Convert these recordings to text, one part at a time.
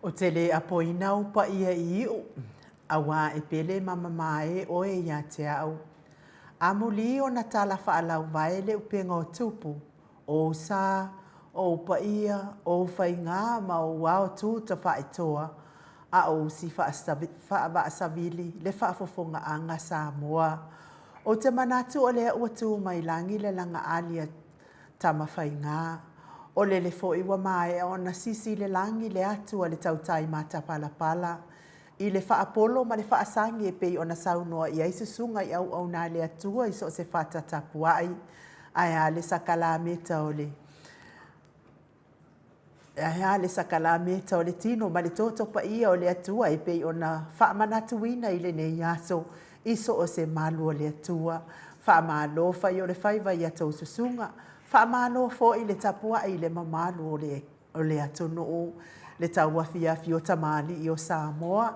Ou te le apoina ou paia i iʻu, auā e pele ma mamae oe iā te au. Amuli ona tala faalauvae le upega o Tupu, o ou sa, o ou paia, o ou faigā ma ou ao tū tafaitoa, a o usi faavaasavili le faafofogaaga Samoa. Ou te manatu o lea ua tu mai lagi le lagaali a Tamafaigā. O lele foi ua maea ona sisi i le lagi le atu a le tautai matapalapala i le faapolo ma le faasagi e pei ona saunoa i ai susuga i auauna a le Atua i so o se fata tapuai, ae a le sakalameta o le Ae a le sakalameta o le tino ma le toto paia o le Atua e pei ona faamanatuina i lenei aso i so o se malu o le Atua. Faamalo fai o le faiva i a tou susuga. Faamalo foi le tapuai i le mamalu o le o le atunuu, le tauafiafi o tamalii o Samoa,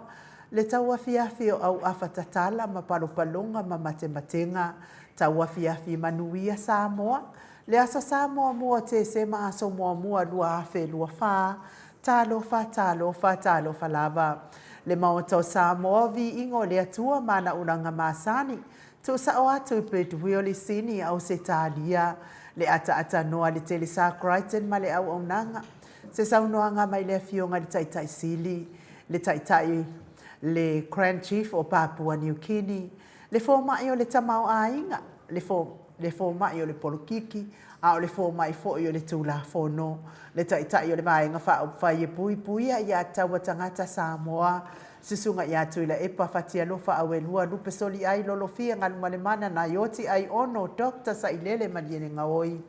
le tauafiafi o auafa tatala ma palopaloga ma matematega, tauafiafi manuia Samoa, Le Aso Sa muamua o Tesema aso muamua 2024, Talofa, talofa, talofa lava. Le Maota o Samoa, viiga o le Atua ma ana ulaga masani, tuusao atu i Perth Lisini, Ausetalia, le ataatānoa le Telesa Crichton ma le auaunaga, se saunoaga mai le Afioga i le Taitai Sili, le Taitai le Grand Chief o Papua New Guinea, Le fomai o le tamaoaiga, le fo, le fomai o le polokiki, a o le fomai foi o le Tulafono, le Taitai o le Vaega Faaupufai e Puipuia ia Taua Tagata Samoa, Susuga ia Tuilaepa Fatialofa Auelua Lupe Soliai Lolofia Galumalemana Naioti Aiono Doctor Sailele Malielegaoi.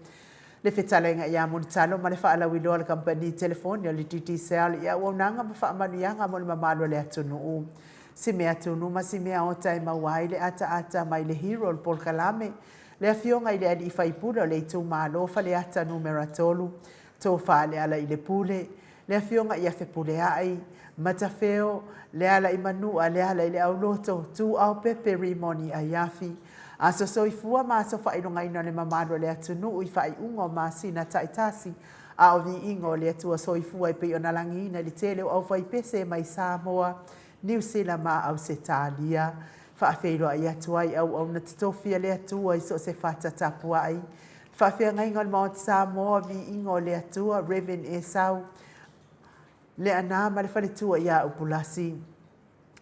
Le fetalaiga ia Mulitalo ma le faalauiloa a le kamupani telefoni o le Digicel i auaunaga ma faamanuiaga mo le mamalu o le atunuu. Si mea tunu ma si mea ota e maua ai le ataata mai le hero o le polokalame, le Afioga i le Alii Faipule o le Itumalo Faleata Numera 3, Tofa Lealailepule, le Afioga ia Fepuleai, Matafeo, Lealaimanua, Lealaileauloto, Tuuaopepe Rimoni Aiafi, Aso soifua ma aso faailogaina o le mamalu o le atunuu i faaiuga o masina taitasi, a o viiga o le Atua soifua e pei ona lagiina i le tele o aufaipese mai Samoa, Niu Sila ma Ausetalia. Faafeiloai atu ai auauna totofi a le Atua i so o se fata tapuai. Le faafeagaiga o le Maota Samoa, viiga o le Atua, Rev. Esau Leaana ma le faletua ia Upulasi.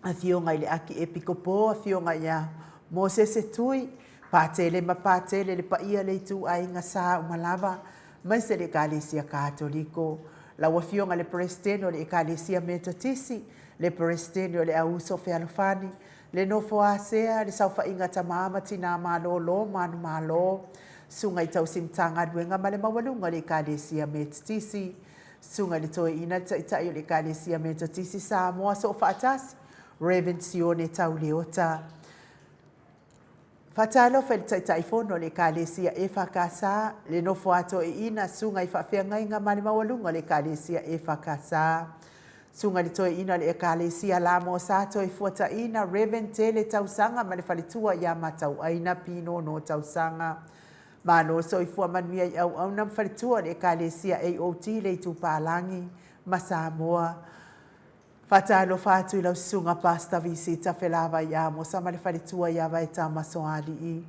Afioga i le Akiepikopo, Afioga ia Mosese Tui, Patele ma Patele, le paia le ituaiga sa uma lava, maise le Ekalesia Katoliko. Lau Afioga i le Peresetene o le Ekalesia Metotisi, le Peresetene o le Auuso Fealofani, le Nofo a Sea, le Saofaiga Tama ma Tina Malolo Manumalo, Susuga i Tausi Matagaluega ma le Maualuga o le Ekalesia Metotisi, Susuga i le Toeaina, le Taitai o le Ekalesia Metotisi Samoa Soofaatasi, Rev. Sione Tauleota. Faatalofa i le Taitaifono o le Ekalesia EFKS, le nofo a toeaina, Susuga i Faafeagaiga ma le Maualuga o le Ekalesia EFKS. Susuga i le Toeaina o le Ekalesia Lamosa Toefuataiina, Rev. Tele Tausaga ma le faletua ia Matauaina Pinono Tausaga. Malo soifua manuia i auauna ma faletua o le Ekalesia AOG le Itupalagi ma Samoa. Faatalofa atu i lau susuga Pastor VC Tafelavai Amosa ma le faletua ia Vaeta Masoalii.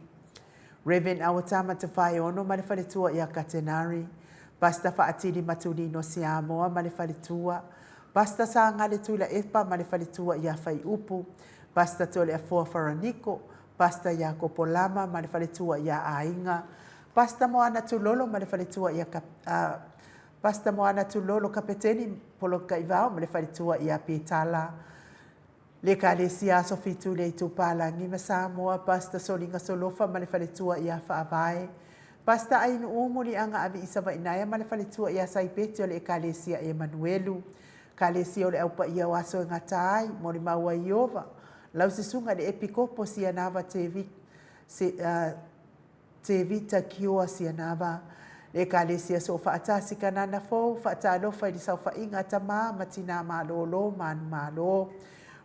Rev. Awatama Tafaeono ma le faletua ia Katenari. Pastor Faatili Matulino Siamoa ma le faletua. Pastor Sagale Tuilaepa ma le faletua ia Faiupu. Pastor Toleafoa Faraniko Pastor Iakopo Lama ma le faletua ia Aiga, Pastor Moana Tulolo ma le faletua ia Pastor Moana Tulolo Kapeteni Polokaivao ma le faletua ia Petala, le Ekalesia Aso Fitu le Itupalagi ma Samoa, Pastor Soliga Solofa ma le faletua ia Faavae, Pastor Ainuu Muliaga Aviisa Vainaea ma le faletua ia Saipeti o le Ekalesia Emanuelu, Kalesia o le Au Paia o Aso e Gata Ai, Molimau a Iova, lau susuga i le Epikopo Sianava Tevita Kioa Sianava, le Ekalesia Soofaatasi Kanana Fou, faatalofa i le saofaiga a tama ma tina malōlō manumalo.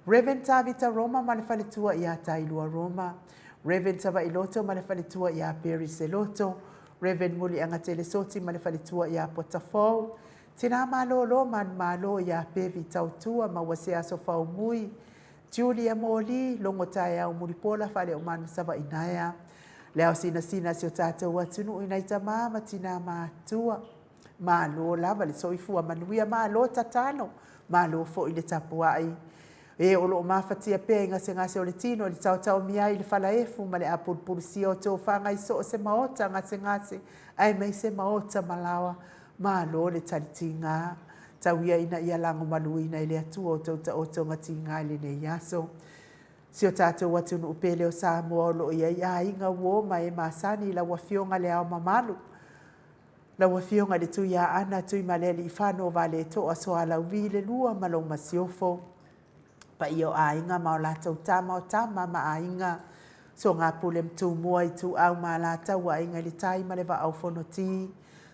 Rev. Tavita Roma ma le faletua ia Tailua Roma. Rev. Savailoto ma le faletua ia Perry Seloto. Rev. Muliagatele Soti ma le faletua ia Potafou. Tina malōlō manumalo ia Pevi Tautua ma ua se aso faumui. Julia Moli, Logo taeao Mulipola Faleomanu Savaii naea. Le ao sinasina a si o tatou atunuu i nai tamā ma tinā matua. Malo lava le soifua manuia, malo tatalo, malo foi le tapuai. E o lo o mafatia pea i gasegase o le tino i le taotaomia ai i le falaefu ma le apulupulusia o tofaga i so o se maota gasegase aemaise maota malaoa. Malo le tali tiga. Tau ia ina ia lagomaluina e le Atua outou taotoga tiga i lenei aso. Si o tatou atunuu pele o Samoa o lo o i ai aiga, uo ma e masani i lau Afioga Le Ao Mamalu, lau Afioga i le Tuiaana Tuimalealiifano Valetoa Soalauvi le Lua ma lou Masiofo. Paia o aiga ma o latou tama o tama ma aiga, Soagapule ma Tumua, Ituau ma Alataua, Aiga i le Tai ma le Vaa o Fonoti,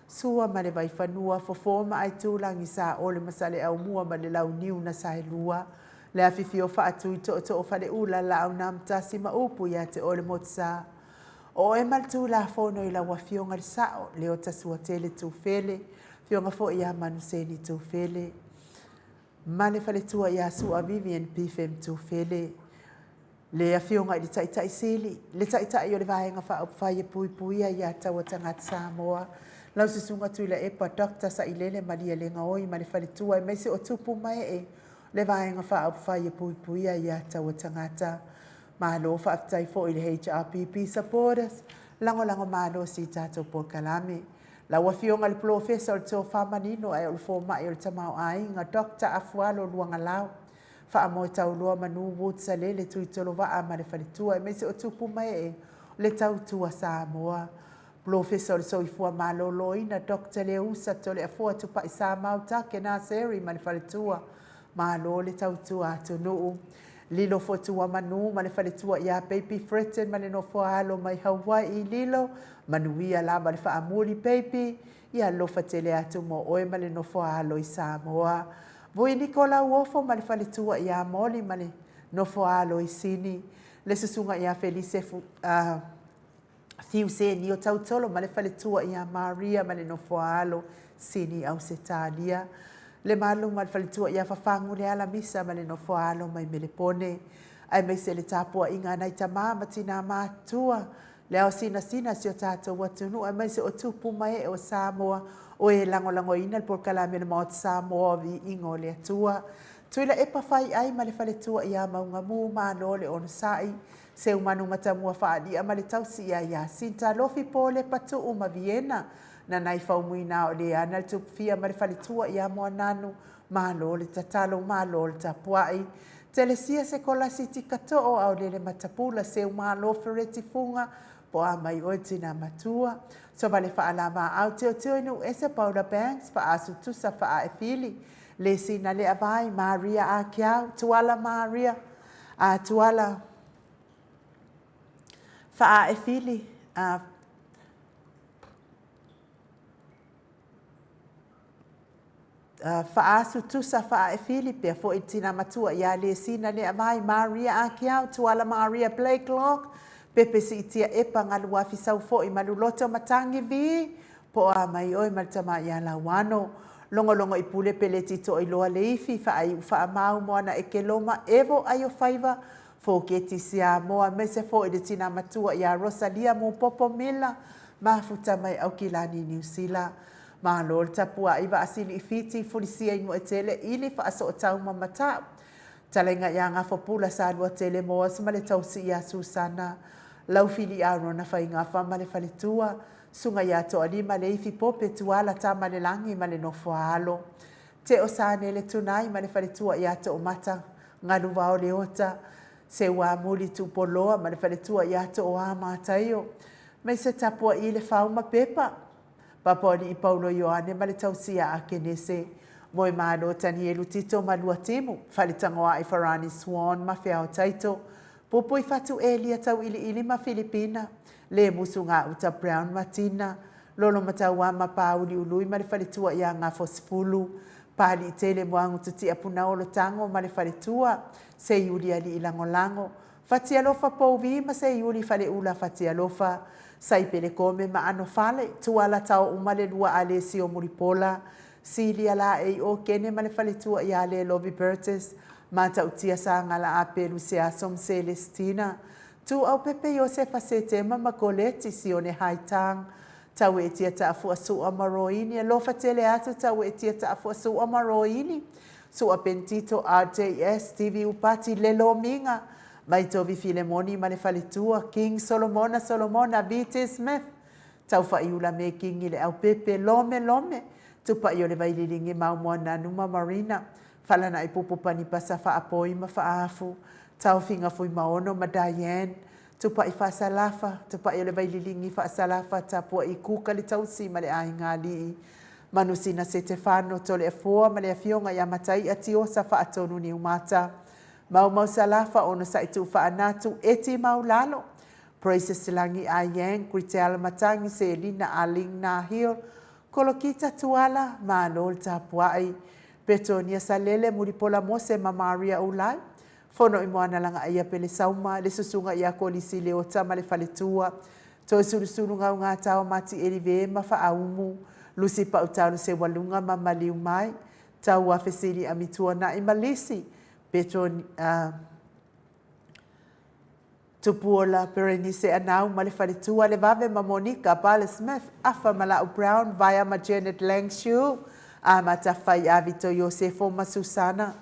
Sua ma le Vaifanua, Fofo ma Aitulagi, Saole ma Saleaaumua ma le Launiu na Saelua, le afifio Faatui Tootoo o Faleula, Laaunaamatasi ma upu ia te oe le Motusa. O oe ma le Tulafono i lau Afioga i le Sao, Leota Suatele Tufele, Afioga foi ia Manuseni Tufele, ma le faletua ia Sua Vivian Pifem Tufele, le Afioga i le Taitai Sili, le Taitai o le Vaega Faaupufai e Puipuia ia Taua Tagata Samoa, lau Susuga Tuilaepa Doctor Sailele Malielegaoi ma le faletua aemaise o tupu ma ee le Vaega Faaupufai e Puipuia ia Taua Tagata. Malo faafetai foi i le HRPP supporters, lagolago malosi i tatou polokalame. Lau Afioga i le Polofesa o le Tofa Manino ae o le Fomai o le Tamaoaiga, Doctor Afualo Luagalau, Faamoe Tauloa Manu Woods Salele Tuitolovaa ma le faletua aemaise o tupu ma ee o le Tautua Samoa. Polofesa o le Soifua Maloloina, Doctor Leusa Toleafoa Tupai Samau Take Naseri ma le faletua. Malo le tautua atunuu. Lilo Fotua Manu ma le faletua ia Baby Fretton ma le nofoa-alo mai Hawaii Lilo, manuia lava le faamuli Baby, ia alofa tele atu mo oe ma le nofoa-alo i Samoa. Vui Niko Lauofo ma le faletua ia Molly ma le nofoa-alo i Sini. Le susuga ia Felise Fiuseni o Tautolo ma le faletua ia Maria ma le nofoa-alo Sini Ausetalia. Le Malu ma le faletua ia Fafagu Lealamisa ma le nofoa-alo mai Melepone. Aemaise le tapuaiga a nai tamā ma tinā matua, le ao sinasina si o tatou atunuu aemaise o tupu ma ee o Samoa o e lagolagoina le polokalame o le Maota Samoa o Viiga o le Atua. Tuilaepa Faiai ma le faletua ia Maugamu, malo le onosai. Seumanu Matamua Faalia ma le tausi ia Iasinta, Lofi Polepa Tuu ma Viena, Nanai Faumuina o Leana le Tupufia ma le faletua ia Moananu, malo le tatalo, malo le tapuai. Telesia Sekolasi Tikatoo, Aolele Matapula, Seumalo Fereti Fuga, po a mai oe tina matua. Sovale Faalavaau, Teoteo i Nuuese, Paula Banks, Faasu Tusa Faaefili, Lesina Leavai, Maria Akiau, Tuala Maria, a Tuala Faaefili, a Faasu Tusa Faaefili, pea foi le tina matua ia Lesina Leavai, Maria Akiau, Tuala Maria Blakelock, Pepe Siitia Epa, Galuafi Saufo'i, Maluloto Matangi vii, Po a mai oe ma le tama ia Lauano. Logologo i pule peleti toailoa leifi faaiu faamau moana ekeloma evo aiofaiva foketi Siamoa aemaise foi le tina matua ia Rosalia Mupopo Mila mafuta mai Aukilani Niu Sila. Malo le tapuai vaasili i Fiti fulisia i Nuetele ili faasootau ma Matau. Talaiga ia Gafopula Saluatele Moas ma le tausi ia Susana Laufili Arona Faigafa ma le faletua Suga ia Toalima Leifi Pope Tuala Tamalelagi ma le Nofoaalo. Teo Sanele Tunai ma le faletua ia Toomata Galuvao Leota. Seuamuli Tuupoloa ma le faletua ia Tooa Mataio. Maise Tapua'i Le Fau ma Pepa. Papaoli'i Paulo Ioane ma le tausia a Kenese. Moemalo Tanielu Tito ma Luatimu, Faletagoa'i Farani Swan ma Feao Taito. Pupui Fatu Elia Tauiliili ma Filipina, Le Musu Gauta Brown ma Tina, Lolo Matauama Pāuliului ma le faletua ia Gafosefulu, Paaliitele Moagu Tutia Punaolo Tago ma le faletua, Seiuli Alii Lagolago, Fatialofa Pouvi ma Seiuli Faleula Fatialofa, Saipele Kome ma Anofale, Tuala Taouma le lua Alesio Mulipola, Silia Laei Okene ma le faletua ia Lelovi Bertus, Matautia Sagala Apelu Seaso ma Selestina, Tuuaupepe Iosefa Setema ma Koleti Sione Haitang, Tauetia Taafua Su'a ma Roini, Alofa tele atu Tauetia Taafua Su'a ma Roini, Su'a Pentito RJS, Stevie Upati Lelo Miga, Maitovi Filemoni ma le faletua, King Solomona Solomona VT Smith, Taufaiula Mekingi le Aupepe, Lome Lome, Tupai o le Vaililigi Maumoananu ma Marina, Falanai Pupu Panipasa Faapoi ma Faafu, Taofiga Fuimaono ma Diane, Tupai Faasalafa, Tupai o le Vaililigi Faasalafa, Tapuai Kuka le Tausi ma le Aiga Alii, Manusina Setefano, Toleafoa ma le Afioga ia Matai'a Tiosa Faatonu Niumata, Maumau Salafa, Onosai Tuufaanatu, Eti Maulalo, Praises Lagi Ayang, Gritell Matangi, Selina Aling Nahil, Kolokita Tuala, Malo le tapuai, Petonia Salele, Mulipola Mose ma Maria Ulai, Fono i Moana Lagaaia Pele Sauma, le Susuga ia Kolisi Leota ma le Faletua, Toesulusulu Gaugata o Mati Elive ma Faaumu, Lusi Pautalo Seualuga ma Maliu Mai, Taua Fesili Amituana'i ma Lisi, Petonia Tupuola, Berenice Anau ma le faletua, Levave ma Monica, Bala Smith, Afa ma La'u Brown, Vaea ma Janet Langshu, Amata Faiavito Iosefo ma Susana,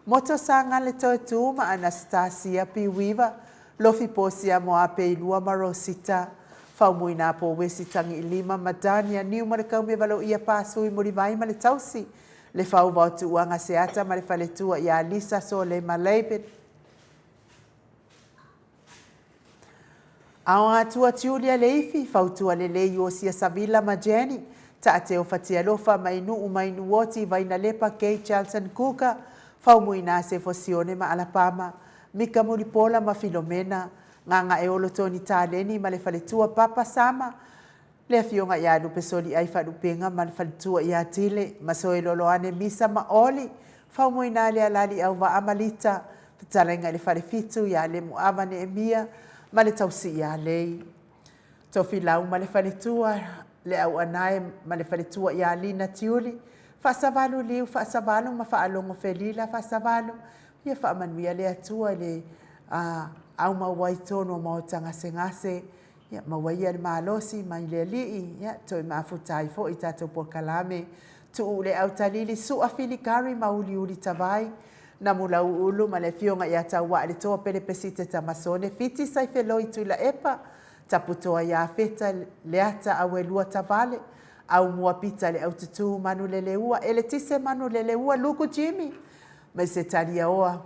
Moto Sagale Toetu ma Anastasia P. Weaver, Lofi Posia Moapeilua ma Rosita, Faumuina Powesi Tagiilima ma Dania Niu ma le Kaumevaloia Pasui Mulivai ma le Tausi, Le Fauvao Tuuaga Seata ma le faletua ia Lisa Solema Laban, Aoatua Julia Leifi, Fautua Lelei Iosia Savila ma Jenny, Taateo Fatialofa Mainuu Mainuoti Vainalepa Kay Charlton Kuka, Faumuina Sefo Sione ma Alapama, Mika Mulipola ma Filomena, Gagaeolo Tony Taleni ma le faletua Papa Sama, Le Afioga ia Lupe Soliai Faalupenga ma le faletua ia Tile, Masoeloloane Misa ma Oli, Faumuina le Alali Auvaa ma Lita, Fetalaiga i le Falefitu ia Lemuava Neemia ma le Tausi ia Lei. Tofilau ma le faletua, Le Auanae ma le faletua ia Lina Tiuli, Faasavalu Liu Faasavalu ma Faalogo Felila Faasavalu, Ia faamanuia le Atua i le aumau ai tonu o maota gasegase. Ia, maua ia le malosi mai le Alii, ia, toe mafuta ai foi tatou polokalame. Tuu le autalili, sua filikari ma uliuli tavai. Namu Lauulu ma le afioga ia Tauaa le Toa Pele Pesite Tamasone, Fiti Saifeloi Tuilaepa, Taputoa ia Feta Leata Auelua Tavale, Aumua Pita le Aututu Manuleleua, Eletise Manuleleua, Luku Jimmy, ma se Taliaoa.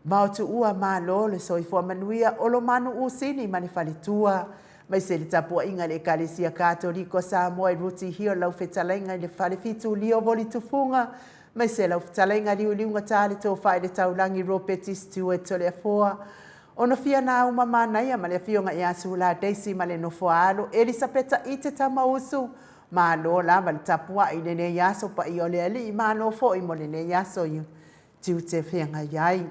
Maotuua Malo le soifua manuia Olomanu Usini ma le faletua, maise le tapuaiga i le Ekalesia Katoliko a Samoa i Ruti Hill lau fetalaiga i le Falefitu Lio Volitufuga, maise lau fetalaiga Liuliuga Ta le Tofa i le Taulagi Ropeti Stewart Toleafoa Onofia Nauma Manaia ma le Afioga ia Sula Daisy ma le Nofoa-alo Elisapeta Ite Tamausu. Malo lava le tapuai i lenei aso paia o le Alii, malo foi mo lenei aso i tiute feagai ai.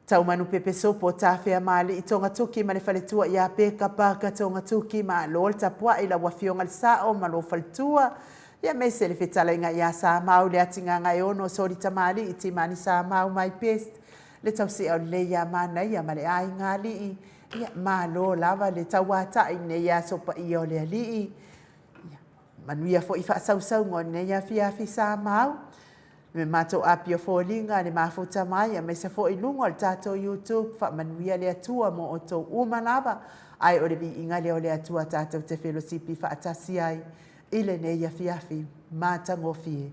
Taumanu Pepesopo, Tafea Maali'i Togatoki ma le faletua ia Peka Parker Togatoki, malo le tapuai lau afioga le Sa'o ma lou faletua, ia aemaise le fetalaiga ia Samau le Atigagaeono Soli Tamali'i Timani Samau my best le tausi'a o lelei ia Manaia ma le aiga alii, ia malo lava le tauata'i i lenei aso paia o le Alii. Ia manuia foi faasausauga o lenei afiafi Samau. Me matou api o foliga le mafuta mai aemaise foi i luga o le tatou YouTube faamanuia le Atua mo outou uma lava ae o le viiga lea o le Atua tatou te felosipi faatasi ai i lenei afiafi matagofie.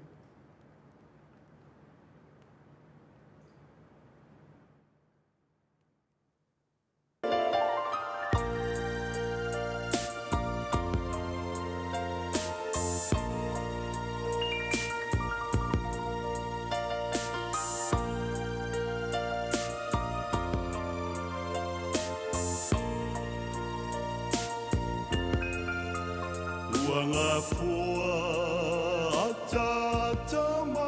Ua gafoa ataata mai.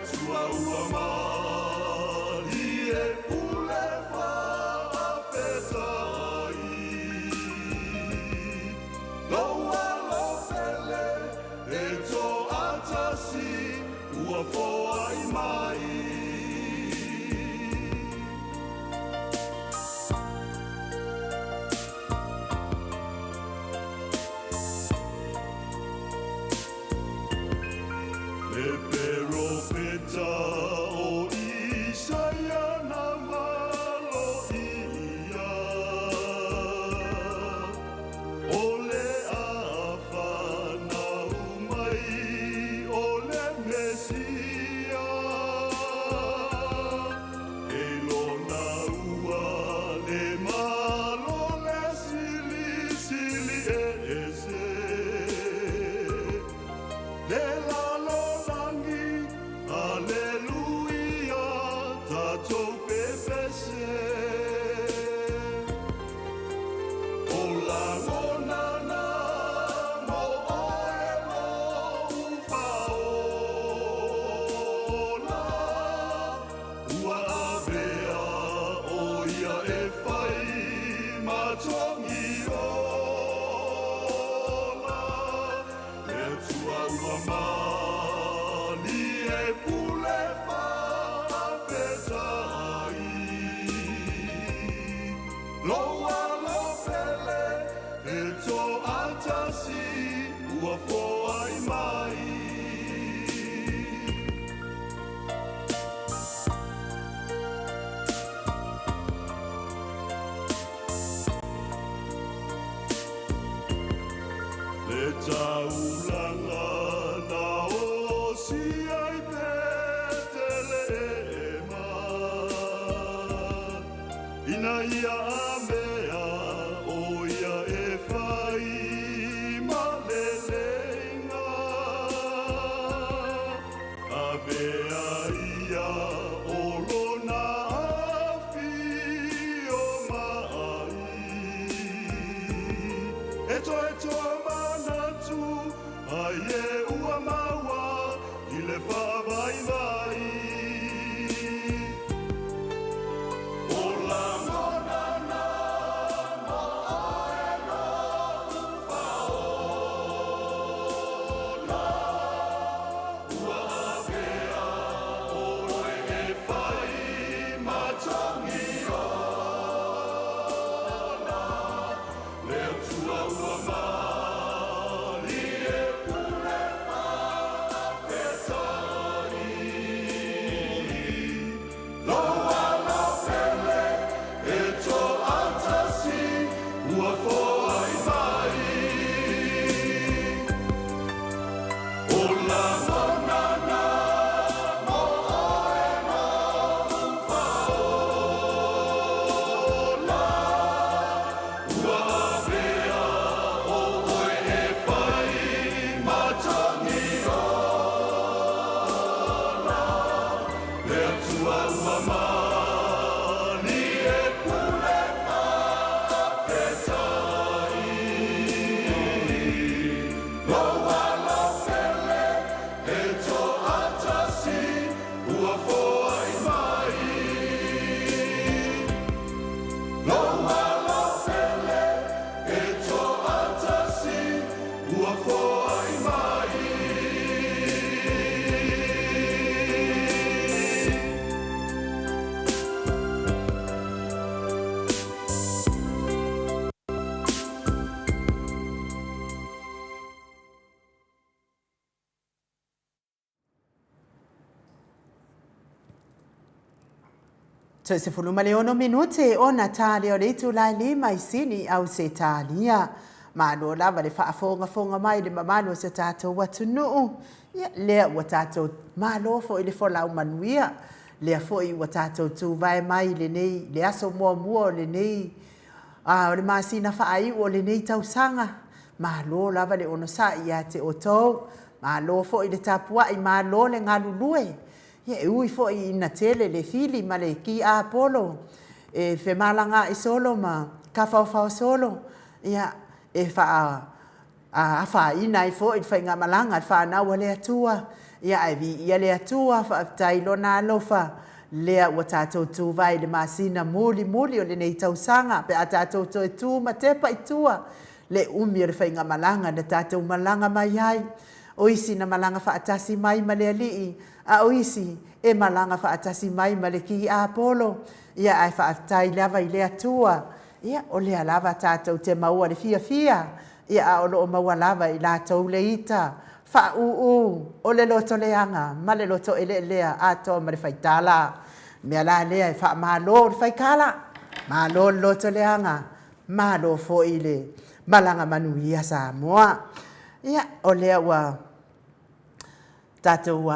Atua ua malie pule faafetai. Lou alo pele e toatasi ua foai mai. Le peropeta o Isaia na maloia, O le a fanau mai o le Mesia. E lona ua le malo le silisili ese. Le lalolagi, Aleluia, tatou pepese. O lagona na mo oe lou Faaola, Ua avea ʻo ia e fai ma togi ola. Le Atua ua malie pule faafetai. Lou alo pele e toatasi ua foai mai. Le taulaga na osi ai Petelehema, Ina ia amea ʻo ia e fai ma leleiga. Avea ia o lona afio mai. E toetoa manatu ai e ua maua i le faavaivai. O lagona na mo oe lou Faaola, Ua avea ʻoe e fai ma togi ola. Le Atua ua malie pule faafetai. Lou alo pele e toatasi ua foai mai. O lagona na mo oe lou Faaola, Ua avea ʻoe e fai ma togi ola. Le Atua ua malie pule faafetai. Lou alo pele e toatasi ua foai mai. Lou alo pele e toatasi ua foai mai. Toe 16 minute ona tā lea o le itula e lima i Sini, Ausetalia. Malo lava le faafogafoga mai i le mamalu o si o tatou atunuu. Ia, lea ua tatou malo foi i le folau manuia. Lea foi ua tatou tuvae mai i lenei, le aso muamua o lenei, a, o le masina faaiu o lenei tausaga. Malo lava le onosai ia te outou. Malo foi le tapuai, malo le galulue. Ia, e ui foi ina tele le fili ma le kiapolo e femalagaai solo ma tafaofao solo, ia, e faa, afaina ai foi le faigamalaga a le fanau a le Atua. Ia ae viia le Atua, faafetai i Lona alofa, lea ua tatou tuvae i le masina mulimuli o lenei tausaga, pe a tatou toe tu ma tepa i tua le umi o le faigamalaga na tatou malaga mai ai. O isi na malaga faatasi mai ma le Alii, a o isi e malaga faatasi mai ma le Tiapolo. Ia ae faafetai lava i le Atua, ia o lea lava tatou te maua le fiafia, ia a o lo o maua lava e i latou le ita faaūū o le loto leaga ma le loto eleelea atoa ma le faitala. O le mea la lea e faamalo le faikala, malo le loto leaga, malo foi le malaga manuia Samoa. Ia, o lea ua tatou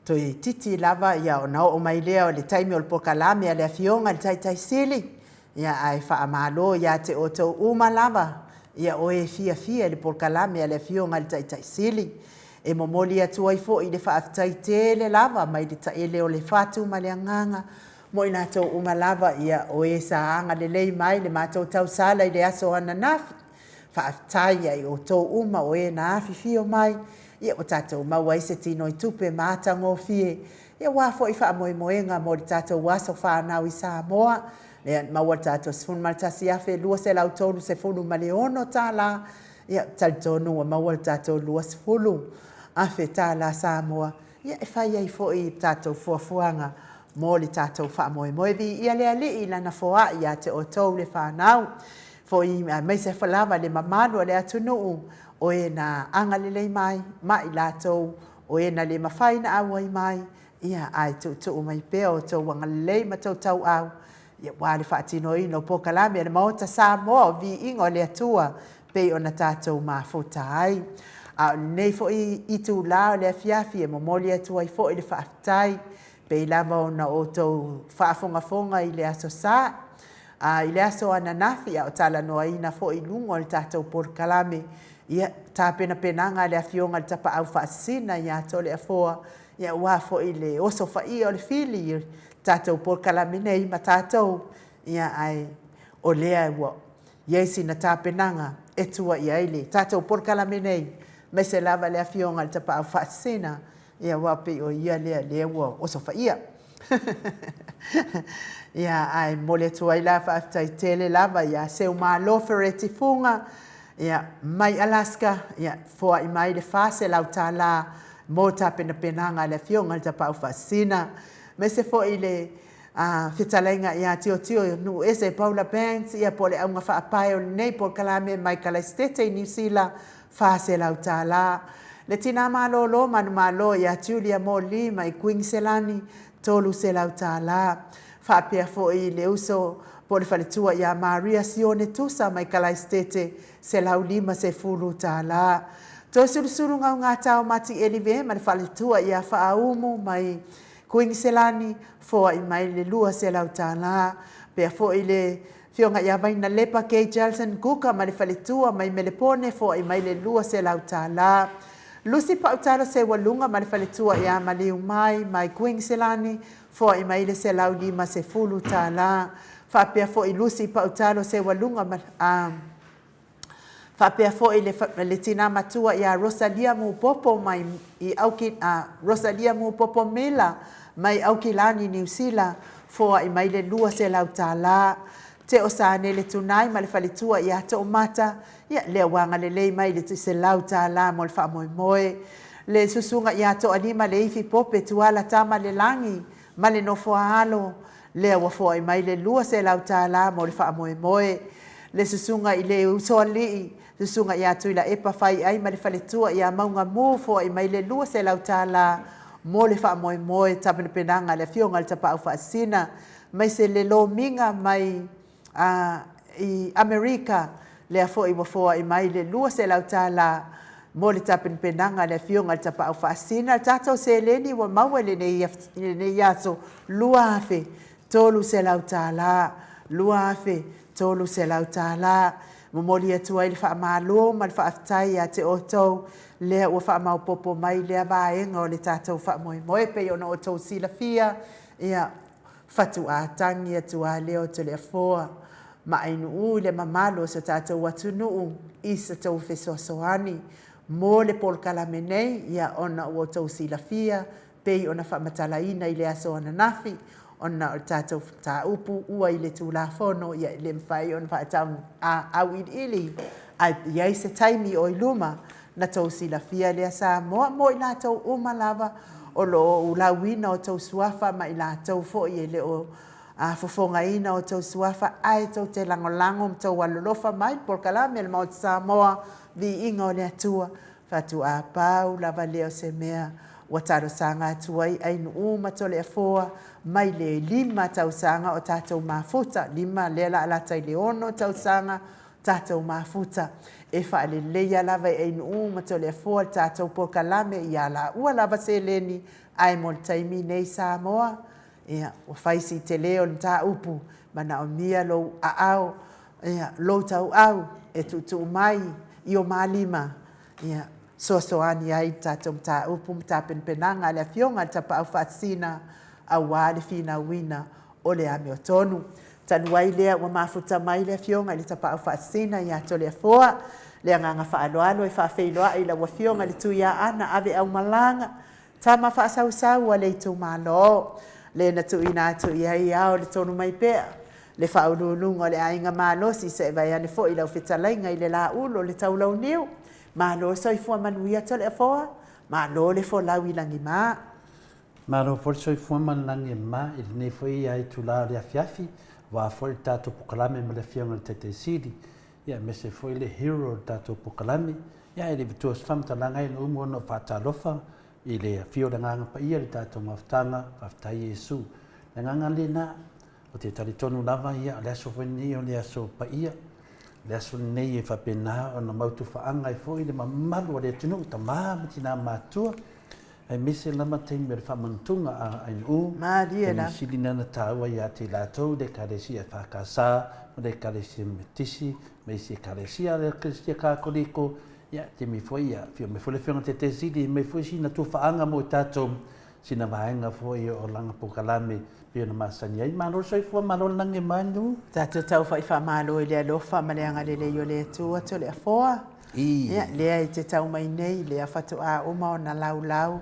toeitiiti lava ia ona oo mai lea o le taimi o le polokalame a le Afioga i le Taitai Sili, ia ae faamalo ia te outou uma lava ia o e fiafia i le polokalame a le Afioga i le Taitai Sili. E momoli atu ai foi le faafetai tele lava mai le taele o le fatu ma le agaga mo i latou uma lava ia o e sa agalelei mai i le matou tausala i le aso ananafi. Faafetai ia i outou uma o e na afifio mai, ia ua tatou maua ai se tinoitupe matagofie, ia aua foi faamoemoega mo le tatou aso fanau i Samoa, lea na maua le tatou $11,236, ia talitonu ua maua le tatou $20,000 Samoa, ia e fai ai foi tatou fuafuaga mo le tatou faamoemoe. Viia le Alii i Lana foai ia te outou le fanau foi aemaise lava le mamalu o le atunuu o e na agalelei mai ma i latou o e na le mafai ona auai mai, ia ae tuutuu mai pea outou agalelei ma tou tauau aua le faatinoina o polokalame a le Maota Samoa o Viiga o le Atua pei ona tatou mafuta ai. A o lenei foi itula o le afiafi e momoli atu ai foi le faafetai pei lava ona outou faafogafoga i le Aso Sa, a i le aso ananafi a o talanoaina foi i luga o le tatou polokalame, ia, tapenapenaga a le Afioga i le Tapaau Faasisina ia Toleafoa, ia aua foi le osofaia o le fili i le tatou polokalame nei ma tatou, ia ae o lea ua i ai sina tapenaga e tua i ai le tatou polokalame nei, aemaise lava le Afioga i le Tapaau Faasisina, ia aua pei o ia lea lea ua osofaia. Ia, ae momoli atu ai la faafetai tele lava ia Seumalo Fereti Fuga, ia, mai Alaska, ia, foai mai le $400 mo tapenapenaga a le Afioga i le Tapaau Faasisina, aemaise foi le a fetalaiga ia Tiotio Nuuese Paula Banks, ia, po o le auga faapae o lenei polokalame mai Kalaisitete i Niu Sila, $400. Le tina malolo manumalo ia Julia Moli mai Kuiniselani, $300. Faapea foi le uso po o le faletua ia Maria Sione Tusa mai Kalaisitete, $150. Toesulusulu Gaugata o Mati Elive ma le faletua ia Faaumu mai Kuiniselani, foai mai le $200. Pea foi le Afioga ia Vainalepa Kay Jelson Kuka ma le faletua mai Melepone, foai mai le $200. Lucy Pautalo Seualuga ma le faletua ia Maliu Mai mai Kuiniselani, foai mai le $150. Faapea foi Lucy Pautalo Seualuga ma a Faapea foi le, le tina matua ia Rosalia Mupopo mai i Auki, a, Rosalia Mupopo Mila mai Aukilani, Niu Sila, foai mai le $200. Teo Sanele Tunai ma le faletua ia Toomata, ia, lea ua agalelei mai le $100 mo le faamoemoe. Le susuga ia Toalima Leifi Pope Tuala Tama Lelagi ma le nofoaalo, lea ua foai mai le $200 mo le faamoemoe. Le susuga i le Usoalii, susuga ia Tuilaepa Faiai ma le faletua ia Maugamu foai mai le $200 mo le faamoemoe tapenapenaga a le Afioga i le Tapaau Faasisina maise le lomiga mai a i Amerika, lea foi ua foai mai le $200 mo le tapenapenaga a le Afioga i le Tapaau Faasisina. Le tatou seleni ua maua i lenei, i lenei aso $2,300, $2,300. Momoli atu ai le faamalo ma le faafetai ia te outou lea ua faamaopoopo mai lea vaega o le tatou faamoemoe. E pei ona outou silafia, ia, faatoa tagi atu lava lea o Toleafoa ma Ainuu i le mamalu o so tatou atunuu i sa tou fesoasoani. mo le polokalame nei, ia ona ua outou silafia pei ona faamatalaina i le aso ananafi, ona o le tatou mataupu ua i le Tulafono, ia e le mafai ona faatau auiliili, ae i ai se taimi o i luma na tou silafia lea Samoa mo i latou uma lava o lo o ulauina outou suafa ma i latou foi e le o fofogaina outou suafa ae tou te lagolago ma tou alolofa mai i le polokalame a le Maota Samoa, Viiga o le Atua. Faatoa pau lava lea o se mea ua talosaga atu ai Ainuu ma Toleafoa mai le 5 tausaga o tatou mafuta, 5 lea la lata i le 6 tausaga tatou mafuta. E faaleleia lava e Ainuu ma Toleafoa le tatou polokalame i a laua lava seleni, ae mo le taimi nei Samoa, ia, ua fai si tele o le mataupu, manaomia lou aao, ia, lou tauau e tuutuu mai i o ma lima, ia, soasoani ai le tatou mataupu ma tapenapenaga a le Afioga i le Tapaau Faasisina aua le finauina o le amiotonu. Talu ai lea ua mafuta mai le Afioga i le Tapaau Faasisina ia Toleafoa, le agaga faaaloalo e faafeiloai i lau Afioga i le Tuiaana ave aumalaga, tama faasausau a le itumalo, le na tuuina atu i ai ao le tonu mai pea, le faauluuluga o le aiga malosi se'e vaeane foi lau fetalaiga i le Laulu o le Taulauniu. Malo soifua manuia Toleafoa, malo le folau i lagima. Malo foi le soifua ma le lagi e mama i lenei foi itula o le afiafi, aua foi le tatou polokalame ma le Afioga i le Taitai Sili, ia aemaise foi le hero o le tatou polokalame. Ia ae le i matua se faamatalaga e uma ona ou faatalofa i le afio o le Agaga Paia i le tatou mafutaga, faafetai Iesu. Le agaga lena, ou te talitonu lava ia o le aso foi lenei o le aso paia, o le aso lenei e faapena ona mautufaaga ai foi le mamalu o le atunuu, tama ma tina matutua, aemaise lava taimi o le faamanutuga a Ainuu, taimi sili lena ona taua ia te i latou i le Ekalesia EFKS ma le Ekalesia Metotisi ma isi Ekalesia, le Ekalesia Katoliko, ia taimi foi ia afio mai foi le Afioga i le Taitai Sili, aumai foi sina tufaaga mo i tatou, sina vaega foi o lana polokalame pei ona masani ai. Malo le soifua, malo le lagi e manu. Tatou tau fai faamalo i le alofa ma le agalelei o le Atua Toleafoa. Ia, lea e te tau mai nei, lea faatoa uma ona laulau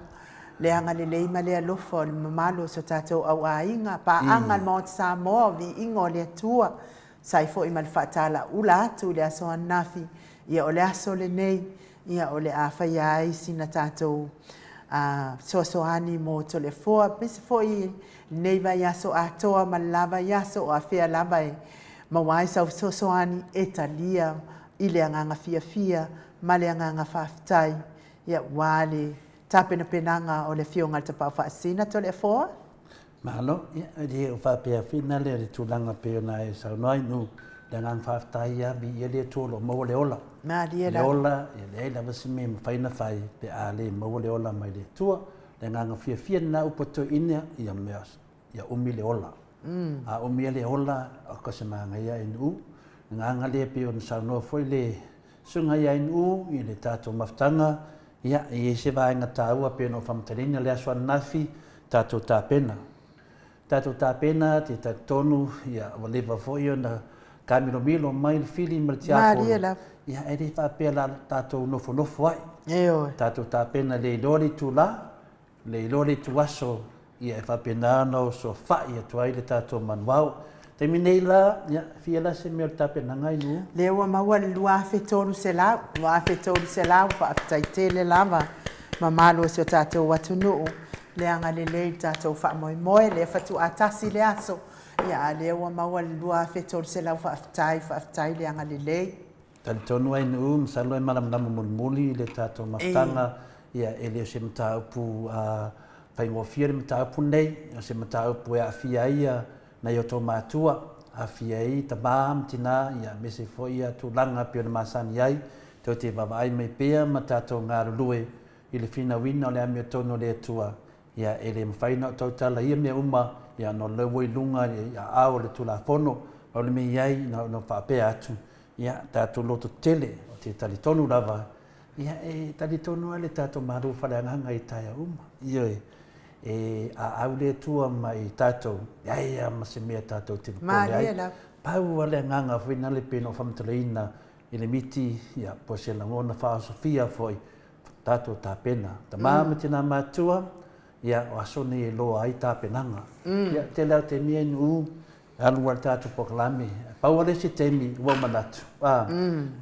le agalelei ma le alofa o le mamalu o so tatou au aiga, paaga le Maota Samoa o viiga o le Atua, sai foi ma le faatalaula atu i le aso ananafi, ia o le aso lenei, ia o le a faia ai sina tatou fesoasoani mo Toleafoa, aemaise foi lenei vaiaso atoa ma le la vaiaso o afea lava e maua ai sau fesoasoani e talia i le agaga fiafia ma le agaga faafetai, ia aua le tapenapenaga o le Afioga i le Tapaau Faasisina Toleafoa. Malo, ia, e le o faapea fina lea le tulaga pei ona e saunoa ai, nu, le agaga faafetai ia viia le Atua o lo o maua le ola. Malie Le lava. ola, e leai lava se mea e mafai ona fai pe a le maua le ola mai le Atua. Le agaga fiafia lena upu a toeaina, ia mea, ia umi le ola. A umi le ola, o ka se manaia e nuu. Le agaga lea pei ona saunoa foi le susuga ia Ainuu i le tatou mafutaga, ia, e i ai se vaega taua pei ona ou faamatalaina le aso ananafi, tatou tapena. Tatou tapena, te talitonu, ia, ua leva foi ona taamilomilo mai le fili ma le tiapolo. Malie lava. Ia, e le faapea la tatou nofonofo ai. Ioe. Tatou tapena le iloa le itula, Le iloa le ituaso, ia e faapena ona osofai atu ai le tatou manuao. Taimi nei la, ia, fia la se mea o le tapenaga i nuu? Lea ua maua le 2300, 2300, faafetai tele lava mamalu o si o tatou atunuu, le agalelei i le tatou faamoemoe, lea faatoa tasi le aso, ia a lea ua maua le 2300, faafetai, faafetai le agalelei. Talitonu ai nuu, masalo e malamalama mulimuli le tatou mafutaga, ia e le o se mataupu faigofie le mataupu lenei, o se mataupu e aafia ai nai o outou matua, aafia ai tama ma tina, ia aemaise foi tulaga e pei ona masani ai, tou te vaavaai mai pea ma tatou galulue i le finauina o le amiotonu o le Atua, ia e le mafai ona tautala ia mea uma, ia ona o lea ua i luga i aao o le Tulafono, pau le mea i ai, na ona faapea atu, ia tatou lototetele, ou te talitonu lava, ia e talitonu lava le tatou Malo faaleagaga i taeao uma. Ioe, e aau le Atua mai tatou, leai lava ma se mea tatou te popole ai. Pau lava le agaga foi lea pei ona ou faamatalaina i le miti, ia po o se lagona faaosofia foi. tatou tapena. Tama ma tina matua, ia, o aso nei e loa ai tapenaga. Ia, tele lava o taimi e nuu, e alu lava i le tatou polokalame. Pau lava le isi taimi ua ou manatu, a,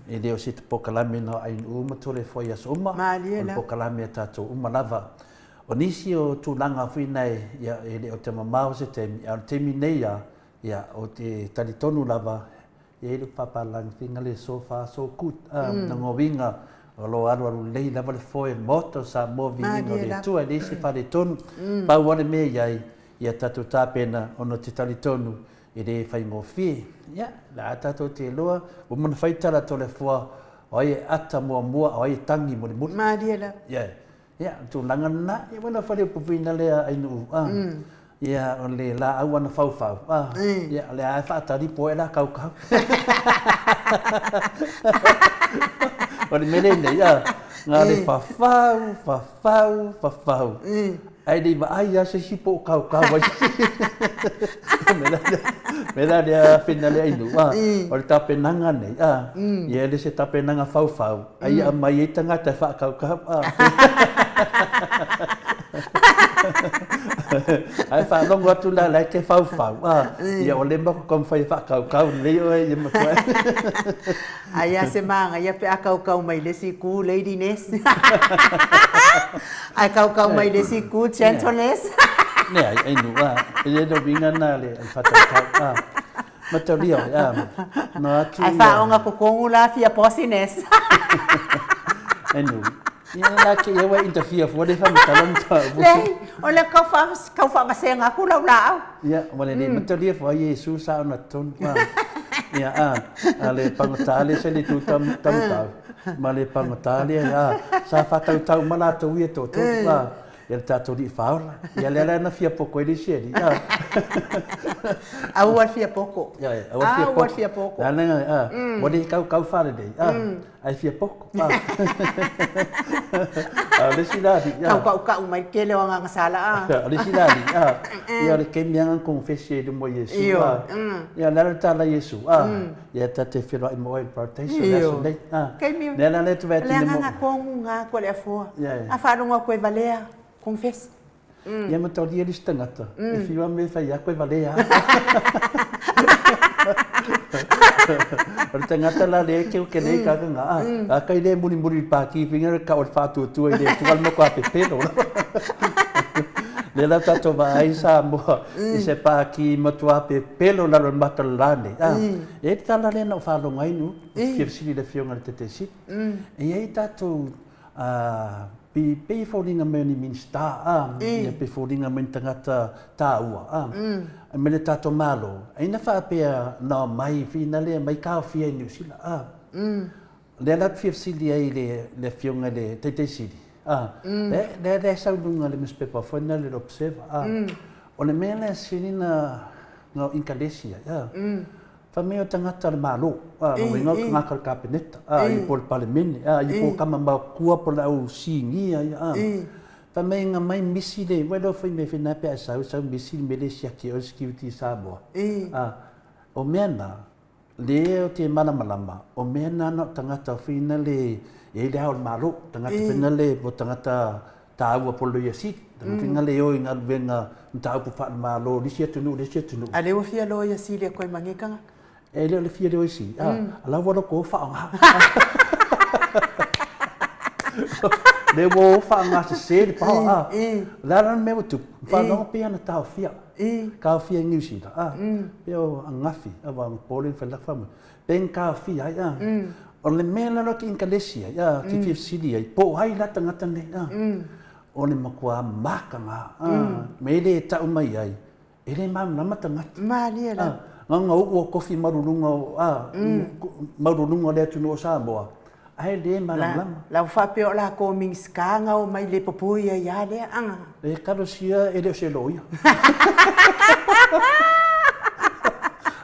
e le o se polokalame na o Ainuu ma Toleafoa i aso uma, o le polokalame a tatou uma lava. O nisi o tulaga foi nae, ia, e le o te mamao se taimi, a o le taimi nei lava, ia, ou te talitonu lava, E i ai le papalagi faiga le so far so good a lona uiga o lo o alualu lelei lava le foe o le Maota o Samoa viiga o le Atua e leai se faaletonu. Pau lava le mea i ai ia tatou tapena ona ou te talitonu e le faigofie. Ia o le a tatou te iloa ua uma ona fai tala a Toleafoa o ai e ata muamua a o ai e tagi mulimuli. Malie lava. Ia Ia, o le tulaga lena, ia ua lau faleupufina lea Ainuu, a, ia, o le laau ana faufau, a, ia, o lea lava e faatali po o ai o le a kaukau. O le mea lenei, a, na o le fafau, fafau, fafau, ae le i vaai lava se isi po o kaukau ai se isi. O le mea la lea Fina lea Ainuu, a, o le tapenaga nei, a, ia e le o se tapenaga faufau, Ai ia aumai ai tagata e faakaukau. Ae faalogo atu la la e te faufau, ia ua leva ona taumafai e faakaukau lelei oe ia matua. Ai a se magaia pe a kaukau mai le isi itu ladiness. Ae kaukau mai le isi itu gentleness. Leai, ai nuu, e le o le uiga lena o le faatautau. Mataulia oe, a, no atu ia. Ae faaoga totonu la fia bossiness. Enu, ia la ke ia wa interfere fua le faamatala mataupu. Leai, o le tau faa, tau faavasega atu lau laau. Ia, ua lelei mataulia fua Iesu sa ona totonu. A, ia, a, a le pagota lea sa i le itu taumatau, ma le pagota lea, a, sa faatautau uma latou ia e toatolu, a. Ia le tatou alii faaola. Ia lea la na fia poko ai le isi alii. Aua le fia poko. Ia, aua le fia poko. Aua le fia poko. Leaga, a, ua le kaukau faalelei, a, ae fia poko. A, a o le isi la alii, a. Tau kaukau mai le tele o agaga sala, a. O le isi la alii, a, ia o le taimi lava na konefesi ai i luma o Iesu, a. Ia o le a le tala a Iesu, a, ia ta te feiloai ma oe i le parataiso i le aso nei. A, lea la lea te vaai atu i le agaga tonu lena atu a le Afoa. A faalogo atu e valea, konefesi. Ia mataulia le isi tagata, e fiu lava mea e fai atu e valea lava. O le tagata la lea e keukele ai kaka nga, a, a kai le mulimuli i le pāki whinga le kau o le faatuatua i le Atua le matua pepelo lava. Lea la tatou vaai Samoa i se pāki matua pepelo lalo i le mata o le la nei. A, e i ai le tala lea na ou faalogo ai nu, ou te fia fesili i le Afioga i le Taitaisefi. E i ai tatou pei e foliga mai o ni Minisita, a, ia pei e foliga mai ni tagata taua, a, mai le tatou Malo, ai na faapea na omai finale mai taofia i Niu Sila, a. Lea la ou te fia fesili ai i le Afioga i le Taitaisili, a, lea lea e sau i luga o le nusipepa foi lena le Observer, a, o le mea lea e sili na inkalesi ai, a, Fai mai o tagata o le Malo, a, lona uiga o tagata o le Kapeneta, a, ia po o le Palemene, a, ia po o tama maotua po o le au sinia, ia, a. Fai mai na mai misi le, ua iloa foi mea fena pe a e sau, sau misi le mea lea e siaki ai oe le security i Samoa. A, o mea na, lea ou te malamalama, o mea na na o tagata foi na le, e i ai le ao o le Malo, tagata foi na le, o tagata taua po o le Loia Sili, tagata foi na le o i galuega mataupu faale-Malo i le isi atunuu i le isi atunuu. A lea ua fia Loia Sili atu ai ma nei tagata? E le o le fia Loia Sili, a, a la ua loko o faaaoga. Lea ua o faaaoga sese le power, a. O le a la le mea ua tupu, faalogo pei ona taofia, taofia i Niu Sila, a, pei o ananafi, aua o anapo lea na fai laka faamolemole. Pe na taofia ai, a. O le mea la lea ou te inkalesi ai, a, ou te fia fesili ai, po o ai la tagata nei, a. O le matua mataga, a, me le tau mai ai, e le malamalama tagata. Malie la. Na ona uu o kofi maululuga o, a, maululuga o le atunuu o Samoa, ae le malamalama. La ua faapea o lakou Minisita na omai le popoi ai a lea, a. E talosia e le o se loia.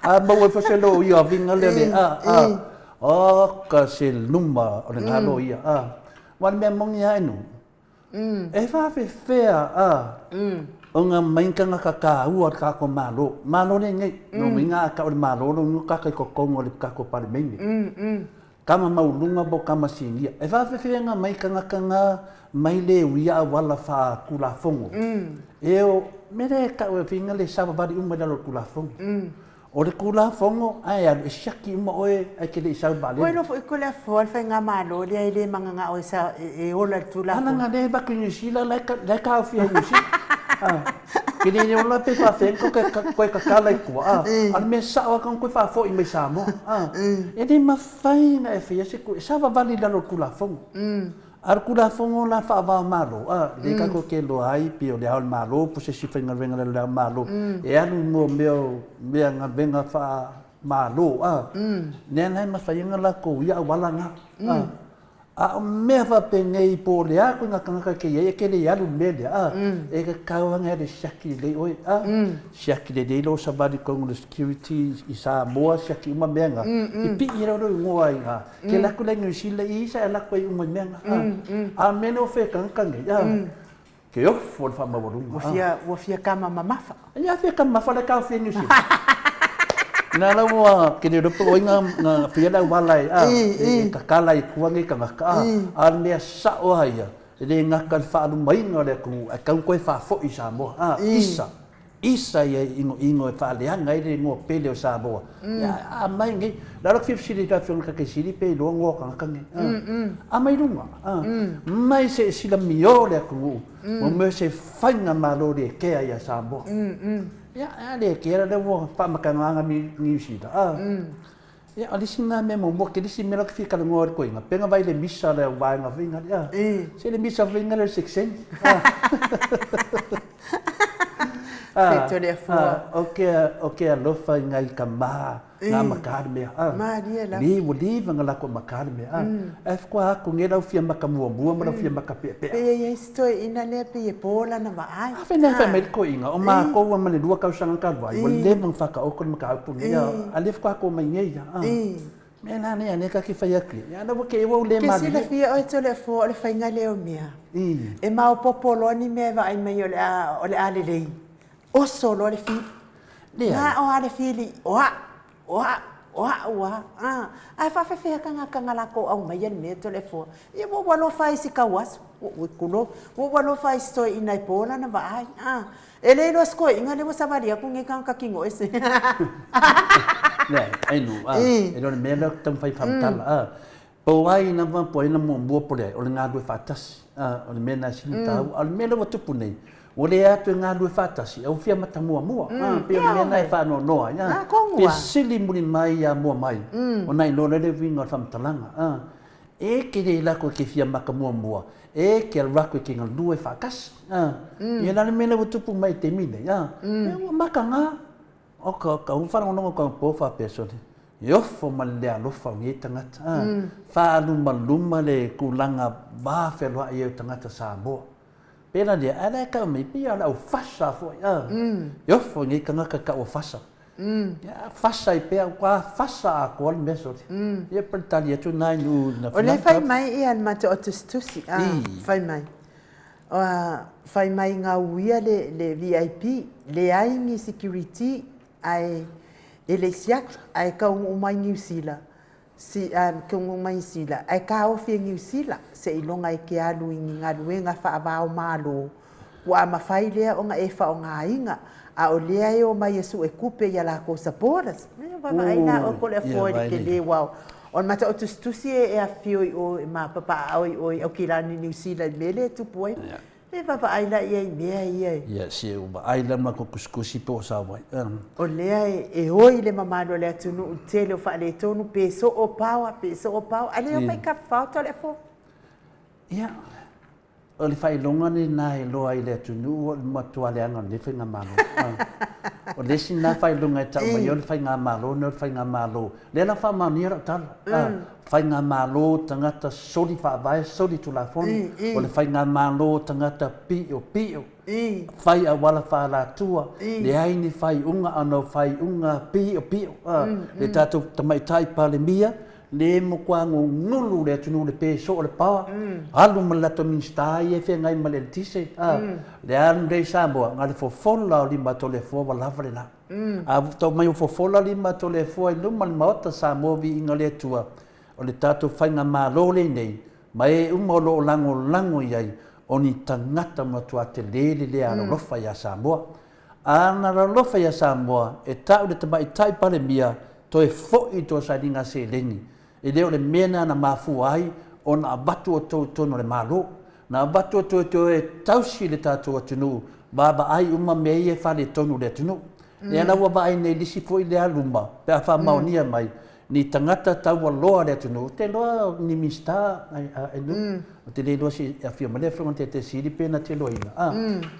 A maua ifo se loia aviga lea le a, a, oka se luma o lena loia, a. Aua o le mea moni lava e nuu, e faafefea a ona mai tagata taua o le tatou Malo, Malo lenei, lona uiga a tau o le Malo, lona uiga o tatou i totonu o le tatou Palemene. Kama maualuga po o kama sinia. E faafefeaga mai tagata na mai le uia auala faatulafono e o mea lea e tau e faiga le savavali uma i lalo o le Tulafono. O le Tulafono ae alu e siaki uma oe ae te le i sau i le vaalele. Ua iloa foi ko le afoa le faigamalo lea e le magagao e sa e ola i le Tulafono. Ana na lea e avatu i Niu Sila la e taofia i Niu Sila. Ke le ola pe faafefea ona toe tatala i tua, a o le mea sao lava toe faafoi mai Samoa. E le mafai ona e faia se e savavali i lalo o le Tulafono. A o le Tulafono la faava o Malo, a lea tatou te iloa ai pei o Le Ao o le Malo po o se isi faigaluega i lalo o Le Ao o le Malo e alu i mea o mea galuega faa-Malo, a lea la e mafai ai ona latou uia auala na. A o mea faapenei po o le a ituaiga tagata e te i ai, e te le alu i le mea lea, a, e tatau lava ona e siaki lelei oe, a, siaki lelei lou savali i totonu o le security i Samoa, siaki uma mea na, pipii ai loa lou igoa i ina. Ke alu atu la i Niu Sila i sa e alu atu ai uma i mea na, a. A o le mea lea ua fai e tagata nei, a, Ke ofo le faamaualuga. Ua fia, ua fia kama mamafa. Ia fia kama mamafa le taofia i Niu Sila. Na la ua ke le ropo oi nga nga fia le auala e a e kakala i tua nei tagata a a o le mea sao lava ia e le gata i le faalumaina o le atunuu ae tatau ona toe faafoi i Samoa a isa isa ia inoino e faaleaga ai le igoa pele o Samoa a mai nei la lau fia fesili i le afioga i le Taitaisili pe iloa igoa o tagata nei a mai luga a mai se i silamio le atunuu mo mea se faigamalo le kea ia Samoa ia a le kea lea ua faamatagaga Niu Sila a Ia, o le isi lena mea muamua, ke le isi mea la ou te fia talanoa ai i le toeaina, pe na vaai i le misa le au vaega foi lea, a, se le misa foi lea o le sekseni. Feto le afua. O ke, o ke alofa i ngai tama, nga maka le mea, a. Malie lava. Li, ua leva na lako maka le mea, a. Ae faatoa atu nei lau fia maka muamua ma lau fia maka peapea. Pei e i ai si toeaina lea pei e po lana vaai. A fai mai le toeaina, o matou ma le lua tausaga talu ai, ua leva ona faataoto le mataupu lenei, a o lea faatoa to mai nei lava. Mea la nei a lea ta te fai atu ai, a o lea ua te ua ou le malilie. Ke silafia oe Toleafoa o le faiga lea o mea, e maopoopo loa ni mea e vaai mai o le a, o le a lelei, oso loa le fili. Leai. Na o lava le fili o au, o au, o au lava. Ae faafefea tagata na latou aumaia le mea Toleafoa? Ia ua ou alofa ai i si tauaso, ua ou tulou, ua ou alofa ai i si toeaina e po lana vaai. E le iloa se toeaiina lea ua savali atu nei tagata kino ese. Leai, ai nu, a, e le o le mea lea ou te taumafai e faamatala, a. Po o ai lava, po o ai na muamua po o leai, o le galulue faatasi, a, o le mea lena e sili ona taua. A o le mea lea ua tupu nei, ua le atu e galulue faatasi, a ua fia mata muamua, a, pei o le mea lena e faanoanoa ai, a. Fia sili muli mai ia mua mai, ona iloa lea le uiga o le faamatalaga, a. E te le lako e te fia maka muamua, e te alu atu e te galue faatasi. A. Ia la le mea lea ua tupu mai i le taimi nei, a, ia ua makaga. O ka, ka ua faalogologo ka po faapea sole, e ofo ma le le alofa o nei tagata. A. Faalumaluma le tulaga va fealoai ai o tagata Samoa. Pēlā lea, ae la e tau mai, pei lava o le au fasa foi, a. E ofo i nei tagata e tau o fasa. Ia, fasa ai pea, ua fasa atoa le mea sole. Ia, pe le tali atu lena i nuu na O lea fai mai ia le matou tusitusi, a, fai mai, fai mai na uia le, le VIP, leai ni security, ae e le i siaki, ae taunuu mai Niu Sila, Si a taunuu mai i Sila, ae taofi e Niu Sila, seiloga e te alu i ni galuega faava-o-Malo, ua mafai lea ona e faaaogaina, a o lea e omai e suetupe i a latou supporters. Ia vaavaai la oe Toleafoa i le tele aua o le mata o tusitusi e afifio i o e mapapaao i o i Aukilani Niu Sila i le mea lea e tupu ai. E vaavaai la i ai i mea ia e. Ia, se ua vaai la matou tusitusi po o sao ai. O lea e oi le mamalu o le atunuu i le tele o faaletonu, pe soo power, pe soo power, ae le omai tafafao Toleafoa. Ia, o le faailoga lena e iloa ai i le atunuu o le matua leaga o lenei faigamalo. O le isi lena faailoga e tau mai ai o le faigamalo lenei o le faigamalo. Lea la faamaonia lau tala, Faigamalo tagata soli faavae, soli tulafono, o le faigamalo tagata piopio, fai auala faalatua, leai ni faaiuga ona o faaiuga piopio. Le tatou tamaitai Palemia, le matua gugulu le atunuu i le pe soo o le paoa, alu ma le latou Minisita ia e feagai ma le eletise, le alu lea i Samoa, na o le fofola o lima Toleafoa ua lava lena. A tau mai ua fofola lima Toleafoa i luma o le Maota Samoa viiga o le Atua. O le tatou Faigamalo lenei, ma e uma o lo o lagolago i ai, o ni tagata matua tele le le alolofa ia Samoa. A na alolofa ia Samoa, e ta'u le Tamaitai Palemia toe fo'i i tua sailiga seleni. E le o le mea lena na mafua ai ona avatu outou i totonu o le Malo. Na avatu outou e toe tausi le tatou atunuu, vaavaai uma mea ia e faaletonu i le atunuu. Lea la ua vaai nei i le isi foi lea luma pe a faamaonia mai ni tagata taualoa le atunuu, ou te iloa ni Minisita e nuu, ou te le iloa se afio mai le Afioga i le Taitaifono pe na te iloaina. A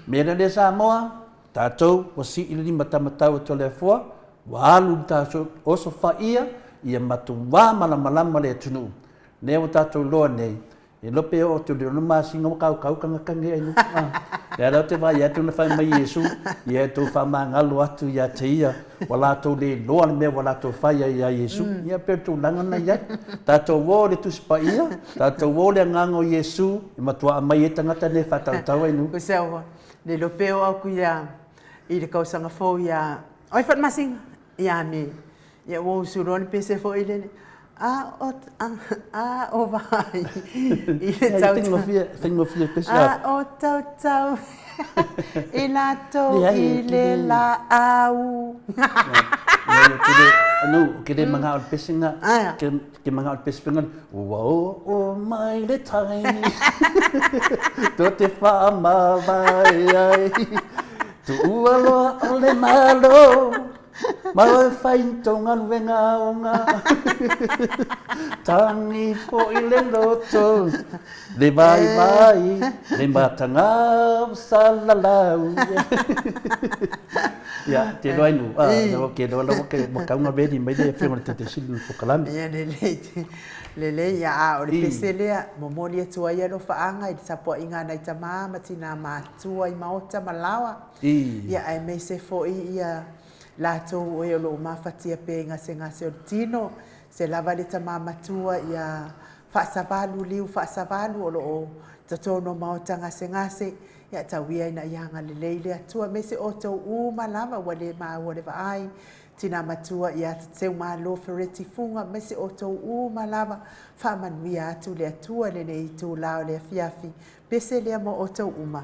mea la lea Samoa, tatou ua sii le limataumatau atu a le Afua, ua alu le tatou osofaia ia matuā malamalama le atunuu. Lea ua tatou iloa nei, E iloa pe oo atu i le 6 masina ua kaukau tagata nei ai. Lea la ou te vaai atu na fai mai Iesu, ia e tou faamagalo atu ia te ia, ua latou le iloa le mea ua latou fai ai ia Iesu. Ia pei o le tulaga lena e i ai. Tatou o i le Tusi Paia, tatou o i le agaga o Iesu, e matua aumai ai tagata nei e faatautau ai nuu. Usa ua le iloa pe oo atu ia i le tausaga fou ia oi foi le masina ia Me. Ia ua usu loa le pese foi lele, a o a o vaai i le tautau. Faigofie pese. A o tautau i latou i le laau. No, ke le mangao le pese nga. Ke mangao le pese fenga. Ua oo mai le taimi. To te whaamavae ai. Tuua loa o le malo. Malo e fai i tou galuega aoga Tangi foi le loto Le vaivai le mataga o Salalau Ia, te iloa ai nu, ke iloa lava ke ua tau na ready mai le Afioga i le Taitaisili i le polokalame. Ia, lelei, lelei, ia, a o le pese lea, momoli atu ai alofaaga i le tapuaiga a nai tama ma tina matua i maota ma laoa. Ia aemaise foi ia latou o e o lo o mafatia pea i gasegase o le tino, se lava le tama matua ia Faasavalu Liu Faasavalu o lo o totonu o maota gasegase, ia tau ia ina ia agalelei le Atua aemaise outou uma lava ua le maua le vaai, tina matua ia Seumalo Fereti Fuga aemaise outou uma lava, faamanuia atu le Atua i lenei itula o le afiafi. Pese lea mo outou uma.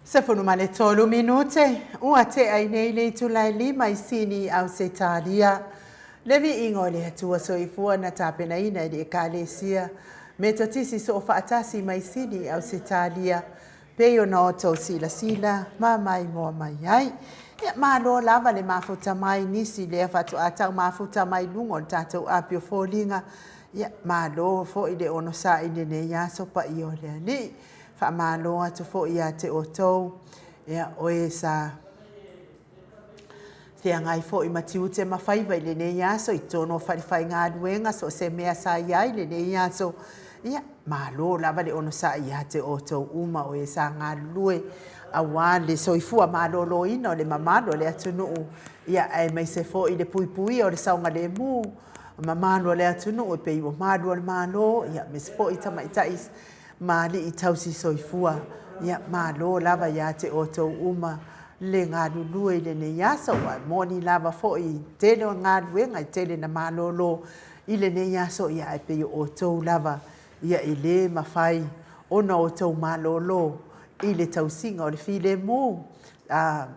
13 minute, ua tea i nei le itula e 5 i Sini, Ausetalia. Le viiga o le Atua Soifua na tapenaina e le Ekalesia Metotisi Soofaatasi mai Sini, Ausetalia, pei ona outou silasila ma maimoa mai ai. Ia, malo lava le mafuta mai nisi lea faatoa tau mafuta mai luga o le tatou api o foliga. Ia, malo foi le onosai i lenei aso paia o le Alii. Faamalo atu foi ia te outou, ia, o e sa feagai foi ma tiute ma faiva i lenei aso i totonu o falefaigaluega, so o se mea sa i ai i lenei aso. Ia, malo lava le onosai ia te outou uma o e sa galulue aua le soifua maloloina o le mamalu o le atunuu, ia, aemaise foi le puipuia o le saogalemu mamalu o le atunuu e pei ua malu o le Malo, ia, aemaise foi tamaitai ma alii tausi soifua. Ia, malo lava ia te outou uma le galulue i lenei aso. Ua moni lava foi tele o galuega e tele na malolo i lenei aso, ia, ae pei o outou lava, ia, e lē mafai ona outou malolo i le tausiga o le filemu, a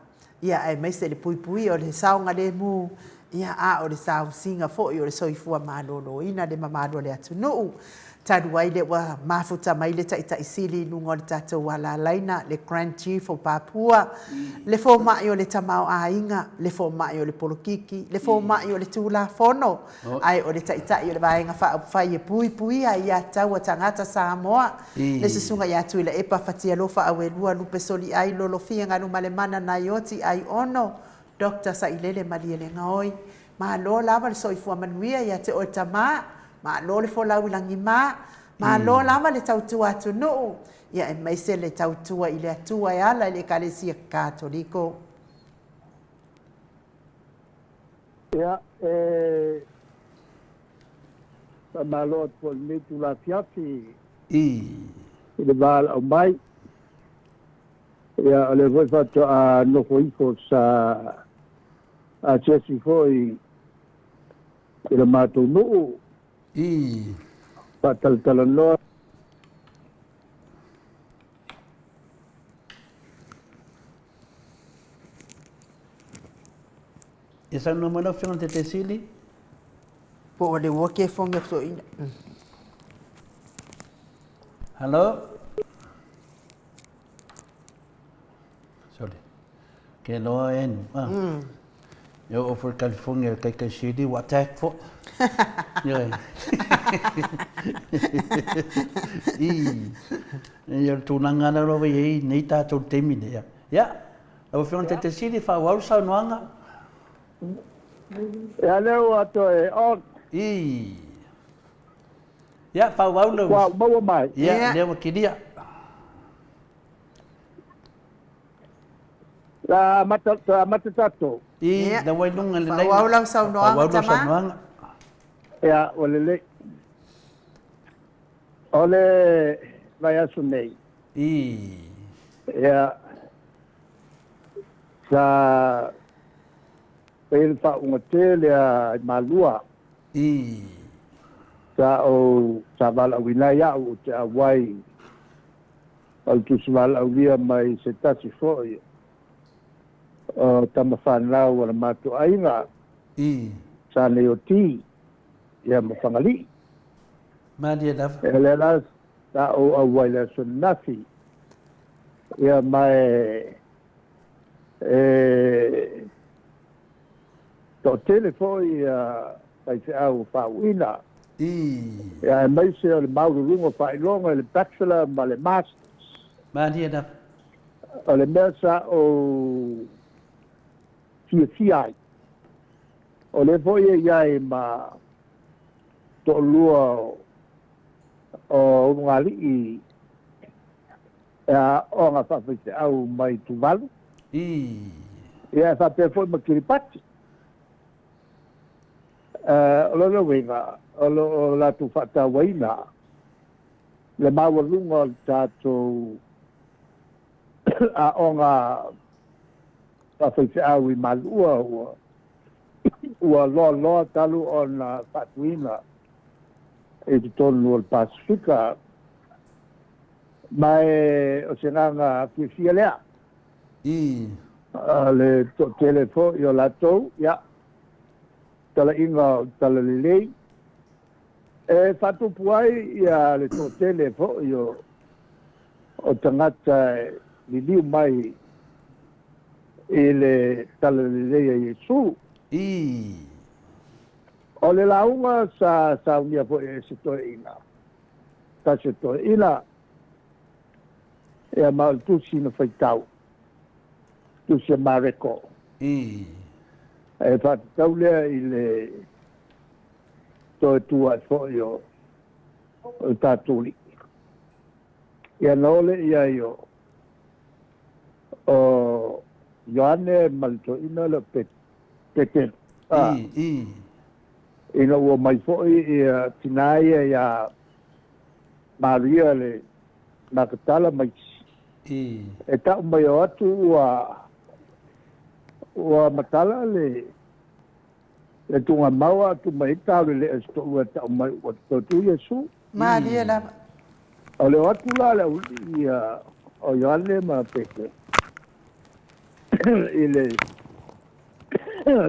ia, aemaise le puipuia o le saogalemu, ia, a o le sausiga foi o le soifua maloloina le mamalu o le atunuu. Talu ai lea ua mafuta mai le Taitai Sili i luga o le tatou alalaina, le Grand Chief o Papua, le fomai o le tamaoaiga, le fomai o le polokiki, le fomai o le Tulafono, ae o le Taitai o le Vaega Faaupufai e puipuia ai aiatatau a tagata Samoa, le Susuga ia Tuilaepa Fatialofa Auelua Lupe Soliai Lolofia Galumalemana Naioti Aiono Doctor Sailele Malielegaoi. Malo lava le soifua manuia ia te oe tama, malo le folau i lagima, malo lava le tautua atunuu, ia aemaise le tautua i le Atua e ala i le Ekalesia Katoliko. Ia, e faamalo atu foi i lenei itula afiafi i le valaau mai. Ia, o lea foi faatoa nofo ifo sa asiasi foi i le matou nuu. Faatalatalanoa. Ia saunoa mai lau Afioga i le Taitai Sili. Po o le ua ke fonge soina. Hello. Sorry. Ke loa e nu. Ah. E oo foi California le Taitai Sili ua attack foi. Ioe. I. Ia o le tulaga lea ua i ai nei tatou i le taimi nei. Ia, lau Afioga i le Taitai Sili, faaauau le saunoaga. Ia lea ua toe on. I. Ia, faaauau lau. Ua maua mai. Ia, lea ua kilia. La amata, toe amata tatou. I, lea ua i luga le laina. Faaauau lau saunoaga, tama. Faaauau lau saunoaga. Ia, ua lelei. O le vaiaso nei. I. Ia, sa fai le faauuga tele a i Malua. I. Sa ou, sa valaauina ai au ou te auai o le tusi valaaulia mai se tasi foi o tama fanau a le matou aiga. I. Sa Neioti, ia ma Fagalii. Malie lava. Ia lea la sa ou auai i le aso ananafi. Ia ma e e toatele foi ia faifeau o faauuina. I. Ia aemaise o le maualuluga o faailoga i le Bachelor ma le Masters. Malie lava. O le mea sa ou fiafia ai, o lea foi e i ai ma toalua o ulugalii e aoga faafaifeau mai Tuvalu. I. Ia e faapea foi ma Kiribati. O lona uiga, o lo o latou faatauaina le maualuga o le tatou aoga faafaifeau i Malua ua ua loaloa talu ona faatuina i totonu o le Pasefika. Ma e o se agaga fiafia lea. A le toatele foi o latou, ia, talaiga o le Talalelei, e faatupu ai ia le toatele foi o o tagata e liliu mai i le Talalelei a Iesu. O le lauga sa saunia foi e se toeaina, tasi o toeaina, ia ma o le tusi na faitau, tusi a Mareko. E faatatau lea i le toe tu ae foi o o le tatou Alii. Ia na oo lea i ai o o Ioane ma le toeaina lea o Petero. Ina ua omai foi ia tina ia ia Maria le Makatala ma isi. E tau mai o atu ua ua matala le le tuugamau a tu mai tau le lea se toalua e tau mai ua toe tu Iesu. Malie lava. O le o atu la le aualii ia o Ioane ma Petero i le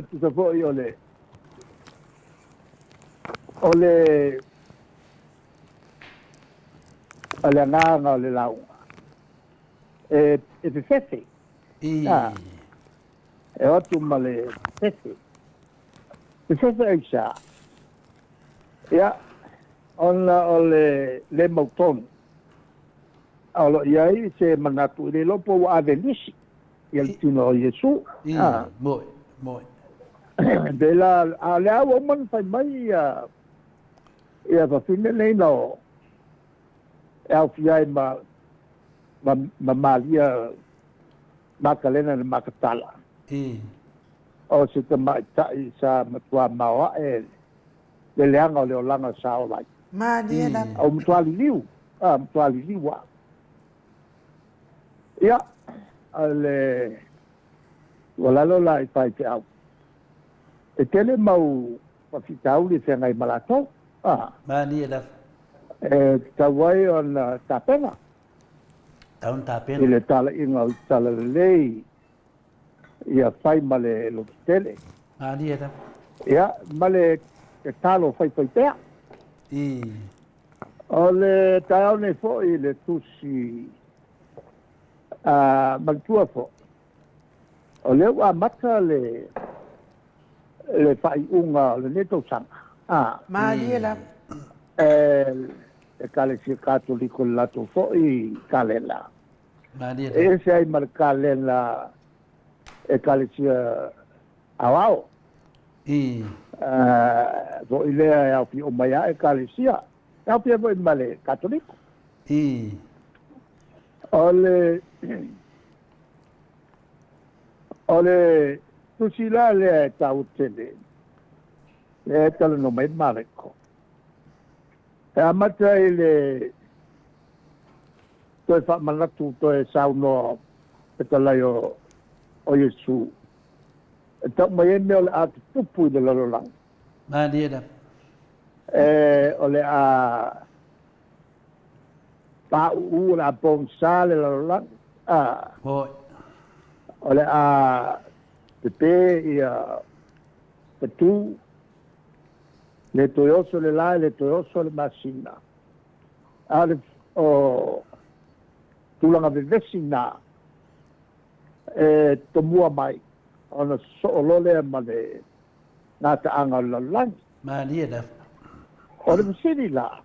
tusa foi o le o le o le agaga o le lauga e e fefefe. E o atu ma le fefefe. Fefefe aisea? Ia, ona o le le mautonu, a o lo o i ai se manatu e le iloa po ua ave e nisi ia le tino o Iesu. Moe, moe. Pei la, a o lea ua uma ona fai mai ia ia fafine nei na o e aofia ai ma ma ma Maria Makalena le Makatala. O se tamaitai sa matua maoae le leaga o le olaga sa ola ai. Malie lava. A ua matua liliu, a, matua liliu lava. Ia, o le tuualalo la i faifeau, e tele mau faafitauli e feagai ma latou, a. Malie lava. E tatau ai ona tapena. Tatau ona tapena. I le talaiga o le Talalelei ia fai ma le lototele. Malie lava. Ia, ma le tatalo faifaipea. O le taeao nei foi i le tusi a manatua foi, o lea ua amata le le faaiuga o lenei tausaga. A. Malie lava. E Ekalesia Katoliko le latou foi kalena. Malie E ese ai ma le kalena Ekalesia Aoao. Foi lea e aofia uma ai lava Ekalesia, e aofia foi ma le Katoliko. O le o le tusi la lea e taua tele, lea e talanoa mai Mareko. E amata i le toe faamanatu, toe saunoa fetalai o o Iesu e tau mai ai mea o le a tutupu i le lalolagi. Malie lava. E o le a pauu, o le a pogisa le lalolagi, a. Moi. O le a pepe ia fetu, le toe oso le la, le toe oso le masina. A o le o tulaga vevesi na e tomua mai ona sosoo loa lea ma le gataaga o le lalolagi. Malie lava. O le fesili la,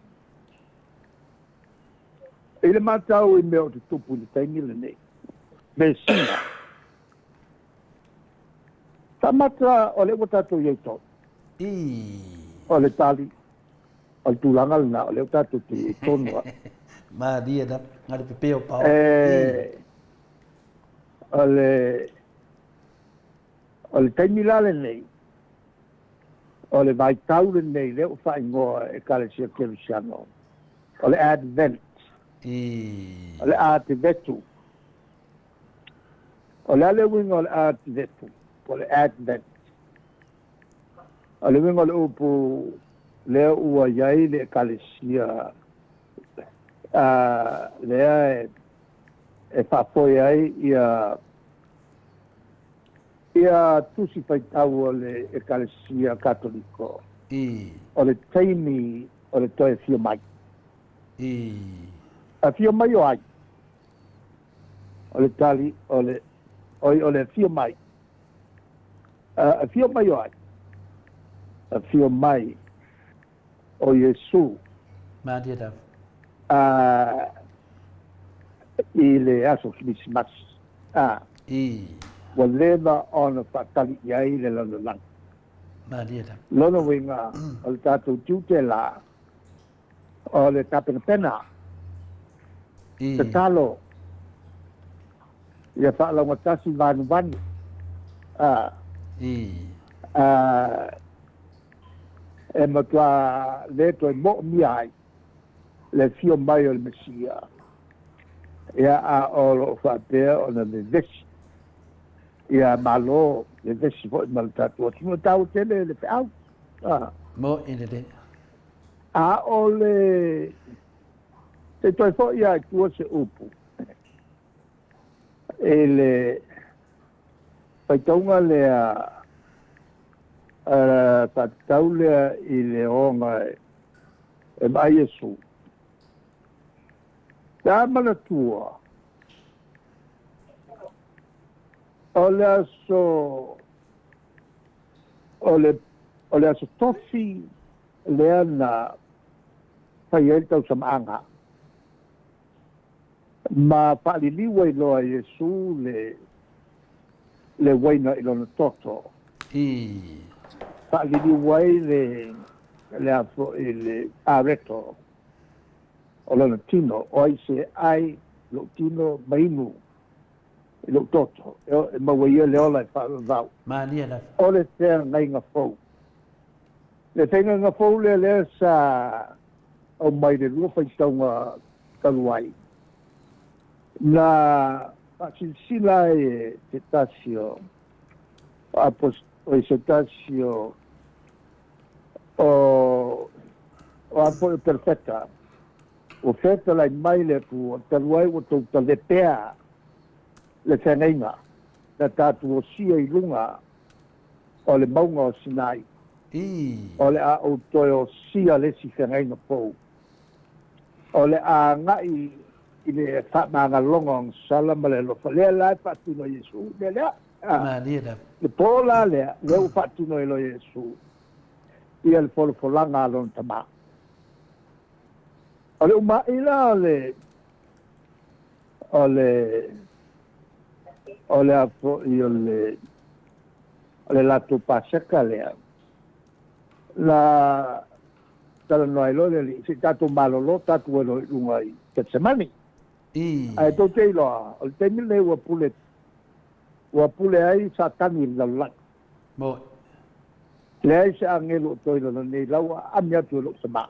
i le matau i mea o tutupu i le taimi lenei, vesiga, faamata o lea ua tatou i ai tonu. O le tali, o le tulaga lena, o lea ua tatou te i ai tonu lava. Malie lava, na le pepe o paoa. E, o le, o le taimi la lenei, o le vaitau lenei lea ua faaigoa e Ekalesia Kerisiano, o le Advent, o le Atevetu. O le a le uiga o le Atevetu, po o le Advent? O le uiga o le upu lea ua i ai le Ekalesia lea e faafoe ai ia Ia Tusi Faitau o le Ekalesia Katoliko. O le taimi o le toe afio mai. Afio mai o ai? O le tali o le, oi, o le afio mai. Afio mai o ai? Afio mai o Iesu. Malie lava. I le aso Kerisimasi. Ua leva ona faatali i ai le lalolagi. Malie lava. Lona uiga, o le tatou tiute la, o le tapenapena, tatalo, ia faalaugatasi vanuvanu, e matua le toe moomia ai le afio mai o le Mesia, ia a o loo faapea ona vevesi ia Malo, vevesi foi ma le tatou atunuu, e taua tele le feau. Mo'i lelei. A o le se toe foi lava i tua se upu i le faitauga lea faatatau lea i le oga e vaai Iesu. Pe a manatua, o le aso o le o le aso tofi lea na fai ai le tausamaaga ma faaliliu ai loa e Iesu le le uaina i lona toto. Faaliliu ai le le a foi le areto o lona tino, o ai se ai lou tino ma inu i lou toto, e maua ia le ola e faavavau. Malie lava. O le feagaiga fou. Le feagaiga fou lea lea sa aumai le lua faitauga talu ai, na faasilasila ai e se tasi o o se tasi o o o a foi o perofeta, ua fetalai mai le Atua, talu ai ua tou tave pea le feagaiga na tatou osia i luga o le mauga o Sinai, o le a ou toe osia le isi feagaiga fou, o le a agai i le faamagaloga o agasala ma le alofa. Lea la e faatino e Iesu le mea lea. Malie lava. Le po la lea, lea ua faatino ai loa e Iesu ia le folafolaga a lona Tama. O le umaʻi la o le, o le, o le a foi o le, o le latou Paseka lea, na talanoa ai loa le Alii, se i tatou malolo tatou ai loa i luga i Ketsemane. Ae tou te iloa, o le taimi lenei ua pule, ua pule ai Satani i le lalolagi. Moe. Leai se agelu o toe lona nei lau ua aami atu e lou tama.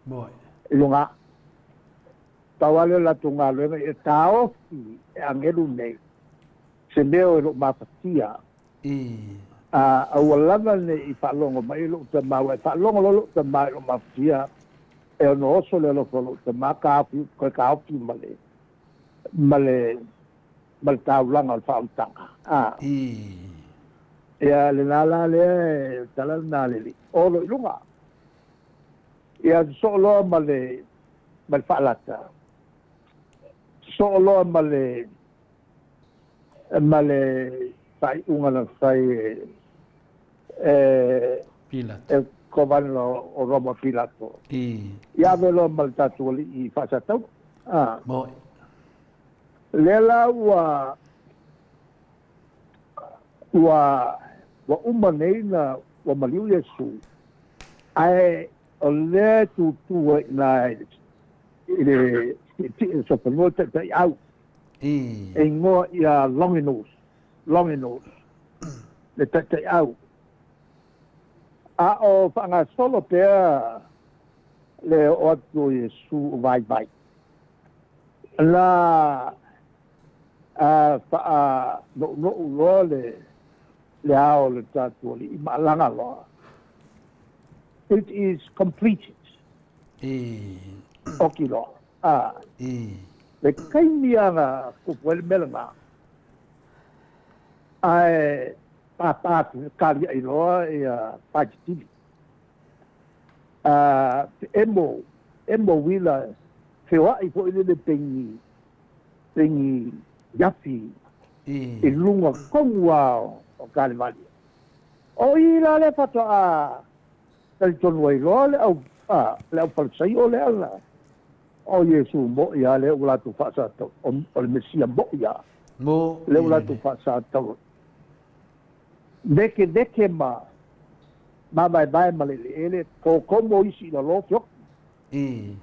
Moe. I luga. Pau lava lea o le latou galuega ia taofi e agelu nei se mea o e lou mafatia. A aua lava ne i faalogo mai i lou tama, aua e faalogo loa lou tama i lou mafatia, e ono oso le alofa o lou tama, taofi, toe taofi ma le, ma le, ma le taulaga o le faaolataga. A. Ia, lena la lea e tala lena a le alii, o loa i luga. Ia sosoo loa ma le, ma le faalata, sosoo loa ma le, ma le faaiuga na fai e, e, Pilato. e Kovana o Roma Pilato. Ia ave loa ma le tatou alii i Faasataua. A. Moe. Lea la ua, ua, ua uma nei na ua maliu Iesu, ae o lea e tutu ai i ina i le tietie o le sofanua le taitaiau. E igoa ia Longinus, Longinus, le taitaiau. A o faagasolo pea le oo atu o Iesu o vaivai. Na faanounou loa le le ao o le tatou Alii ma alaga loa. It is completed. Oki loa. Le taimi lava na tupu ai le mea lena, ae Pāpā kaliaʻi loa ia paetitili. Emo, emo uila, feoaʻi foi lele pegi, pegi afi i luga tonu lava o Kalevali. O i la lea faatoa talitonu ai loa le au, le au Falisaio lea na, o Iesu moʻi lava lea ua latou faasatau, o le Mesia moʻi lava. Lea ua latou faasatau. Vekeveke ma mavaevae ma le eleele, kokomo isi i lalo feoki.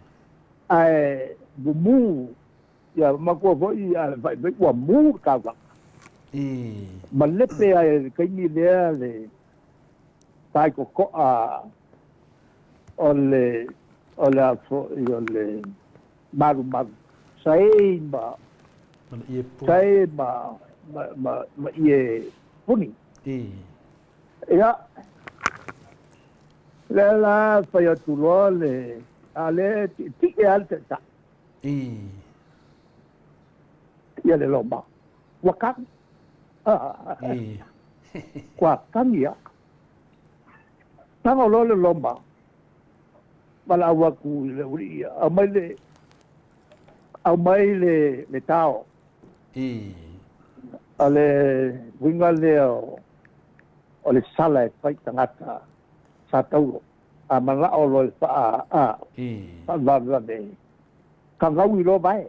Ae mumu, ia matua foi a le vaivai ua mu le taulaga. Malepe ai i le taimi lea le taitoto'a o le o le a foi o le malumalu saei ma sae ma ma ma ie puni. Ia, lea la fai atu loa le a lea e tietie lava le taitai. Ia le Roma. Ua kagi. Ua kagi lava. Tago loa le Roma, valaau atu i le aualii ia, aumai le, aumai le, le tao. O le uiga lea o le sala e fai i tagata sa taulo. A manao loa i le faa, a, faavavevave, kagaui loa vae.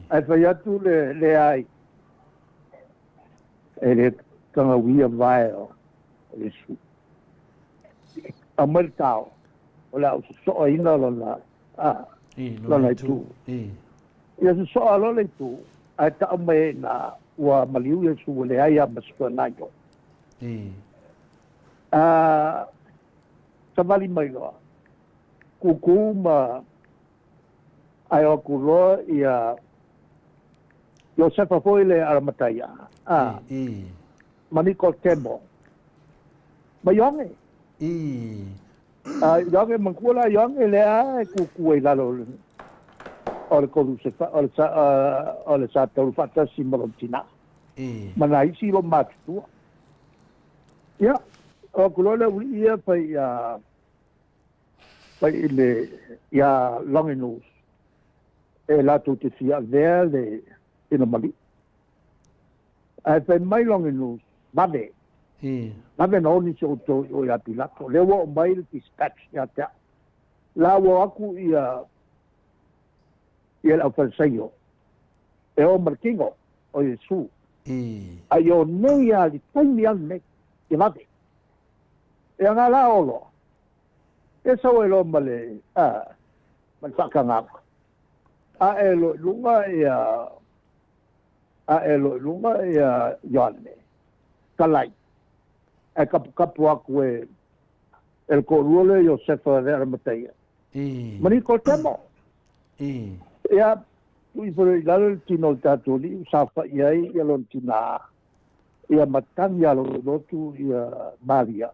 Ae fai atu le leai, e le kagauia vae o Iesu. Aumai le tao, o le a ou sosoaina lona, a, lona itu. Ia sosoa loa le itu, ae tau mai ai i ina, ua maliu Iesu ua leai lava ma se toe. A, savali mai loa, kūkū ma ae o atu loa ia Iosefa foi le Aramataia, a, ma Nikotemo, ma Ioane. A, Ioane, manatua la Ioane lea e kūkū ai i lalo o le kolusefa, o le sa, o le sa taulu faatasi ma lona tinā, ma nai isi loomatutua. Ia, o atu loa le aualii ia fai ia fai i le iā Longinus e latou te fia avea le tino maliu. Ae fai mai Longinus, vave, vave na oni se outou i o ia Pilato. Lea ua oo mai le dispatch ia te au. La ua o atu ia ia le aufalesaio e o ma le tino o Iesu. A i o nei lava i le taimi lava lenei, ia vave. Ia nga la o loa, e sau ai loa ma le, a, ma le faatagaga. Ae loa i luga ia, ae loa i luga ia Ioane, talai, ae kapukapu atu e, e le toalua lea Iosefa le Aramataia, ma Nikotemo. Ia, tuu ifo loa i lalo le tino o le tatou alii ua saofai ai ia lona tinā, ia ma tagi alolotu ia Maria,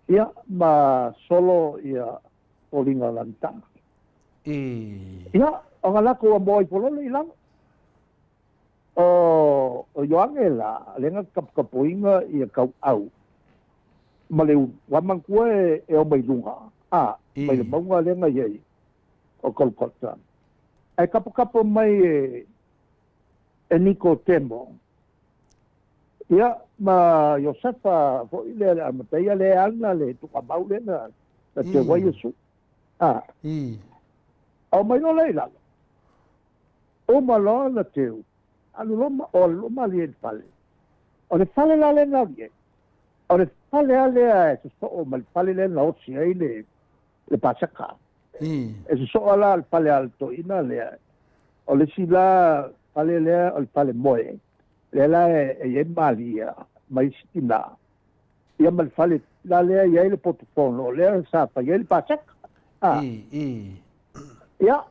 ia ma solo ia foliga o lana tama. Ia, ona latou amoa ifo loa lea i lalo. O, o Ioane la, lea na taputapuina ia tauau ma le ulu, ua manatua e, e o mai luga, a, mai le mauga lea na i ai o Kolokota. Ae taputapu mai e, e Nikotemo, ia, ma Iosefa foi lea le Amataia lea ana le tuuamau lea na, na teu ai Iesu. A, aumai loa lea i lalo. Uma loa ona teu, alu loa ma, o alu loa malie i le fale. O le fale la lea na alu i ai, o le fale lava lea e sosoo ma le fale lea na osi ai le, le Paseka. E sosoo la le fale a le toeaina lea, o le isi la fale lea o le fale moe, lea la e i ai Maria ma isi tinā, ia ma le fale la lea e i ai le potu fono, lea sa fai ai le Paseka. A. Ia,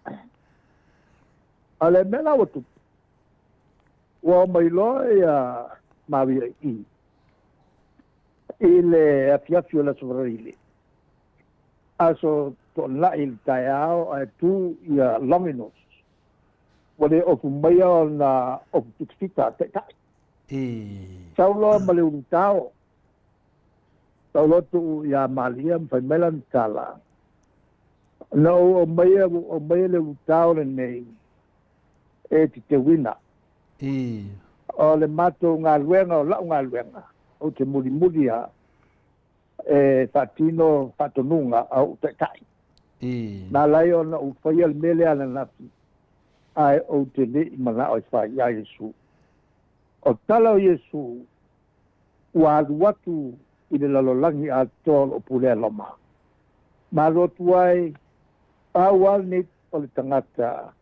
o le mea la ua tupu, ua omai loa ia Maria i i, i le afiafi o le Aso Faraile, aso Toonai i le taeao ae tu ia Longinus, ua le ofu maia ona ofu fitafita taitai. Sau loa ma le ulutao, sau loa tuu ia Malia ma fai mai lana tala, Na ou aumaia, ua ou aumaia le ulutao lenei e te teuina. O le matou galuega, o lau galuega, ou te mulimuli lava e faatino faatonuga a ou taitai. Na ala ai ona ou faia le mea lea ananafi, ae ou te le i manao e fai iā Iesu. O tala o Iesu, ua alu atu i le lalolagi atoa o lo o pulea Roma. Ma alu atu ai, pau lava lenei o le tagata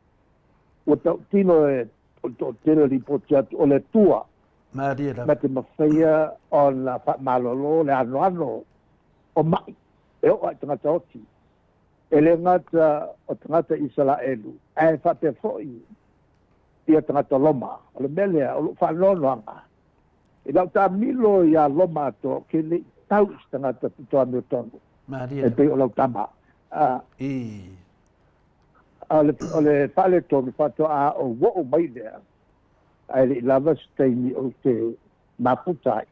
ua tautino e o le toatele o lipoti atu o le Atua na te mafaia ona faamalolo le anoano o maʻi e oo lava i tagata oti, e le gata o tagata Isalaelu, ae faapea foi ia tagata Roma. O le mea lea, o lou faanoanoaga i lau taamilo ia Roma atoa, ou te le i tau i se tagata pito amiotonu e pei o lau tama. A o le faaletonu faatoa ou oo mai lea, ae le i lava se taimi ou te mafuta ai.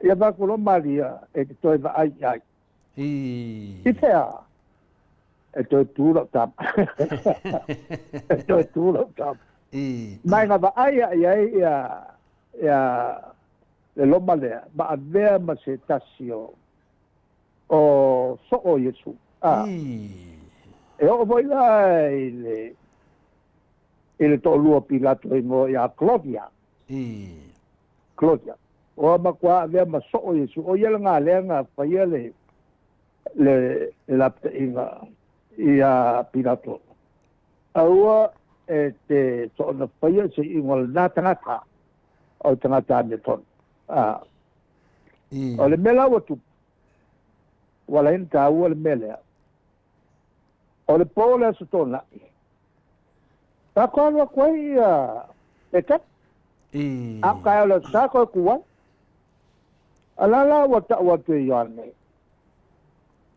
Ia vaku loa Maria e te toe vaai i ai. I fea? E toe tu lau tama. E toe tu lau tama. Mai na vaai a i ai ia, ia le loma lea, ma avea ma se tasi o, o soo Iesu. A. E oo foi la i le, i le toalua o Pilato e igoa ia Claudia. Claudia. Ua matua avea ma soo Iesu. O ia lena lea na faia le, le, le lapataiga ia Pilato. Aua e te soona faia se iuga o lena tagata, o le tagata amiotonu. A. O le mea la ua tupu, ua ala ai ona taua le mea lea, o le po o le Aso Toonai, Sa koe alu atu ai ia Petero. A o taeao o le Aso Sa koe tu ai. A la la ua tau atu e Ioane,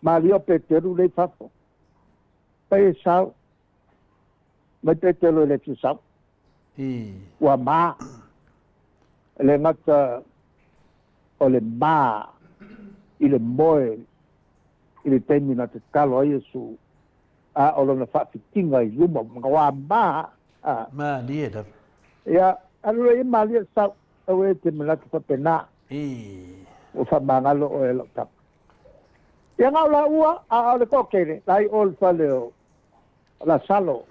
Malia o Peteru lea i fafo. Fai e sau. Mai Peteru e le fia sau. Ua ma. E le gata o le ma i le moe i le taimi na tatalo ai Iesu a o lona faafitiga i luma ma ua ma a. Malie lava. Ia, alu lea ia malie sau, aua e te manatu faapena. Ua faamagalo oe e lau tama. Ia na o laua, a o le toatele, la i o i le fale o Lasalo.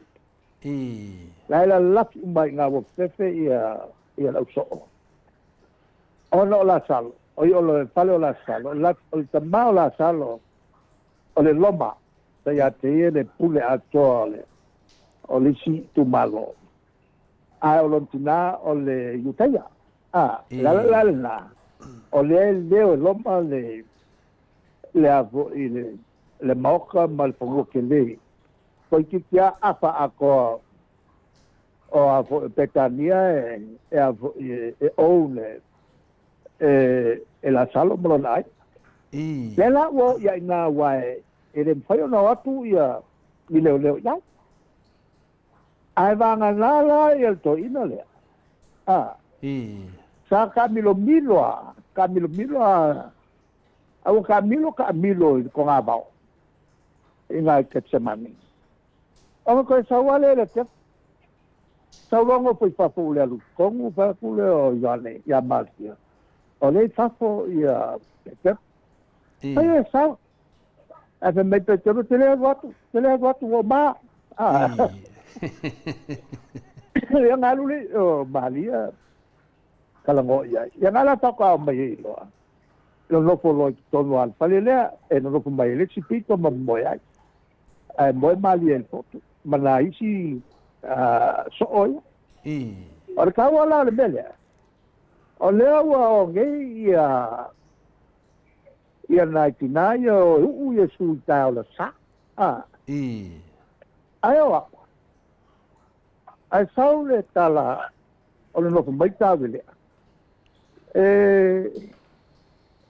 La e lalafi uma ai i ina ua fefe ia, ia le ausoo. Ona o Lasalo, o i o le fale o Lasalo, o le tama o Lasalo, o le Roma, sa ia te ia le pule atoa o le o le isi itumalo, ae o lona tina o le Iutaia. A, o le ala la lena, o lea e leo e Roma le le a foi le le maoka ma le fanua tele, toeitiiti lava afa atoa o a foi o Petania e e a foi e own e e Lasalo ma lona aiga. Lea la ua oo i ai ina aua e le mafai ona o atu ia ni leoleo i ai. Ae vagana la ia le toeaina lea, a, sa taamilomilo lava, taamilomilo lava, a ua taamilo taamilo i le togavao i ina i Ketsemane. Ona toe sau lava lea i le afiafi, sau loa nofo i fafo i le alu i totonu, fai atu lea o Ioane ia Maria, o lea i fafo ia Peteru. Fai e sau. Ae fai mai Peteru, ou te le alu atu, ou te le alu atu, ua ou ma. Ia na alu lea o Maria talanoa i ai. Ia na la faatoa mai ai loa. Nonofo loa i totonu o le fale lea, e nonofo mai ai le isi pito ma moe ai. Ae moe malie i le potu ma nā isi soo ia. O le taua la o le mea lea, o lea ua o nei ia ia nai tinā ia o e uu Iesu i taeao o le Aso Sa. Ae o au, ae sau le tala o le nofo mai Tavelea, e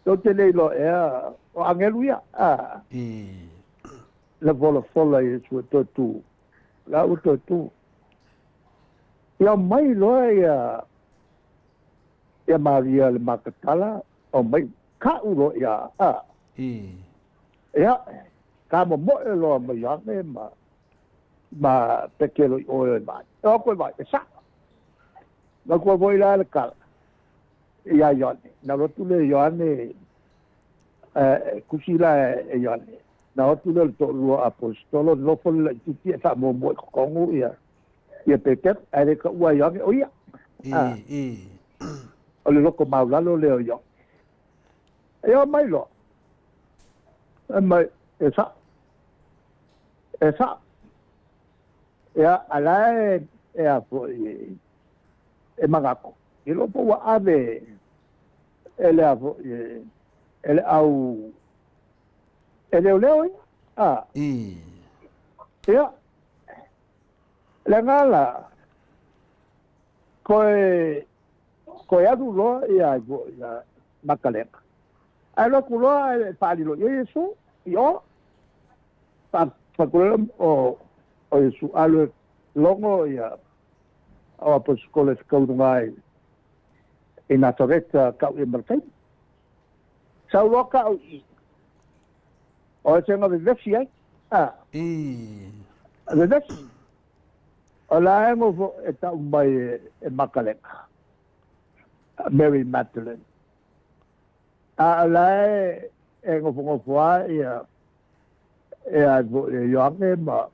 tou te le iloa ea o agelu ia, a. Na folafola Iesu e toe tu, la ua toe tu. Ia omai loa ia. Ia Maria le Makatala, o mai ka'u loa ia a. Ia, kamomo'e loa ma Ioane ma ma Petelo i o e vaai. E o atu e vaai, e sa'o. Matua foi la le tala iā Ioane. Na alu atu lea Ioane, e tusi la e Ioane, na o atu lea o le toalua o Aposetolo nofo le laitiiti ae faamuamua i totonu ia ia Petelo, ae le taua e Ioane o ia. O le loto maulalo lea o Ioane. E o mai loa, fai mai, e sa'o, e sa'o. Ia, a la e, e a foi, e manatu, i loko ua ave e le a foi, e le au, e leoleo ia. A. Ia, le agaga la, toe, toe alu loa ia foi ia Makalena. Ae alu atu loa ae faalilo i ai Iesu i o. Fai atu loa o, o Iesu alu e logo ia o aposetolo e fetauiluga ai i Nasareta kau ia ma le taimi. Sau loa kau i o e sega vevesi ai. A. Vevesi. O la e ngofo e tau mai e Makalena. Mary Magdalene. A o la e e nofonofo lava ia e a foi e Ioane ma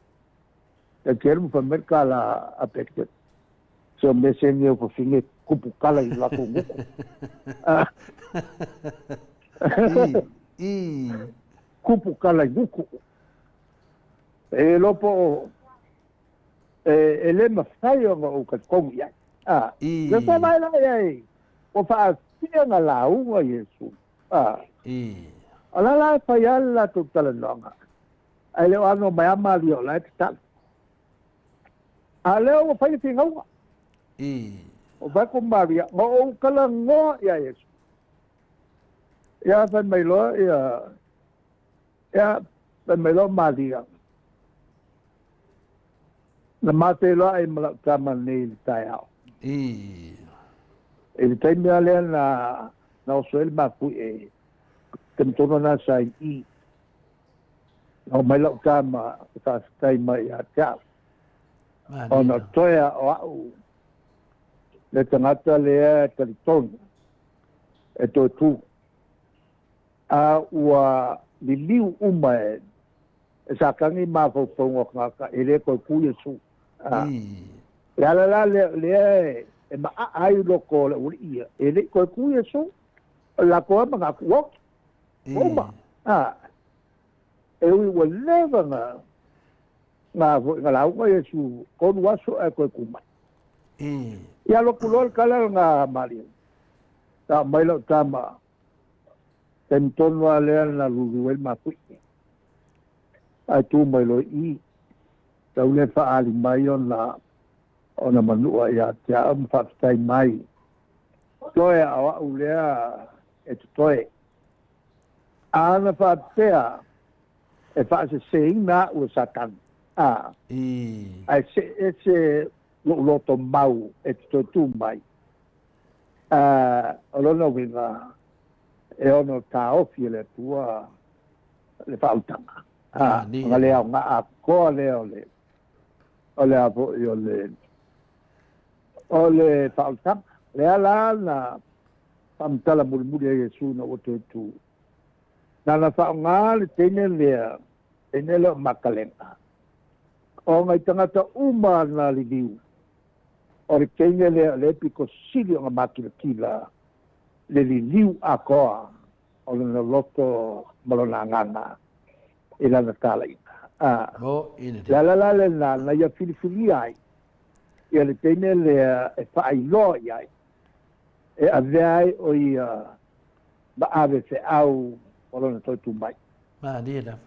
Petelo ma fai mai le tala a Petelo, se o mea sene o fafine kupu kala i latou gutu. Kupu kala i gutu. E iloa po o e le mafai ona ou talitonu i ai. A, le faavae la i ai, ua faafia na lauga Iesu. A, o la la e fai lava le latou talanoaga, ae le o ano mai lava Maria o la e tatalo. A o lea ua fai le finauga. Ua fai atu Maria, na ou talanoa ia Iesu. Ia fai mai loa ia, ia fai mai loa Maria, Na ma feiloai ma lau tama nei i le taeao. I le taimi lava lea na, na oso ai le mafuie, taimi tonu lena sa i i. Na omai lau tama e faafetai mai ia te au. Ona o toe a o au le tagata lea e talitonu e toe tu. A ua liliu uma e E Satani mafaufauga o tagata e le toe tu Iesu. A. Le ala la lea, lea e maaa ai loko o le aualii ia, e le i toe tu Iesu. O le latou lava manatu, ua oti, ua uma. A. E ui ua leva na, na foi na lauga Iesu, tolu aso ae toe tu mai. Ia alu atu loa le tala lena a Maria, na aumai lau tama, taimi tonu lava lea na lulu ai le mafuie. Ae tu mai loa i i, tau le faaali mai ona ona manua ia te au ma faafetai mai. Toe a o au lea e totoe. A na faapea e faaseseina au e Satani, a, ae see ese lou loto mau e te toe tu mai, a, o lona uiga, e ono taofi e le Atua le faautaga. A, ona le aoga atoa lea o le, o le a foi o le, o le faautaga. Lea la na faamatala mulimuli ai Iesu ina ua toe tu. Na na faaaoga le teine lea, teine lea o Makalena, ona i tagata uma na liliu, o le teine lea o lea e pito sili ona makilatila le liliu atoa o lona loto ma lona agaga i lana talaiga. A, le ala la lena na ia filifilia ai ia le teine lea e faailoa i ai, e avea ai o ia ma ave feau o lona toe tu mai. Malie lava.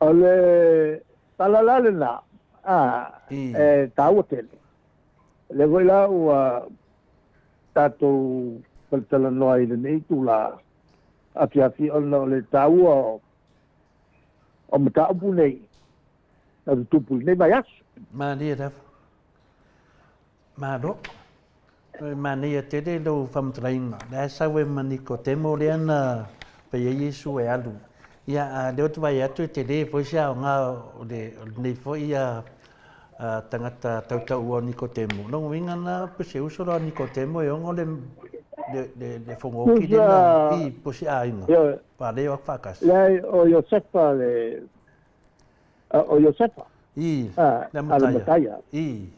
O le tala la lena, a, e taua tele. O lea foi la ua tatou talatalanoa i lenei itula afiafi ona o le taua o mataupu nei na tutupu i lenei vaiaso. Malie lava. Malo. E manaia tele lou faamatalaina, la e sau ai ma Nikodemo lea na fai ai Iesu e alu. Ia, a o lea ou te vaai atu e tele foi se aoga o lenei foi tagata tautaua o Nikodemo. O lona uiga lena, po o se uso la o Nikodemo e ono le fonoti lea na i, po o se aiga, paleo atu faatasi. Leai, o Iosefa le, o Iosefa. I, le Amataia. I.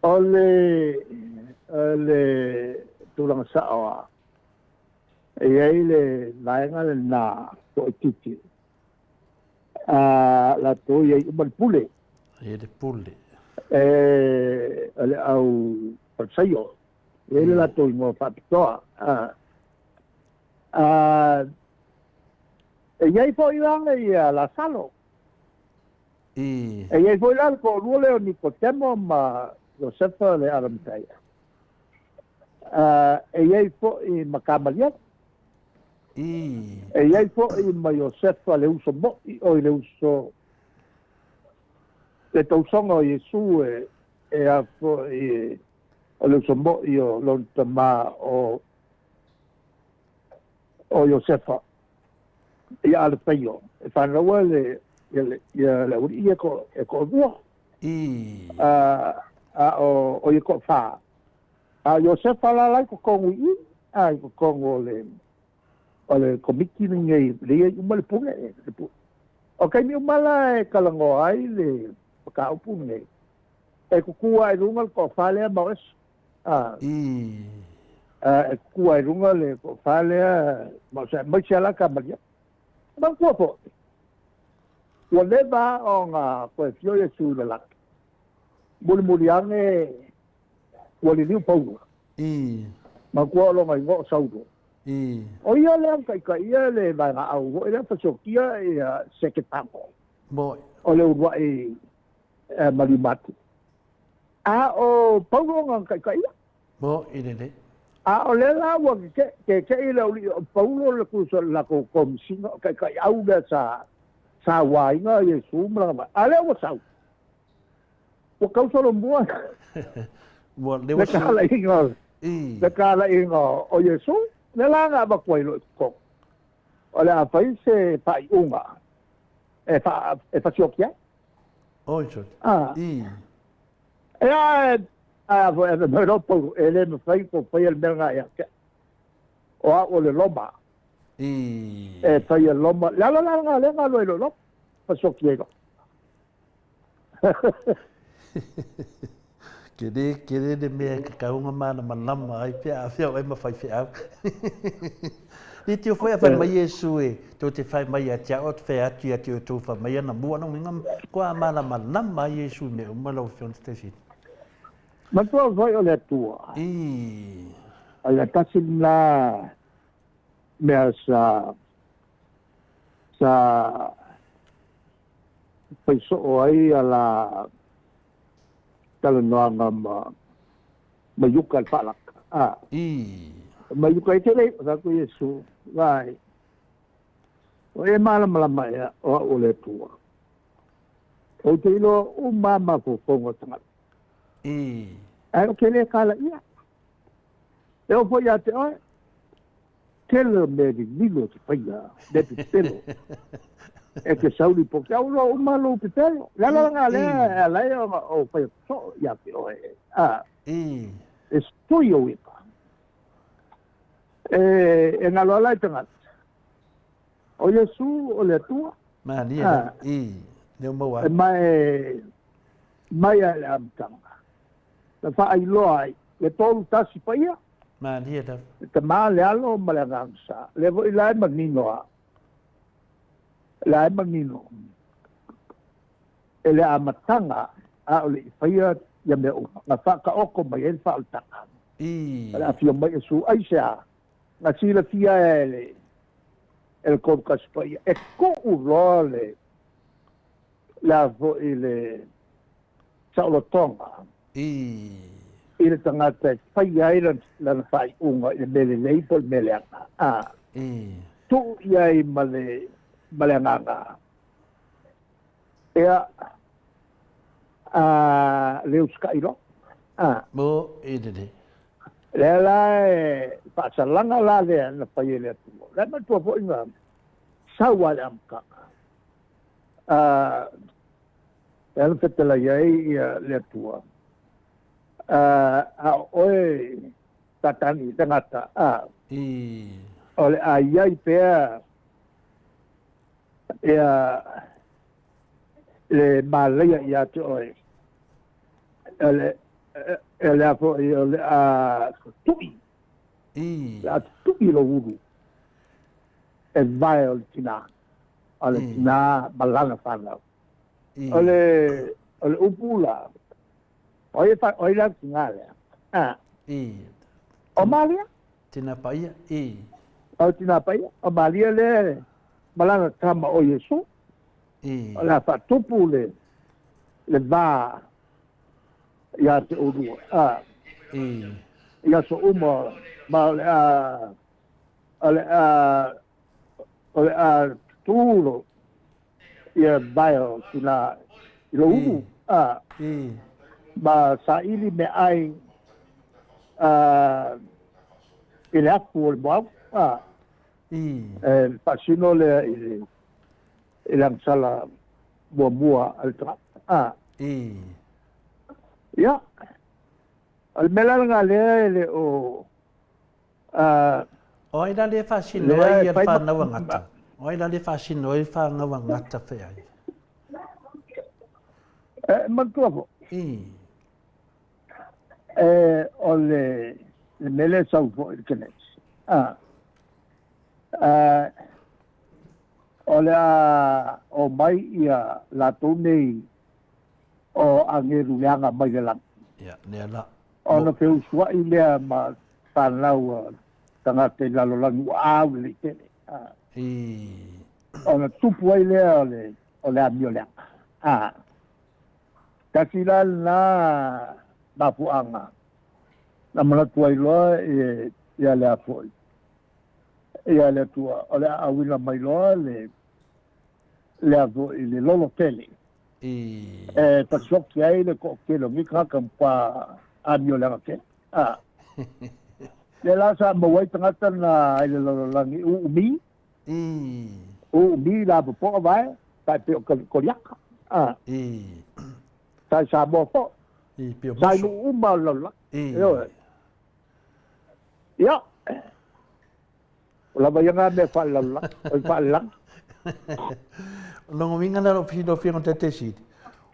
O le, le tulaga sa'o a, e i ai le vaega lenā toaitiiti, a latou i ai uma le pule. E le pule. E, o le au Farisaio, e i ai le latou igoa faapitoa. A, a, e i ai foi la ia Lasalo. I. E i ai foi la le toalua lea o Nikotemo ma Iosefa le Aramataia. E i ai foi ma Kamaliela. I. E i ai foi ma Iosefa le uso mo'i, oi le uso, le tausoga o Iesu e, e a foi, o le uso mo'i o lona tamā o, o Iosefa ia Alefaio, e fanau ai le, ia le, ia le aualii ia e toalua. I. A, a o, o ia toafa. A o Iosefa la la i totonu i i, a i totonu o le, o le komiti lenei, lea e i ai uma le pule, le pule. O taimi uma la e talanoa ai le mataupu lenei, e tutu lava i luga le toafa lea ma o ese. A. I. A, e tutu lava i luga le toafa lea ma o ese, aemaise lava la Kamalia. Manatua foi, ua leva ona toe afio Iesu i le lagi. Mulimuli ane ua liliu Paulo. I. Manatua o lona igoa o Saulo. I. O ia lea na taitaia le vaegaau foi lea fasiokia ia Sekepano. Moi. O le uluai maliu atu. A o Paulo na taitaia. Moi lelei. A o lea la ua keke'i le aualii o Paulo le kuso i le latou komesina o taitaiau lea sa sauaina Iesu ma lana vae. A lea ua sau. Ua tau solomua le talaiga, le talaiga o Iesu. Lea la na avatu ai loa i totonu. O le a fai se faaiuga e, fa, e fasioki ai. Oi, sorry. Ah. I. Ea, a foi, e mai loa Paulo, e le mafai ko faia le mea lena ia te au. O au o le Roma. I. E fai e Roma. Le ala la lena lea na alu ai loa i Roma. Fasioki ai loa. Kere, kere le mea e kakaunga malamalama ai pe a whia oe ma faifeau. Ni tio foi a whai mai Iesu e tō te whai mai a te ao te whai atu ia te o tō whai mai ana mua no winga ko a malamalama ai Iesu i mea uma lau afioga te tausili. Matua foi o le Atua. I. O le tasi lena mea sa sa fai soo ai a la talanoaga ma ma Iuka le faalaka. A. I. Ma Iuka e te lei, fai atu Iesu, Vaai, o e malamalama ea o au o le Atua. Ou te iloa uma a mafaufauga o tagata. I. Ae ou te le kalaia. E oo foi ia te oe, tele o mea lililo e te faia, mea pepelo. E te sauli po ke au loa uma lou pepelo. Le ala lena lea e ala ai ona ou fai atu soo ia te oe. A, e sui ou ipa. E, e galo ala i tagata. O Iesu o le Atua. Malie la, i, leo maua atu. E mai, mai a le amataga. Na faailoa ai le 31 paia. Malie lava. Le Tama, le Alo ma le Agaga Sa. Lea foi la e manino a. La e manino. E le amataga a o le i faia ia mea uma. Na faataoto mai ai le faaolataga. I. O le afio mai Iesu, aisea? Na silafia e le e le 31 paia, e tuu loa le le a foi le saolotoga I. i le tagata e faia ai lana faaiuga i le mea lelei po o le mea leaga. A. I. Tuu i ai ma le ma le agaga. Ea, a le usita'i loa. A. Mo i lelei. Lea la e faasalaga la lea na fai e le Atua. O le a manatua foi na sau lava i le amataga, lea na fetalai ai le Atua, a o oe Satani tagata, o le a i ai pea ia le malaia ia te oe, o le e le a foi o le a tui, le a tui lou ulu e vae o le tinā, o le tinā ma lana fanau. O le o le upu la, o ai o ai la tinā lea? A. O Malia? Tinā paia, i. O tinā paia, o Malia lea ma lana tama o Iesu. O le a faatupu le le va ia te oulua, a, i aso uma, ma o le a, o le a, o le a tutū lo ia vae o tina i lou ulu, a, ma saili meaai, a, i le afu o le moau, a, e faasino lea i le, i le agasala muamua a le tagata. A. Ia, o le mea la lena lea e le o a O ai la le faasino ai ia le fanau a Gata? O ai la le faasino ai le fanau a Gata feai? E manatua foi. E o le le mea lea e sau foi i le Kenesi. A. A O le a omai ia latou nei o agelu leaga mai le lagi. Ia, lea la. Ona feusuai lea ma fanau a tagata i lalolagi ua au lelei tele. Ona tupu ai lea o le, o le amio leaga. A. Tasi la lena mafuaaga na manatu ai loa ia le a foi. Ia le Atua, o le a auina mai loa le, le a foi, le lolo tele. E fasioti ai le toatele o nei tagata matua amio leaga tele. A. Lea la sa maua ai tagata na i le lalolagi uumi, uumi lapopoa vae, tai pei o Koliata. A. Sa i Samoa foi. Sa i nuu uma o le lalolagi. Ioe. Ia, o lava ia ngā mea whaalalala, o i whaalalanga. Longa uiga na lou filofiga o Taitaisili,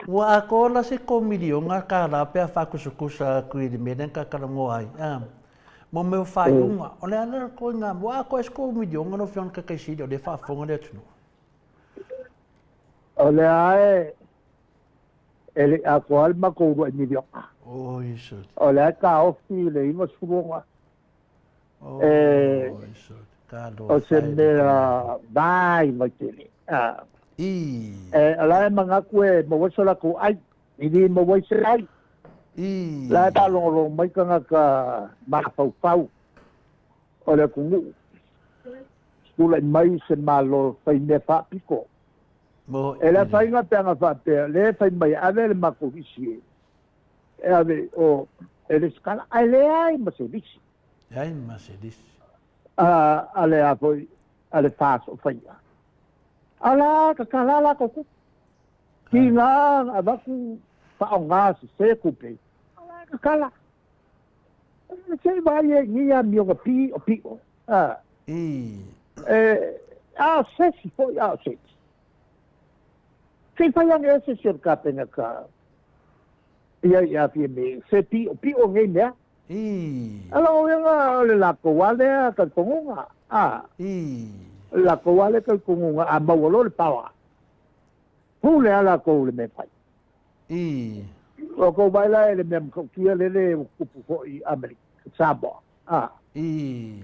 ua atoa la se ko miliona kālā pe a faakusakusa atu i le mea lea na ta talanoa ai, a, mo mea o faaiuga. O le a la le ituaiga, ua atoa ai se ko miliona lau Afioga i le Taitaisili o lea e faafofoga le atunuu? O lea e, e le i atoa le matou uluai miliona. Oi soli. O lea e taofi le 96. E, Oi soli. o Talofa se e le mea tamaiti. vaivai tele. A, I. e, o la e manatu e maua ai so latou ai, e le maua ai se ai. La e I. faalogologo mai tagata mafaufau o le atunuu, tulai mai se Malo fai mea faapito. Mo E le i le. afaina pe ana faapea, lea e fai mai e ave le matou lisi e e ave i o e resitala, ae leai ma se lisi. Leai ma se lisi. A, a le a foi, a le FAS o faia. A la, tatala latou kupu. Tiga avatu faaaoga sese kupe, a la e tatala. Se i vaai e nei amioga piʻo piʻo. A, I. e, a o se isi foi, a o se isi. Se i fai ane oe se isi o le Kapeneta ia i a Fiame, se piʻo piʻo nei mea. I. A lau afioga o le latou lava lea talitonuga. A, I. o le latou lava lea talitonuga a maua loa le power, pule lava latou i le mea e fai. I. Ua outou vaai la i le mea matautia lele ua tupu foi i Amerika, Samoa. A, I.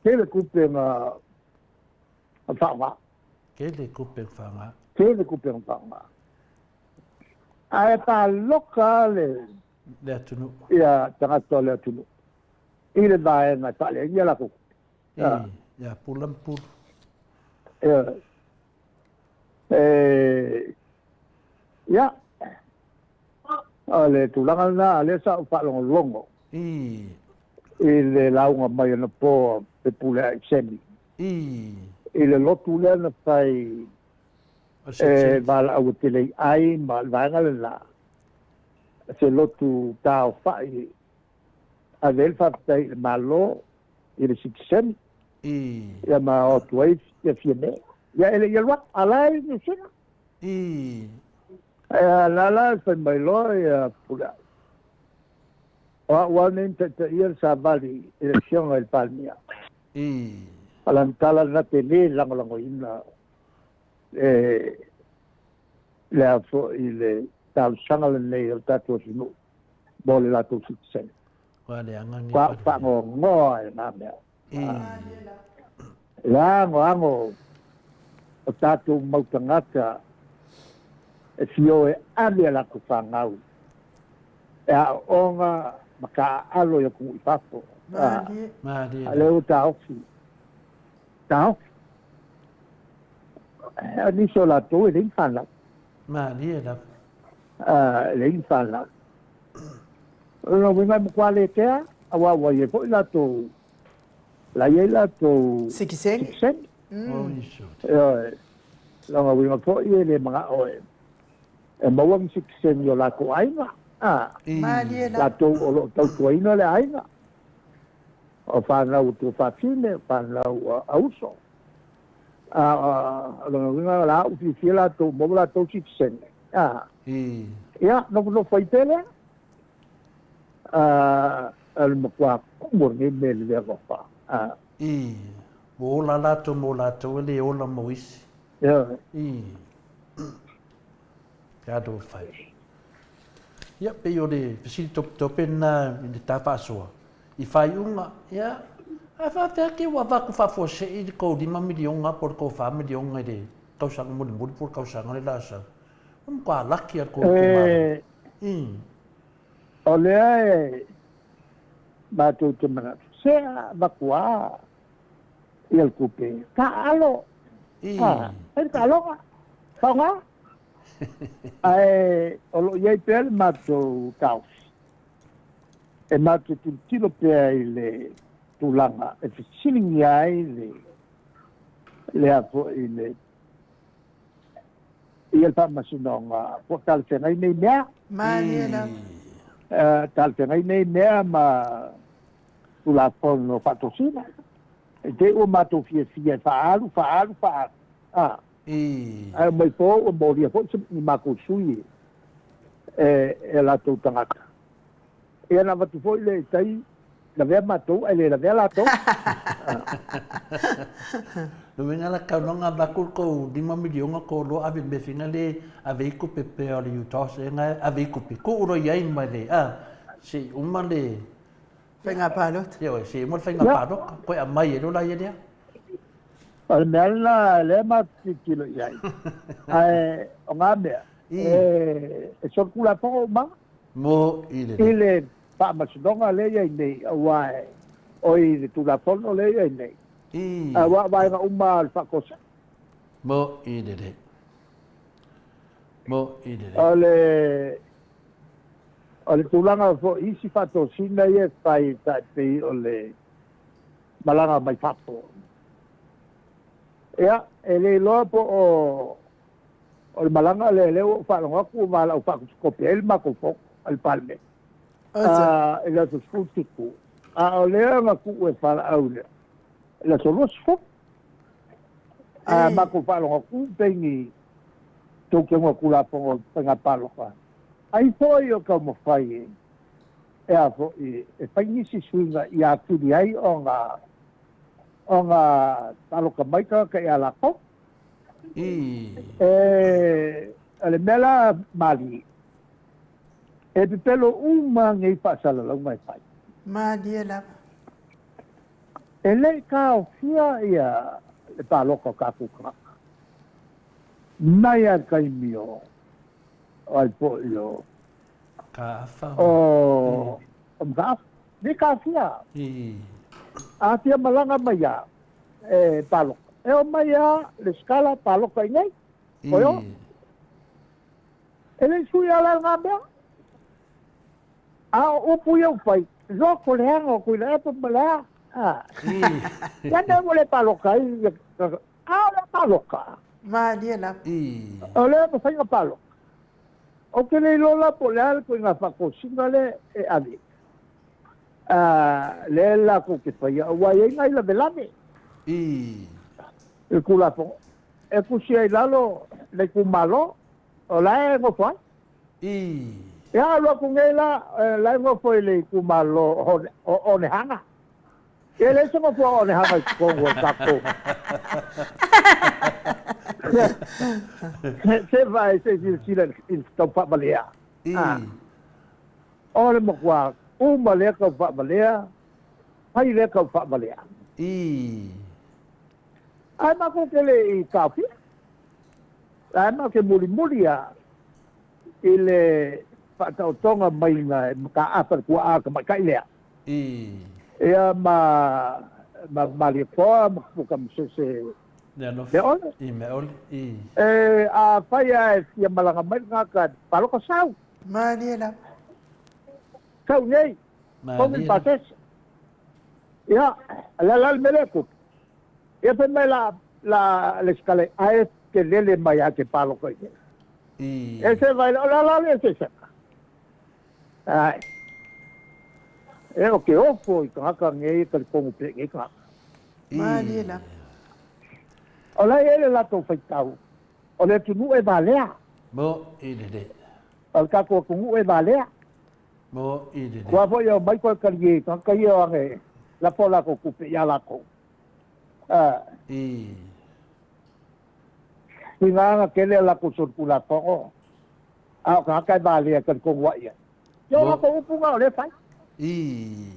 tele tupe na faaaoga. Tele tupe na faaaoga. Tele tupe na faaaoga. Ae palota le Le atunuu. Ia tagata o le atunuu i le vaega e faaleai ia latou tupe. I, ia pula ma pulu. Ia, e, ia, o le tulaga lena, a lea sa ou faalogologo. I. I le lauga mai anapo a Fepuleai Semi. I le lotu lea na fai e valaau e tele i ai ma le vaega lena, se lotu taofai ave ai le faafetai i le Malo i le sitiseni ia ma o atu ai ia Fiame. Ia e le i alu atu, a la e i Niu Sila. Ae la la fai mai loa ia Fepuleai. O au lava nei na taitaia le savali i le Afioga i le Palemia. O lana tala lena te le lagolagoina le le a foi le talosaga lenei o le tatou atunuu mo le latou sitiseni. Ua leaga ni Ua faanoanoa e lena mea. Le anoano o tatou mau tagata e fia o e ave a latou fanau e aooga ma taaalo i atunuu i fafo. Malie. A lea ua taofi. Taofi. O nisi o latou e leai ni fanau. Malie lava. E leai ni fanau. O lona uiga e matua le kea, aua ua i ai foi latou, la i ai latou Sikiseni. Sikiseni. Oi sole. Ioe. Lona uiga foi e le manao e maua ni sikiseni o latou aiga. Malie lava. Latou o lo o tautuaina le aiga. O fanau a tuafafine, o fanau a uso. A o lona uiga o la ua fiafia latou, maua latou sitiseni. Ia, nofonofo ai pea lea. A o le matua tumu o lenei mea i le le alofa. Ua ola latou mo latou e le ola mo isi. Ioe. Talofa e. Ia, pei o le fesili topetope lena i le ta faasoa. I faaiuga, ia, ae faapefea ke ua avatu faafuasei le tou $5 miliona po o le tou $4 miliona i le tausaga mulimuli po o le tausaga lea o le a sau. Ua matua laki lava le tou itumalo. O lea e matou te manatu, se a avatu lava ia le tupe, taaalo, fai le taaloga, faaaoga. Ae o lo o i ai pea le matou taofi, e matou te tilotilo pea i le tulaga e fesiligia ai le le a foi le ia le faamasinoga po o talafeagai nei mea. Malie lava. Talafeagai nei mea ma Tulafono Faatosina. I te i ua matou fiafia e faaalu, faaalu, faaalu, a. Ae omai fua ua molia foi se ni matou sui e e latou tagata. Ia na avatu foi lea i tai, lavea matou ae le lavea latou. Lona uiga la tau noga avatu le tou $5 miliona tou loa ave i le mea fina le ave ai tupe pea o le UTOS ea na ave ai tupe tuu loa i ai ma le a se i uma le Faiga palota. Ioe, se i uma le faiga palota, toe aumai ai loa laia lea. O le mea lena lea matou te tilotilo i ai, ae o na mea, e solitulafono uma Mo i le. I le faamasinoga lea e i ai nei, aua o i le Tulafono lea e i ai nei, aua o vaega uma o le faatosina. Mo i le le. Mo i le le. O le O le tulaga foi i isi faatosina ia e fai tai pei o le malaga mai fafo. Ia, e le iloa po o o le malaga lea lea ua ou faalogo atu ua valaau faakopikopi ai le matou fono a le Palemene i le aso 17, a o lea na tuu e valaau i le aso 20. A matou faalogo atu pei ni teuteuga Tulafono o le Faiga Palota. Ai foi o taumafai e a foi e fai nisi suiga ia atili ai ona ona palota mai tagata ia latou. E o le mea la malie, e pepelo uma nei faasalalauga e fai. Malie lava. E le i taofia ia le palota o tatou tagata mai lava i le taimi o o ai foi o Kaafa o o Mataafa. Nei taofia. A fia malaga mai lava e palota, e omai lava lesitala palota i inei, toe o. E le i sui lava la lena mea. A o upu ia ua fai, Loko leaga o Tuilaepa ma le a? A. Ia mea ua le paloka ai, a o le paloka. Malie lava. O lea ua faiga paloka. Ou te le iloa la po o le a le ituaiga faatosina lea e ave. A, lea latou te faia, aua e i ai nai lavelave. I le Tulafono. E tusi ai i lalo le itumalo, o la e nofo ai. Ia alu atu nei la, la e nofo i le itumalo o Onehana. Ia e leai se nofoa o Onehana i totonu o le tatou. Se vaai se i silasila i le tau faavalea. O le matua uma lea tau faavalea, fai lea tau faavalea. Ae matou te le i taofia. Ae matou te mulimuli lava i le faataotoga maiga e mataafa le tuaa a le tamaitai lea. Ia ma ma Malietoa ma Tupukamasese Meaole. E afai lava e fia malaga mai le tagata e palota sau. Malie lava. Sau nei. Togi le pasese. Ia, o le a la le mea lea e tupu? Ia fai mai la la lesitala ae te lele mai a te palota i nei. E se vai o la la le eseesega. Ai. E o ke ofo i tagata nei e talitonu pea i nei tagata. Malie lava. O la e i ai le latou faitau, o le atunuu e valea. Mo i lele. O le tatou atunuu e valea. Mo i lele. Aua foi e omai toe talie i tagata ia o age lafo a latou tupe ia latou. I. Tiga na tele a latou solitulafono, a o tagata e valea e talitonu ai i ai. Ia o latou upu na o lea e fai. I.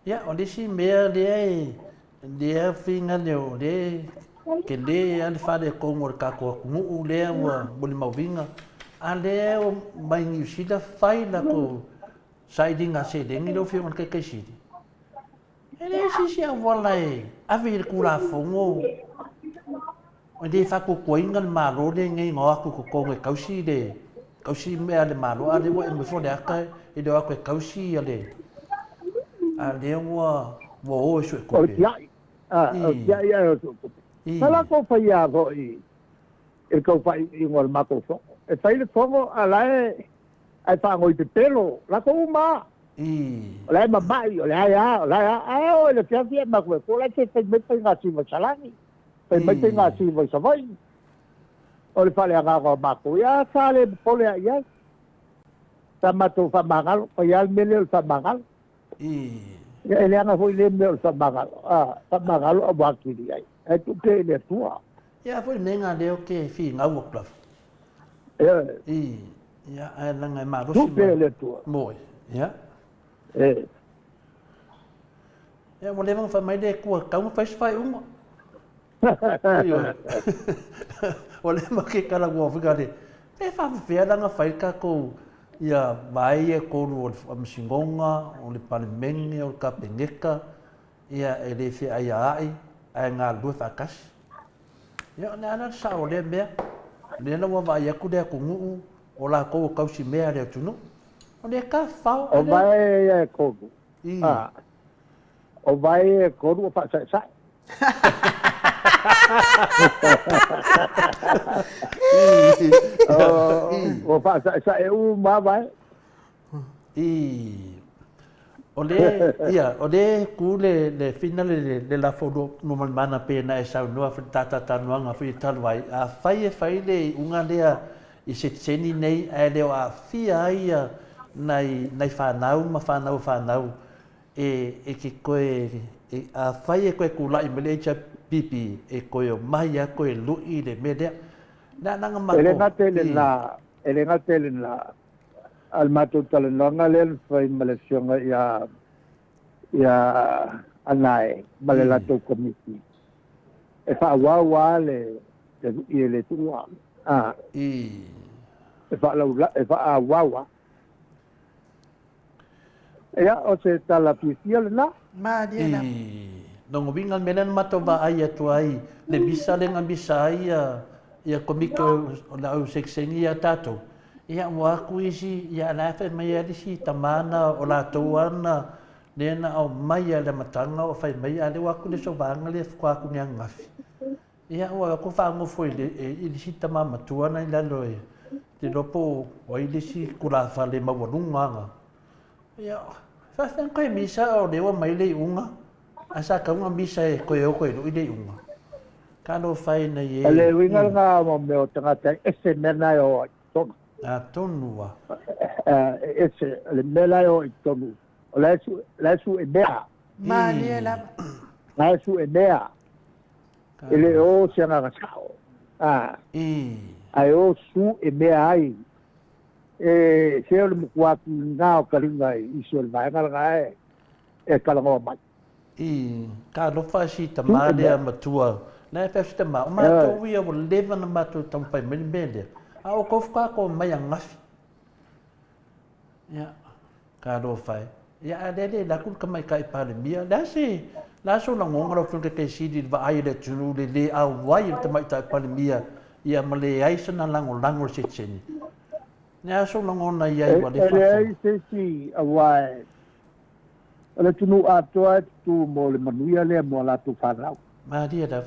Ia, o le isi mea lea e, lea finga lea o lea tele lava le faaletonu o le tatou atunuu lea ua molimauina, a lea e omai Niu Sila fai latou sailiga seleni lau Afioga i le Taitai Sili, e leai se isi auala e ave i le Tulafono e le faatuatuaina le Malo lenei na o atu i totonu e tausi le tausi mea a le Malo, a o lea ua e aumai foi le ata e le o atu e tausi le a o lea ua ua o e suetupe. O le tiai, o le tiai ae o le suetupe. Sa latou faia foi i le tau faaiuiuga o le matou fono. E fai le fono a o la e ae faanoi pepelo latou uma a. O la e mama'i, o la e a, o la e a, ae oo i le afiafi e matou e po la e fia fai mai faiga siva i Salani, fai mai faiga siva i Savaii. O le faaleagaga o matou, ia sa le popole lava i ai. Sa matou faamagalo, fai lava le mea lea o le faamagalo. Ia e leaga foi lea mea o le faamagalo, a, faamagalo a ua atili ai. Ae tuu pea i le Atua. Ia foi le mea lena lea ou te finau atu lava. Ioe. I, ia, ae leaga e malosi Tuu pea i le Atua. Moe, ia. E. Ia, ua leva ona fai mai le Atua, e tatau ona fai se faaiuga. Ioe. Ua leva ke talanoa foi le, pe faapefea la ona fai le tatou ia vae ia e tolu o le Faamasinoga, o le Palemene, o le Kapeneta, ia e le feaiaai ae galulue faatasi. Ia o le a la le sao o lea mea? O lea la ua vaai atu le atunuu o latou o tausi mea a le atunuu. O lea tafafao O vae ia e tolu. O vae ia e tolu ua faasaesae. Ua faasaesae uma lava vae. I, o le, ia, o le ku le, le fina le, le, le lafo luamalimana pe na e saunoa foi le tātātānoaga foi e talu ai, afai e fai le iuga lea i setiseni nei ae le o aafia ai ia nai, nai fanau ma fanau a fanau e, e ke toe, e, afai e toe tulai mai le HRPP e toe omai lava toe lui le mea lea. Na, na E le gata i lena, e le gata i lena, A o le matou talanoaga lea na fai ma le Afioga ia ia Anae ma le latou Komiti, e faaauau lava le le lui e le tuua, a, e faalaula e faaauau lava. Ia, o se tala fiafia lena. Malie lava. Lona uiga le mea lea na matou vaai atu ai, le misa lea na misa ai ia Komiti o le Au Segisegi ia tatou, Ia, ua aku isi, ia, la e fai mai lava le isi tama na o latou lava na, lea na aumai lava i le amataga o fai mai, a o lea ua aku le isi vaega lea faatoa aku nei ananafi. Ia, ua aku faanofo i le, i le isi tama matua na i lalo e, te iloa po o ai le isi tulafale maualuga na. Ia, faafefea ona toe misa o lea ua mai le iuga, ae sa tatau ona misa e toe o toe lui le iuga. Talofa e nei e. O le uiga lena o mea o tagata e ese mea na e o ai i totonu. Atonu a. E ese, o le mea la e o ai i totonu, o la e su, la e sue mea. Malie lava. La e sue mea. E le o se agaga sao. A. Ae o sue mea ai. E se o le matua tuiga o taliga i isi o le vaega lena e, e talanoa mai. I, talofa si tama lea matua, la e fai si tama, o matou ia ua leva ona matou taumafai mai le mea lea, a o tou faatoa omai ananafi. Ia, talofa e. Ia, a lea le alu atu le tamaitai Palemia, le a se, le a sou lagona lau Afioga i le Taitaifono Sili i le vaai a le atunuu i le le auai o le tamaitai Palemia, ia ma leai sana lagolago i le sitiseni? Le a sou lagona i ai ua le E leai se isi aua e O le atunuu atoa e tutū mo le manuia lea mo a latou fanau. Malie lava.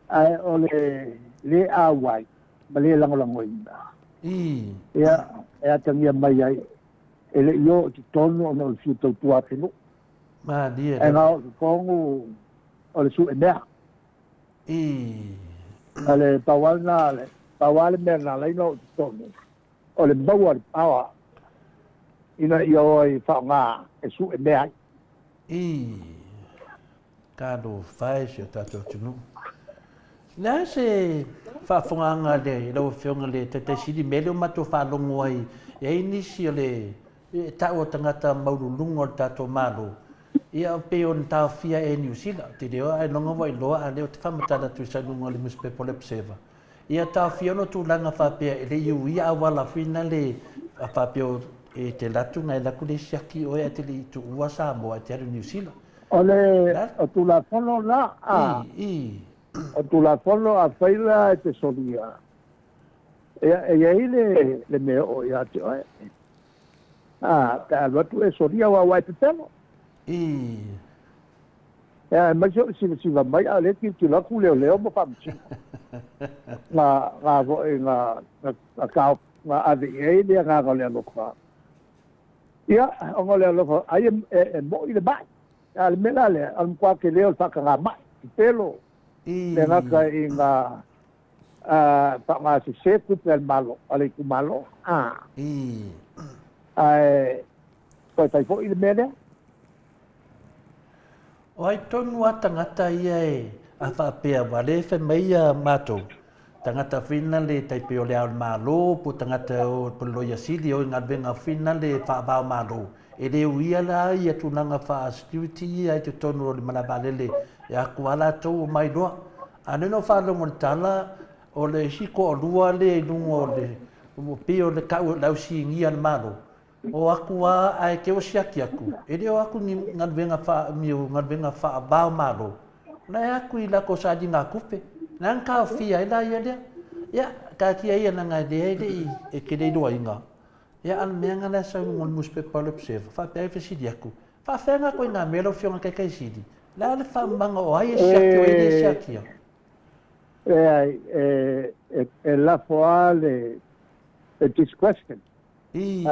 Ae o le le auai ma le lagolagoina. Ii. Ia, e atagia mai ai, e le i oo i totonu ona o le fia tautua atunuu. Malie lava. Ae na oo i totonu o le sue mea. Ii. A le pau lava lena, pau lava le mea na ala ai ona oo i totonu, o le maua o le power ina ia o ai faaaoga e sue mea ai. Ii, Talofa e si o tatou atunuu. Le a se faafofogaaga a lau Afioga i le Taitai Sili i mea lea ua matou faalogo ai, e i ai nisi o le e tau o tagata maualuluga o le tatou Malo, ia pei ona taofia e Niu Sila. Ou te le iloa ailoga ua iloa, a o lea ou te faamatala atu i saluga o le nusipepa o le Observer. Ia taofia ona tulaga faapea e le i uia auala foi na le faapea e te alu atu na e alu atu le siaki oe ae te le i tuua Samoa e te alu i Niu Sila. O le o Tulafono la a I. O Tulafono afai la e te solia ia e i ai le le mea oo ia te oe a pe a alu atu e solia aua ua e pepelo. I. Ia, aemaise o le sivasiva mai, a o lea e tilotilo atu leoleo ma faamasino. Na, na foi, na, na, na, tao, na ave i ai le agaga o le alofa. Ia, ona o le alofa, ai e, e, e mo'i le ma'i. A o le mea la lea, o le matua tele o le faataga ma'i, pepelo, le gata i ngā faaaoga sese tupe a le Malo, a le itumalo. Ae toe fai foi le mea lea. O ai tonu a tagata ia e a faapea aua lea e fai mai ia matou tagata foi na le tai pei o le Ao o le Malo po o tagata o po o le Loia Sili o i galuega foi na le faava o Malo e le uia la ia tulaga faa security ia i totonu o le malae vaalele e atu a latou o mai loa. A lea na ou faalogo i le tala o le isi toalua lea i luga o le pei o le tau o le au sinia a le Malo O atu a ae te o siaki atu, e le o atu ni galuega faa, ni galuega faava o Malo, la e atu i latou sailiga tupe. Na na taofia ai la ia lea. Ia, taatia ia leaga e lea e le i, e te le iloaina. Ia, a o le mea lena la e sau i luga o le nusipepa o le Observer, faapea ai fesili atu, faafefea na ituaiga mea lau Afioga i le Taitaisili? Le a le faamamaga o ai e siaki o ai e le siakia? Leai, e, e, e lafo lava le, le discretion. I.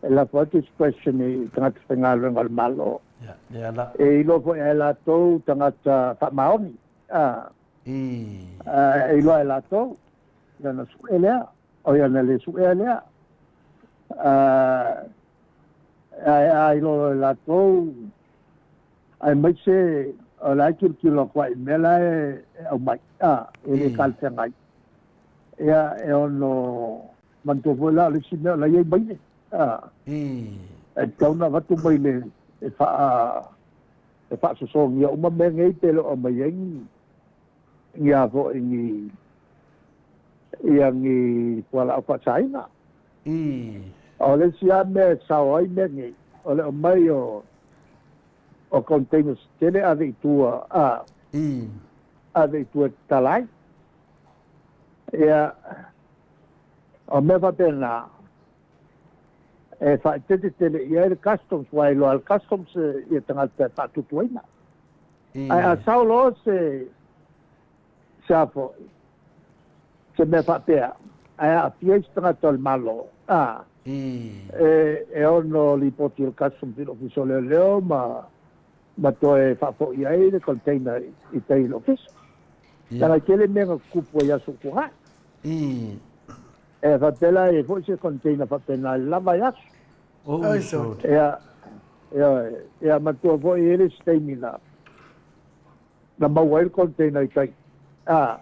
E lafo atu discretion i tagata faigaluega o le Malo. Ia, lea la. E iloa foi e latou tagata faamaoni. I. E iloa e latou, lana sue lea, o ia na le suea lea. Ae a iloa e latou, aemaise o la e tilotilo atu ai i mea la e aumai, e le talafeagai. Ia, e ono manatua foi la o le isi mea o la e i ai maile. A. E tatau ona avatu maile e faa e faasosogia uma mea nei pe le o aumai ai ni ni a foi ni ia ni fualaau faasaina. O le isi lava mea e sao ai mea nei, o le aumai o o containers tele ave i tua, a. Ave i tua e tatala ai. Ia, O mea faapena, e faaeteete tele i ai le Customs, aua e iloa e le Customs ia tagata e faatuatuaina. Ae a sao loa se, se a foi, se mea faapea, ae aafia ai se tagata o le Malo, a, e, e ono lipoti e le Customs i le Ofisa o Leoleo ma, ma toe faafoi ai le container i tai i le Ofisa. Leaga e tele mea na tutupu ai i aso ua tuanai. E faapea la e i ai foi se container faapena i le la vaiaso. Ia, ioe, ia manatua foi e i ai le isi taimi na, na maua ai le container i tai. A.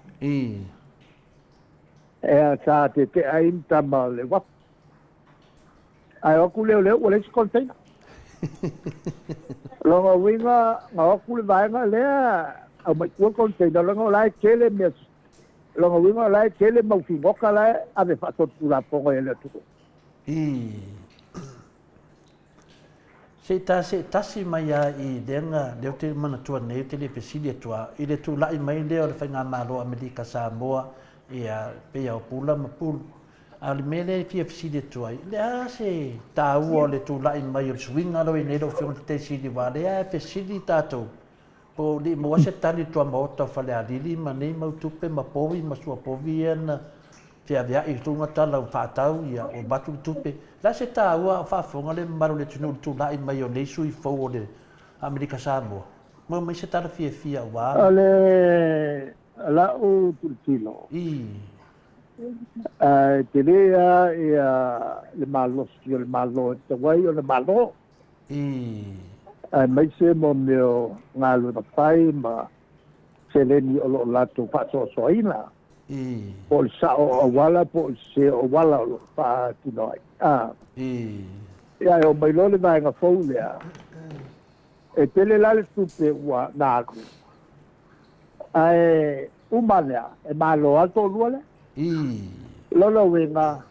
Ia, sa tetea ai le tama o le uafu. Ae o atu leoleo ua leai se container. Lona uiga, na o atu le vaega lea, aumai i tua le container, leaga o la e tele mea, lona uiga o la e tele mau finoka la e ave faasolitulafono ai e le atunuu. Se i ta see tasi mai lava i lea na, lea ou te manatua nei ou te le fesili atu lava, i le tulai mai lea o le Faigamalo Amerika Samoa, ia, pei lava o Pula ma Pulu. A o le mea lea e fia fesili atu ai, o le a se taua o le tulai mai o le suiga lea ua i ai nei lau Afioga i le Taitaifono Sili, aua o lea lava e fesili tatou, po o le i maua se tali i le tuamaota o Falealili ma nei mau tupe ma povi ma suapovi ia na feaveai i luga tala ua faatau, ia, ua avatu le tupe. O le a se taua a o faafofoga le mamalu o le atunuu i le tulai mai o nei sui fou o le Amerika Samoa? Maua mai se tala fiafia aua. O le lau tilotilo, e tele lava le malosi o le Malo e tatau ai ona malo. Aemaise mo mea o galuega fai ma seleni o lo o latou faasoasoaina, po o le sao o auala po o le sese o auala o lo o faatino ai. Ia, e oo mai loa le vaega fou lea, e tele la le tupe ua na alu, ae uma lea, e malo lava le toalua lea. Lona uiga,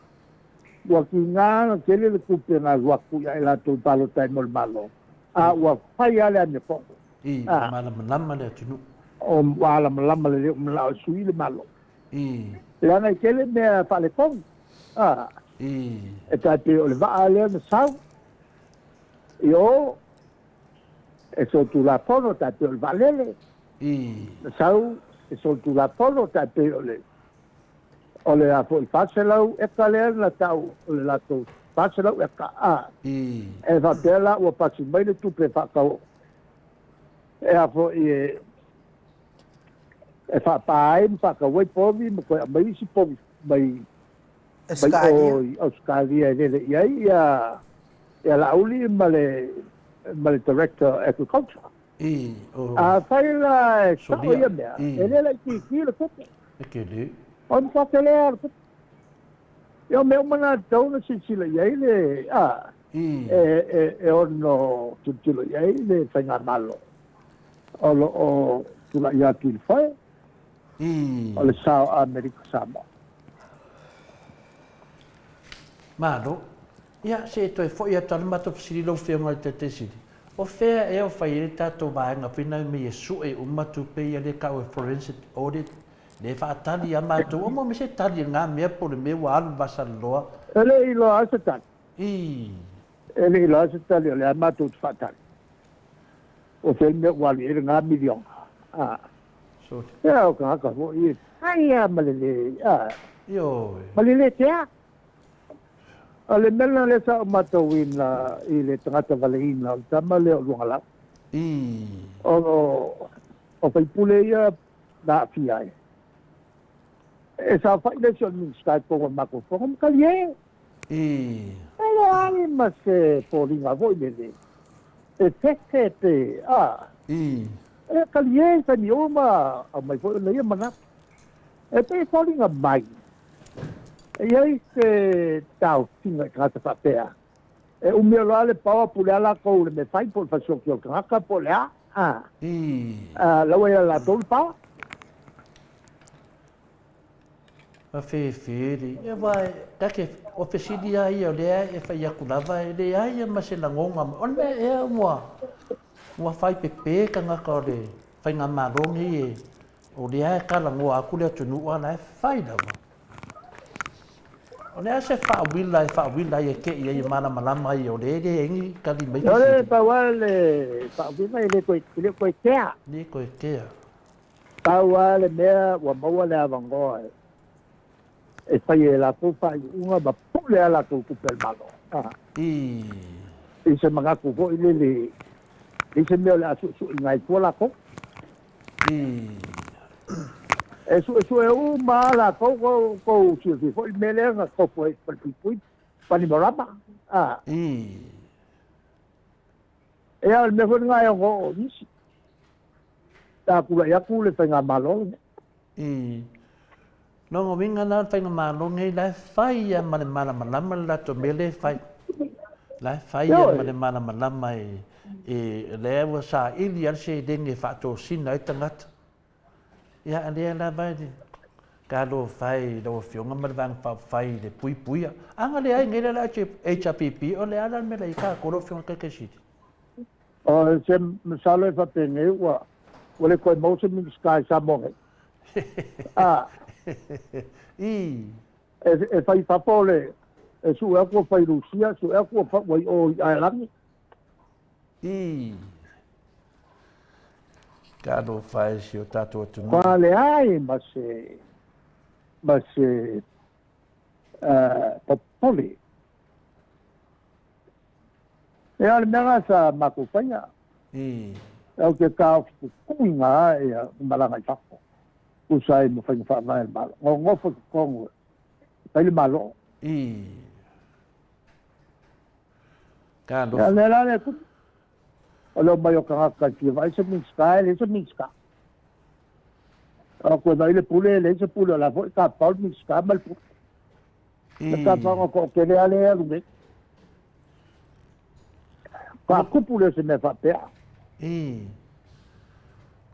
Ua tiga ona tele le tupe na alu atu ia i latou i palota ai mo le Malo, a ua fai lava le amiotonu. Ii, ua malamalama le atunuu. Ua malamalama lelei, ua manao e sui le Malo. Leaga e tele mea faaletonu. E tai pei o le vaa lea na sau i o, e solitulafono, e tai pei o le vaalele na sau e solitulafono, e tai pei o le O le a foi 400 eka lea na tau o le latou 400 eka a. E faapea la ua pasi mai le tupe e faatau e a foi e e faapā ai ma faatau ai povi ma toe aumai isi povi mai mai o i Ausetalia e lele i ai ia ia Laauli ma le ma le Director Agriculture. Afai la e sao ia mea, e le laitiiti le tupe. E tele. O le matua tele lava o le tupe. Ia o mea uma na e tatau ona silasila i ai le, a, e, e ono tilotilo i ai le Faigamalo o lo o tulai atu i le foe, o le sao Amerika Samoa. Malo. Ia, se i toe foi atu lava le matou fesili i lau Afioga i le Taitai Sili. O fea ea o fai ai le tatou vaega foi na mea e sue uma tupe ia lea e tau e forensic audit, lea e faatali a matou, o mo se tali i lena mea po o le mea ua alu i le vasaloloa. E le i iloa lava se tali. I. E le i iloa lava se tali o lea matou te faatali. O fea le mea ua alu i ai lena miliona. A. Sorry. Ia o tagata foi e fai lava ma le le, a. Ioe. Ma le le tea. O le mea lena lea sa ou matauina i le tagata valeina, o le tama lea o Luagalau. O, o faipule ia na aafia ai. E saofai le isi o le Minisita i totonu o le matou fono ma talie. E leai ma se foliga foi lele e fefe pe, a. E talie i taimi uma, aumai foi ona ia manatu. E pei e foliga mai E i ai se taofiga i tagata faapea, e umi loa le power pule lava latou i le mea fai po o le fasioti o le tagata po o le a, a, la ua ia latou le power. Fafefele, ia aua ta te, o fesili lava ia o lea e fai atu lava e leai lava ma se lagona, o le mea ea ua, ua fai pepe tagata o le faigamalo lenei e, o lea e talanoa atu le atunuu a o la e fai lava. O le a se faauila e faauila ai e te i ai e malamalama ai o le e leai ni tali mai O le fesili? pau lava le faauiga e le toe, e le o toe kea. Le toe kea. Pau lava le mea ua maua le avanoa e fai e latou faaiuga ma pule a latou tupe a le Malo. I. I se manatu foi lele, i se mea o le a suesueina ai fua latou. I. E suesue uma lava latou, ua outou silafia foi le mea lea na tofu ai i le falepuipui, Panimarama. I. Ia, o le mea foi lena e ono oo i nisi, pe a tulai atu le faigamalo lenei. I lona uiga la o le faigamalo lenei la e fai lava ma le malamalama le latou mea lea e fai. La e fai lava ma le malamalama e, e lea ua saili lava le seleni e faatosina ai tagata. Ia a lea lava e talofa e i lau Afioga ma le Vaega Faaupufai i le puipuia. A na leai nei la le HRPP, o le a la le mea la i ai tatou lau Afioga i le Taitai Sili? O se masalo e faapenei ua ua le toe maua se Minisita i Samoa nei. A. I. E, e fai i fafo le, e sue atu ua fai i Rusia, sue atu ua, ua i o i Aelani. I. Talofa e si o tatou atunuu. Ua leai ma se, ma se uh, popole. Ia, o le mea lena sa matou faia. I. Ou te taofi tutuiga lava ia malaga i fafo, tusa ai ma faiga faavae a le Malo. Nonofo i totonu e fai le Malo. I. Talofa. Ia, o lea la le tupu. O le omai o tagata e fia vaai se Minisita, e leai se Minisita. O atu e vaai le Pule, e leai se Pule, o la foi e tapa le Minisita ma le Pule. Le tapa o toatele lava lea e alu nei. Faatupu lea o se mea faapea. I.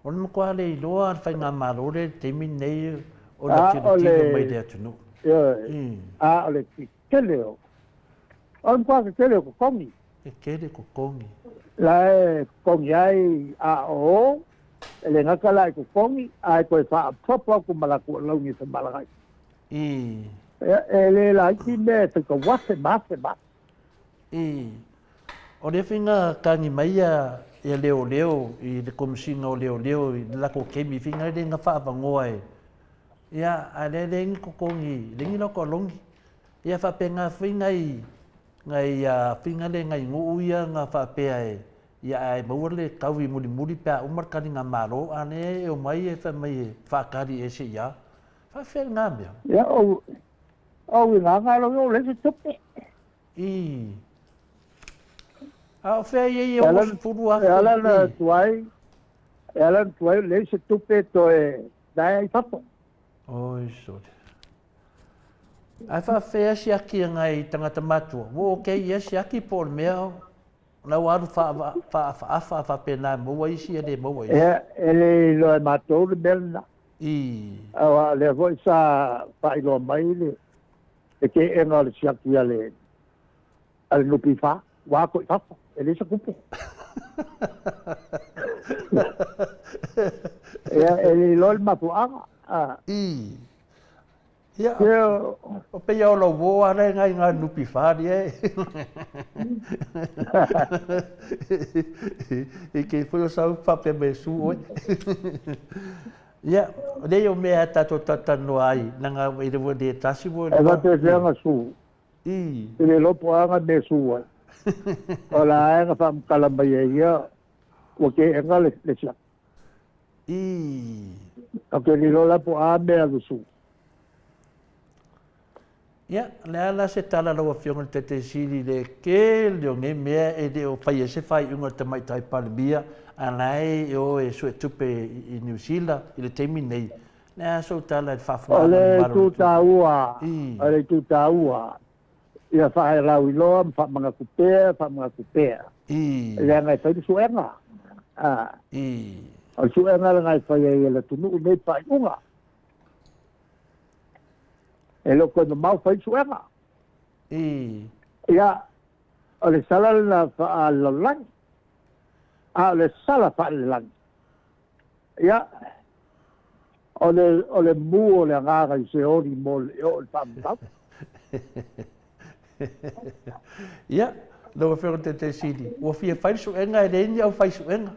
O le matua le iloa a le faigamalo lea i le taimi lenei o le tilotilo mai le atunuu. Ioe. A o le tetele o, o le matua tetele o totogi. Tetele totogi. La e totogi ai a o, e le gata la e totogi, ae toe faaopoopo atu ma latou alauni e femalagaai. I. E le laiti mea e faitau afe ma afe ma afe. I. O lea foi na tagi mai ia leoleo i le Komesina o Leoleo i le latou taimi foi na lea na faaavanoa e ia a lea leai ni totogi, leai ni latou alauni. Ia faapena foi nai nai faiga lea nai nuu ia na faapea e ia ae maua le taui mulimuli pe a uma le taliga malo, a lea e omai e fai mai e faatali ese i a. Faafefea lena mea? Ia ou ou igaga lo yo le se tupe. I. A o fea ia ia 60,000? E ala na tuai, e ala na tuai le se tupe toe dae i fafo. Oi sole. Ae faafefea siaki a nai tagata matua? Ua okay ia siaki po o le mea la ua alu faaafa faapena e maua isi e le maua isi? Ia, e le iloa e matou le mea lena. I. Aua o lea foi sa faailoa mai le le teena o le siaki a le a le NPF, ua ato i fafo, e leai se tupe. Ia, e le iloa le mafuaaga. I. Ia, o peia o lou uo lava lea nai ngā NPF lia e. I kei foi o sau faapea mai e su oe. Ia, lea o mea a tātou talatalanoa ai, nanga i le ua le tasi ua E faapefea na su. I. I le iloa po o a na mea e su ai. O la e na faamatala mai e ia, ua teena le siaki. I. Ou te le iloa la po o a mea alu su. Ia, o le a la se tala lau Afioga i le Taitai Sili i le tele o nei mea e le o fai ai se faaiuga a le Tamaitai Palemia, a la e o e suetupe i Niu Sila i le taimi nei. O le a sou tala i le O faafofogaaga a le le mamalu o itu le atunuu? taua, I. o le itu taua, ia faaelauiloa ma faamanatu pea, faamanatu pea, I. leaga e fai le suega. A, I. o le suega lena e fai ai e le atunuu nei faaiuga. E le o toe mamao fai suega. I. Ia, o le sala lena faalalolagi, a o le sala faalelagi. Ia, o le, o le mu o le agaga i Seoli mo le oo i le faamatau. Ia, lau Afioga i le Taitai Sili, ua fia fai le suega e leai ni au fai suega.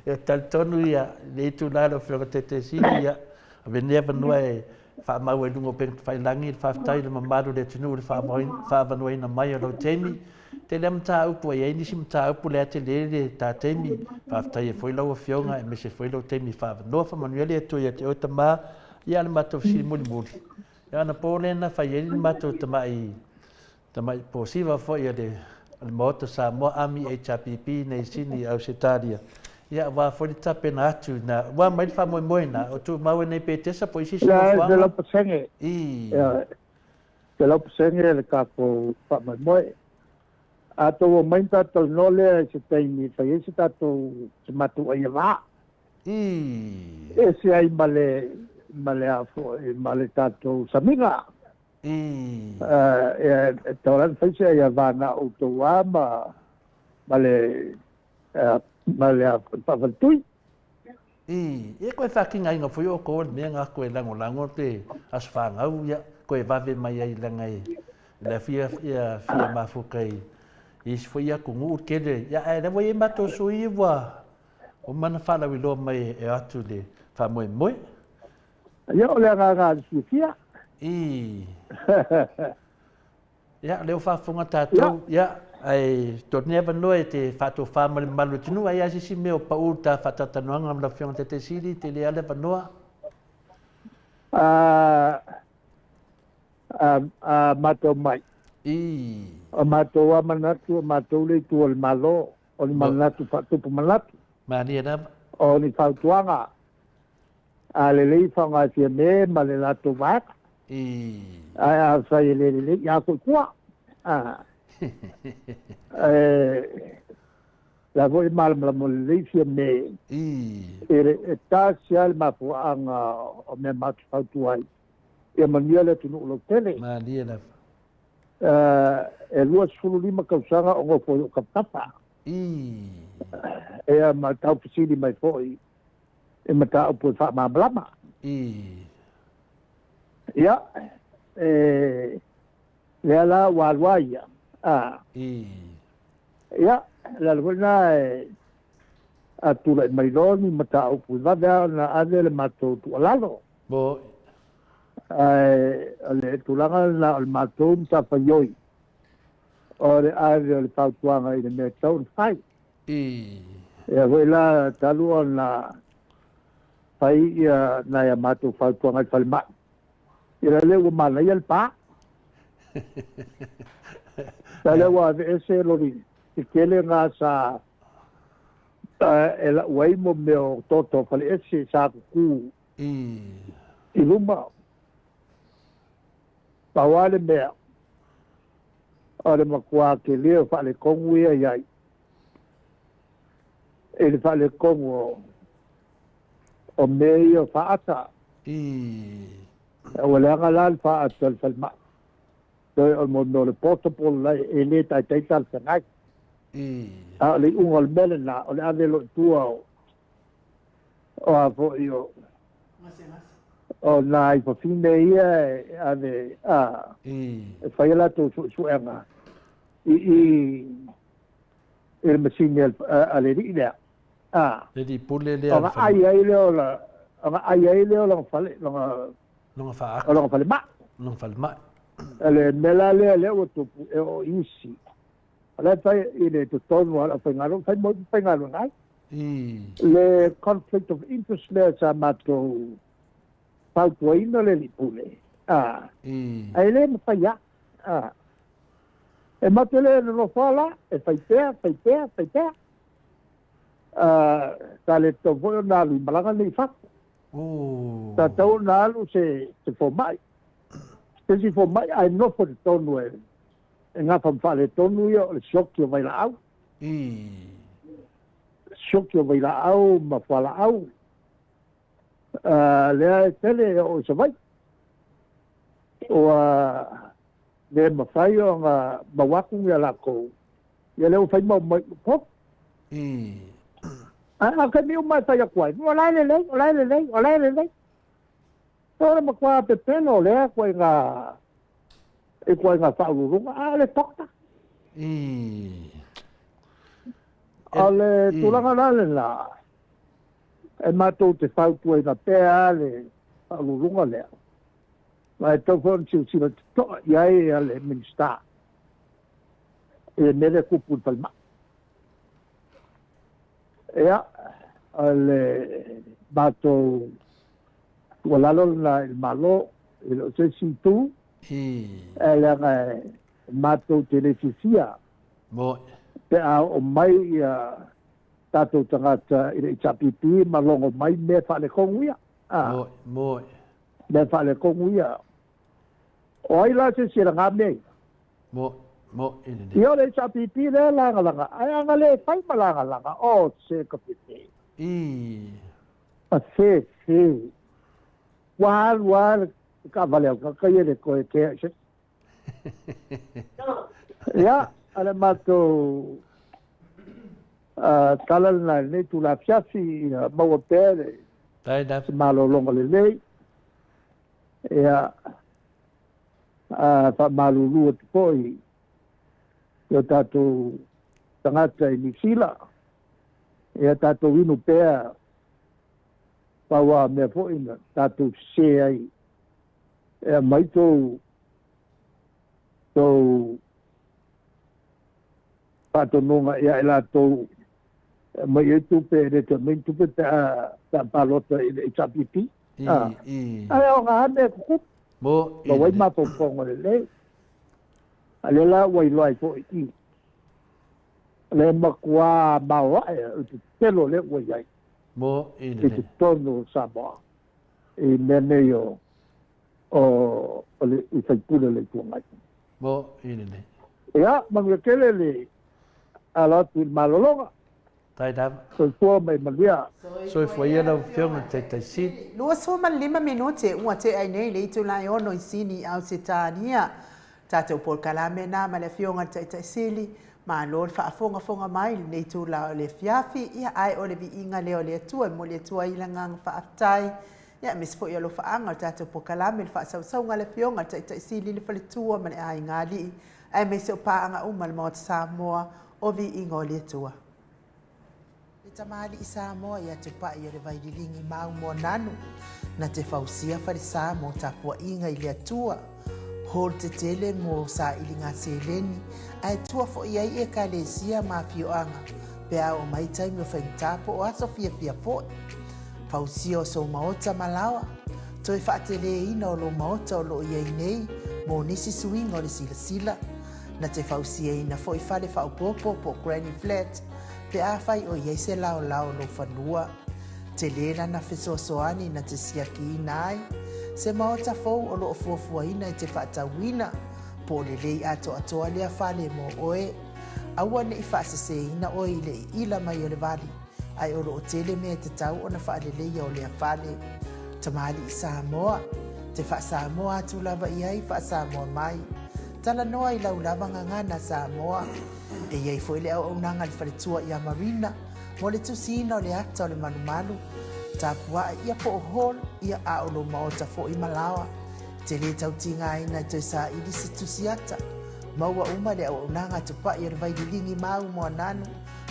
Ia, talitonu ia, lenei itula lau Afioga i le Taitai Sili, ia, ave nei avanoa e faamau ai i luga o upega tafailagi le faafetai i le mamalu o le atunuu i le faaavanoaina mai o lau taimi. Tele lava mataupu, e i ai nisi mataupu lea tele le ta taimi. Faafetai ai foi lau Afioga aemaise foi lou taimi faaavanoa. Faamanuia le Atua ia te oe tama. Ia a o le matou fesili mulimuli, ia anapo lea na fai ai le matou tamai tamai posiva foi a le a le Maota Samoa Army HRPP nei i Sini Ausetalia. Ia aua foi le tapena atu na ua mai le faamoemoe na o tumau ai nei Petesa po o isi isi nofoaga. 100%. I. 100% le tatou faamoemoe. A tou omai ona tatou talanoa lea i se taimi e fai ai se tatou se matou aia va. I. Ese ai ma le ma le a foi ma le tatou samiga. I. E tatau la ona fai se aia va na outou lava ma ma le ma le a foi faafaletui. I, ia koe whakingainga foi o ko le mea nga koe langolango te aso whangau ia koe vave mai ai langa e la fia ia fia mafuka i isi foi ia ku kele ia ae lava ia matou sui ua o mana whalauiloa mai e atu le whamoemoe. Ia o le agaga a le fiafia. I. Ia, lea ua faafofoga tatou, ia, ae toe avanoa e te faatofa ma le mamalu o le atunuu, ai lava se isi mea o pau i ta faatalatalanoaga ma lau Afioga i le Taitai Sili, tele lava le avanoa. A, a, a matou mai. I. O matou lava manatu, o matou le itu o le Malo, o ni manatu faatupu manatu. Malie lava. O ni fautuaga. A lelei faaaoga e Fiame ma le latou vaega. I. Ae afai e le lelei, ia atu i tua. Ae la foi e malamalama lelei Fiame I. e tasi lava le mafuaaga o mea matou te fautua ai, ia manuia le atunuu lautele. Malie lava. E 25 tausaga o nofo i ou tafatafa. I. Ia ma tau fesili mai foi i mataupu e faamalamalama. I. Ia, e, lea la ua alu ai ia. A. I. Ia, le ala foi lena e a tulai mai loa ni mataupu e vave lava ona ave le matou tuualalo. Mo. Ae o le tulaga lena o le matou matafaioi o le ave o le fautuaga i le mea e tatau ona fai. I. Ia foi la talu ona fai ia nai a matou fautuaga i le falemai. Ia lea ua manaia le pa. Ia lea ua aveese loli tetele na sa e lau ai mo mea o toto faleese sa kuku I. i luma. Pau lava le mea, o le matua tele o faaletonu ia i ai i le faaletonu o o mea ia o faata. I. Ua leaga la le faata o le falemai. Toe o le mea o le portable la e le taitai talafeagai. I. A o le iuga o le mea lena, o le ave loa i tua o o a foi o o nai fafine ia e ave a I. e fai a latou suesuega i i i le masini a le alii lea. A. Le alii pule lea. Ona ai ai lea o la, ona ai ai lea o lona fale, lona, lona faata. Lona falemai. Lona falemai. O le mea la lea lea ua tupu e oo i isi. O la e fai i le totonu o le aufaigaluega, fai mo faigaluega ai. I. Le conflict of interest lea sa matou fautuaina le alii pule. A. I. Ae le mafai lava. A. E matou te le nonofo lava la, e fai pea, fai pea, fai pea. Sa le tatau foi ona alu i malaga nei i fafo. Sa tatau ona alu se se fomai, se isi fomai ae nofo i totonu e e gafa ma faaletonu ia o le sioki o vailaau. Sioki o vailaau ma fualaau. Lea e tele e oo i Savaii. Ua le mafai ona mau atu ia latou, ia lea ua fai ma omai i Upolu. Ae a taimi uma e fai atu ai, o la e lelei, o la e lelei, o la e lelei. O le matua pepelo o lea ituaiga ituaiga faauluuluga, a o le doctor. O le tulaga la lena, e matou te fautuaina pea le faauluuluga lea, ma e tatau foi ona silasila totoa i ai le Minisita i le mea lea e tupu i le falemai. Ia, o le matou tuualalo lena i le Malo, e le o se isi itu, ae leaga e matou te le fiafia pe a oo mai ia tatou tagata i le HRPP ma logo mai mea faaletonu ia. Mea faaletonu ia. O ai la se isi e laga mea ia? Mo, mo, i lenei. Ia o le HRPP lea e lagalaga, ae a na le fai ma lagalaga, o se ka fefe. I. A fefe. Ua alu lava le taavale a le tagata ia e le toe kea i se isi. Ia, o le matou tala lena i lenei itula afiafi, ia maua pea le malologa lelei. Ia, a faamalulu atu foi i o tatou tagata i Niu Sila, ia tatou inu pea pau lava mea foi na tatou sese ai e aumai tou tou faatonuga ia i latou e aumai ai tupe, e le toe aumai ni tupe pe a pe a palota i le HRPP. Ae aoga lava mea e tutupu. Maua ai mafaufauga lelei. A lea la ua iloa ai foi i i, o le matua maoae o le pepelo lea ua i ai i totonu o Samoa i mea nei o o le i sui usufono o le Itu Agai. Ia, manuia tele le alo atu i le malologa. Tai lava. Soifua ma ia manuia. Soifua ia lau Afioga i le Taitai Sili. 25 minute ua tea ai nei le itula e ono i Sini i Ausetalia. Tatou polokalame na ma le Afioga i le Taitai Sili. Malo le faafogafoga mai i lenei itula o le afiafi. Ia ae o le viiga lea o le Atua e momoli atu ai le agaga faafetai. Ia aemaise foi alofaaga o le tatou polokalame i le faasausauga a le Afioga i le Taitai Sili, le faletua ma le aiga alii, aemaise o paaga uma a le Maota Samoa o viiga o le Atua. Le tamalii Samoa ia Tupai o le Vaililigi mau Moananu, na te fausia falesa mo tapuaiga i le Atua, hall tetele mo sailiga seleni, ae tua foi ai Ekalesia ma afioaga pe a oo mai taimi o faigata po o aso fiafia foi. Fausia o sou maota ma laoa, toe faateleina o lou maota o lo o i ai nei mo nisi suiga o le silasila, Na te fausiaina foi fale faaopoopo po o granny flat pe afai o i ai se laolao o lou fanua. Tele lana fesoasoani na te siakiina ai se maota fou o lo o fuafuaina e te faatauina, po o lelei atoatoa lea fale mo oe. Aua ne i faaseseina oe i le iila mai o le vali, ae o lo o tele mea e tatau ona faaleleia o lea fale. Tamalii Samoa, te faa-Samoa atu lava i ai, faa-Samoa mai. Talanoa i lau lava gagana Samoa. E i ai foi le auaunaga a le faletua ia Marina mo le tusiina o le ata o le malumalu, tapuae ia po o hall ia a o lou maota foi ma laoa. E te le tau tigaina e toe saili se tusi ata. Maua uma le auaunaga a Tupai o le Vaililigi Mau Moananu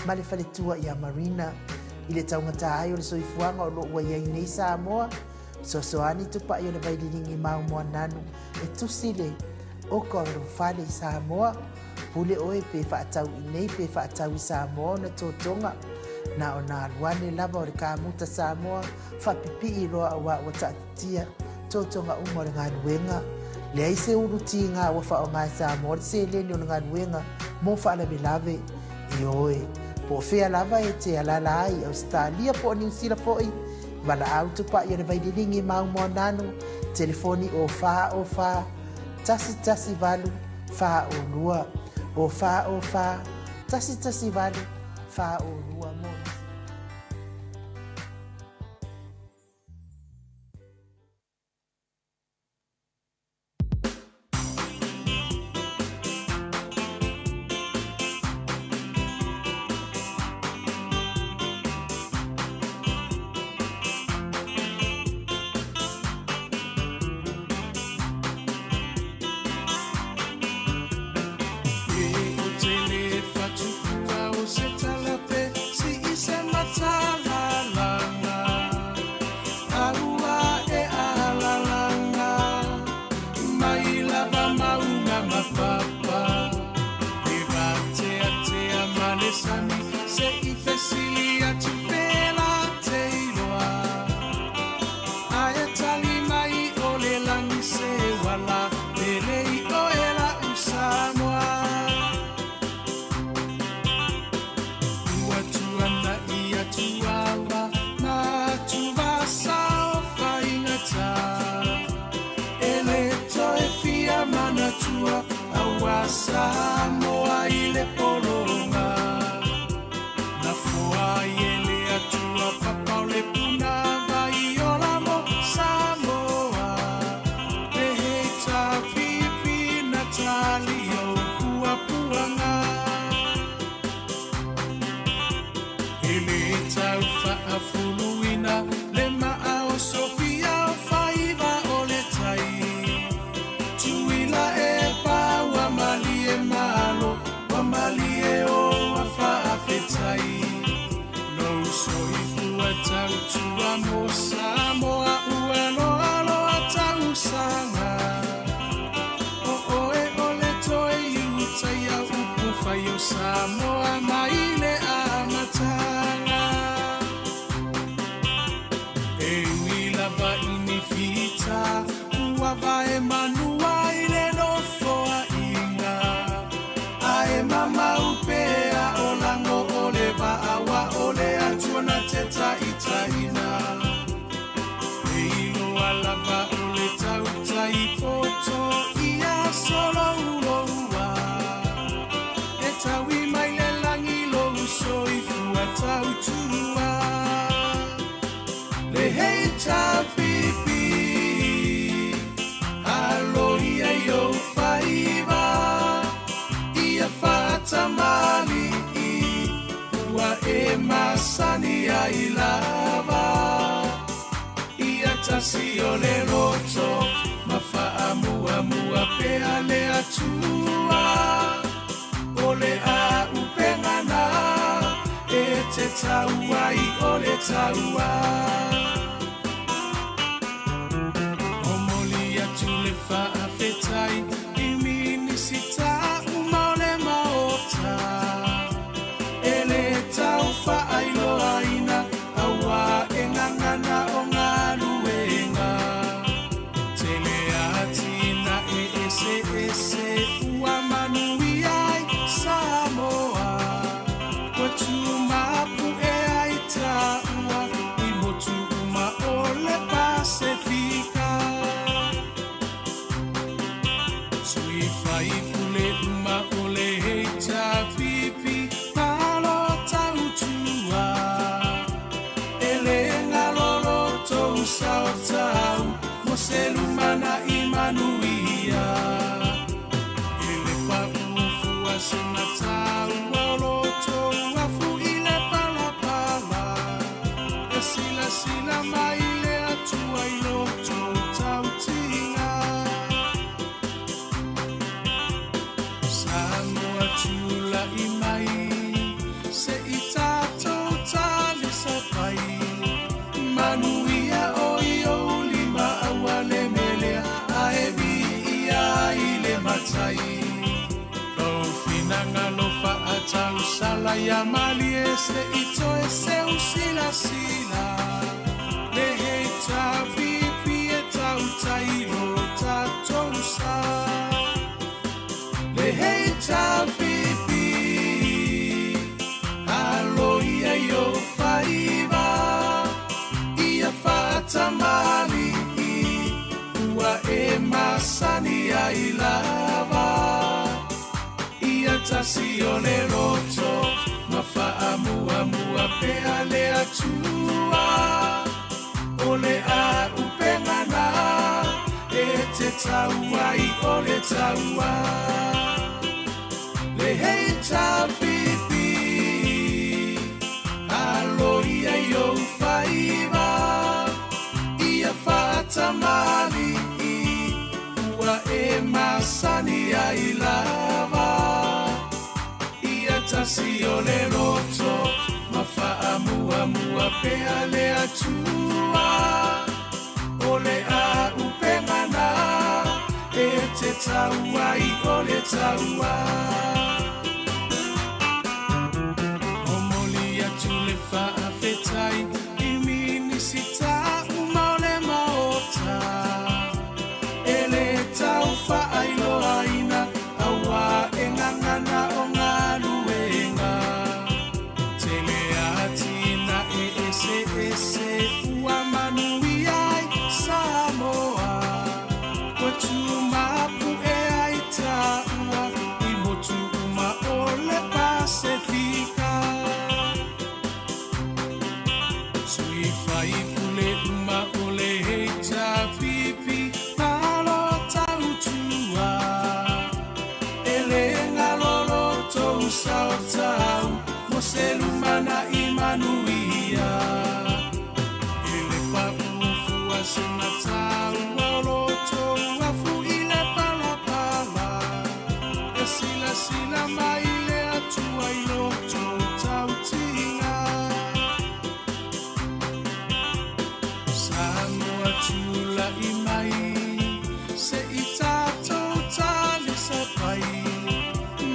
ma le faletua ia Marina. I le taugata ai o le soifuaga o lo o ua i ai nei Samoa, fesoasoani Tupai o le Vaililigi Mau Moananu e tusi le oka o lou fale i Samoa. Pule oe pe faatau i nei pe faatau i Samoa ona totoga. Na ona alu ane lava o le kamuta Samoa faapipii loa auā ua taatitia totoga uma o le galuega. Leai se ulu tiga ua faaaoga e Samoa le seleni o le galuega mo faalavelave. Ioe, po o fea lava e te alaala ai i Ausetalia po o Niu Sila foi, Valaau tupai o le Vaililigi Mau Moananu, telefoni o 4 o 4 1 1 8 4 o 2, o 4 o 4 1 1 8 4 o 2 mo nisi. Samoa i le pologa Na foa ai e le Atua papa o le puna vai ola mo Samoa Le HRPP na tali ou puapuaga E le tau faafuluina le maa o Sofia o faiva o le tai Tuila e pa ua malie malo ua malie o a faafetai Lou soifua tautua mo Samoa ua loaloa tausaga O oe o le toe iutaia upu fai o Samoa mai le amataga E ui lava i ni fita ua vae manua i le nofoaiga Ae mamau pea o lago o le vaa ua o le Atua na te taitaiina E iloa lava o le tautai poto ia solouloua E taui mai le lagi lou soifua tautua Le HRPP Alo ia i ou faiva Ia faatamalii Ua e masani ai lava Ia tasi o le loto Ma faamuamua pea le Atua O le auupega na E te tau ai o le taua Momoli atu le faafetai i Minisita uma o le Maota E le tau faailoaina auā e gagana o galuega Tele atinae eseese ua manuia ai Samoa Ua tumapu'e ai taua i motu uma o le Pasefika Sui faipule uma o le HRPP malo tautua E le galo lo tou sao tau mo se lumanai manuia E le paʻu fua se mataua o lo tou afu i le palapala E silasila mai le Atua i lo tou tautiga Samoa tulai mai se i tatou talisapai Manuia o i ou lima aua le melea ae viia ai le Matai Lou finagalo faatausala ia malie se i toe seu silasila Le HRPP e tautai lo tatou sa Le HRPP Alo ia i ou faiva Ia faatamalii Ua e masani ai lava Ia tasi o le loto Ma faamuamua pea le Atua O le auupega na E te tau ai o le taua Le HRPP Alo ia i ou faiva Ia faatamalii Ua e masani ai lava Ia tasi o le loto Ma faamuamua pea le Atua O le auupega na E te tau ai o le taua Momoli atu le faafetai i Minisita uma o le Maota E le tau faailoaina auā e gagana o galuega Tele atinae eseese ua manuia ai Samoa Ua tumapu'e ai taua i motu saotau mo se lumanai manuia. E le paʻu fua sina taua o lo outou afu i le palapala. E silasila mai le Atua i lo outou tautiga. Samoa tula'i mai, se i tatou talisapai.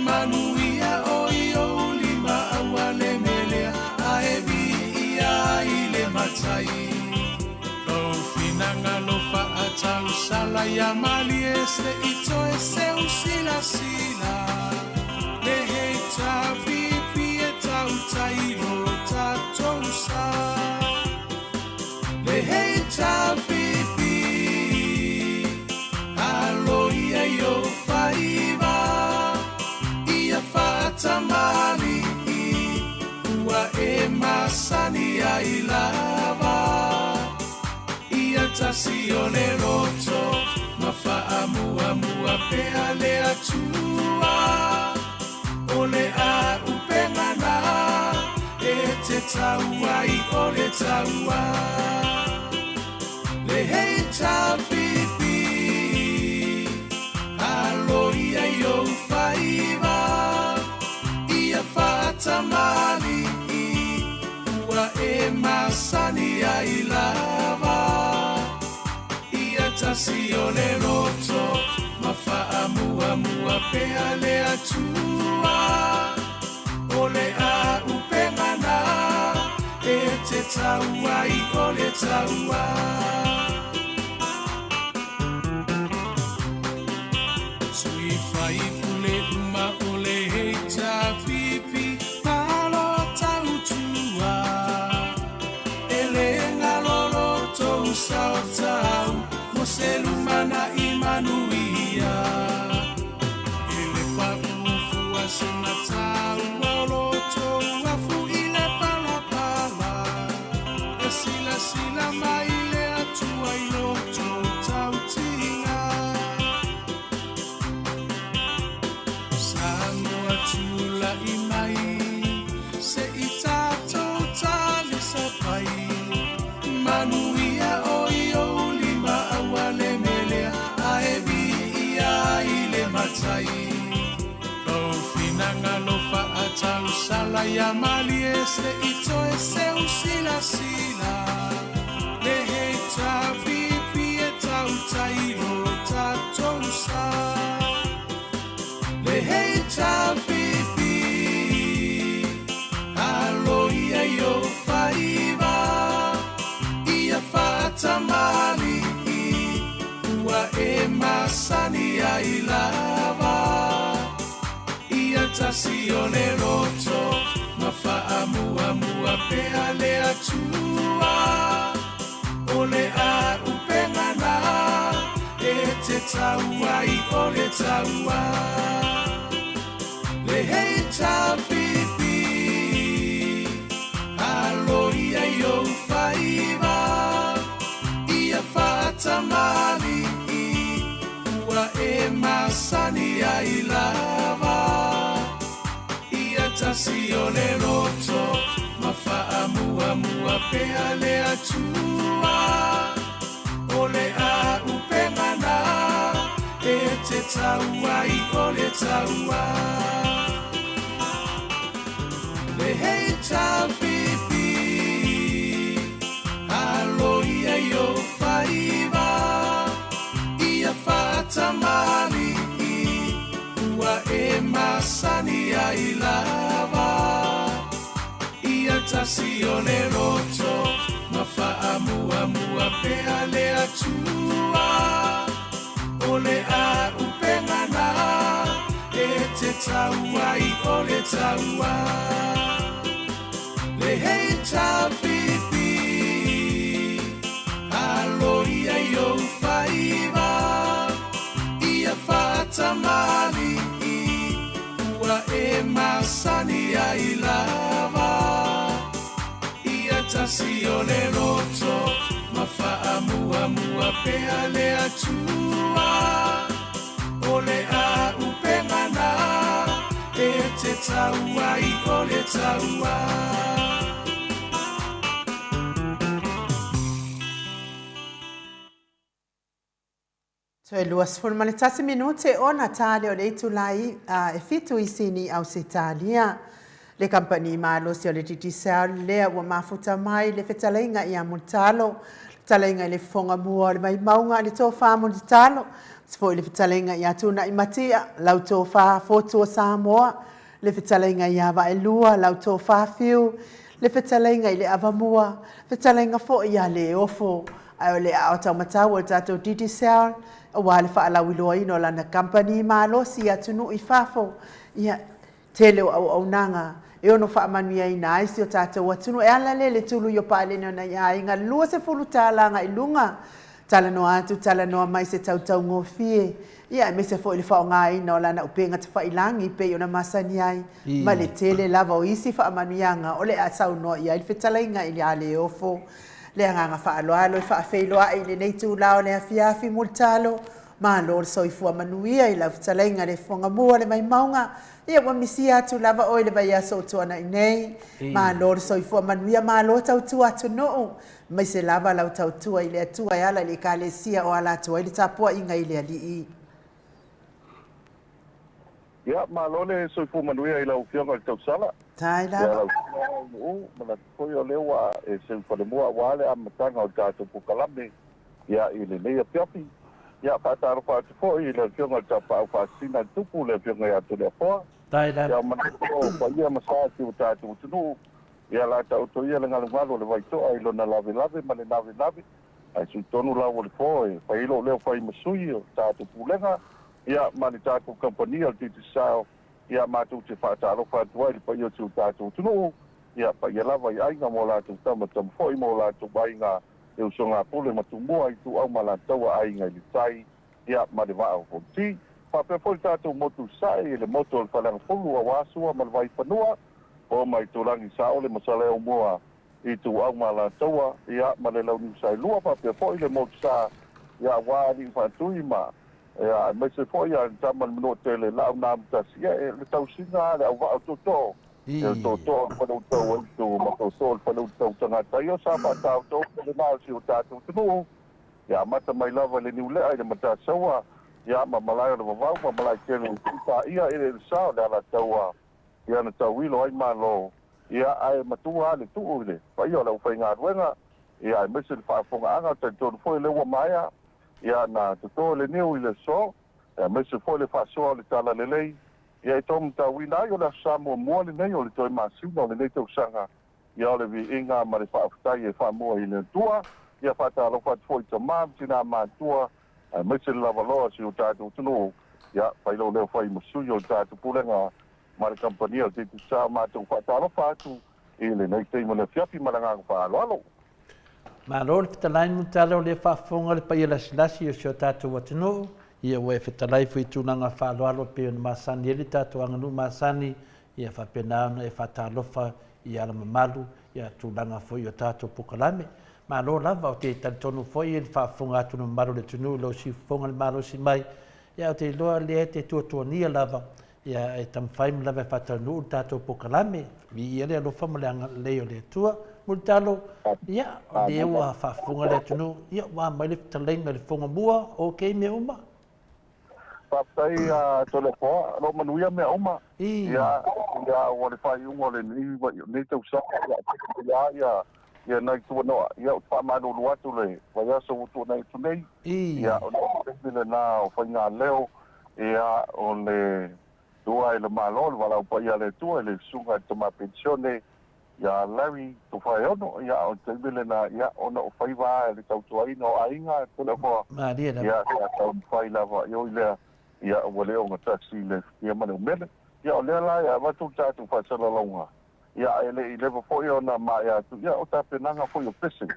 Manuia o i ou lima aua le melea, ae viia i le matai. Lou finagalo faatausala ia malie se i toe seu silasila. Le HRPP e tautai lo tatou sa. Le HRPP, alo ia i ou faiva, ia faatamali'i, ua e masani ai lava. Ia tasi o le loto, ma faamuamua pea le Atua. O le auupega na e te tau ai o le taua. Le HRPP, alo ia i ou faiva, ia faatamali'i, ua e masani ai lava. Ia tasi o le loto, ma faamuamua pea le Atua. O le auupega na e te tau ai o le taua. Sui faipule uma o le HRPP, malo tautua. E le galo lo outou saotau mo se lumanai manuia. E le paʻu fua sina taua o lo outou afu i le palapala. E silasila mai le Atua i lo outou tautiga. Samoa tula'i mai, se i tatou talisapai. Manuia o i ou lima aua le melea, ae viia i le matai. Lou finagalo faatausala ia malie se i toe seu silasila. Le HRPP e tautai lo tatou sa. Le HRPP, alo ia i ou faiva, ia faatamali'i, ua e masani ai lava. Ia tasi o le loto, ma faamuamua pea le Atua. O le auupega na e te tau ai o le taua. Le HRPP, alo ia i ou faiva, ia faatamali'i, ua e masani ai lava. Ia tasi o le loto, ma faamuamua pea le Atua. O le auupega na e te tau ai o le taua. Le HRPP, alo ia i ou faiva, ia faatamali'i, ua e masani ai lava. Ia tasi o le loto, ma faamuamua pea le Atua. O le auupega na e te tau ai o le taua. Le HRPP, alo ia i ou faiva, ia faatamali'i, ua e masani ai lava. Ia tasi o le loto, ma faamuamua pea le Atua. O le auupega na e te taua i o le taua. Toe 21 minute ona ta lea o le itula e 7 i Sini, Ausetalia. Le kamupani malosi o le Digicel lea ua mafuta mai le fetalaiga ia Mulitalo, fetalaiga i le fofoga mua o le Vaimauga i le Tofa Mulitalo, aemaise foi le fetalaiga ia Tunai Matia, lau Tofa Fotu o Samoa, le fetalaiga ia Vaelua, lau Tofa Fiu, le fetalaiga i le Avamua, fetalaiga foi ia Leofo. Ae o le aao taumatau o le tatou Digicel, aua le faalauiloaina o lana kamupani malosi i atunuu i fafo, ia, tele o auaunaga e ono faamanuiaina ai si o tatou atunuu. E ala lea i le tului o paleni o nai aiga $20 agai luga, talanoa atu, talanoa mai se tautaugofie, ia aemaise foi le faaaogaina o lana upega tafailagi pei ona masani ai, ma le tele lava o isi faamanuiaga o le a saunoa i ai le fetalaiga ia Leofo. Le agaga faaaloalo e faafeiloai i lenei itula o le afiafi Mulitalo, malo le soifua manuia i lau fetalaiga le Fofoga Mua le Vaimauga, ia ua misia atu lava oe i le vaiaso o tuanai nei. Malo le soifua manuia, malo tautua atunuu, aemaise lava lau tautua i le Atua e ala i le Ekalesia o ala atu ai le tapuaiga i le Alii. Ia, malo le soifua manuia i lau Afioga i le Tausala. Tai Ia, lava. lau Afioga Aunu'u, manatu foi o lea ua e seu falemua aua le amataga o le tatou polokalame, ia, i lenei afiafi. Ia, faatalofa atu foi i le Afioga i le Tapaau Faasisina a le Tupu, le Afioga ia Toleafoa. Tai lava. Ia, manatu o paia ma sa o si o tatou atunuu, ia, la taoto ia le galugalu o le Vaitoa i lona lavelave ma le navenave, ae sui tonu lau o le po e fai ai lou leo fai ma sui o le tatou Pulega, ia, ma le tatou kamupani o le Digicel, ia, matou te faatalofa atu ai i le paia o si o tatou atunuu, ia, paia lava i aiga ma o latou tama, tama foi ma o latou aiga, le usoga a Pule ma Tumua, Ituau ma Alataua, Aiga i le Tai, ia, ma le Vaa o Fonoti. Faapea foi le tatou motu i Sasae, i le motu o le Faleagafulu aua Sua ma le Vaifanua, po ma Itulagi, Saole ma Saleaaumua, Ituau ma Alataua, ia, ma le Launiu Saelua, faapea foi le motu sa, ia, aua Alii Faatui ma, ia, aemaise foi ia le tama le Manuatele, Laaunamutasi, ia, le tausiga a le auvaa o Tootoo, ia, le Tootoo o le Faleutau o Aitu ma Tootoo o le Faleutau Tagata, ia, sa faataotooto lena o si o tatou atunuu, ia, amata mai lava i le Niulea, i le Matasaua, ia, ma Malae o le Vavau ma Malaetele o Tuipaia, Eleelesa o le Alataua, ia na tauilo ai Malo, ia, ae matua lava le tuu i le paia o le aufaigaluega, ia, aemaise le faafofogaaga, talitonu foi o lea ua maea, ia, na toto le niu i le aso, aemaise foi le faasoa o le talalelei, ia, e taumatauina ai o le Aso Sa muamua lenei o le toe masina o lenei tausaga, ia, o le viiga ma le faafetai e faamua i le Atua, ia, faatalofa atu foi i tama ma tina matutua, aemaise le lavaloa o si o tatou atunuu, ia, fai lou leo fai ma sui o le tatou Pulega ma le Kamupani o le Digicel, matou faatalofa atu i lenei taimi o le afiafi ma le agaga faaaloalo. Malo le fetalai Mulitalo o lea faafofoga le paia lasilasi o si o tatou atunuu, ia ua e fetalai foi i tulaga faaaloalo e pei ona masani ai le tatou aganuu masani, ia faapena ona e faatalofa i ala mamalu, ia tulaga foi o tatou polokalame. Malo lava, ou te talitonu foi i le faafofoga atu le mamalu o le atunuu i lou siufofoga i le malosi mai, ia ou te iloa lea e te tuatuagia lava, ia e taumafai lava e faataunuu le tatou polokalame. Viia le alofa ma le agalelei o le Atua. Mulitalo, ia, o lea ua faafofoga le atunuu, ia ua aumai le fetalaiga i le fofoga mua, okay mea uma? Faafetai a Toleafoa, o lo o manuia mea uma. Ia, ia ua le faaiuga o lenei tausaga, ia, ia, ia nai tuanoa, ia ou te faamalulu atu le vaiaso ua tuanai atu nei, ia, o le taimi lena o faigaleo, ia, o le tua i le Malo, le valaau paia a le Atua i le susuga i le tama penisione ia Larry Tofaeono, ia, o le taimi lena, ia, ona o faiva lava i le tautuaina o aiga, Toleafoa, Malie lava. ia, sa taumafai lava, oi lea, ia, ua le ogatasi le futia ma le umele. Ia, o lea la e avatu le tatou faasalalauga, ia, ae le i leva foi ona maea atu, ia, o tapenaga foi o pese,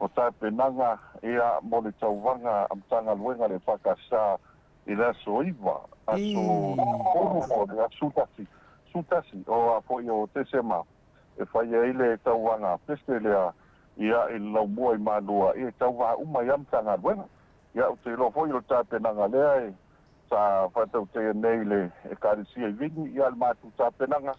o tapenaga, ia, mo le tauvaga a Matagaluega a le EFKS i le aso 9, aso 10 po o le aso 11, 11 o a foi o Tesema e fai ai le tauvaga pese lea, ia, i le laumua i Malua, ia, e tauva uma ai lava Matagaluega. Ia, ou te iloa foi o le tapenaga lea e. Sa faatautaia nei le Ekalesia i Vini, ia le matou tapenaga,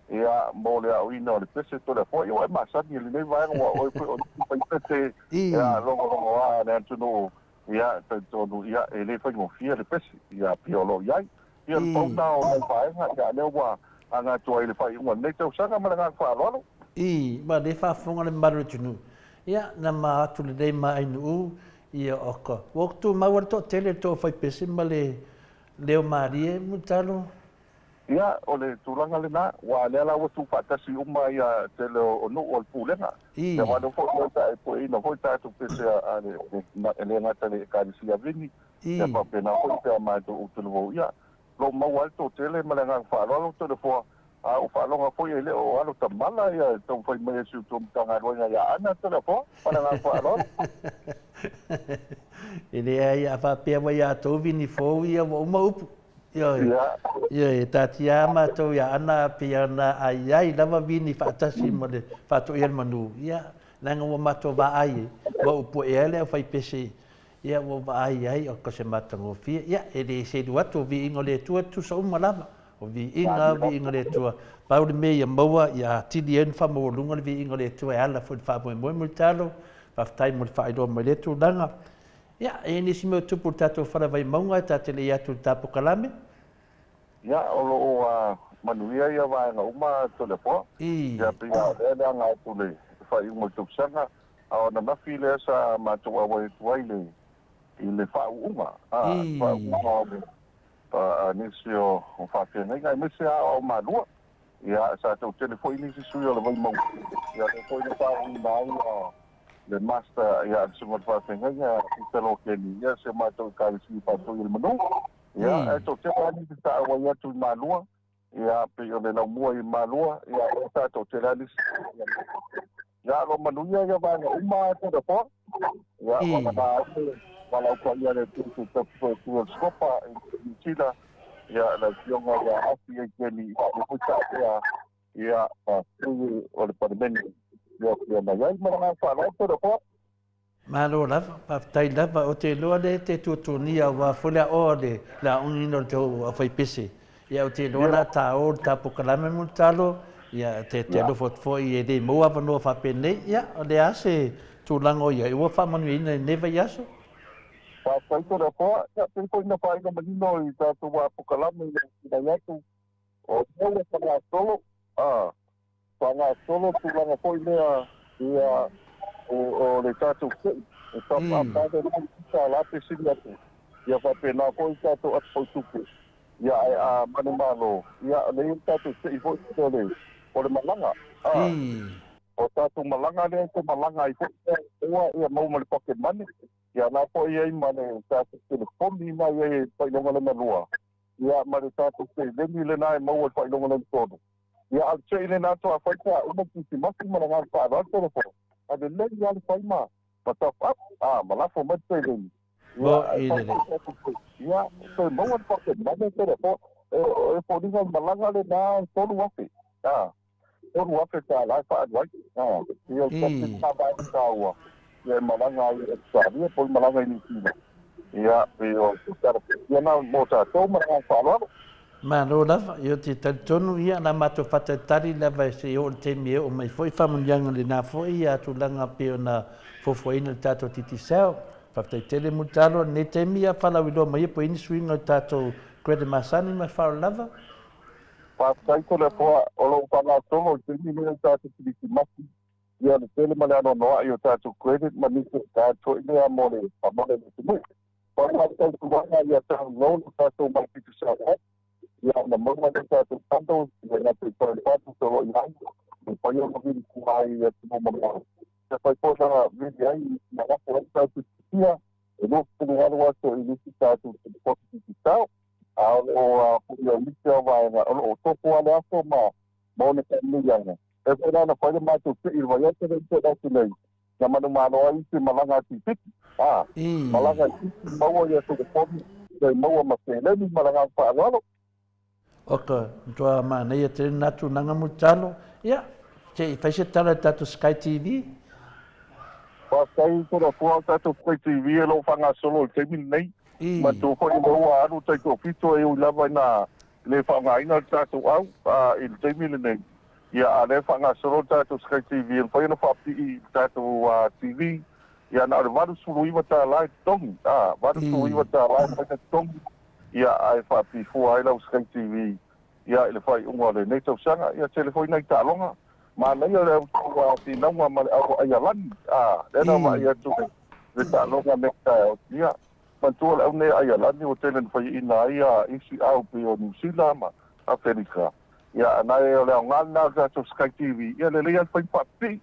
ia, mo le aoina o le pese Toleafoa. Ia ua e masani i lenei vaega, ua oe foi o nisi faipese, ia, logologoa a le atunuu, ia, e talitonu, ia, e le faigofie le pese, ia, pei o lo o i ai. Ia, le pau lena o nai vaega, ia, lea ua aga atu ai i le faaiuga o lenei tausaga ma le agaga faaaloalo. Ii, Ua le faafofoga le mamalu o le atunuu, ia, na ma atu lelei ma Ainuu, ia, o ka, ua ou tumau lava le toatele i le toafaipese ma le leo malie, Mulitalo. Ia, o le tulaga lena, aua o lea la ua tuufaatasi uma ia tele o nuu o le Pulega. Ia, aua o lea foi ua taepueina foi tatou pese a le, e le gata i le Ekalesia Vini, ia faapena foi pe a matou Utuluvou. Ia, o lo o maua ai le toatele ma le agaga faaaloalo Toleafoa, a ua faaloga foi e le o alo tamala ia taumafai mai a si outou Matagaluega ia Aana Toleafoa, ma le agaga faaaloalo. E leai, a faapea ua ia tou vini fou ia ua uma upu. Ioe. Ioe, e taatia lava matou ia Aana pei ona ai lava vini faatasi ma le faatoia o le manu, ia, leaga ua matou vaai ai, ua upu ea le aufaipese, ia ua vaai ai o se matagofie. Ia, e le selu atu o viiga o le Atua e tutusa uma lava. O viiga lava o viiga o le Atua. Pau le mea ia maua, ia atili ai ona faamaualuga le viiga o le Atua e ala foi i le faamoemoe Mulitalo. Faafetai mo le faailoa mai lea tulaga. Ia, e i ai nisi mea o tupu i le tatou fale Vaimauga e ta te le i atu i le ta polokalame? Ia, o lo o manuia ia vaega uma Toleafoa. Ia, pei lava o lea le aga atu i le faaiuga o le tausaga, a o ananafi lea sa matou auai atu ai i le faauuga, faauuga o le nisi o faafeagaiga aemaise lava o Aumalua. Ia, sa toatele foi nisi sui o le Vaimauga, ia lea foi na faauuina ai le Master ia le Susuga i le Faafeagaiga Peter Lokeni, ia si o matou Ekalesia Faatoi o le Manu. Ia, ae toatele lava nisi sa auai atu i Malua, ia, pei o le laumua i Malua, ia, lea sa toatele lava nisi. Ia, o lo o manuia ia vaega uma Toleafoa. Ia, vagana ai le valaau paia a le Atua i se tasi foi o sui o le Sikopa i Niu Sila, ia, le Afioga ia Afi Aikeni, ia, lea foi sa avea ia, ma sui o le Palemene, ia, pei ona i ai ma le agaga faaaloalo Toleafoa. Malo lava, faafetai lava. Ou te iloa lea e te tuatuagia aua foi le aoa o le aogiina o le tou aufaipese. Ia ou te iloa la ta o le ta polokalame Mulitalo, ia te te alofa atu foi e le maua avanoa faapenei. Ia o le a se tulaga o i ai ua faamanuiaina i lenei vaiaso? Faafetai Toleafoa, ia pei foi na faailoa manino i tatou polokalame i le tulai atu o lea ua faagasolo a. Faagasolo tulaga foi lea ia o le tatou foi e faapaaga sa la pe sili atu ia faapena foi tatou atu foi tupe ia ae a manumalo ia lea le tatou sei foi o le o le malaga a o tatou malaga lea e malaga ai foi ua ia maua ma le pocket money ia la foi ai ma le tatou telefoni na ia e faailoga lona lua ia ma le tatou seleni lena e maua i le faailoga lona tolu. Ia, a o le tei lena atu afai pe a uma le Kirisimasi ma le agaga faaaloalo telefoni, a lelei lava le fai ma ma top up, a, ma lafo mai le seleni. Ia, ae fai foi tatou te, ia, toe maua le pocket money telefoni. E, e foliga le malaga lena e $3,000, a, $3,000 e faaalu ai. A, ia, o le tasi lena vaega taua, ia e malaga ai i Ausetalia po o le malaga i Niu Sila. Ia, pei o se tala fiafia lena mo tatou ma le agaga faaaloalo. Malo lava, ia ou te talitonu ia na matou faatalitali lava se i oo i le taimi e oo mai foi faamanuiaga lena foi ia tulaga pei ona fuafuaina i le tatou Digicel. Faafetai tele Mulitalo i lenei taimi ia faalauiloa mai ia po o i ai ni suiga o le tatou credit masani ma le faaaloalo lava. Faafetai Toleafoa, o lo o faagasolo i le taimi lenei o le tatou Kirisimasi ia le tele ma le anoanoai o tatou credit ma nisi o card foi lea mo le faamale le atunuu. Pau lava le tautuaga ia download le tatou My Digicel app ia ona maua lea o tatou bundles ia gata i phone bundles o lo o i ai, e mafai ona vili fua ai i atunuu mamao. E mafai foi ona vili ai ma lafo ai tatou tusia e 28 aso i nisi tatou telefoni Digicel, a o lo o foi o nisi o vaega o lo o tofu lava le aso ma ma ona faamanuiaga. E foi la na fai le matou tei i le vaiaso lea na tea atu nei, na manumalo ai isi malaga atu i Fiti. A, malaga i Fiti, maua ia telefoni, toe maua ma seleni ma le agaga faaaloalo. Oka, matua manaia tele lena tulaga Mulitalo. Ia, se i fai se tala i le tatou Sky TV. Faafetai Toleafoa, o le tatou Sky TV e lo o faagasolo i le taimi lenei. Manatua foi o lea ua alu taitoafitu e ui lava ina le faaaogaina le tatou au i le taimi lenei, ia a o lea e faagasolo le tatou Sky TV e mafai ona faapipii i le tatou TV, ia na o le $89 e totogi, a, $89 e mafai ona totogi, ia ae faapipii fua ai lau Sky TV ia i le faaiuga o lenei tausaga. Ia tele foi nai taaloga. Manaia le au finauga ma le au vaaia lagi, a, lea na vaai atu i le taaloga nei taeao. Ia, manatua le au nei aia lagi ua tele na faiaina ai isi au pei o Niu Sila ma Aferika. Ia, a na e o le aoga lena o le tatou Sky TV, ia lelei lava le fai ma faapipii.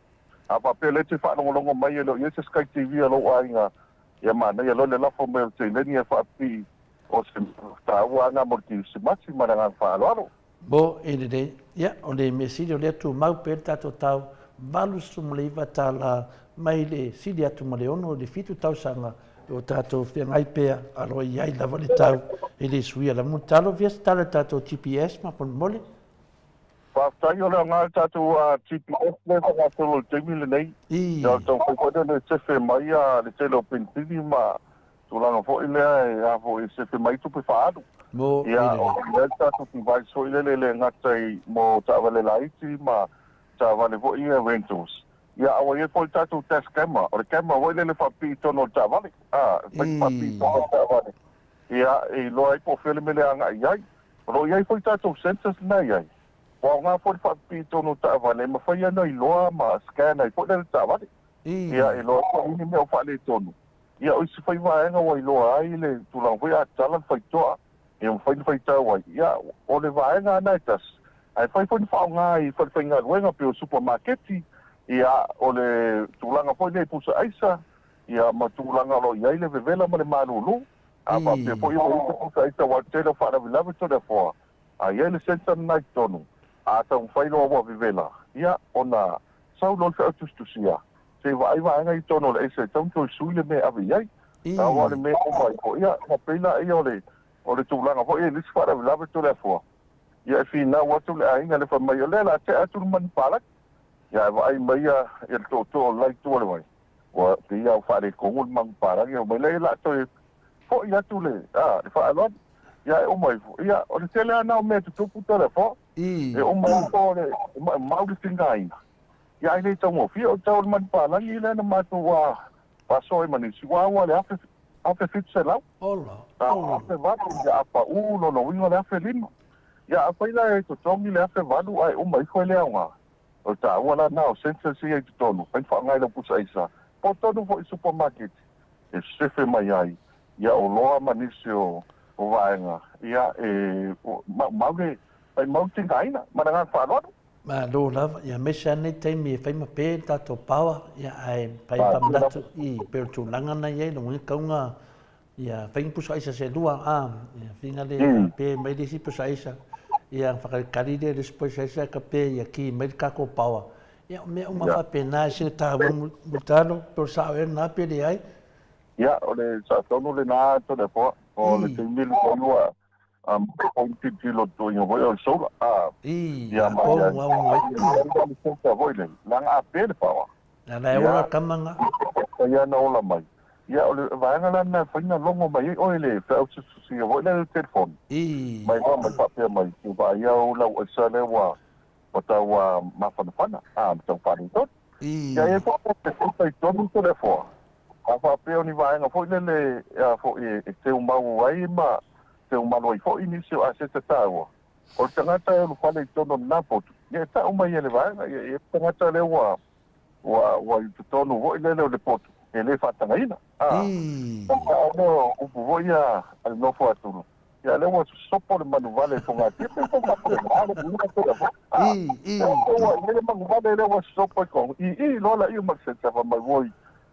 A faapea o lea e te faalogologo mai e le o i ai se Sky TV a lou aiga, ia manaia loa le lafo mai o le seleni ae faapipii O se mea taua lava lena mo le Kirisimasi ma le agaga faaaloalo. Mo e lelei, ia, o le mea sili o lea tumau pea le tatou tau $89 mai le sili atu ma le 6 i le 7 tausaga o tatou feagai pea a lo i ai lava le tau e le suia lava. Mulitalo fia se tala i le tatou GPS faamolemole. Faafetai o le aoga o le tatou GPS lea e faagasolo i le taimi lenei. Ia o le taumafai foi lea e sefe mai le tele o penisini ma tulaga foi lea e a foi e sefe mai tupe faaalu. Ia o lea le tatou device foi lele e le gata i mo taavale laiti ma taavale foi ia rentals. Ia a ua i ai foi le tatou dash camera, o le camera foi lele e faapipii i totonu o le taavale. A, e mafai ona faapipii i totonu o le taavale. Ia, e iloa ai po o fea le mea le agai i ai. O lo o i ai foi tatou sensors na e i ai. Ua aoga foi le faapipii i totonu o taavale e mafai ona iloa ma scan ai foi lea le taavale. Ia, e iloa ai po o i ai ni mea o faaletonu. Ia, o isi foi vaega ua iloa ai le tulaga foi a tatala le faitoa, ia mafai ona faitau ai. Ia, o le vaega lava lena e tasi, ae fai foi ona faaaoga i falefaigaluega pei o supamaketi, ia, o le tulaga foi lea i pusa aisa, ia ma tulaga o lo o i ai le vevela ma le malulu. A faapea foi o i ai se pusa aisa aua o le tele o faalavelave Toleafoa, a i ai le sensor lena i totonu, a taumafai loa ua vevela, ia ona sau loa le feau tusitusia, se i vaai vaega i totonu o le aisa e tatau ona toe sui le mea e ave i ai. Aua o le mea e uma ifo, ia ona pei laia o le o le tulaga foi e le isi faalavelave Toleafoa, ia e finau atu le aiga le fai mai o lea o le a tea atu le manupapalagi. Ia ae vaai mai ia le tootoo o le la itu o le vai, Ua pei lava ua faaletonu le manupapalagi, fai mai lea o le a toe foi atu le, a, le faaaloalo. Ia ae uma ifo, ia, o le tele lava na o mea e tutupu Toleafoa. E uma ifo le maumau le tigaina, ia ae le taugofie. O le tau o le manupapalagi lea na matou faasoa ai ma nisi, ua au lava i le 1700. 1800, ia a pau lona uiga o le 1500. Ia afai la e totogi le 1800 ae uma ifo e le aoga, O le taua la lena o sensors ia i totonu, fai faaaoga i lau pusa aisa, po o totonu foi i supermarket e sefe mai ai ia oloa ma nisi o vaega ia e maumau le maumau le tigaina. Ma le agaga faaaloalo. Malo lava, ia aemaise lava lenei taimi e fai ma pe le tatou power, ia ae fai faamanatu i pei o le tulaga lena e i ai, lona uiga e tatau ona Ia fai ni pusa aisa se lua, a, ia finga le pe mai le isi pusa aisa, ia whakarekari le le isi pusa aisa ka pe ia ki mai le kako paoa. Ia o mea uma faapena e se taua mulitalo, pe o le sao ea lena pe leai. Ia, o le sao tonu lena Toleafoa, o le taimi lenei ua o tilotilo tuuaiga foi o le solar, a, ia ma ia, ia foi le, leaga a pe le paoa, Na la e ola tama nga. Ia na ola mai. Ia o le vaega la lena e mafai ona logo mai ai oe i le feau tusitusia foi lea i le telefoni. Mai loa mai faapea mai, e vaaia ou lau aisa lea ua tau mafanafana, a, ma tau faaletonu. Ia e i ai foi le pepa i totonu Toleafoa, a faapea o ni vaega foi lele a foi e teumau ai ma teumalu ai foi nisi o aseta taua, o le tagata e ulufale i totonu o lena potu, ia e tau mai e le vaega, ia e i ai le tagata lea ua ua ua i totonu foi lele o le potu e le faatagaina. A, a lea o upu foi ia a le nofo atu, ia lea ua sopo le manuvale i Fogatia, pe po faapena le uiga pe foi. A, ua i ai le manuvale lea ua sopo i Kohu, i i loa laia ma le setafa mai voi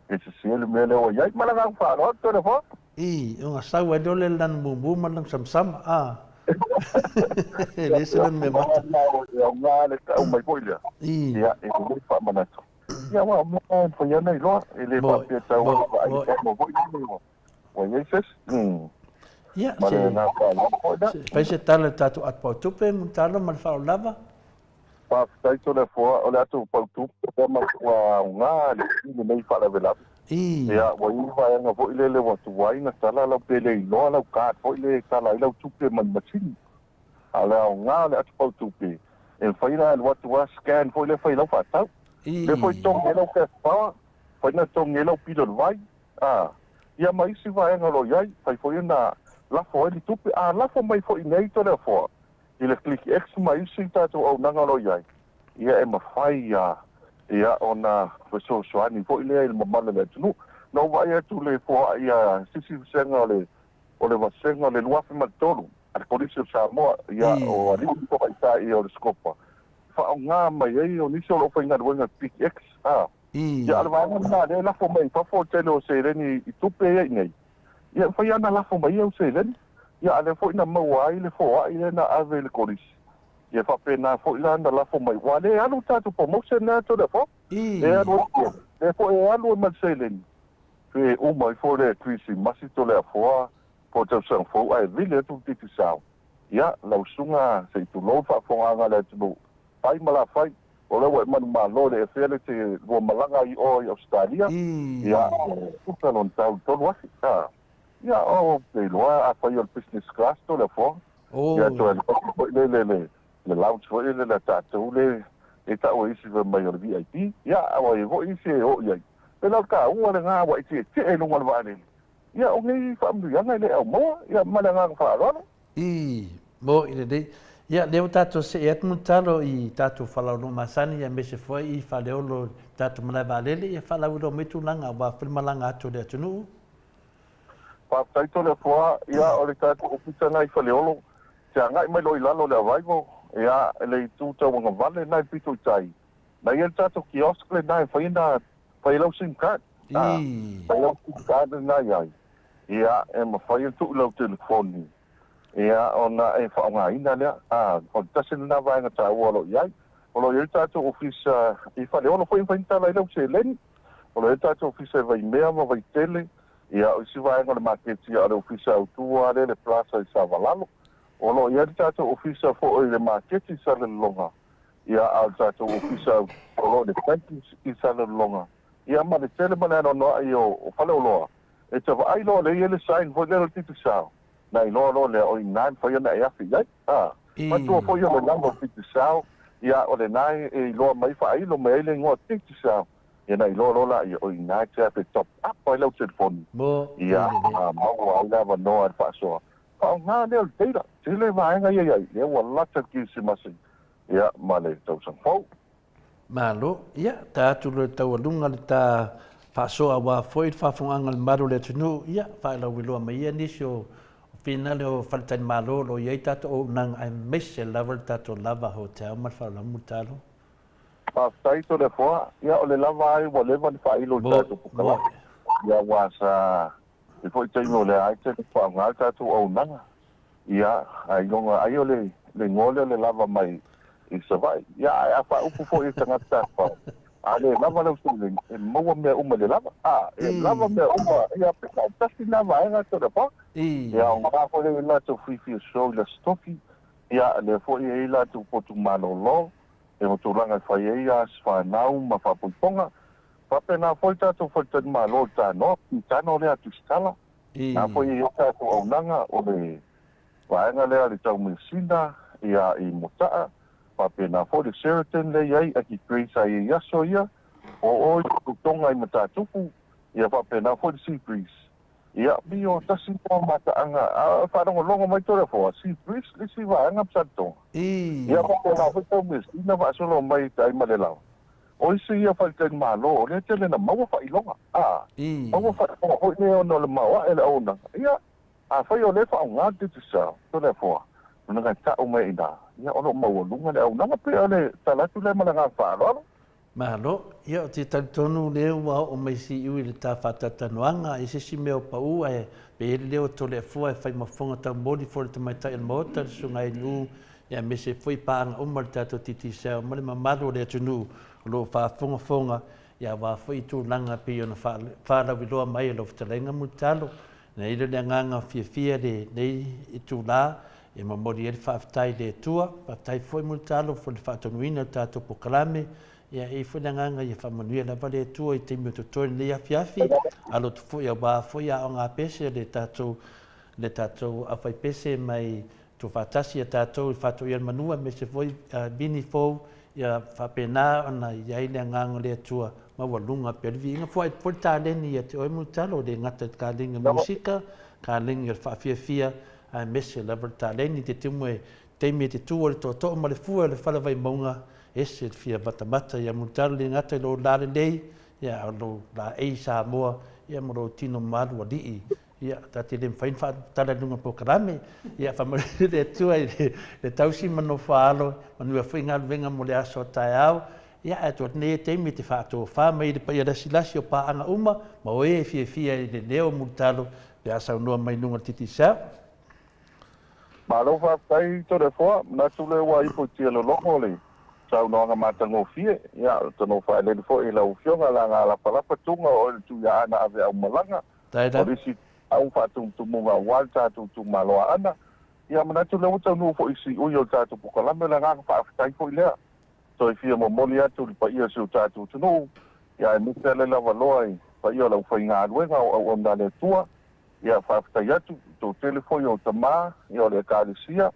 e sese le mea lea ua i ai. Ma le agaga faaaloalo Toleafoa. I, ona sau ai lea o le lanu mumu ma le lanu samasama, a. E le se lanu meamata. E aoga le tau mai foi lea. Ia, e lelei faamanatu. Ia, aua o mea e mafai ona iloa, e le faapea tau vaai tonu foi lele ua i ai se isi. Ia, Ma le agaga faaaloalo foi lea. Se fai se tala i le tatou atu pautupe, Mulitalo ma le faaaloalo lava. Faafetai Toleafoa, o le atu pautupe lea matua aoga i lenei faalavelave. Ia, ua i ai vaega foi lele ua tuai ona tala lau pe le iloa lau card foi lea e tala ai lau tupe mai le masini. A o le aoga o le atupau tupe, e mafai ona alu atu lava scan foi lea fai lau faatau. Lea foi togi ai lau cash power, mafai ona togi ai lau pili o le vai, a, ia ma isi vaega o lo o i ai, mafai foi ona lafo ai le tupe. A lafo mai foi i inei Toleafoa i le Click X ma isi tatou auaunaga o lo o i ai, ia e mafai lava ia ona fesoasoani foi lea i le mamalu o le atunuu. Na ou vaai atu i le foai a se isi vasega o le o le vasega o le 2003 a le Kolisi o Samoa, ia o alii ma tamaitai ia o le Scopa, faaaoga mai ai o nisi o lo o faigaluega i le PX, a. Ia a o le vaega lena lea e lafo mai i fafo le tele o seleni i tupe ia i inei, ia e mafai lava ona lafo mai au seleni, ia a o lea foi na maua ai le foai lea na ave i le Kolisi, ia faapena foi la ona lafo mai, aua o lea e alu le tatou promotion lea Toleafoa, lea e alu ai, lea foi e alu ai ma le seleni. Pe uma ifo le Kerisimasi Toleafoa po o tausaga fou ae vili atu le Digicel, ia, lau susuga se i tulou le faafofogaaga a le atunuu, fai ma la fai, o lea ua e manumalo i le afea le te lua malaga ai i o i Ausetalia, ia, tusa lona tau i 3000, a, ia, o, te iloa afai o le business class Toleafoa, ia, toe alu atu foi lele le le lounge foi lele a tatou le e tau e isi fai mai o le VIP, ia a ua i ai foi isi e oo i ai. Pei la o le taua lena ua e tietie i luga o le vaalele, ia o nei faamanuiaga e le aumaua, ia ma le agaga faaaloalo. Ii, Mo'i lelei. Ia, lea ua tatou see atu Mulitalo i tatou falaoloa masani aemaise foi i Faleolo i tatou malae vaalele, ia faalauiloa mai tulaga aua foi le malaga atu o le atunuu. Faafetai Toleafoa, ia o le tatou ofisa lena i Faleolo, te agai mai loa i lalo o le arrival, ia le itu tauagavale lena e pito i tai, na i ai le tatou kiosk lena e mafai ona fai ai lau sim card, a, fai lau sim card lena i ai, ia e mafai ona tuu i lau telefoni, ia ona e faaaogaina lea, a, o le tasi lena vaega taua o lo o i ai. O lo o i ai le tatou ofisa i Faleolo foi e mafai ona tala ai lau seleni, o lo o i ai le tatou ofisa i Vaimea ma Vaitele, Ia, o isi vaega o le maketi a o le ofisa autu lava lea i le Plaza i Savalalo. O lo o i ai le tatou ofisa foi i le maketi i Salelologa, ia, a o le tatou ofisa autu o lo o i le bank i Salelologa, ia ma le tele ma le anoanoai o faleoloa. E te vaai loa lea e i ai le sign foi lea o le Digicel, na iloa loa lea o i ina e mafai ona e afe i ai. A, manatua foi o le lama o le Digicel, ia, o lena e iloa mai, faailo mai ai le igoa Digicel. Ia na iloa loa laia o i ina e te afe top up ai lau telefoni ia maua ai le avanoa i le faasoa. Faaaoga lea o le data. Tele vaega ia i ai, lea ua lata le Kerisimasi ia ma le tausaga fou. Malo. Ia, ta atu loa i le taualuga le ta faasoa aua foi le faafogaaga a le mamalu o le atunuu, ia, faelauiloa mai ia nisi o finale o faletalimalo o lo o i ai tatou auaunaga aemaise lava le tatou Lava Hotel ma le faaaloalo Mulitalo. Faafetai Toleafoa, ia o le lava ai ua leva ona faailo i le tatou pokalape. Ia aua sa i foi taimi o lea ai tele faaaoga le tatou auaunaga. Ia ailoga ai o le le igoa lea o le lava mai i Savaii. Ia ae a faaupu foi e tagata tafafao, a le lava lau seleni, e maua mea uma i le lava. A, e lava mea uma, ia pe na o tasi lena vaega Toleafoa. Ia aoga foi lea i latou fiafia show i le Aso Tofi, ia lea foi e i ai latou potu malolo. E o tulaga e fai ai as fanau ma faapoipoga. Faapena foi tatou faletalimalo i Tanoa, i Tano lea a Tusitala. Na foi e i ai tatou auaunaga o le vaega lea a le Taumeasina ia i Motaa, faapena foi le Sheraton lea i ai Aki Grace a i ai aso ia, o o i Toga i Matatupu, ia faapena foi le Sea Breeze. Ia, pei o tasi lea o mataaga, a faalogologo mai Toleafoa, Sea Breeze le isi vaega ma Saletoga. Ia faapena foi Taumeasina faasolo mai i tai ma le laoa. O isi ia faletalimalo o lea tele na maua faailoga, a maua faailoga foi lea ona o le maoae o le auaunaga. Ia, afai o lea e faaaoga le Digicel, Toleafoa, lona e tau mai ai i ina, ia o lo o maualuga le auaunaga, pei o le tala atu lea ma le agaga faaaloalo. Malo. Ia, ou te talitonu lea ua oo mai siu i le ta faatalatalanoaga i se isi mea o pau ae pei ai le leo o Toleafoa e fai ma fofoga taumoli foi o le tamaitai o le Maota, le Susuga i Nu'u, ia aemaise foi paaga uma o le tatou Digicel ma le mamalu o le atunuu o lo o faafogafoga, ia aua foi tulaga pei ona faalauiloa mai e lau fetalaiga Mulitalo. Nei le agaga fiafia lenei itula e momoli ai le faafetai i le Atua. Faafetai foi Mulitalo for le faatonuina o le tatou polokalame. Ia, e i ai foi le agaga ia faamanuia lava le Atua i taimi o totoe i lenei afiafi, alo atu foi aua foi aoga pese a le tatou le tatou aufaipese mai Tuufaatasi ia tatou i Faatoia le Manu aemaise foi Vini Fou, ia faapena ona i ai le agaga o le Atua maualuga pea le viiga. Foai foi le taleni ia te oe Mulitalo, e le gata i le taleni o le musika, taleni o le faafiafia, aemaise lava le taleni te tumu e taimi e te tu ai le tootoo ma le fue o le fale Vaimauga, ese le fia matamata ia Mulitalo le gata i lou lalelei, ia a o lou laei Samoa, ia ma lou tino malu alii Ia, ta te le mafai ona faatala i luga o polokalame. Ia, faamanuia le Atua i le tausi ma nofo a alo, manuia foi galuega mo le aso a taeao. Ia, ae atu atu nei e taimi e te faatofa mai i le paia lasilasi o paaga uma ma o e fiafia i le leo o Mulitalo pe a saunoa mai i luga o le Digicel. Malo faafetai Toleafoa, manatu lea ua ifo i tia lologo le saunoaga matagofie. Ia, o le tanoa faaeleele foi i lau Afioga laga lapalapa tuga o oe le Tuiaana ave aumalaga. O le isi au faatumutumuga aua le tatou itumalo Aana. Ia manatu lea ua taunuu foi i siui o le tatou polokalame, o le agaga faafetai foi lea. Toe fia momoli atu i le paia o si o tatou atunuu, ia aemaise le lavaloa i paia o le aufaigaluega o auauna a le Atua. Ia faafetai atu i toatele foi o tama ia o le Ekalesia,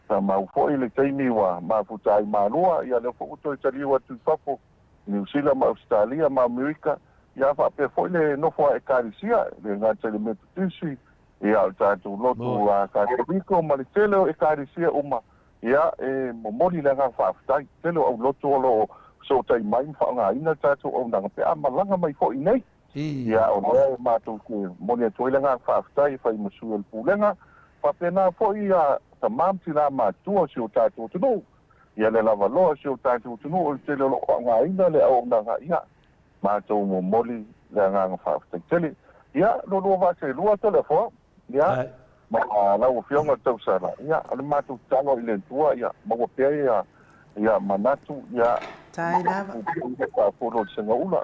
sa mau foi le taimi ua mafuta ai Malua, ia lea foi ua toe taliu atu i fafo Niu Sila ma Ausetalia ma Amerika, ia faapea foi le nofo a Ekalesia, e le gata i le Metotisi, ia o le tatou lotu Katoliko ma le tele o Ekalesia uma, ia e momoli le agaga faafetai. Tele o aulotu o lo o fesootai mai ma faaaogaina le tatou auaunaga pe a malaga mai foi i inei. Ia o lea e matou te momoli atu ai le agaga faafetai e fai ma sui o le Pulega, faapena foi ia tama ma tina matutua o si o tatou atunuu. Ia le lava loa o si o tatou atunuu o le tele o lo o faaaogaina le auaunaga, ia, matou momoli le agaga faafetai tele. Ia, lualua vaaselua Toleafoa, ia, ma lau Afioga le Tausala, ia, o le matou tatalo i le Atua, ia, maua pea ia, ia manatu, ia, Tai lava. Faafulu o le Segaula,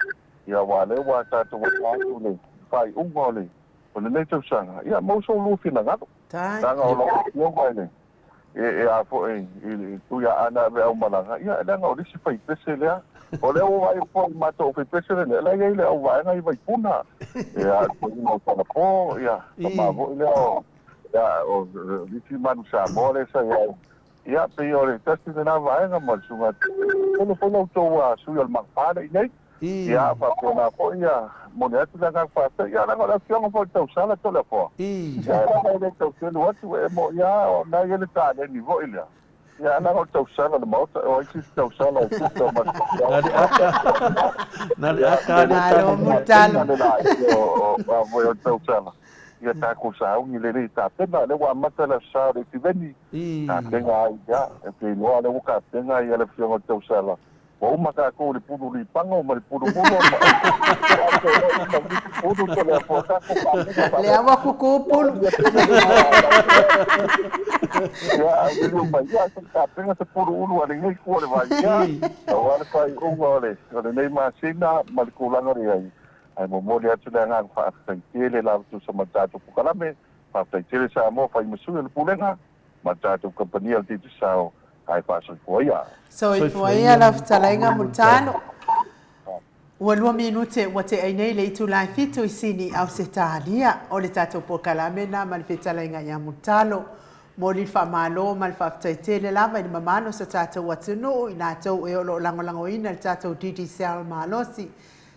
ia, aua o lea ua tatou aua atu le faaiuga o le, o lenei tausaga, ia, maua so lua finagalo. Tai. Leaga o lau Afioga i le E a foi i le tui a Ana ave aumalaga, ia leaga o le isi faipese lea. O lea ua vaai foi i le matou faipese lenei, o la e i ai le auvaega i Vaipuna. E a le toeaina o Talapo, ia, tama foi lea o, ia, o le isi Manu Samoa lea sa i ai. Ia, pei o le tasi lena vaega ma le susuga. Tele foi la outou sui o le Magpa lea i inei. Ia, faapena foi ia, momoli atu le agaga faafetai. Ia, leaga o le afioga foi i le tausala Toleafoa. Ia, leaga e le tau selu atu, e moni lava o lena e i ai le taleni foi lea. Ia, leaga o le tausala o le Maota, o ai se isi tausala e tusa ma le tausala. Na le aka, na le aka le Malo Mulitalo. O le tausala. Ia tatou sauni lelei tapena, lea ua amata le Aso Sa o le Itiveni, tapena ai, ia, ou te iloa o lea ua tapena le afioga i le tausala. Ua uma tatou i le pulu lipago ma le pulu mulo ma pulu Toleafoa tatou faapena faapena. Lea ua kuku pulu. Ia, auiliu mai, ia, se i tapena se pulu ulu a lenei itu o le vai, ia, aua le faaiuga o le, o lenei masina ma le tulaga o le i ai. Ae momoli atu le agaga faafetai tele lava tusa ma le tatou polokalame. Faafetai tele Samoa, fai ma sui o le Pulega ma le tatou kamupani a le Digicel. Ae faasoifua ia. Soifua ia lau fetalaiga Mulitalo. Ua lua minute ua tea nei le itula e fitu i Sini, Ausetalia. O le tatou polokalame lena ma le fetalaiga ia Mulitalo. Momoli le faamalo ma le faafetai tele lava i le mamalu o so tatou atunuu i latou e o lo o lagolagoina le tatou Digicel malosi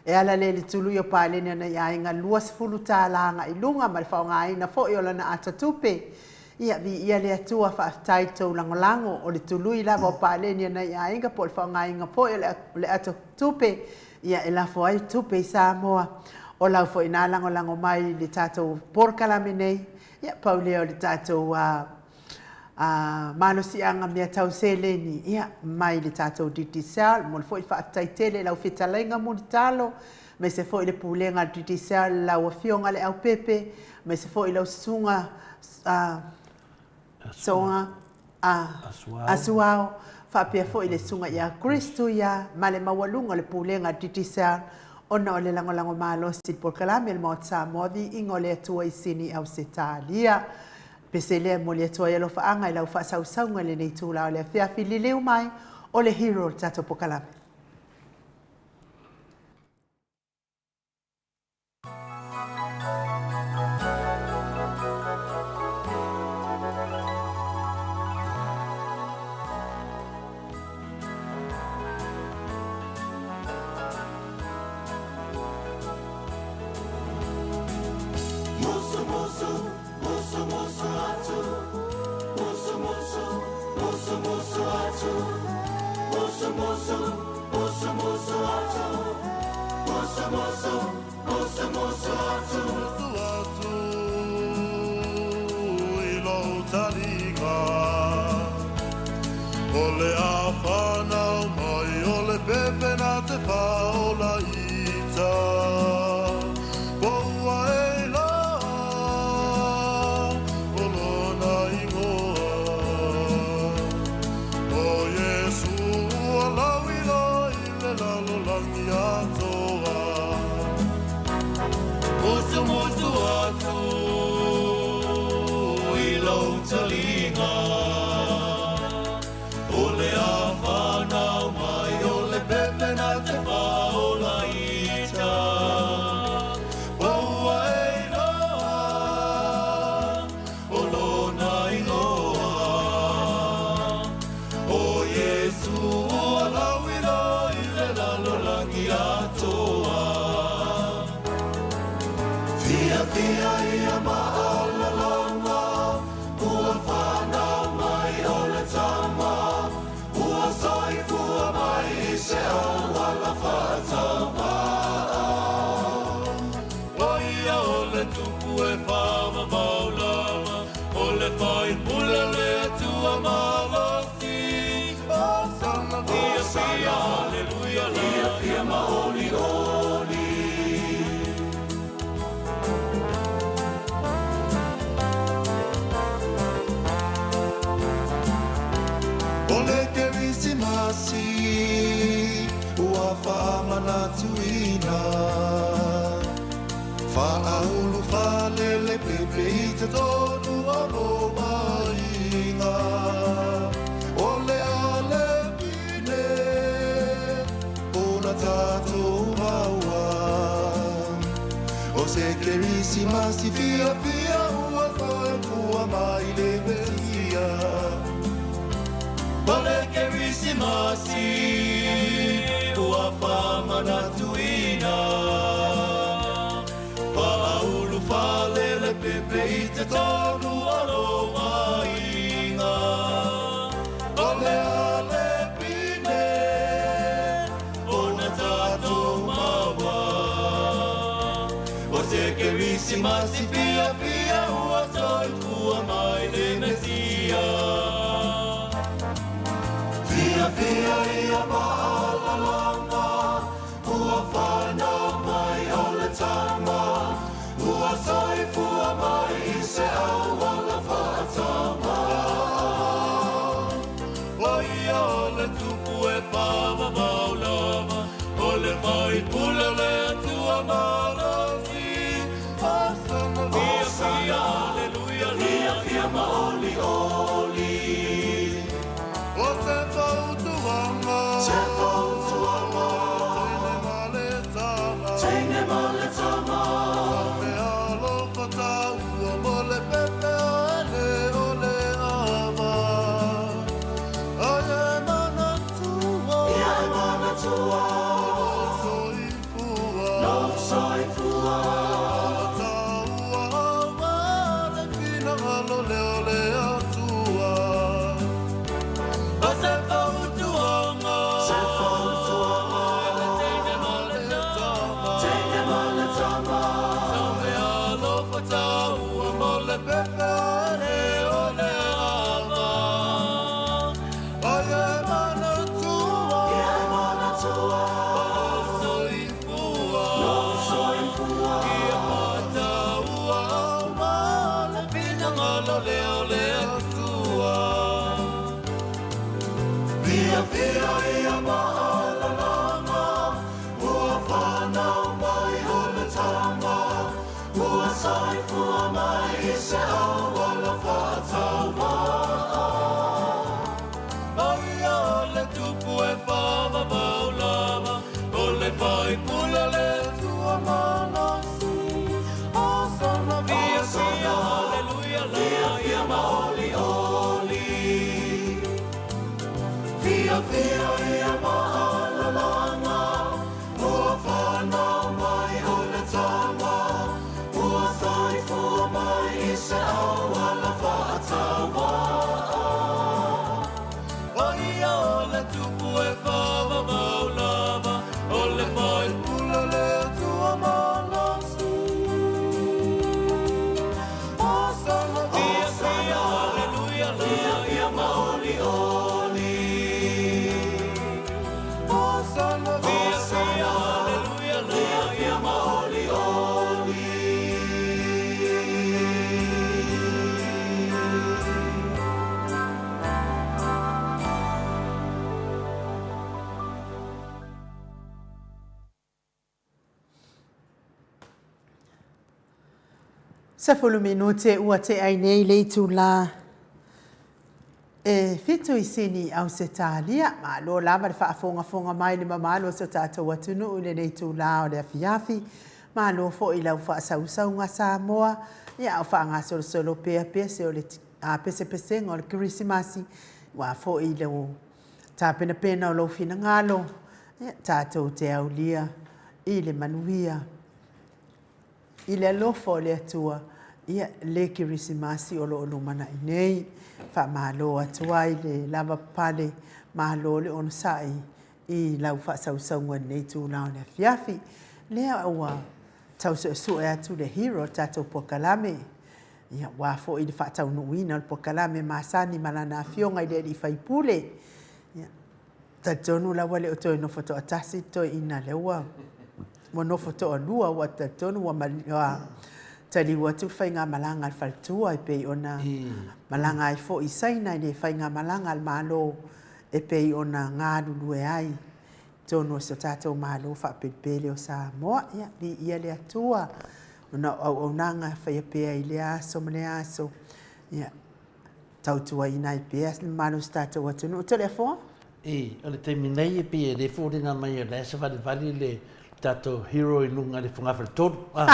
e ala lea i le tului o paleni a nai aiga $20 agai luga ma le faaaogaina foi o lana ata tupe. Ia, viia le Atua, faafetai i le tou lagolago. O le tului lava o paleni a nai aiga po o le faaaogaina foi o le ata tupe, ia e lafo ai tupe i Samoa. O lau foi na lagolago mai i le tatou polokalame nei, ia pau lea o le tatou malosiaga mea tau seleni, ia, mai le tatou Digicel. Momoli foi le faafetai tele i lau fetalaiga Mulitalo, aemaise foi le Pulega a le Digicel, lau Afioga Leaupepe, aemaise foi lau Susuga Soga Asuao, faapea foi le Susuga ia Chris Tuia ma le maualuga o le Pulega a le Digicel ona o le lagolago malosi i le polokalame a le Maota Samoa Viiga o le Atua i Sini Ausetalia. Pese lea e momoli atu ai alofaaga i lau faasausauga i lenei itula o le afiafi liliu mai o le hero o le tatou polokalame. Musumusu, musumusu atu. Musumusu, musumusu atu. Musu atu i lou taliga. O le a whanau mai o le pepe na te whaola ita. Poua e la o lona ingoa. O Iesu ua lauila i le lalolagi atoa. Musumusu atu i lou taliga. O le a whanau mai o le pepe na te whaola ita. Poua e la o lona ingoa. O Iesu ua lauila i le lalolagi atoa. Fiafia ia maalalaga, ua whanau mai o le tama, ua soifua mai i se auala faatauvaa. O ia o le tupu e faavavau lava, o le faipule o le Atua malosi. Hosana, fiafia, haleluia, fiafia ma olioli. O le Kerisimasi ua faamanatuina. Faaulu faalele pepe i totonu o lou aiga. O le alepine ona tatou maua. O se Kerisimasi fiafia ua soifua mai le Mesia. O le Kerisimasi ua faamanatuina. Faaulu faalele pepe i totonu o lou aiga. O le alepine ona tatou maua. O se Kerisimasi fiafia ua soifua mai le Mesia. Fiafia ia maalalaga, ua whanau mai o le tama, ua soifua mai i se auala faatauvaa. O ia o le tupu e faavavau lava, o le faipule o le Atua malosi. Hosana, fiafia, haleluia, fiafia ma olioli. O se fautuaga. Se fautuaga. Teine ma le tama. Teine ma le tama. Saume alofa taua mo le pepe o ele o le ava. Ai e manatua. Ia e manatua. Lou soifua. Lou soifua. Taua aua le finagalo lea o le Atua. O se fautuaga. Se fautuaga. Le teine ma le tama. Teine ma le tama. Saume alofa taua mo le pepe o ele o le ava. Ai e manatua. Ia e manatua. Lou soifua. Lou soifua. Ia faataua aua le finagalo lea o le Atua. Fiafia ia maalalaga, ua whanau mai o le tama, ua soifua mai i se auala faatauvaa. O ia o le tupu e faavavau lava, o le faipule o le Atua malosi. Hosana, fiafia, haleluia, fiafia ma olioli. Fiafia ia maalalaga, ua whanau mai o le tama, ua soifua mai i se auala faatauvaa. O ia o le tupu e faavavau. 10 minute ua tea ai nei le itulā e fitu i Sini i Ausetalia. Malo lava le faafogafoga mai i le mamalu o si o tatou atunuu i lenei itulā o le afiafi. Malo foi i lau faasausauga Samoa, ia a o faagasolosolo pea pese o le pesepesega o le Kerisimasi, aua foi le tapenapena o lou finagalo, ia tatou te aulia i le manuia. I le alofa o le Atua, ia, le Kerisimasi o lo o lumanai nei. Faamalo atu ai le lavapapale, malo le onosai i lau faasausauga i lenei itula o le afiafi. Lea ua tau suesue atu le hero o le tatou polokalame, ia, aua foi le faataunuuina o le polokalame masani ma lana afioga i le alii faipule. Ia, Talitonu la ua le o toe nofo toatasi le toeaina lea ua ua nofo toalua ua talitonu ua ua taliu atu le faigamalaga a le faletua e pei ona malaga ai foi i Saina i le faigamalaga a le Malo e pei ona galulue ai i totonu o si o tatou Malo faapelepele o Samoa. Ia, viia le Atua ona o auaunaga e faia pea i lea aso ma lea aso. Ia, tautuaina ai pea le mamalu o si tatou atunuu. Toleafoa? I, o le taimi nei e pei e le foliga mai o la e savalivali le tatou hero i luga i le fogafale tolu. Ah.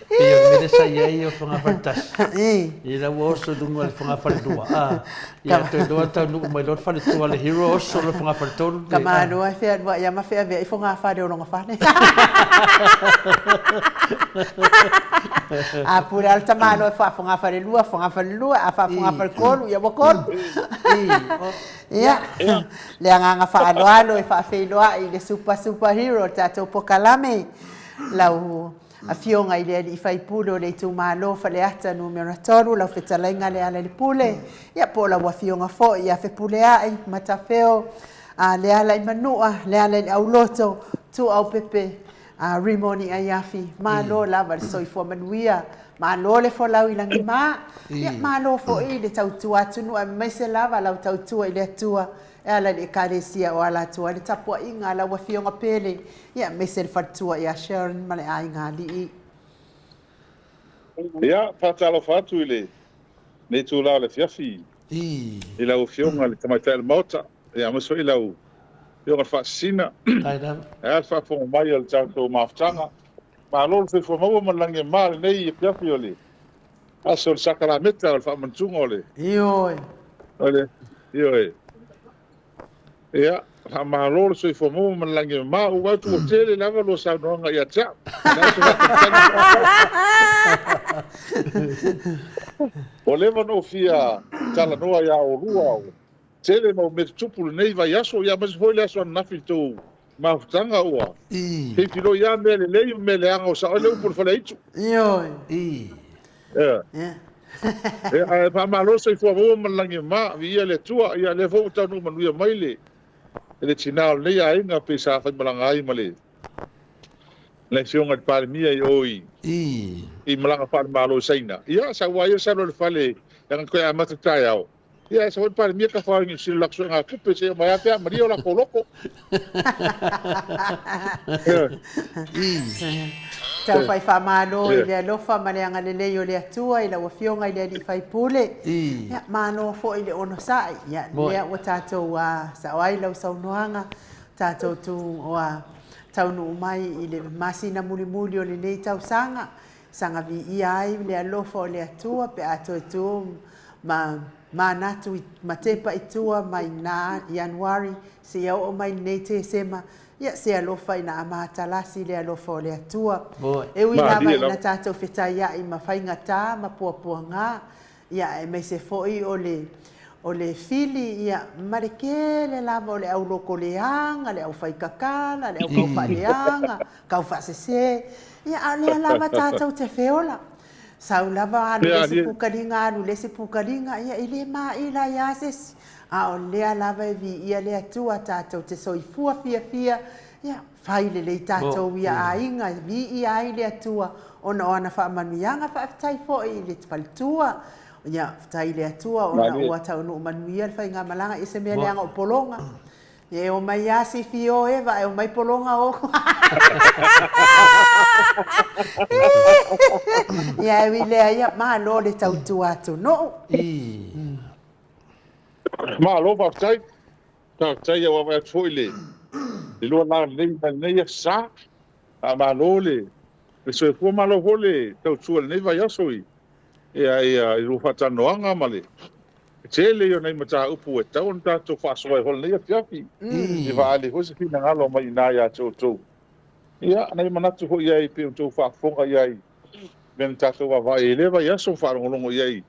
Pei o le mea lea sa i ai o fogafale tasi. I la ua oso i luga i le fogafale lua. Ah. Ia toe loa taunuu mai loa le faletua le hero oso le fogafale tolu. Ka malo e fealuai lava ma feaveai fogafale o lona fale. A pule lava le tamaloa e faafogafale lua, fogafale lua, a faafogafale tolu, ia ua tolu. Ia, le agaga faaaloalo e faafeiloai i le super super hero o le tatou polokalame, lau Afioga i le alii faipule o le itumalo Faleata Numera 3, lau fetalaiga Lealailepule, ia po o lau afioga foi ia Fepuleai Matafeo, a Lealaimanua, Lealaileauloto, Tuuaupepe, a Rimoni Aiafi, malo lava le soifua manuia, malo le folau i lagima, ia malo foi le tautua atunuu aemaise lava lau tautua i le Atua e ala i le Ekalesia o ala atu ai le tapuaiga a lau Afioga Pele, ia aemaise le faletua ia Sharon ma le aiga alii. Ia, faatalofa atu i lenei itula o le afiafi i lau Afioga i le Tamaitai o le Maota, ia aemaise foi lau Afioga i le Faasisina. Ae a le faafofoga mai o le tatou mafutaga. Malo le soifua maua ma le lagi e mama i lenei afiafi o le aso o le sakalameta o le faamanatuga o le. Ioe. O le, ioe. Ia, faamalo le soifua maua ma le lagi e mama. Ua vaai atu ua tele lava lua saunoaga ia te au. O le a se faatalitali. Ua leva ona ou fia talanoa ia oulua, ua tele mau mea tutupu i lenei vaiaso, ia aemaise foi le aso ananafi i le tou mafutaga ua feifiloi lava mea lelei ma mea leaga ua sao ai le upu o le faleaitu. Ioe. Ia. Ia, ae faamalo le soifua maua ma le lagi e mama, viia le Atua. Ia, lea foi ua taunuu manuia mai le le tina o lenei aiga pei sa faimalaga ai ma le le Afioga i le Palemia i o i i malaga faale-Malo i Saina. Ia, sa ua ai o sau loa i le fale, leaga toe amata taeao. Ia, e sau ai le Palemia tafao i Niu Sila lako suega tupe seia omai lava pea malie o latou loto. Tau fai faamalo i le alofa ma le agalelei o le Atua i lau Afioga i le Alii Faipule. Ia, malo foi le onosai. Ia, lea ua tatou sao ai lau saunoaga, tatou tu ua taunuu mai i le masina mulimuli o lenei tausaga. Saga viia ai le alofa o le Atua pe a toe tu ma manatu i ma tepa i tua mai na Ianuari seia oo mai lenei Tesema, ia se alofa ina a matalasi le alofa o le Atua. E ui lava ina tatou fetaiai ma faigata ma puapuaga, ia aemaise foi o le o le fili ia ma le tele lava o le au loko leaga, le au faikakala, le au kaufaaleaga, kaufaasese, ia a o lea lava tatou te feola. Sau lava alu le isi pukaliga, alu le isi pukaliga, ia e le maila ai lava se isi. A o lea lava e viia le Atua tatou te soifua fiafia, ia, fai lelei tatou ia aiga e viia ai le Atua ona o ana faamanuiaga. Faafetai foi i le faletua, ia, faafetai i le Atua ona ua taunuu manuia le faigamalaga i se mea leaga o pologa. Ia e omai lava sifi o Eva ae omai pologa o. Ia e ui lea ia, malo le tautua atunuu. Malo faafetai. Faafetai ua vaai atu foi le lua la lenei mai lenei aso sa. Faamalo le soifua, malo foi le tautua i lenei vaiaso i ia i lua faatalanoaga ma le tele ia o nai mataupu e tatau ona tatou faasoa ai foi i lenei afiafi. E faaali ai foi se finagalo mai i ina ia te outou. Ia, nai manatu foi i ai pei ona outou faafofoga i ai i mea na tatou vaavaai ai i lea vaiaso ma faalogologo i ai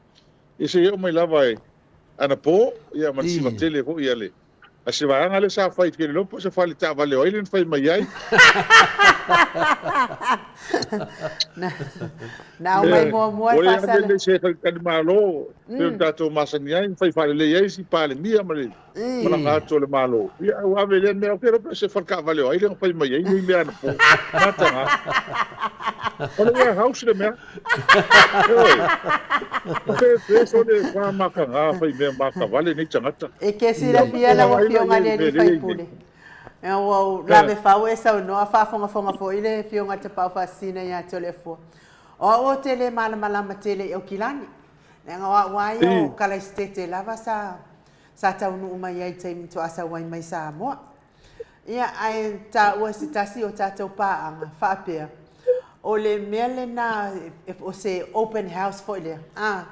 ia seia oo mai lava i anapo, ia ma le siva tele foi a le A se vaega lea sa fai, ou te le iloa po o se fale taavale o ai lea na fai mai ai. Na aumai muamua le faasala. Ua le se faletalimalo, pei ona tatou masani ai, na fai faalelei ai si Palemia ma le malaga atu o le Malo. Ia, ua ave lea mea, ou te iloa pe o se faletaavale o ai lea na fai mai ai nei mea anapo. Mataga. O le warehouse le mea. Ioe. Sole fa makaga fai mea makavale nei tagata. E ke silafia lau Afioga i le alii faipule, ua ou lave fau e saunoa, faafogafoga foi le Afioga i le Tapaau Faasisina ia te Toleafoa. O au ou te le malamalama tele i Aukilani, leaga o au lava ia o Kalaisitete lava sa sa taunuu mai ai i le taimi faatoa sau ai mai Samoa. Ia, ae taua e se tasi o tatou paaga, faapea, o le mea lena, o se open house foi lea, a,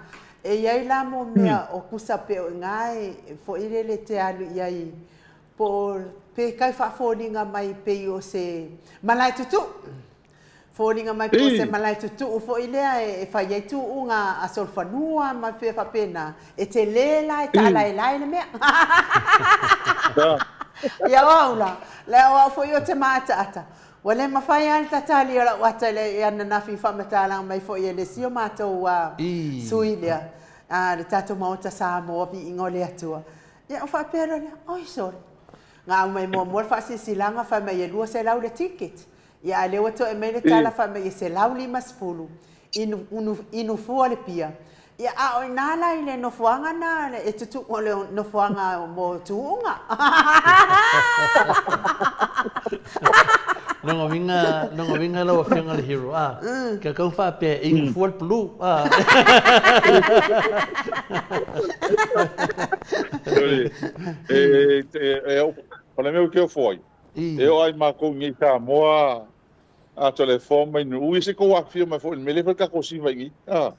e i ai la mo mea o kusa pea o i ina e foi lele e te alu i ai, po o, pe tau faafoliga mai pei o se malae tutuu. Foliga mai po o se malae tutuu foi lea e fai ai tuuga a solofanua ma mea faapena, e tele la e taalaelae le mea. Ia o au la, lea o au foi ou te maataata, ua le mafai lava le tatali o lau ata i ananafi i faamatalaga mai foi e le isi o matou sui lea, le tatou Maota Samoa Viiga o le Atua. Ia ona faapea loa lea, oi sole, na aumai muamua le faasilasilaga fai mai e 200 le ticket. Ia a lea ua toe aumai le tala fai mai e 150 inu fua le pia. Ia a o ina la i le nofoaga na e tutu o le nofoaga mo tuuga. Lona uiga, lona uiga lau Afioga i le Hero, a, kia kau faapea e inu fua le pulu, a. E, e, e, o le mea ou te ofo ai, E oo ai makou i nei Samoa a telefon mai nuu ia se tou afifio mai foi i le mea lea e fai le tatou siva i nei a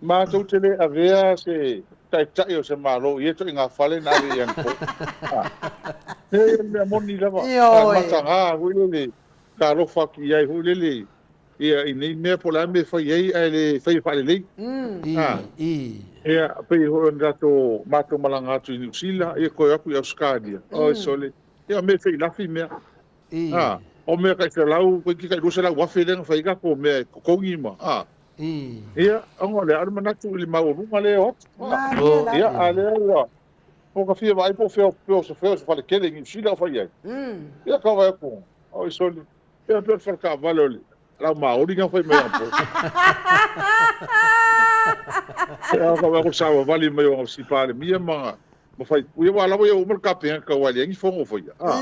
matou te le avea se taitai o se malo i ia ituaiga fale na ave i anapo a e o le mea moni lava a mataga foi lele talofa atu i ai foi lele ia i nei mea po o le a mea e fai ai ae le faia faalelei a ia pei foi ona tatou matou malaga atu i Niu Sila ia toe atu i Ausetalia oi sole Ia o mea e feilafi mea. A, o mea tai selau, toeitiiti tai 200,000 lea na fai ai tatou mea e totogi ma, a. Ia, ona o lea, o le manatu i le maualuga lea e o atu. A, ia, a lea ua, ua ta fia vaai po o fea, po o se fea o se fale tele i Niu Sila o fai ai. Ia, tau vaai atu, oi sole, ia pei o le fale taavale o le lau Maori na fai mai anapo. Ia, tau vaai atu le savavali mai o si Palemia ma ma fai, ia aua lava ia ua uma le Kapeneta aua e leai ni fono o faia, a.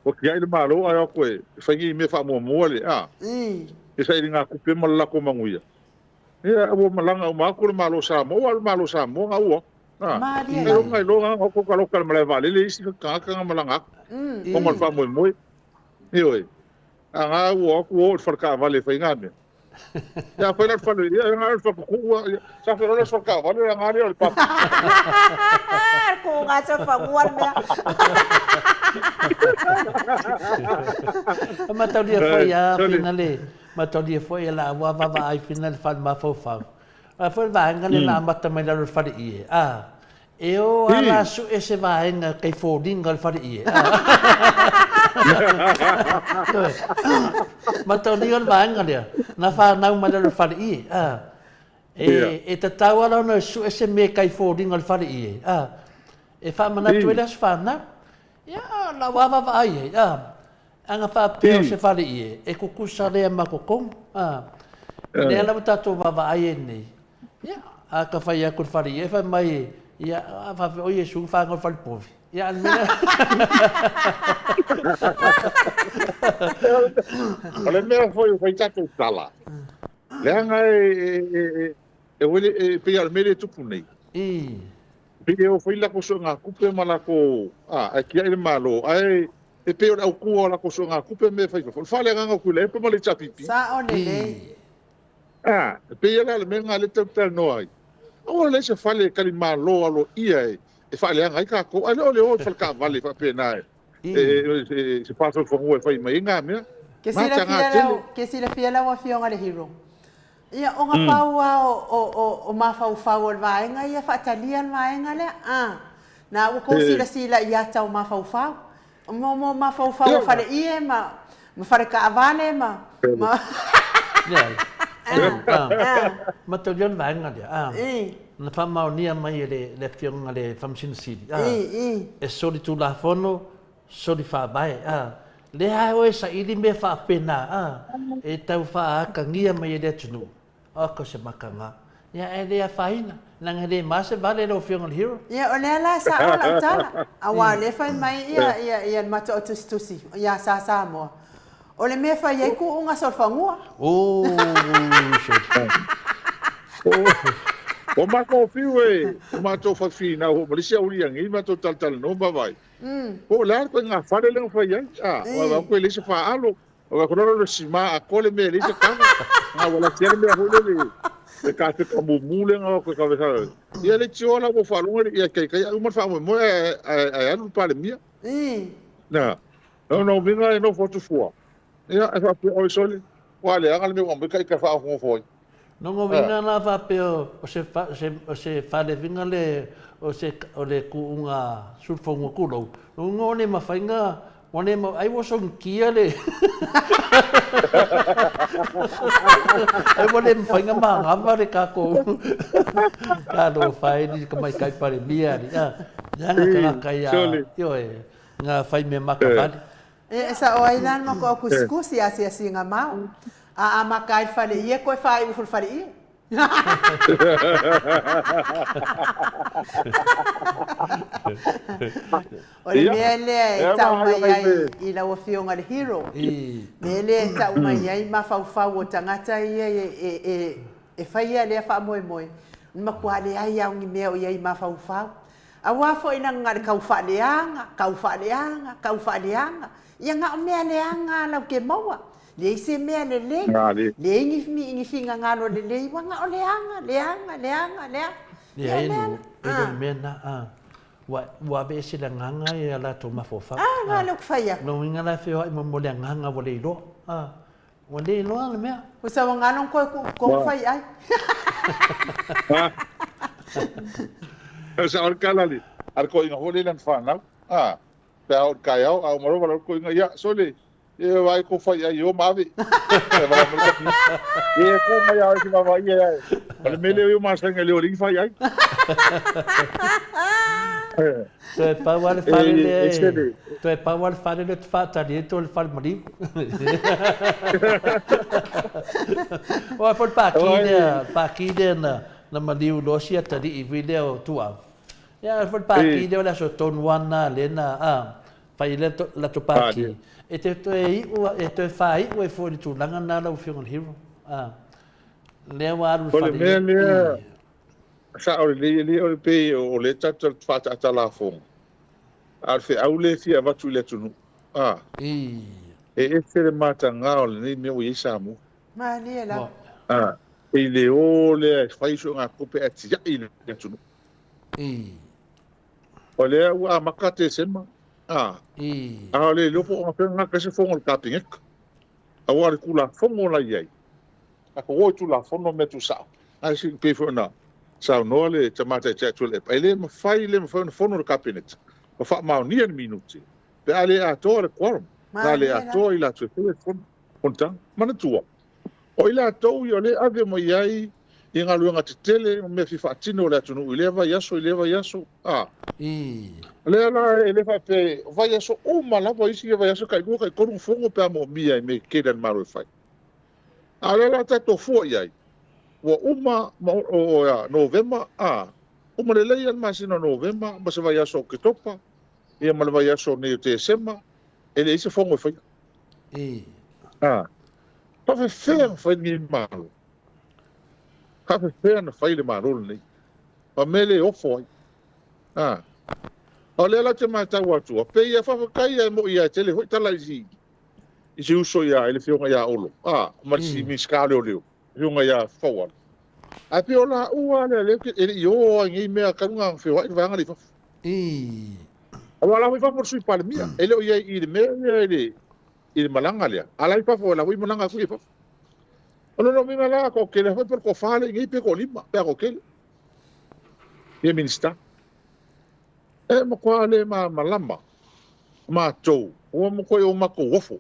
Ua tiai le Malo ae o atu e fai nei mea faamuamua le, a. Ia sailigatupe ma le latou manuia. Ia ua malaga uma atu le Malo o Samoa, ua alu le Malo o Samoa na ua, a. Ailoga iloga na ota taloka i le malae vaalele isi tagata na malaga atu ona o le faamoemoe. Ioe. A na ua o atu ua o i le fale taavale e fai na mea. Ia afai la le fale, ia na o le fale tutuu, ia, sa feiloai la se fale taavale, a na lea o le papa. Ko ngā tau whangua le mea. Mataulia foi a whina le, mataulia foi e la ua vava ai whina le whale mafaufau. A foi le vaega le na amata mai lalo le fale ie. A, E o ala suʻe se vaega kei foliga o le faleie. Mataulia o le vaega lea, na whanau mai lalo le faleie. E, e tatau ala ona e suʻe se mea kai foliga o le faleie. E faamanatu ai le aso fanau. Ia, lau lava vaavaai ai, a, ana faapea o se faleie, e tutusa lea ma totonu, a. Lea lava tatou vaavaai ai nei, ia, a ta fai atu i le faleie, fai mai, ia, a faapea, o Iesu na fanau i le falepovi. Ia, a o le mea lea. O le mea foi ua fai tatou tala, leaga e, e pei lava o le mea lea e tupu nei. Pei e o fai latou suegatupe ma latou, ae tiai le Malo, ae e pei o le autu o latou suegatupe mea e fai i fafo. O le faaleagaga o Tuilaepa ma le HRPP. Sao lelei. E pei la o le mea lena lea tatou te talanoa ai. Aua le leai se fale e talimalo aloaia e faaleaga ai tatou, ae le o le o i fale taavale faapena e se pasoifanua e fai mai ai na mea. Ke silafia, ke silafia lau Afioga le Hero. Ia, o na pau lava o mafaufau o le vaega ia faatalia le vaega lea. A, na ua tou silasila i ata o mafaufau. Mo mo mafaufau o faleie ma ma fale taavale ma ma Leai. Mataulia le vaega lea. A, na faamaonia mai e le Afioga i le Faamasino Sili, a, e solitulafono soli faavae, a, lea lava oe e saili mea faapena, a, e tau faaatagia mai e le atunuu, oka o se makaga. Ia, ae le afaina, leaga e le ma se vale lau Afioga i le Hero. Ia, o lea la e sao lau tala, aua o lea e fai mai ia, ia, ia le matou tusitusi ia Sa Samoa, o le mea e fai ai kuuga solofanua. Oh, soli. Ua matou fiu e, ua matou fafinau foi ma le isi aulia nei, matou talatalanoa ma vaai. Po o le a le ituaiga fale lea na fai ai. A, ua vaai atu e leai se faalo. Ua vaai atu loa o le sima atoa le mea e leai se kava. A ua laki lava le mea foi lele, le kapeta mumu lea na o atu e kave sa. Ia leitioa la ua faalogo ia taitai uma le faamoemoe ae alu le Palemia. Na, o lona uiga e nofo atu fua. Ia, e faapea, oi sole, ua leaga le mea ua aumai ta ita e faaofoofo ai. Lona uiga la faapea o se o se faaleviga le o se o le kuuga sulufanua tulou, lona uiga ua le mafai na ua le ai ua sogitia le ai ua le mafai na manava le tatou talofa e ni tamaitai Palemia alii a leaga tagata ia ioe na fai mea makavale. E sao ai la le matou au kusikusi asiasiga mau. A amata ai le faleie koe faaiu ifo le faleie. O le mea lea e tau mai ai i lau Afioga le Hero, mea lea e tau mai ai mafaufau o tagata ia e faia lea faamoemoe, o le matua leai lava o ni mea o i ai i mafaufau. Aua foi leaga na o le tau faaleaga, tau faaleaga, tau faaleaga. Ia na o mea leaga a lau te maua. Leai se mea lelei, leai ni ni finagalo lelei, ua na o leaga, leaga, leaga, leaga. Ia, e le e le mea na, a. Ua, ua aveese le agaga i a latou mafaufau. A, na lea ou te fai atu. Lona uiga la e feoai mo le agaga ua le iloa. A. Ua le iloa le mea. Ua sau galo na toe tuu i totonu fai ai. E sao le tala a le toeaina foi lea i lana fanau, a, pe a oo i le taeao, a uma loa valaau le toeaina, ia, sole, ia vaai tou fai ai i o ma ave. E valaau mai le toeaina, ia e tu mai lava oe e te vaavaai i ai, o le mea lea o masani ai le o alii fai ai. Toe pau lava le fale lea e, toe pau lava le fale lea ou te faatali ai toe le fale maliu. Aua foi le paki lea, paki lea na, na maliu loa si atalii foi lea o Tuau. Ia foi le paki lea o le aso tonu lava lena lea na, a, fai ai le latou paki. E te toe iu, e toe faaiu ai foi i le tulaga lena lau Afioga i le Hero. A, lea ua alu i le fale. O le mea lea, Sao lelei alii o le pei o lea tatou te faataatalafoga, a o le feau lea e fia avatu i le atunuu, a, e ese le mataga o lenei mea ua i ai Samoa. Malie lava. A, e le o lea e fai suegatupe ae tiai le atunuu. O lea ua amata Tesema, a, a o le iloa po o gafea gata ai se fono a le Kapeneta, aua o le Tulafono la e i ai, Tatou o i Tulafono mea tuusao. Ae se i pei foi ona saunoa le Tama Taitai Tuilaepa, e le mafai, le mafai ona fono le Kapeneta ma faamaonia ni minute pe a le atoa le quorum, pe a le atoa i latou e faia le fono, fonotaga. Manatua, o i latou ia o lea e ave mai ai i galuega tetele ma mea fia faatino a le atunuu i lea vaiaso, i lea vaiaso, a. Ii. O lea la e le faapea, o vaiaso uma lava, o isi vaiaso tailua taitolu fono pe a moomia i mea tetele a le Malo e fai. A o lea la tatou fua i ai, ua uma ma o ia Novema, a, uma lelei lava le masina o Novema ma se vaiaso o Oketopa, ia ma le vaiaso nei o Tesema, e leai se fono e faia. Ii. A, faafefea ona fai lenei Malo? Faafefea ona fai le Malo lenei? O mea le ofo ai. A, o lea la ou te matau atu, pei e faafetai e moi e tele foi tala i si uso ia i le afioga ia Olo, a, ma si Minisita o Leoleo, afioga ia Faualo. Ae pei o laua lea e le i o ai nei mea talu ona feoai le vaega lea i fafo. Aua o la foi i fafo le Sui Palemia, e le o i ai i le mea lea i le malaga lea, a la i fafo, o la foi malaga atu i fafo. O lona uiga la, toatele foi po o le toafa lea i inei pe toalima, pe a toatele ia Minisita. E matua le malamalama matou, ua matuai o matou ofo.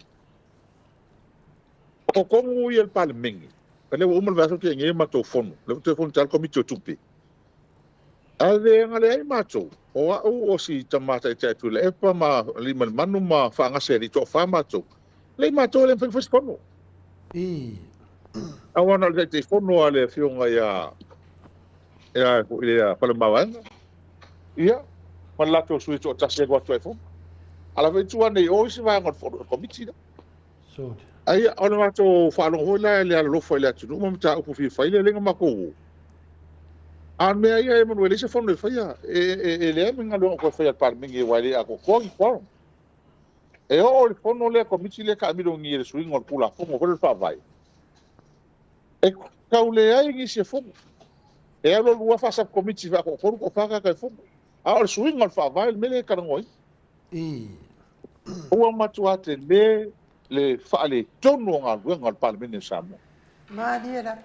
O totonu ia le Palemene, o lea ua uma le vaiaso tea nei matou fono, lea ua toe fono taeao le Komiti o Tupe. Ae le leai matou, o au o si tama taitai Tuilaepa ma Aliimalemanu ma Faagase e toafa matou. Leai matou e le mafai ona fai se fono. Aua na o le Taitaifono a le afioga ia ia Faleomavaega, ia, ma le latou sui toatasi e alu atu ai fono. A la foi tua nei o isi vaega o le Komiti lea. Ai, o le matou faalogo foi la i le alolofa i le atunuu ma mataupu fia fai lea na matou o. A o le mea ia e manu e leai se fono e faia, e leai ma ni galuega o toe faia a le Palemene aua e le atoatoa ni quorum. E oo i le fono lea Komiti lea taamilo i le suiga o le Tulafono foi lea o le Faavae, e tau leai nisi e fono. E alu alu lava faa-sub-committee faa-toatolu toafa tagata e fono. A o le suiga o le Faavae le mea lea e talanoaina. Ua matua tele le faaletonu o galuega a le Palemene o Samoa. Malie la.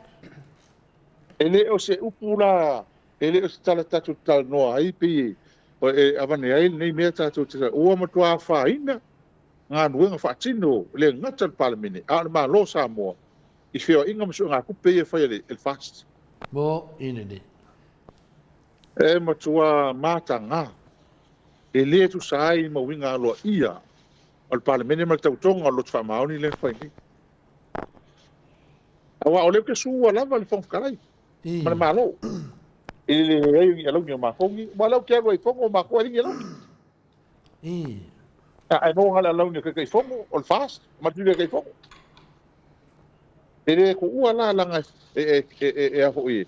E le o se upu la, e le o se tala tatou talanoa ai pei e avane ai lenei mea tatou te ua matua afaina galuega faatino le gata o le Palemene, a o le Malo o Samoa i feoaiga ma suegatupe ia e fai e le FAST. Mo ine. E matua mataga, e le tusa ai ma uiga aloaia o le Palemene ma le tautoga o le loto faamaoni lea na fai nei. Aua o lea ou te sua lava le Fofoga Fetalai ma le Malo i le leai o ni alauni o matou nei. Aua o lea ou te alu ai i fono o matou e leai ni alauni. Ae maua na o le alauni o Taitaifono, o le FAST ma le Sui Taitaifono. E le tuua la laga e a foi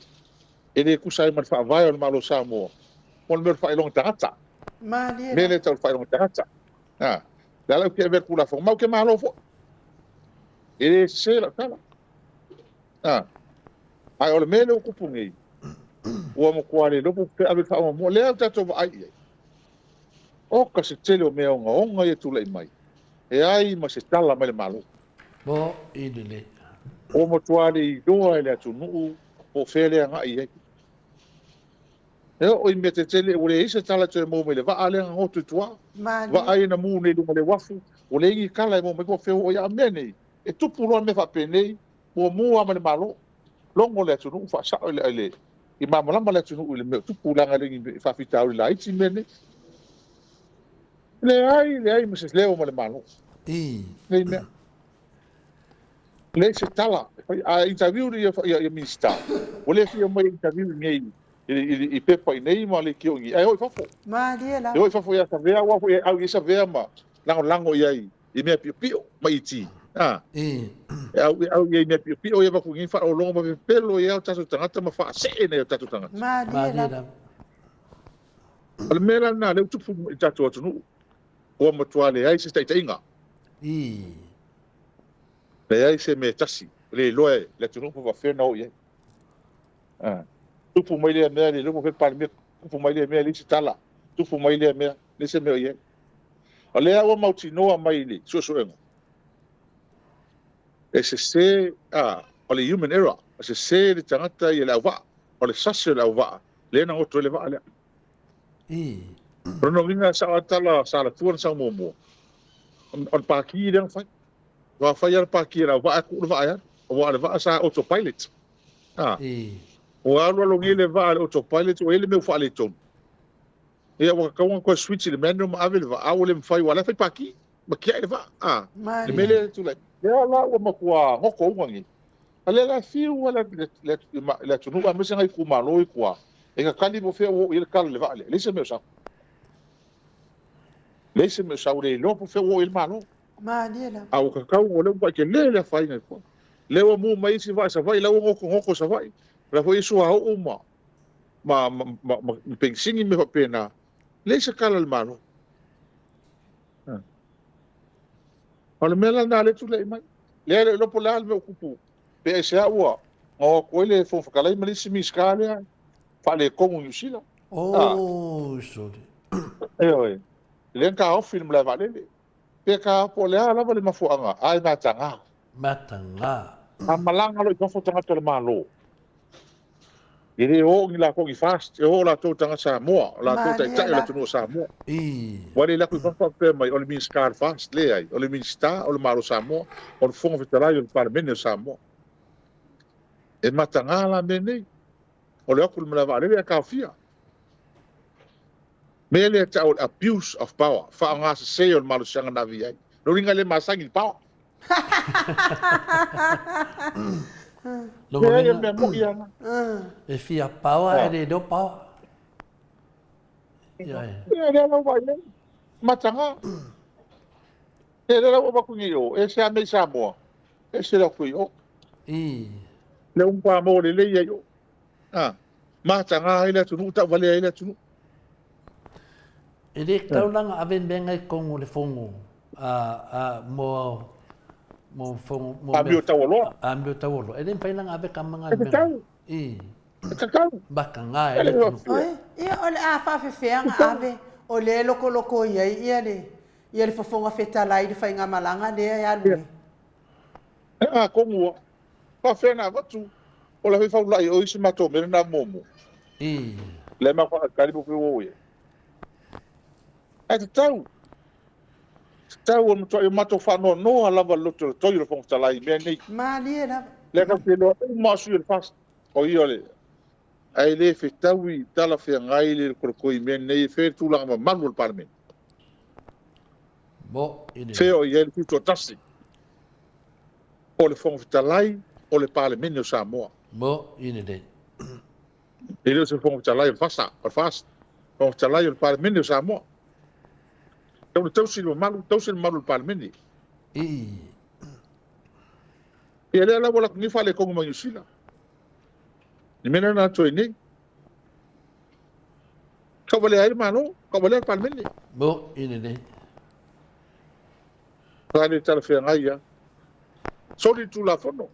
e le tusa ai ma le faavae o le Malo o Samoa mo le mea o le faailoga tagata. Malie Mea lea tau le faailoga tagata. A, le ala ou te avea le Tulafono, ma ou te malo foi. E le sese lau tala. A, ae o le mea lea ua tupu nei, ua matua le iloa po o fea ave le faamuamua. Lea ua tatou vaai i ai. Oka se tele o mea ogaoga ia tulai mai, e ai ma se tala mai le Malo. Mo ine. Ua matua le iloa e le atunuu po o fea le agai i ai. E oo i mea tetele, ua leai se tala e toe maua mai le vaa lea na goto i tua. Malie. Vaa ia na mu nei i luga o le uafu, ua leai ni tala e maua mai po o fea ua oo i ai. A o mea nei, e tupu loa mea faapenei, muamua lava ma le Malo. Logo le atunuu faasao i le i malamalama le atunuu i le mea o tupu leaga e le ni faafitauli laiti mea nei. Leai, leai ma se leo ma le Malo. Nei mea. Leai se tala. A interview ia Minista, ua le fia mai interview i nei i pepa i nei ma le kio i nei. Ae o i fafo. Malie la. E o i fafo ia Savea, ua foi au i Savea ma lagolago i ai i mea piopio ma iti. A. E au i ai mea piopio ia vaku ngi whaolongo ma pepelo ia o tatou tagata ma whaasee nei o tatou tagata. Malie la. O le mea la lena lea ua tupu i tatou atunuu, ua matua leai se taitaiga. Leai se mea tasi, le iloa e le atunuu po o faapefea ona o i ai. Tupu mai lea mea, le iloa po o fea le Palemia, tupu mai lea mea, leai se tala, tupu mai lea mea, leai se mea o i ai. O lea ua mautinoa mai i le suesuega, e sese, o le human error, e sese le tagata ia le auvaa, o le sasi o le auvaa, lea na goto ai le vaa lea. O lona uiga sao lava tala sa alatua na sau muamua, o le paki lea na fai. Ua fai lava le paki a le auvaa, tuu le vaa e alu. Aua o le vaa sa autopilot. Ua alu alogia le vaa le autopilot, ua i ai le mea ua faaletonu. Ia ua tatau ona toe switch i le manual ma ave le vaa, a ua le mafai aua o la e fai paki ma tiai le vaa, a. Le mea lea e tulai mai. Lea la ua matua goto uma nei. A lea la e fiu lava le atunuu aemaise nai itumalo i tua e tatali po o fea ua oo i ai le tala i le vaa lea. E leai se mea o sau. Leai se mea o sau, e le iloa po o fea ua oo i ai le Malo. Malie lava. A ua tatau o lea ua matua tele le afaina i tua. Lea ua mu mai isi vaa i Savaii, la ua gotogoto i Savaii. O la foi e suauu ma ma ma ma penisini ma mea faapena. Leai se tala a le Malo. O le mea la lena lea e tulai mai. Lea e le o iloa po o le a le mea ua tupu, pe aisea ua na o atu ai le Fofoga Fetalai ma le isi Minisita lea faaletonu i Niu Sila. Oh, sorry. Ioe. Lea na taofi le malae vaalele. Pe ta po o le a lava le mafuaaga, a e mataga. Mataga. A malaga loa i fafo tagata o le Malo, e le o ni latou ni FAST, e o latou tagata Samoa, o latou taitai o le atunuu o Samoa. Ua le alu atu i fafo faapea mai o le Minisita o le FAST, leai, o le Minisita o le Malo o Samoa, o le Fofoga Fetalai o le Palemene o Samoa. E mataga la mea nei, o le o atu i le malae vaalele ae taofia. Mea lea e tau o le abuse of power, faaaoga sese o le malosiaga na ave i ai. Lona uiga e le masani i le power. Lona Leai, o uiga, le mea moi lava lena. E fia power ae le iloa power. Ia e. Ia, lea la ua vaai ai. Mataga. Ia, lea la ua avatu nei i o, e se a mea i Samoa, e ese le o atu i o. I. Lea ua matua maua lelei ai i o. A, mataga ai le atunuu, tauvalea ai le atunuu. E le tatau la ona ave mea na i totonu o le fono a, a, mo, mo fono, mo Amio taualoa. Amio taualoa. E le mafai la ona ave tama na E i mea. tatau. I. E tatau. Mataga ai E le le atunuu. Oi, ia o le a faafefea ona ave, o lea e lokoloko i ai ia le, ia le Fofoga Fetalai i le faigamalaga lea e alu nei. Atonu ua faafefea ona avatu, o la foi e faulai i o i si matou mea lena muamua. I. Lea ma faatali po o fea ua o i ai. Ae tatau, tatau o le matuai o matou faanoanoa lava i le loto o le toi o le Fofoga Fetalai i mea nei. Malie lava. Lea tatou te iloa uma lava sui o le FAST, o ia o le, ae le fetaui talafeagai le lokoloko i mea nei, e fea le tulaga mamalu o le Palemene? Mo i le. Fea o i ai le tutoatasi o le Fofoga Fetalai o le Palemene o Samoa? Mo i le. E le o se Fofoga Fetalai o le FASA, o le FAST, Fofoga Fetalai o le Palemene o Samoa. Tau le tausi le mamalu, tausi le mamalu o le Palemene. I. Ia lea la ua alu atu nei faaletonu mai Niu Sila. Le mea lena na toe nei. Tauvalea ai le Malo, tauvalea le Palemene. Mo i lelei. Sa le talafeagai lava. Soli le Tulafono.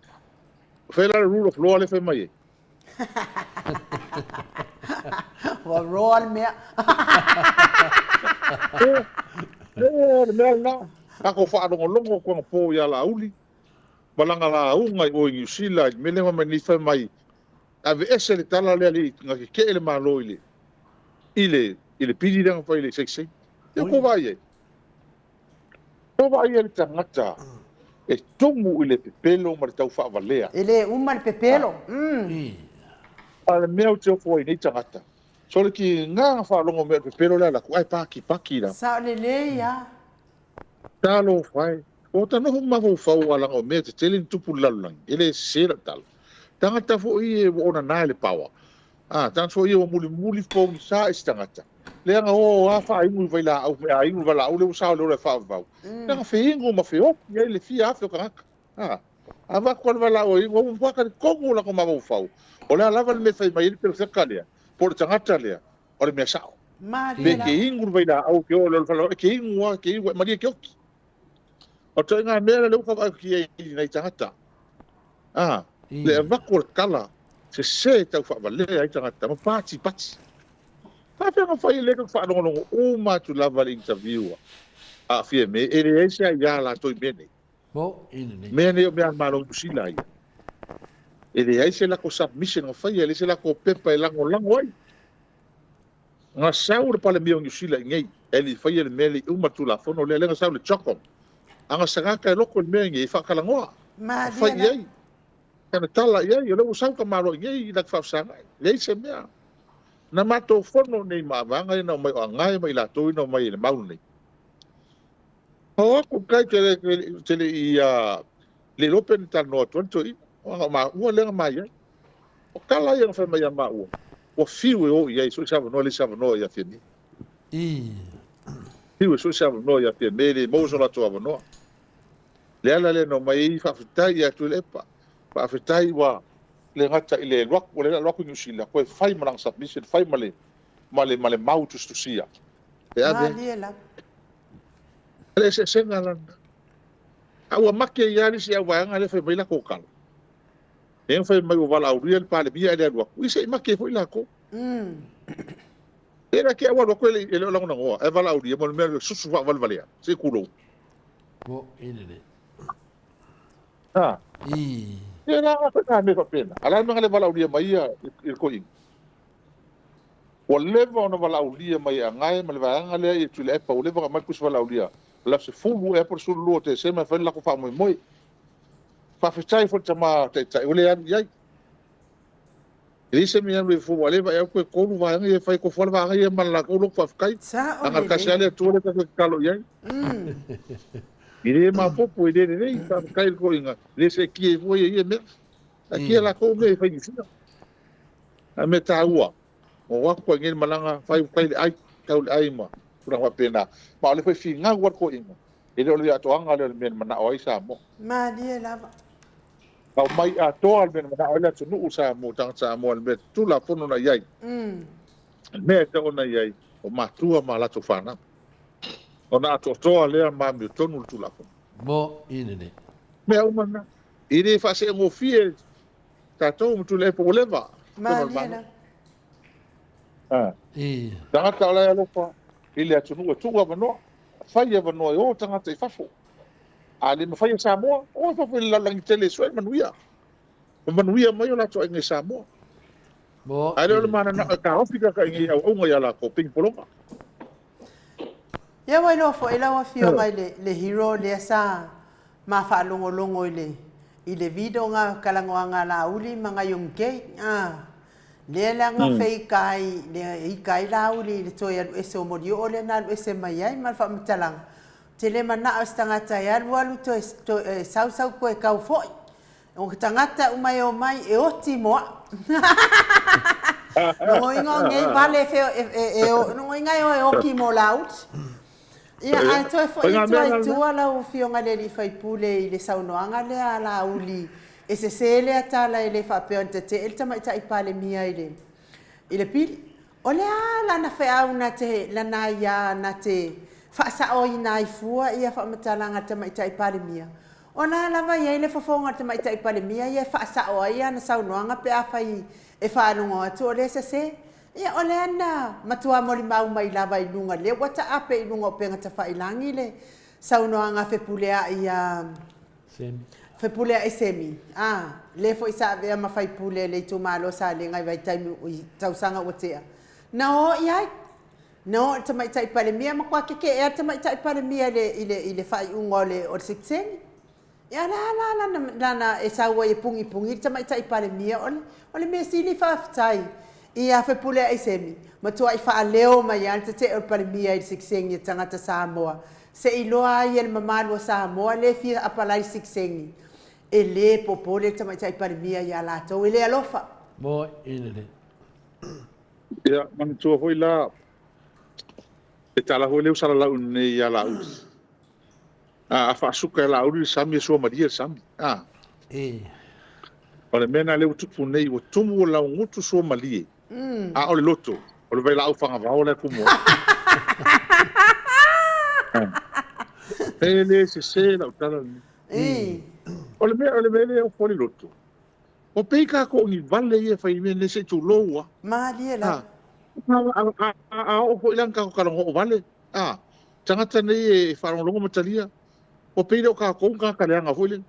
O fea la le rule of law lea e fai mai ai? Ua raw le mea. Ia, le mea lena. Tatou faalogologo atu anapo ia Laauli ma lana lauga i o i Niu Sila i le mea lea fai mai nei, fai mai, aveese le tala lea alii na tetee le Malo i le i le i le pili lea na fai i le seisei. Ia tou vaai ai. Tou vaai ai le tagata e tumu i le pepelo ma le tau faavalea. E le uma le pepelo. A o le mea ou te ofo ai i nei tagata, sole ki nga na faalogo mea o le pepelo lea laku ae pakipaki la. Sao lelei a. Talofa e. Ua ta noho mafaufau a laga o mea tetele ni tupu i le lalolagi, e le sese lau tala. Tagata foi ia ua onana e le pawa. A, tagata foi ia ua mulimuli pogisa i se tagata. Leaga o a faainu i vailaau, meaai inu i valaau lea ua sao i le ola e faavavau. Leaga feinu ma feoki ai le fia afe o tagata. A, avatu lava le valaau e inu, ua matua talitonu o latou mafaufau, o le a lava le mea e fai mai ai le perofeta lea, po o le tagata lea, o le mea sao. Malie Pe la. ke inu le vailaau ke oo i le ola falaoa, e ke inu lava, ke inu, e malie ke oki. O le ituaiga mea lea ua vaai atu i ai i nai tagata, a, le avatu o le tala sese e tau faavalea ai tagata ma patipati. Faapea na fai lea ka faalogologo uma atu lava le interview a aafia me, e leai se aia latou i mea nei. Mea nei o mea a le Malo o Niu Sila ia. E leai se latou submission na faia, e leai se latou pepa e lagolago ai. Na sau le Palemia o Niu Sila i nei, e le i faia le mea lea i uma le Tulafono lea, lea na sau le CHOGM. A na sagata e loko i le mea i nei e faatalanoa, ma fai i ai, kana tala i ai, o lea ua sau ka Malo i nei i lana faafesagai. Leai se mea. Na matou fono nei ma vaega ia na omai o Agae ma i latou ia na omai i le mau lenei. O aku kai te te le i le iloa pe na talanoa atu ai le toeaina, ona o maua lea na ma i ai. O tala ia na fai mai ia maua, ua fiu e o i ai, sue se avanoa, leai se avanoa ia Fiame. Fiu e sue se avanoa ia Fiame, e le maua so latou avanoa. Le ala lea na omai ai, faafetai ia Tuilaepa, faafetai ua le gata i le alu atu, ua le alu atu i Niu Sila, toe fai ma lana submission, fai ma le, ma le, ma le mau tusitusia e ave ai. Malie lava. O le eseesega la lena. A ua make ai lava le isi auvaega lea fai mai latou tala. Lea na fai mai ua valaaulia le Palemia ae le alu atu, ia se i make ai foi latou. E la te ua alu atu e le o lagonagoa, ae valaaulia mo le mea o le susu faavalevalea, se i tulou. Mo i lele. Ha. I. Ia la nga foi mea faapena. A la le mea na le valaaulia mai ia i le toeaina. Ua leva ona valaaulia mai e Agae ma le vaega lea i Tuilaepa, ua leva ona aumai le tusi valaaulia, le aso 10 ea po o le 12 o Tesema e fai le latou faamoemoe. Faafetai foi i le tama taitai ua le alu i ai. E leai se mea e alu ai fua, aua o lea e vaai atu e 3 vaega ia e fai, tofu lava le vaega ia ma le latou loto faafetai. Sao A na o le tasi lava lelei. le Atua lea tatou te tatalo i ai. E le maopoopo, e le lelei, faafetai i le toeaina, e le seetia ai fua ia i ia mea. Taatia latou mea e fai i Niu Sila. A o le mea taua, o atu ai nei le malaga, fai fai le ai, tau le ai ma tulaga faapena. Ma o lea foi e finau lava le toeaina, e le o le atoaga lea o le mea na manao ai Samoa. Malie lava. Aumai atoa le mea na manao ai le atunuu o Samoa, tagata Samoa i le mea Tulafono na i ai. Le mea e tatau ona i ai, o matua ma latou fanau. Ona atoatoa lea ma amiotonu le Tulafono. Mo i lelei. Mea uma na. E le faaseegofie tatou ma Tuilaepa ua leva. Malie lava. I. Tagata o la e alofa i le atunuu e tuu avanoa, fai avanoa e o tagata i fafo. A le mafai e Samoa, o i fafo i le lalolagi tele e sue le manuia. Ma manuia mai o latou aiga i Samoa. Mo Ae le o le i. mananao e taofi tagata i auauga ia latou, pei ni pologa. Ia ua iloa foi lau afioga i le, le hero lea sa ma faalogologo i le, i le video nga kalagoaga a Laauli ma Gaiong Gay, a, lea leaga feika ai, le ika ai Laauli i le toe alu ese o Molioo lea na alu ese mai ai ma le faamatalaga, ou te le manao i se tagata e alu alu toe, toe, sau sau toe kau foi. O tagata uma e omai e oti mo a'u. Logoina o nei vale e, e, e, logoina e o e oki mo Laauli. Ia, ae toe foi atu ai i tua lau Afioga i le alii faipule i le saunoaga lea a Laauli, e sese lea tala e le faapea ona tete'e le Tamaitai Palemia i le, i le pili. O le a lana feau na te, lana aiā na te faasaoina ai fua ia faamatalaga a le Tamaitai Palemia? O la lava e i ai le fofoga o le Tamaitai Palemia ia e faasao ai ana saunoaga pe afai e faalogo atu o lea e sese. Ia, o lea na matua molimau mai lava i luga, lea ua taape i luga o upega tafailagi le saunoaga a Fepuleai ia Semi. Fepuleai Semi, a, lea foi sa avea ma faipule a le itumalo o Salega i vaitaimi i tausaga ua tea. Na o i ai. Na o i le Tamaitai Palemia, matua keke'e lava le Tamaitai Palemia i le, i le, i le faaiuga o le, o le sitiseni. Ia o le a la lana, lana e sau ai e pugipugī le Tamaitai Palemia, o le, o le mea sili faafetai ia Fepuleai Semi, matuai faaleo mai lava le tetee o le Palemia i le sitiseni a tagata Samoa, se i iloa ai e le mamalu o Samoa le fia apalai sitiseni, e le popole le Tamaitai Palemia ia latou, e le alofa. Mo i lelei. Ia, manatua foi la le tala foi lea ua salalau nei ia Laauli. A faasuka e Laauli le sami, e suamalie le sami. A. E. O le mea lena lea ua tupu nei, ua tumu o laugutu suamalie, a o le loto, o le vailaau fagavao la e tumu ai. E le sese lau tala lenei. O le mea, o le mea lea e ofo ai le loto, ua pei tatou o ni vale ia e fai i mea nei se i tulou a. Malie lava. A oo foi la ina tatou talanoa o vale, a, tagata nei e faalogologo ma talia, ua pei le o tatou ni tagata leaga foi lele.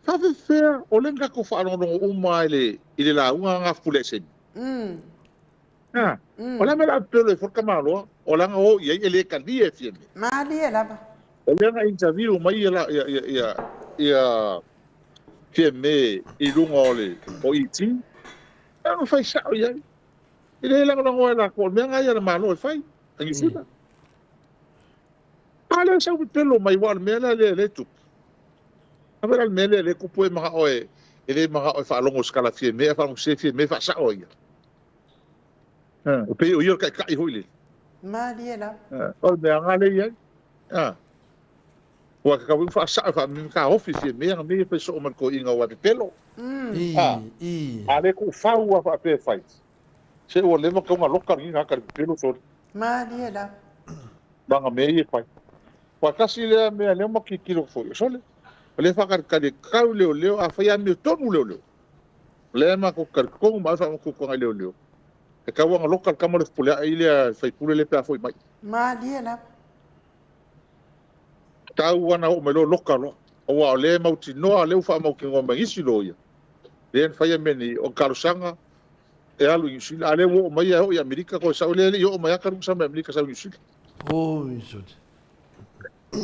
Faafefea, o lea na tatou faalogologo uma lava i le lauga a Fepuleai A, o le a mea o le a pepelo ai fua le tamaloa, o lana o i ai e le talia e Fiame. Malie lava. O lea na interview mai ia, ia, ia, ia, ia Fiame i luga o le o ET, e ona fai sao i ai. E le lagolago ai lakou, o le mea lena ia a le Malo e fai, a Niu Sila. A lea sau pepelo mai, aua o le mea lea lea e tupu. A foi la le mea lea lea e tupu e manao e, e le manao e faalogo i se tala Fiame, ae faalogo se Fiame faasao e ia. E pei o ia o le taitai foi lele. Malie lava. O le mea lena lea e i ai. Ua tatau foi ona faasao e faamimitaofi Fiame ana mea ia e fai soo ma le toeaina aua e pepelo. A le tuufau lava faapea e fai, se ua leva ona tatau ona loka lenei tagata i le pepelo sole. Malie lava. Ma ana mea ia e fai. Aua tasi lea mea lea ua tilotilo foi, sole, o lea e faatalitali e tau leoleo, afai e amiotonu leoleo, o lea matou te talitonu ma ave faamatuatuaga i leoleo, e tatau lava ona loka le tama lea fepuleai lea le faipule lea pe a foi mai. Malie lava. Tau lava na oo mai loa loka loa. Aua o lea e mautinoa, o lea ua faamautinoa mai e nisi loia, lea na faia mea nei, o le talosaga e alu i Niu Sila, a o lea ua oo mai e oo i Amerika, toe sau, lea e le i oo mai lava talu ona sau mai Amerika sau i Niu Sila. Oi, sole.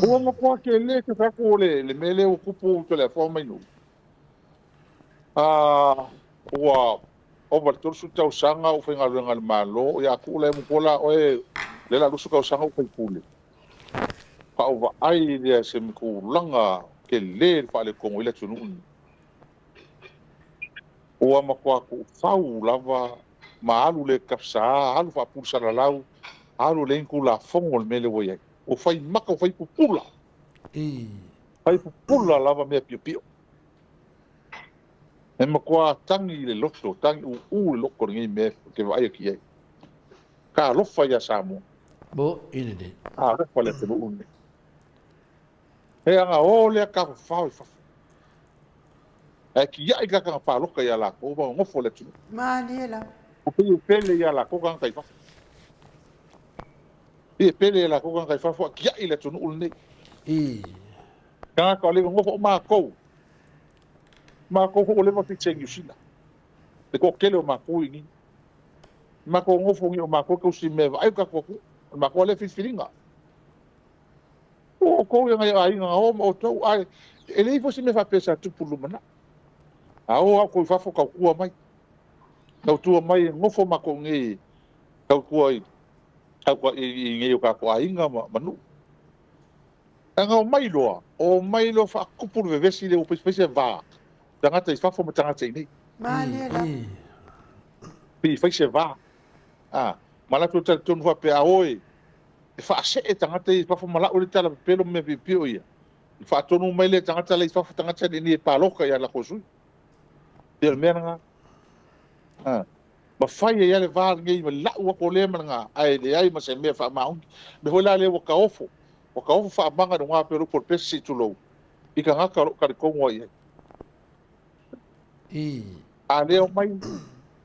Ua matua tele te fai atu o le mea lea ua tupu i Toleafoa ma Nuu. Ua ova i le 30 tausaga ou faigaluega i le Malo, ia tuu la e mutua la oe, lea la 20 tausaga ou faipule. Faatoa vaai lea i se tulaga tele le faaletonu ai le atunuu lenei. Ua matua tuufau lava ma alu le tafisa, alu faapulesalalau, alu leai ni Tulafono o le mea lea ua i ai. Ua fai maka, ua fai pupula. Fai pupula lava mea piopio. E matua tagi le loto, tagi uu le loto i lenei mea ou te vaai atu i ai. Talofa ia Samoa. Mo i lenei. Talofa le atunuu lenei. He aga o lea tafafao i fafo. Ae tiai tagata na palota ia lakou ma nonofo le atunuu. Malie lava. Ua pei e pele ia lakou tagata i fafo. Pei e pele ia lakou tagata i fafo a tiai le atunuu lenei. I. Tagata o lea nonofo o matou. Matou foi ua leva ficha i Niu Sila. Le toatele o matou i ni. Matou nofo ni o matou tausi mea vaai o tatou atunuu. O matou lea filifiliga. O outou ia nai aiga na o ma outou, ae e leai foi se mea faapea sa tupu i le lumanai. A o lava outou i fafo tautua mai, tautua mai e nofo matou nei e tautua i i nei o tatou aiga ma nuu. Ae na omai loa, omai loa faatupu le vevesi lea ua fai se va tagata i fafo ma tagata i nei. Malie lava. Pei e fai se va. A, ma latou talitonu faapea, a o e e faasee tagata ia i fafo ma lau le tala pepelo ma mea piopio ia. Ona faatonu mai lea e tagata la i fafo, tagata nei e palota ia latou sui. Pei o le mea lena. A, ma fai ai lava le va lenei ma lau atu o lea ma lena, ae leai ma se mea faamaoni. O le mea foi la lea ua taofo, ua taofo faamaga i luga pei o le upu a le pese se i tulou, i tagata o lo o talitonu ai i ai. I. A lea omai,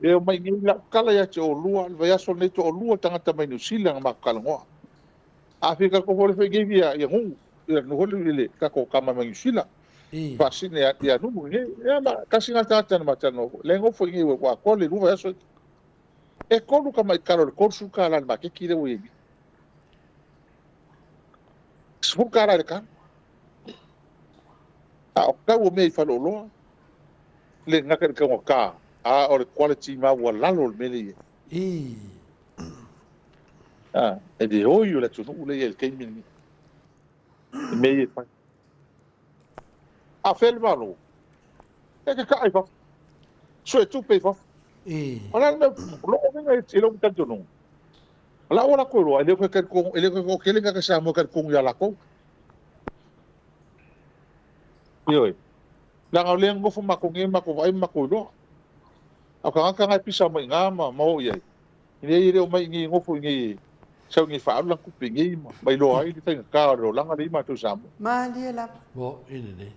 lea omai nei lau tala ia te oulua, le vaiaso lenei toalua tagata mai Niu Sila na matou talanoa. A fia tatou foi le fai nei ia ia Nunu, ia Nunu foi le tatou tama mai Niu Sila. I. Faasine ia ia Nunu nei. Ia ma tasi na tagata na matou talanoa foi. Le nofo i nei ua atoa le lua vaiaso. E tolu tamai talo i le $30 i le maketi lea ua i ai nei. $10 i le talo. A o tau o mea i faleoloa, le gata i le taugata, a o le quality maualalo o le mea lea e i ai. Ii. A, e le oi o le atunuu lea e i ai i le taimi lenei, i mea ia e fai. A o fea le Malo? E kaka'a i fafo, sue tupe i fafo. Ii. O le a le mea, o lou uiga i lou talitonuga, o la ua latou iloa, e le toe talitonu, e le toe toatele tagata Samoa e talitonu ia latou. Ioe. Leaga o lea e nonofo matou nei matou vaai ma matou iloa. A o tagata na e pisa mai i ina ma ma o i ai, e leai e le omai i inei e nofo i inei e sau i inei e faaalu lana tupe i inei ma ma iloa ai le faigata o le olaga lea i matou i Samoa. Malie lava. Mo i lenei.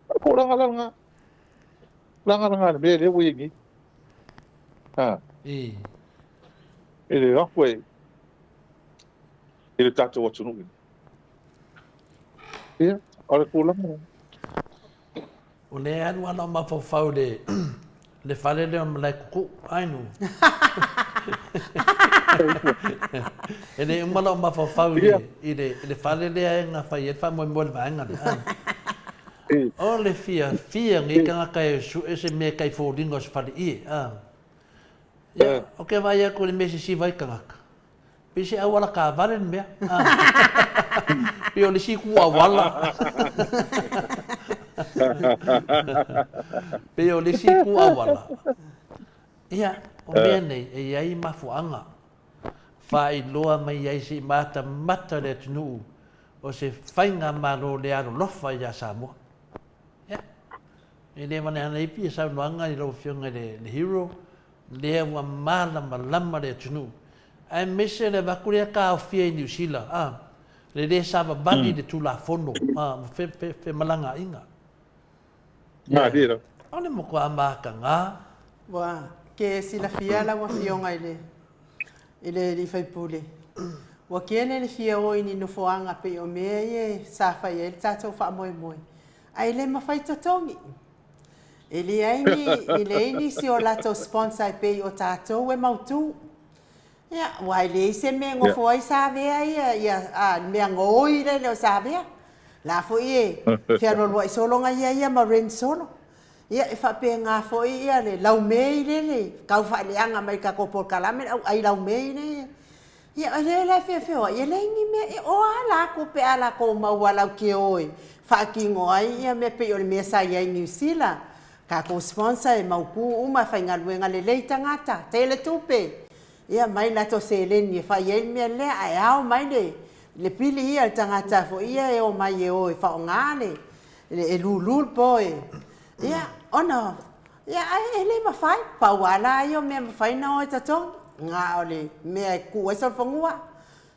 O le tulaga la lena. Tulaga lena i le mea lea ua i ai nei. A. I. E le afu e i le tatou atunuu lenei. Ia, o le tulaga lena. O lea e alu lava lau mafaufau i le, le fale lea o le malae kukuu, ai nu. E le uma lau mafaufau i le, i le, i le fale lea e na fai ai le faamoemoe o le vaega lea. O le fiafia o lenei tagata e sue se mea e tai foliga o se faleie. Ia, o ke vaai atu i le mea e sisiva ai tagata, pei se auala taavale le mea. Pei o le isi itu auala. Pei o le isi itu auala. Ia, o mea nei, e i ai mafuaaga. Faailoa mai ai se i matamata le atunuu o se faigamalo le alolofa ia Samoa. Ia, e le vaneane ai pia saunoaga i lau Afioga i le Hero, lea ua malamalama le atunuu, aemaise le avatu lea taofia i Niu Sila, a, le le savavali i le Tulafono, a, ma femalagaaiga. Ia, o le matua mataga. Ua ke silafia lau Afioga i le i le alii faipule, ua kele le fia o i ni nofoaga pei o mea ia sa fai ai le tatou faamoemoe, ae le mafai totogi. E leai ni, e leai nisi o latou sponsor e pei o tatou e mautu. Ia, aua e leai se mea e nofo ai Savea ia, ia a, le mea gaoi lele o Savea. La foi e fealualuai solo ia ia ma Ren solo. Ia, e faapena foi ia le laumei lele, tau faaleaga mai i le tatou polokalame le au ai laumei le. Ia, o lea la e feofeoai, e leai ni mea e o a latou pe a latou maua lauteō e faatino ai ia mea pei o le mea sa i ai i Niu Sila. Tatou sponsor e mautu uma, e faigaluega lelei tagata, tele tupe. Ia, mai latou seleni e fai ai le mea lea, ae ao mai le le pili ia le tagata foi ia e omai e o e faaaoga le e lulu le po e, ia, ona, ia, ae e le mafai, pau lava la ia o mea e mafai ona o e totogi, na o le mea e tuu ai solofanua.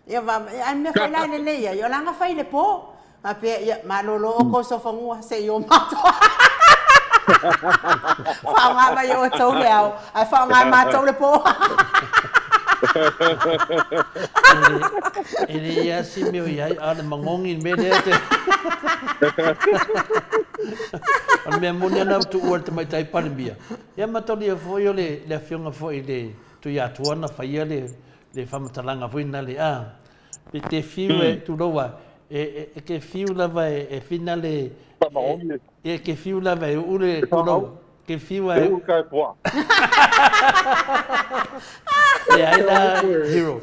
Ia, ae o le mea foi la e lelei ai, o la na fai i le po, faapea, ia, malolo outou solofanua, se i o matou. Faaaoga mai e outou le ao, ae faaaoga e matou le po. E leai lava se mea o i ai, a o le magogi le mea lea. O le mea moni lava na tuua e le Tamaitai Palemia, ia mataulia foi o le Afioga foi i le Tuiatua na faia le faamatalaga foi na le, a, pe te fiu e, tulou a, e te fiu lava e fina le, e te fiu lava e uu le, tulou, Ke fiu a e uu kai poa. Leai la hero.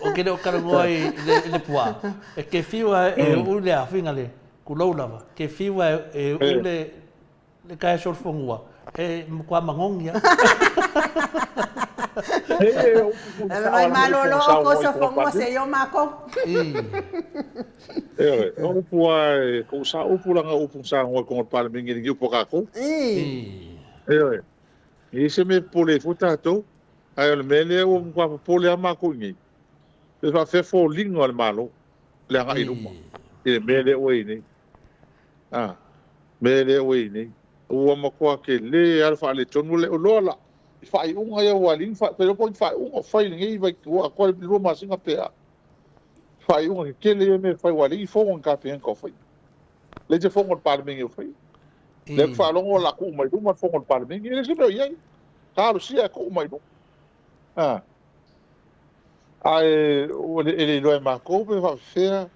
O ke le o talanoa i le puaa. E ke fiu a e uu le afiga le kulou lava. Ke fiu a e uu le le kae solofonua e matua magogi a. E mai malolo o ko sofonua se i o makou. Ioe, o upu a e kou sa upu langa upu sa ngoa kongo Palemene ni upu a kakou. Ioe. E se me popole ai foi tatou, ae o le mea lea ua matua popole lava matou i inei, pe faapefea foliga o le Malo le agai i luma i le mea lea ua i ai nei. A, mea lea ua i ai nei. Ua matua tele lava le faaletonu, ua le iloa la i faaiuga ia ua alii, pe iloa po o ni faaiuga o fai i lenei vaitau atoa i le 2 masina pe a. Faaiuga tetele ia mea e fai, ua leai ni fono a ni Kapeneta o faia. Leai se fono a le Palemene o faia. Lea ou te faalogo o le a tuu mai luma le fono a le Palemene. E leai se mea o i ai. Talosia e tuu mai luma. A. Ae e le iloa e matou pe faapefea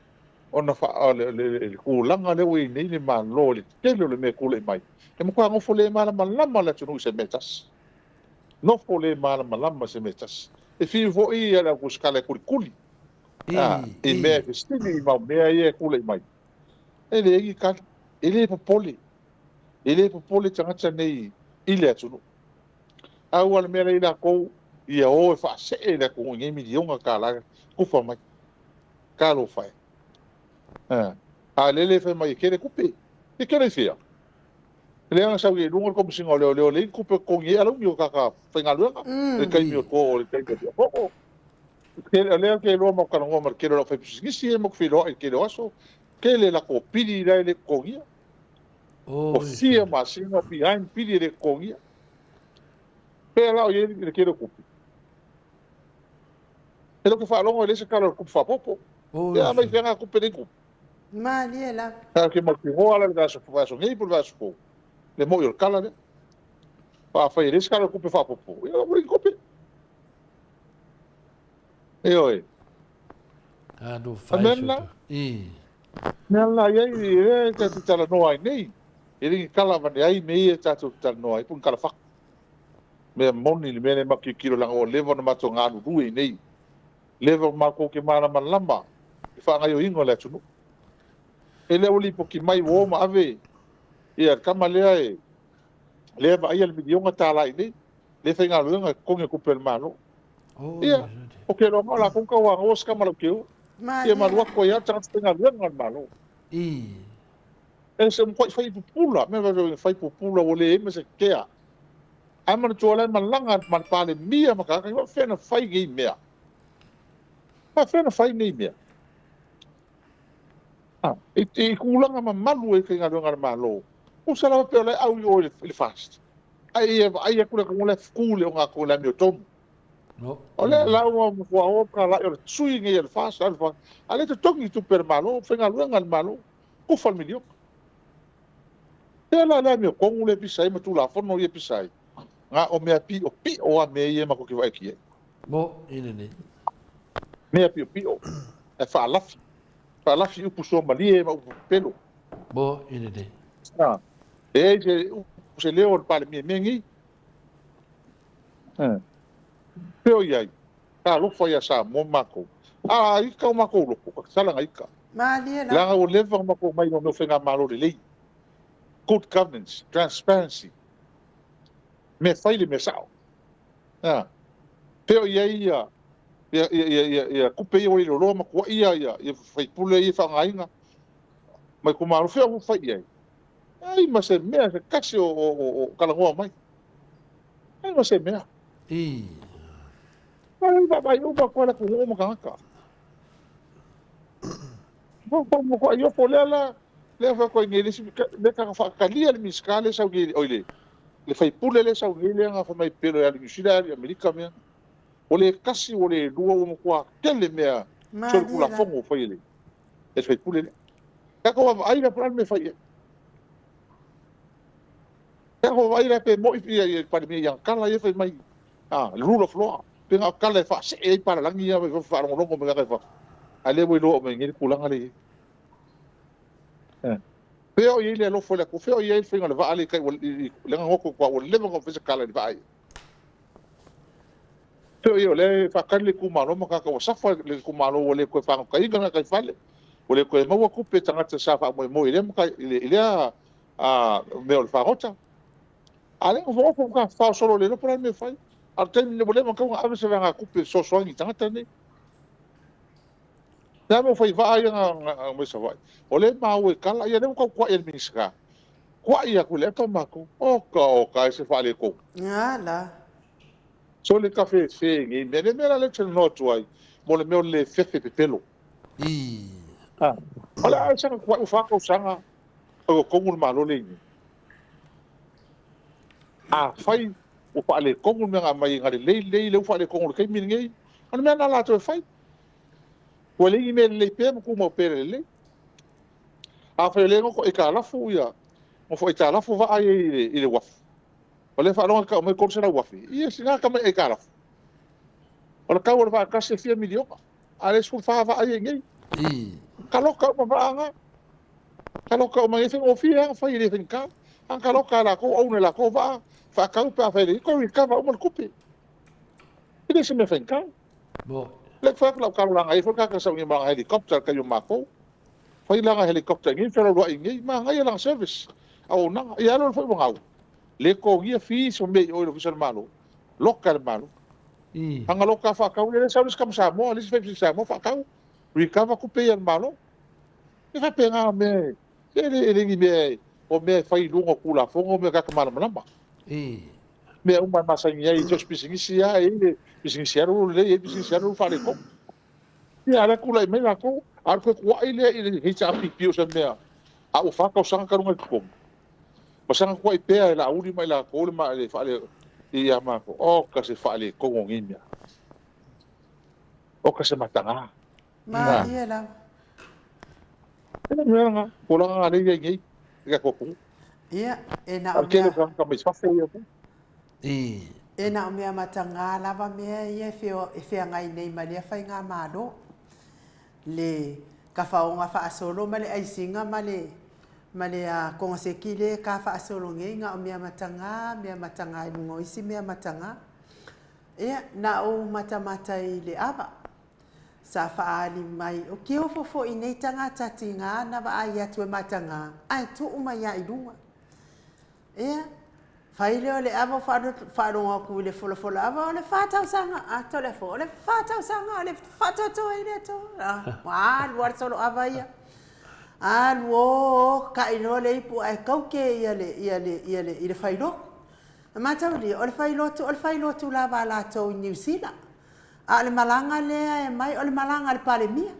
ona faa, o le, le, le tulaga lea ua i ai nei le Malo i le tele o le mea e tulai mai. E matua nofo le malamalama le atunuu i se mea e tasi. Nofo le malamalama i se mea e tasi. E fiu foi le au tusitala e kulikuli i mea e fesili i mau mea ia e tulai mai. E leai ni tali, e le popole, e le popole tagata nei i le atunuu. A ua le mea lea i latou ia o e faasee le atunuu i nei miliona tala tufa mai. Talofa e. A lele fai mai e tele tupe. E tele i fea? Lea na sau ai i luga le Komesina o Leoleo, leai ni tupe e totogi ai alauni o tagata faigaluega i le taimi o to, o le taimi o le Fono. O lea ou te iloa matou talanoa ma le tele o le aufaipisinisi ia matou te feiloai i le tele o aso, tele latou pili la e le totogia. Ua fia masina behind pili e le totogia. Pea la o i ai le tele o tupe. E le o te faalogo e leai se tala o le tupe faaopoopo. Ia aumai fea na tupe nei tupe. Malie lava. Ou te mautinoa la i le vaiaso nei po o le vaiaso fou, le moi o le tala lea. Aua afai e leai se tala o le tupe faaopoopo, ia ua leai ni tupe. Ioe. O le mea lena. Mea lena e i ai, lea tatou te talanoa ai nei. E le ni tala avane ai mea ia tatou te talanoa ai, po o ni tala fatu. Mea moni le mea lea matou tilotilo leaga ua leva ona matou galulue i inei, leva matou te malamalama i le faagaoioiga o le atunuu. E le ua lipoti mai ua o ma ave ia le tama lea e lea e vaaia le miliona tala i inei, lea e faigaluega e totogi tupe a le Malo. Ia, ou te iloa o latou na tauanoa se tama leitio. Ia ma alu atu ai lava le tagata faigaluega a le Malo. E se matuai fai pupula, mea e fai pupula ua leai ma se kea. Ae manatua la e malaga ma le Palemia ma tagata, e faapefea ona fai nei mea? E faapefea ona fai nei mea? I tulaga mamalu ai faigaluega a le Malo, tusa lava pe o la e au i o i le FAST, ae ia vaai atu le atunuu la e fetu le ogatotonu i le amiotonu. O lea la ua matua o talai o le sui nei a le FAST, a o lea e totogi tupe a le Malo, faigaluega a le Malo, tufa le miliona. Lea la le amiotonu lea e pisa ai ma Tulafono ia e pisa ai, na o mea piopio lava mea ia matou te vaai atu i ai. Mo i lenei. Mea piopio, ae faalafi, faalafi upu suamalie ma upu pepelo. Mo i lenei. E leai se upu se leo o le Palemia i mea nei. Pea o i ai, talofa ia Samoa ma matou. A ita o matou loto, ta te tala na ita. Malie la. Leaga ua leva ona matou omai i mea o faigamalo lelei. Good governance, transparency. Mea fai le mea sao. A. Pea o i ai ia ia ia ia ia tupe ia ua iloiloa ma tuai ia ia faipule ia e faaaogaina ma itumalo, fea ua fai i ai? Leai ma se mea se tasi o o o talanoa mai. Leai ma se mea. I. Ai vaavaai uma atu lava le atunuu ma tagata. Matuai ofo lea la, lea fai atu ai nei le isi lea ka faatalia le Minisita lea sau nei, oi le le faipule lea sau nei lea na fai mai pelo e alu i Niu Sila alu i Amerika mea. Ua le tasi ua le lua ua matua tele mea solitulafono ua fai e le e le faipule lea. Tatou vaavaai la po o le a le mea e fai i ai. Tatou vaavaai la pe moi ia le Palemia i ana tala ia e fai mai, a, le rule of law, pe na o tala e faasee ai palalagi ia ma faalogologo mai tagata i fafo, a o lea ua iloa uma mai nei le tulaga lea e i ai. Fea o i ai le alofa o le Atua? Fea o i ai le faiga o le vaa lea i tai lea na goto atu ua leva ona fai se tala i le vaa ia. Fea o i ai o lea e faatali le itumalo ma tagata ua safa le itumalo ua le toe fagotaina le gataifale, ua le toe maua tupe tagata sa faamoemoe i lea i lea mea o le fagota. A o lea e nofonofo ma tafafao solo le iloa po o le a le mea e fai. A o le taimi lenei ua leva ona tatau ona ave se vaegatupe e fesoasoani i tagata nei. O le a le mea ua fai i vaa ia na aumai Savaii? O lea e maua i tala, ia lea ua tau tuai e le Minisita. Tuai atu i le ata o matou. Oka oka ai se faaletonu. A la. Sole kafefe i nei mea. Le mea la lea ou te talanoa atu ai, mo le mea o le le fefe pepelo. I. O le a saga tuai ua fa tausaga o totonu le Malo lenei. Afai ua faaletonu le mea na aumai na lelei lelei lea ua faaletonu i le taimi lenei, o le mea lena a latou e fai. Ua leai ni mea lelei pea ma tumau pea le lelei. Afai o lea e nofo aitalafu ia, nofo aitalafu vaa ia i le uafu, o lea e faalogo atu tau mai $300,000, ia sina tamai aitalafu. O le tau o le vaa tasi e fia miliona, a o lea e 14 vaa ia i inei. Taloka uma vaa na. Taloka uma, e faigofie lava ona fai e le faigata. A taloka e latou, own e latou vaa, faatau pe afai e leai, toe recover uma le tupe. E le o se mea faigata. Mo. Lea ou te fai atu lau talo leaga e i ai foi le tagata sa sau i ma lana helicopter i le taimi o matou. Fai lana helicopter i inei ma felauloai i inei, manaia lana service, auaunaga. Ia alu alu foi ua gau. Le totogia fees ma mea i o i le Ofisa o le Malo, loka e le Malo. I. Ana loka faatau lea, lea sau le isi tama Samoa, le isi faipisinisi Samoa faatau, recover tupe ia a le Malo. E faapena mea e le e le ni mea o mea e fai i luga o Tulafono mea tagata malamalama. I. Mea uma e masani ai so o se pisinisi lava e i ai le pisinisi alu lelei, e i ai pisinisi alu faaletonu. Ia a o lea tulai mai latou, a o le toe tuuai lea i le HRPP o se mea a ua fa tausaga talu ona i totonu, ma saga tuuai pea e Laauli ma i latou le le faale ia matou. Oka se faaletonu o nei mea. Oka se mataga. Malie lava. E le mea lena, tulaga na lea e i ai nei i le tatou atunuu. Ia, e na A o o le tele o mea. tagata mai fafo ia. I. E na o mea matagā lava mea ia e feagai nei ma lea faigamalo. Le tafaoga faasolo ma le aisiga ma le. Ma le a kongaseki le ka faasolo nei na o mea matagā, mea matagā i luga o isi mea matagā. Ia, na ou matamata i le ava, sa faaali mai, o ke ofo foi nei tagata tigā na vaai atu e matagā, ae tuu mai a i luga. Ia, fai lea o le ava faalogo atu i le folafola ava, o le 4 tausaga, atoa le afo, o le 4 tausaga o le faatoatoa i le Atua. Ua alu lava le solo ava ia. Alu o kai loa le ipu ae kauke ia le, ia le, ia le, i le failotu. E mataulia, o le failotu, o le failotu lava a latou i Niu Sila. A o le malaga lea e mai, o le malaga a le Palemia.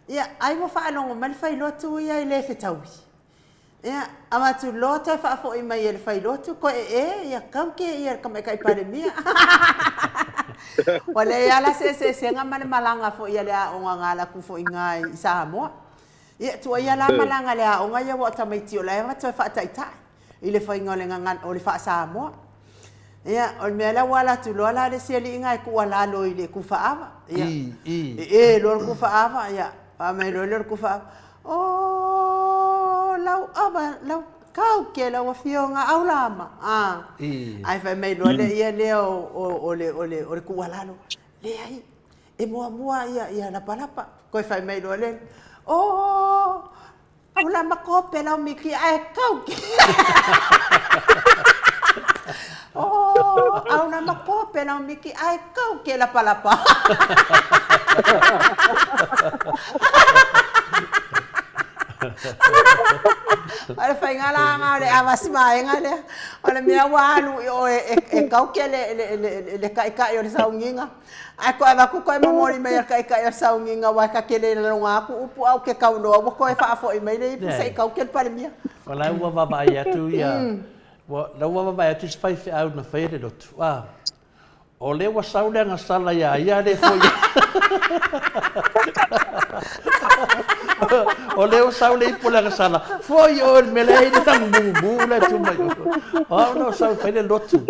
Ia, ai ua faalogo mai le failotu ia e le fetaui. Ia, avatu loa toe faafoi mai e le failotu, koe ee, ia kauke ia le Tamaitai Palemia. Ua leai lava la se eseesega ma le malaga foi a le aoga na alu atu foi i ina i Samoa. Ia, tuuaia la malaga a le aoga ia aua o tamaiti o la e toe faataitai i le faiga o le gagana, o le faa-Samoa. Ia, o le mea lea ua alu atu loa la le isi alii na e tuualalo i le tufaava. Ia, ee loa le tufaava, ia, fai mai loa lea o le tufaava, O lau ava, lau kau ke lau afioga Aulama. Ae fai mai loa le ia lea o le, o le, o le tuualalo, leai, e muamua ia, ia lapalapa. Toe fai mai loa le, o Aulama kope lau miki ae kau ke. O Aulama kope lau miki ae kau ke lapalapa. O le faiga la lena o le ava si vaega lea. O le mea ua alu i o e kau ke le taitai o le sauniga. Ae toe avatu toe momoli mai e le taitai o le sauniga aua e ta te le lagona atu upu ae ou te tau loa ua toe faafoi mai le ipu se i kau ke le Palemia. O la ua vaavaai atu ia, la ua vaavaai atu isi faifeau na faia le lotu, a, o lea ua sau le agasala ia ia le foi. O lea ua sau le ipu o le agasala, foi oe i le mea lea e i ai le tagumugumu la e tu mai o. O au na ou sau e fai le lotu,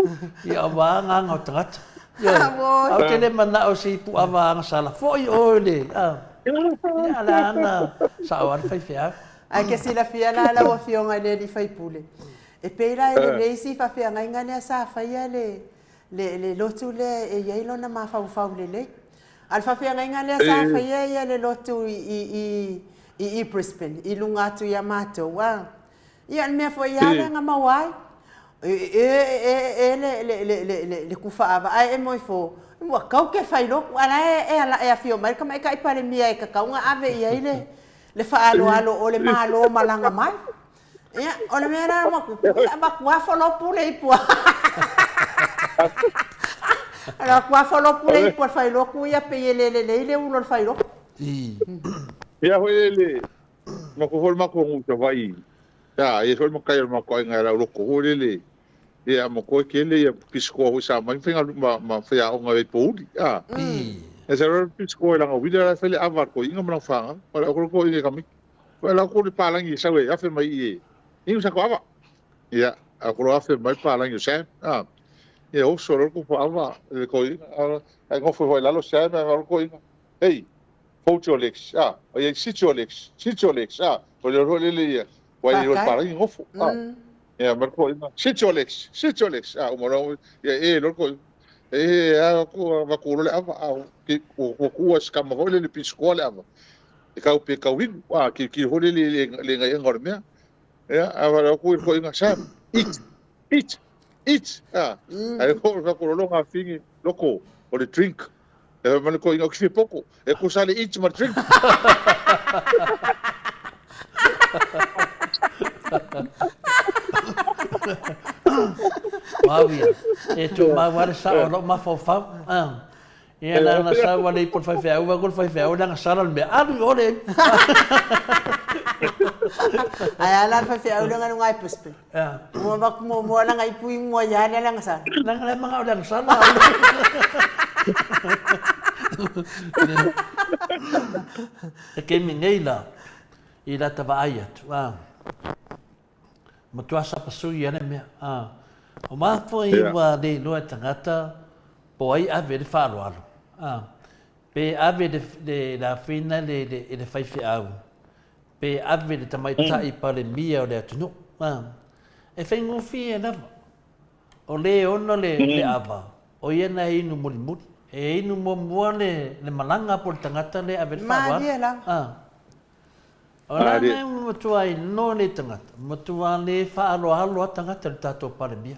ia aua agaga o tagata. Ioe, a ou te le manao i se ipu ava agasala, foi oe i le, a, ia la ana sao lava le faifeau. Ae ke silafia la lau Afioga i le alii faipule, e pei la e lelei si faafeagaiga lea sa faia le, le, le lotu lea e i ai lona mafaufau lelei. A o le faafeagaiga lea sa faia ia le lotu i, i, i, i, i Brisbane, i luga atu ia matou, a, ia o le mea foi lava lea na maua ai, e, e, e, e le, le, le, le, le, le kufaava, ae e moe fo, ua kau ke fai lotu, a la e, e, e afio mai le Tamaitai Palemia e tatau ona ave i ai le, le faaaloalo o le Malo malaga mai. Ia, o le mea lea ua tupu, ia avatu lava folopu le ipu a. Avatu lava folopu le ipu a le failotu ia pei e le lelei le ulu o le failotu. Ia foi le matou foi le matou nuu i Savaii, ia e i ai foi le matai o le matou aiga e lauloko foi lele, ia ma toe tele ia pisikoa foi sa mai ma ma faiaoga i Vaipouli, a. Ia sa loa pisikoa i lana uila la e fai le ava a le toeaina ma lana fanau. O le au toeaina i tamaiti. Ua lau ko le palangi e sau e afe mai i e inu sa ko ava. Ia, a ko afe mai palangi o Sam. A, ia oso lo ko ava le ko i a ngofo foi lalo Sam a lo ko i. Hey, fold your legs. A, o ia sit your legs. Sit your legs. A, o le ro le le ia. Wa i le palangi ngofo. A, ia ma ko i sit your legs. Sit your legs. A, o mo lo ia e lo ko e a ko va ko le ava a ki ko ko skama foi le le piskoa le ava. E kau pe kau inu, a ki ki hore le le le ngai enga o le mea. Ia, a wale aku i ko inga Sam, eat, eat, eat. A, ai ko ka ko longa fingi loko o le drink. E male ko inga o ki poko. E ko sale eat ma drink. Mauia, e tū mau are sa o lou mafaufau. Ia na na sau ale i po le faifeau, wa ko le faifeau le agasala le mea, alu i o le. Ae a la le faifeau le nga nunga i Brisbane. Mua vaku muamua la nga ipu i mua ia le agasala. Langa le manga o le agasala. E kemi nei la, i la ta vaai atu. Matua sapasui ia le mea. O mafua i ua le iloa e tagata po ai ave le faaaloalo. Pe ave le, le, le afina le, le, le faifeau. Pe ave le tamaitai Palemia o le atunuu. E faigofie lava. O le ona le le ava, o ia na e inu mulimuli. E inu muamua le le malaga po o le tagata lea e ave le faaaloalo. Malie lava. O la na e matua iloa le tagata, matua le faaaloalo a tagata i le tatou Palemia.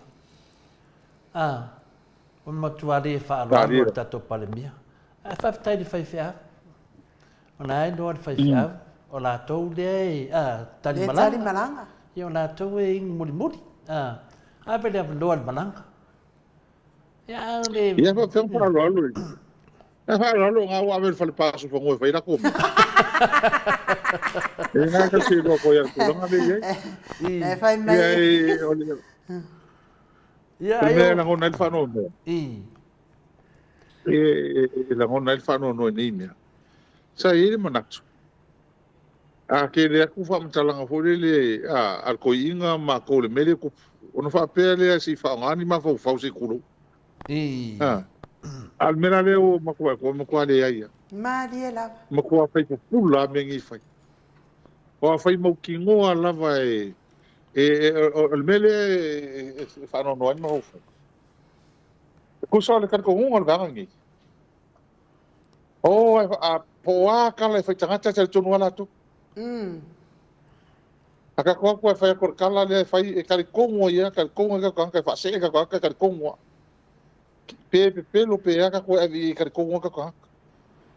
Ua matua le faaaloalo le tatou Palemia. Ae faafetai i le faifeau. O la e iloa le faifeau, o latou lea e tali malaga. Tali malaga. Ia o latou e inu mulimuli. Ave le avanoa i le malaga. Ia a o le... Ia faapea ona faaaloalo i... Ia faaaloalo o ua ave i le fale paso fanua e fai lako mea. E ngā ka se iloa koe a le tulaga lea i ai. E fai mai. Ia, o le... Ia, O le ai mea e o... lagona ai le faanoanoa. E lagona ai le faanoanoa i nei mea. Sa i ai le manatu, a tele atu faamatalaga foi lele a le toeaina ma matou i le mea lea e tupu, ona faapea lea se i faaaoga ni mafaufau se i tulou. A, a o le mea la lea ua matou vaai atu, ua matua leai lava. Malie lava. Matua fai pupula lava mea nei e fai. Aua fai mautinoa lava e, o le mea lea e faanoanoa ai le mafaufau. E tusa o le talitonuga o le vaega lenei, o a po o a tala e fai tagata e talitonu lava latou. A tatou o atu e fai atu o le tala lea e fai e talitonu ai lava, talitonu ai tatou tagata e faasee tatou tagata e talitonu lava. Pe pepelo pe a tatou e ave i ai e talitonu lava tatou tagata.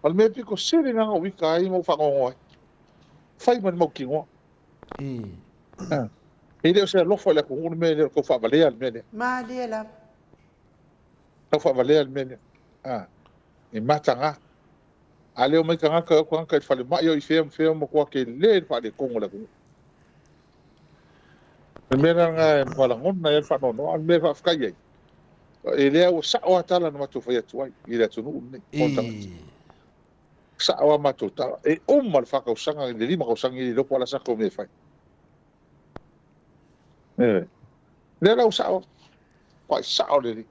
O le mea pito sili lena na ou ita ai ma ou faanoanoa ai. Fai ma le mautinoa. E le o se alofa i le atunuu le mea lea, o le tau faavalea le mea lea. Malie lava. Tau faavalea le mea lea. E mataga. A le omai tagata, e o tagata i le falemai, o i fea ma fea, matua tele le faaletonu o le atunuu. O le mea lena e matua lagona ai le faanoanoa, a o le mea e faafetai ai, e lea ua sao lava tala na matou fai atu ai i le atunuu lenei, o tagata. Sao lava matou tala. E uma le 4 tausaga i le 5 tausaga e le iloa po o le a se tatou mea e fai. Ioe. Lea la ua sao, matua sao lelei.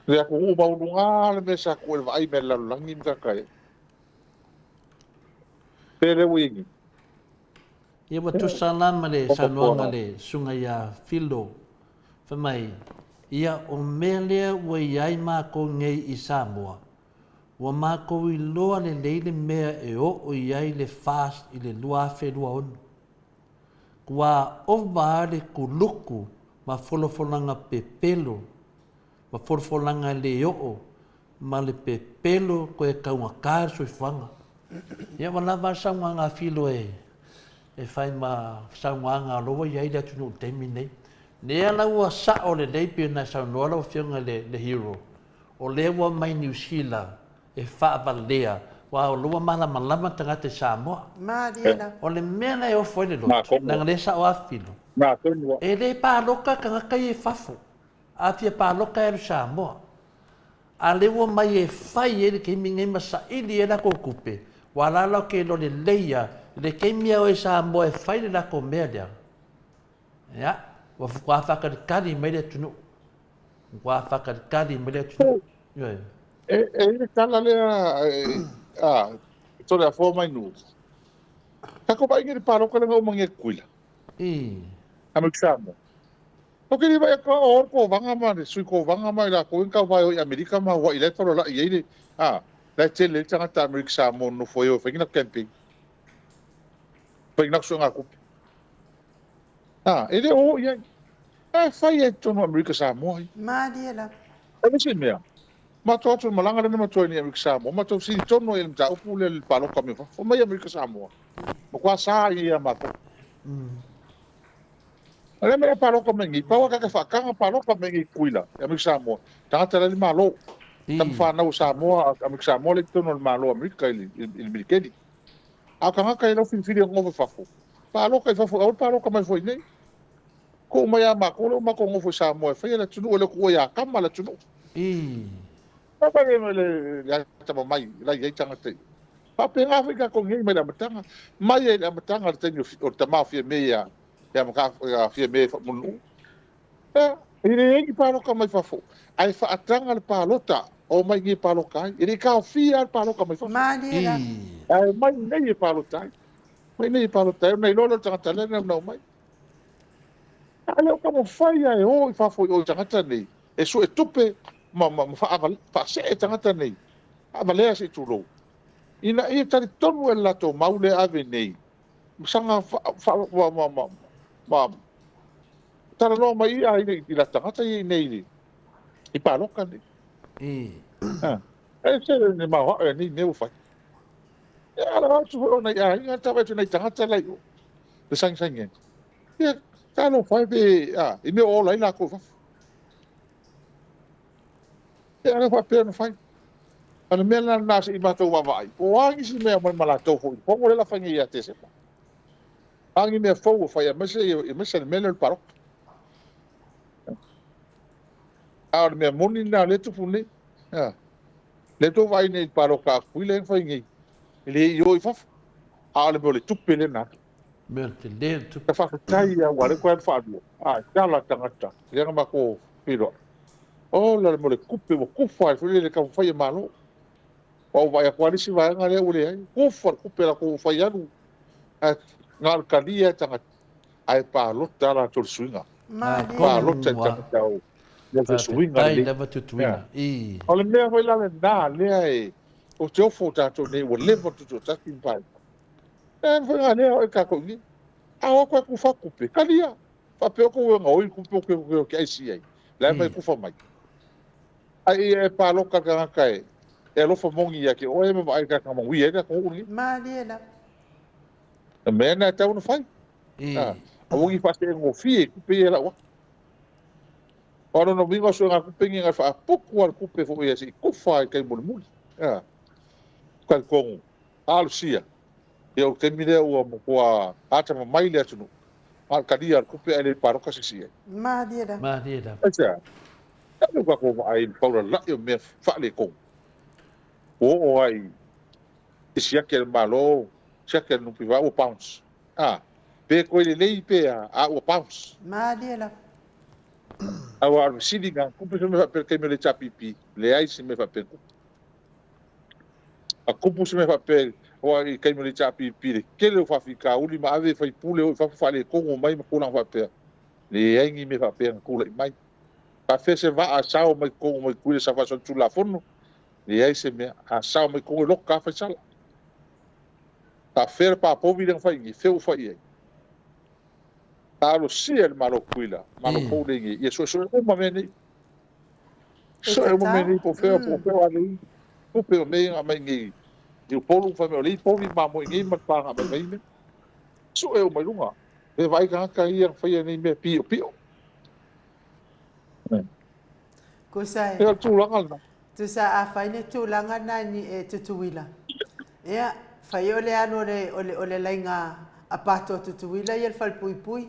Le atunuu maualuga lava le mea sa tuu e vaai mea i le lalolagi ma tagata e. Pe lea ua i ai nei. Ia ua tusa la ma le saunoaga a le Susuga ia Philo, fai mai, ia o mea lea ua i ai makou nei i Samoa, ua makou iloa lelei le mea e oo i ai le FAST i le 2026. Kua ova a le kuluku ma folafolaga pepelo, ma folafolaga le oo ma le pepelo koe taugata le soifuaga. Ia ua lava a le saunoaga a Filo e e fai ma saunoaga o lo ua i ai le atunuu i le taimi lenei. Lea la ua sao lelei pei ona e saunoa lau Afioga i le Hero, o lea ua mai Niu Sila e faavalea, aua o lo ua malamalama tagata i Samoa. Malie lava. O le mea la e ofo ai le loto, leaga lea e sao lava Filo, e le paloka tagata ia i fafo. A fia paloka e alu i Samoa. A lea ua omai e fai ai le taimi lenei ma saili ai latou tupe, ua alaala ou te iloa lelei lava i le taimi a o e Samoa e fai le latou mea lea, ia, ua faatoa faatalitali mai le atunuu. Ua faatoa faatalitali mai le atunuu. Ioe. E i ai le tala lea a Toleafoa mai Nuu, tatou vaai nei i le palota lea na uma nei e Tutuila. Amerika Samoa. Ou te le vaai atu lava o le Kovaga ma le Sui Kovaga ma i latou ia na tauva e o i Amerika ma Hawaii la e tololai ai le, a, la e tele ai le tagata Amerika Samoa nonofo ai e o e fai ni latou campaign, fai ni latou suegatupe. A, e le o o i ai. La e fai ai i totonu o Amerika Samoa ia. Malie lava. O le isi mea, matou o atu i le malaga lea na matou ai nei i Amerika Samoa, matou fesili tonu ai i le mataupu lea i le palota mai fafo. Fai mai Amerika Samoa, matua sa ai ia matou. O lea mea palota mai nei, pau a kaka whaakanga palota mai nei Tutuila, i Amerika Samoa. Tagata la i le Malo. Tama whanau o Samoa, Amerika Samoa le i totonu o le Malo o Amerika i le Milikeni. A o tagata i lau filifili o nofo i fafo, palota i fafo, aua le palota mai foi i nei. Tuu mai a matou lea ua matou nofo i Samoa e faia le atunuu, e le o tuua ia Kama le atunuu. Papa le le atamamai la i ai tagata i. Faapena foi tatou nei mai le amataga, mai ai le amataga le taimi o le tama o Fiame ia ia ia Fiame Mulinuu. Ia, e leai ni palota mai fafo, ae faataga le palota o omai nei e palota ai. E le i taofia lava le palota mai fafo. Malie lava. Ae omai nei e palota ai. Mai nei palota ai, ona iloa lea o le tagata lea na naunau mai. A le o taumafai lava e o i fafo i o i tagata nei, e sue tupe ma, ma, ma faasee tagata nei, faavalea se i tulou, ina ia talitonu e le latou mau lea e ave nei, ma saga fa, fa, ma, ma, ma, ma talanoa mai i aiga i la tagata ia i nei i palota nei. Ha. E se le maoae nei mea ua fai. E ala atu foi o nai aiga, tau atu nai tagata la i o, le sagisagi ai. Ia, talofa e pe, a, i mea o ola ai lakou i fafo. Ia, ala faapea ona fai. A o le mea la lena se i matou vaavaai, po o a nisi mea aumai ma latou foi i le fono lea la fai nei ia Tesema. A ni mea fou ua fai aemaise, aemaise le mea lea o le palota. A o le mea moni lena o lea e tupu nei. A. Lea tou vaai nei i le palota a Tutuila lea na fai nei, e le i o i fafo, a o le mea o le tupe lea na alu. Mea tele le tupe. Ka faafetai lava aua o lea ua toe alu faalua, a e tala tagata, lea na matou feiloai. Ola le mea o le tupe ua tufa ai foi lele taumafai e malo. Aua ua vaai atu lava le isi vaega lea ua leai, tufa le tupe latou ua fai alu, ae na o le talia e tagata, ae palota lava latou i le suiga. Palota i le tagata o le suiga lenei. Lava tutuina. I. O le mea foi la lena lea e ou te ofo tatou nei ua leva ona tutoatasi ma paepae. E mafai ona lea oe tatou i nei. A o atu e kufa tupe, talia. Faapea outou e gaoi tupe o ke aisi ai. La e mai kufa mai. Ai ia e palota le tagata e e alofa moni ia te oe ma vaai i le tagata manuia ai le atunuu lenei. Malie lava. O mea na e tatau ona fai. Aua ne i faaseegofie i tupe ia e lau atu. Aua o lona uiga o suega tupe nei na faaputu lava le tupe foi ia se i kufa i le taimi mulimuli. Talitonu, alosia, ia o le taimi lea ua matua atamamai le atunuu, na o le talia o le tupe ae le palota se isi i ai. Malie lava. Malie lava. Aisea? Talu ua tatou vaai i le paulala'i o mea faaletonu, ua oo lava i siaki a le Malo, siaki a le NPF, ua bounce. A, pe toe lelei pe a, a ua bounce. Malie lava. Aua o le fesili lena, tupu se mea faapea i le taimi o le HRPP? Leai se mea faapea na tupu. A tupu se mea faapea aua i le taimi o le HRPP le tele o faafitauli ma ave faipule o i fafo faaletonu mai ma tulaga faapea, leai ni mea faapea na tulai mai. Faafefea se vaa sao mai totonu mai Tutuila sa faasolitulafono? Leai se mea. A sao mai totonu e loka lava Faisala. Faafefea le papovi lea na fai i fea ua fai i ai? Talosia e le Malo o Tutuila, Malo fou lea i ia suesue uma mea nei. Sue uma mea nei po o fea, po o fea o ale i. Tupe o mea ia na aumai nei i Upolu, fai mai o lea i povi mamoe nei ma le pa na aumai mai mea. Sue uma i luga. E vaai tagata ia na faia nei mea piopio. Tusa e. O le tulaga lena. Tusa a fai le tulaga na ni e Tutuila. Ia, fai o le alu o le, o le, o le laiga a pato a Tutuila ia le falepuipui.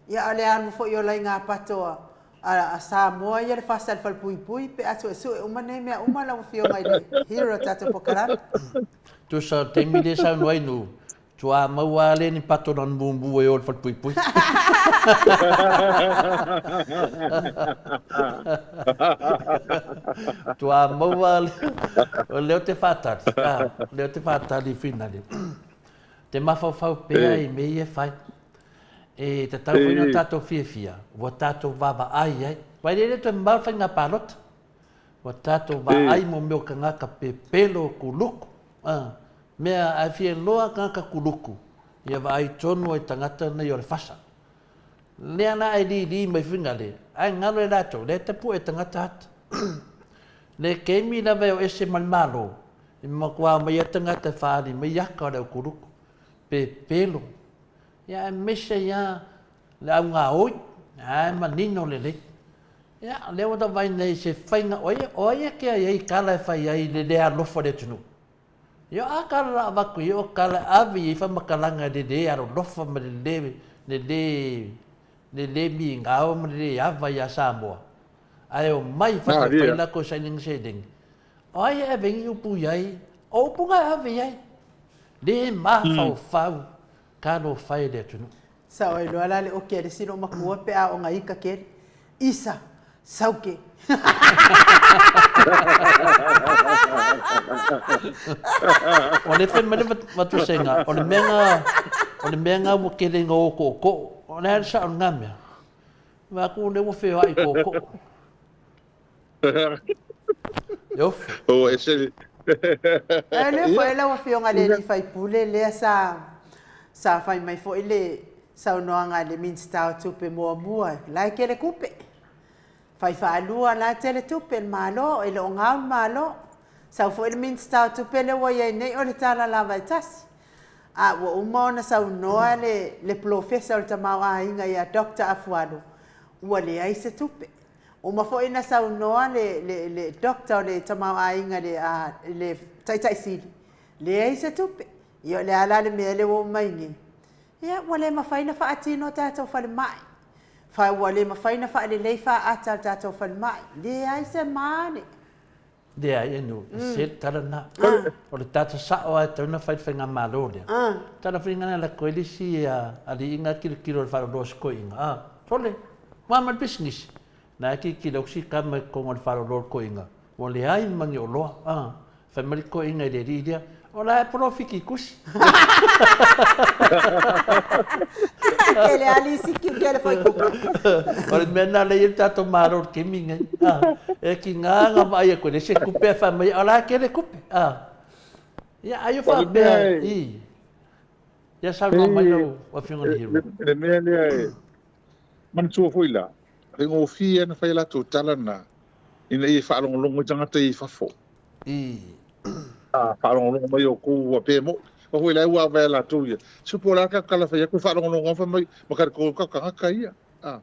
Ia, a o le alu foi o laiga a pato a, a, a Samoa ia le fasa i le falepuipui, pe a suesue uma nei mea uma lau Afioga i le hero o tatou polokalame. Tusa o le taimi lea e saunoa ai Nu, Tuā maua a le ni pato na mumu e o le falepuipui. Tuā maua a le, o lea o te whātari, ah, lea o te whātari finale. Te mafaufau pea i me ia whai. E te tau whai no tātou fiafia, ua tātou vaavaai ai. Wai rere toe mamao whai ngā pālota. Ua tātou vaai mo meo ka ngaka pepelo kuluku. Ah, Mea ae fia loa kangaka kuluku ia vaai tonu ai tangata nei o le fasa. Lea la ai lili mai Fingale, ae ngalo e latou, lea tapu e tangata ata. Le kemi lava e o ese ma le Malo, i matua mai a tangata e whaali mai aka o le au kuluku, pepelo. Ia ae mese ia le au ngaoi, ae manino lelei. Ia, lea ua ta vaai nei se fainga, o ai ake ai ai kala e fai ai le le alofa le atunuu. Ia a kala la avatu i o kala ave i whamakalaga le le alolofa ma le le le le le le migao ma le le ava ia Samoa. Ae o mai fafo e fai lako sailing seleni. O ai e ave i upu i ai, o upu nga e ave i ai. Le mafaufau talofa e le atunuu. Sao ai loa la le oki a le isi loomatua pe a oga ika kele. Isa, sauke. O le fai mai le vatusega, o le mea nga, O le mea lena ua tele ina o tootoo. O le a le sao o lena mea? Vaai atu o lea ua feoai i tootoo. E ofo. Ua ese le. Ae lea foi lau Afioga i le sui usufono lea sa sa fai mai foi le saunoaga a le Minisita o Tupe muamua, la e tele tupe. Fai faalua, la e tele tupe le Malo, e le o gao le Malo. Sau foi le Minisita o Tupe lea ua i ai nei, o le tala lava e tasi. A ua uma ona saunoa le le Polofesa o le Tamaoaiga ia Doctor Afualo, ua leai se tupe. Uma foi ona saunoa le le le Doctor o le Tamaoaiga le a le Taitai Sili, leai se tupe. Ia o le a la le mea lea ua oo mai nei? Ia ua le mafai ona faatino a tatou falemai. Fa ua le mafai ona faalelei faata a le tatou falemai. Leai se mane. Leai e nuu, e se le tala lena. O le tata sao lava e tatau ona fai le faigamalo lea. Tala foi na lako ai le isi aliiga tilotilo i le faaloloa o si toeaina. Sole, ua ma le pisinisi. Na e tilotilo atu si tama i totonu o le faaloloa o le toeaina, ua leai ma ni oloa. Fai mai le toeaina i le alii lea, O la e polofiki i kusi. Kele ali isi ki kele foi kuku. O le mea lena lea e i ai le tatou Malo i le taimi lenei. E tiga ona vaai atu e leai se tupe ae fai mai, o la e tele tupe. Ia, ai o faapea i. Ia saunoa mai lau Afioga i le Hero. Le mea lea e manatua foi la, faigofie lava ona fai a latou tala na ina ia faalogologo ai tagata ia i fafo. A faalogologo mai outou ua pe moi. Aua foi la ua avaea latou ia. Se po o le a le tatou tala fai atu e faalogologo lava fai mai ma tatou tagata ia. A.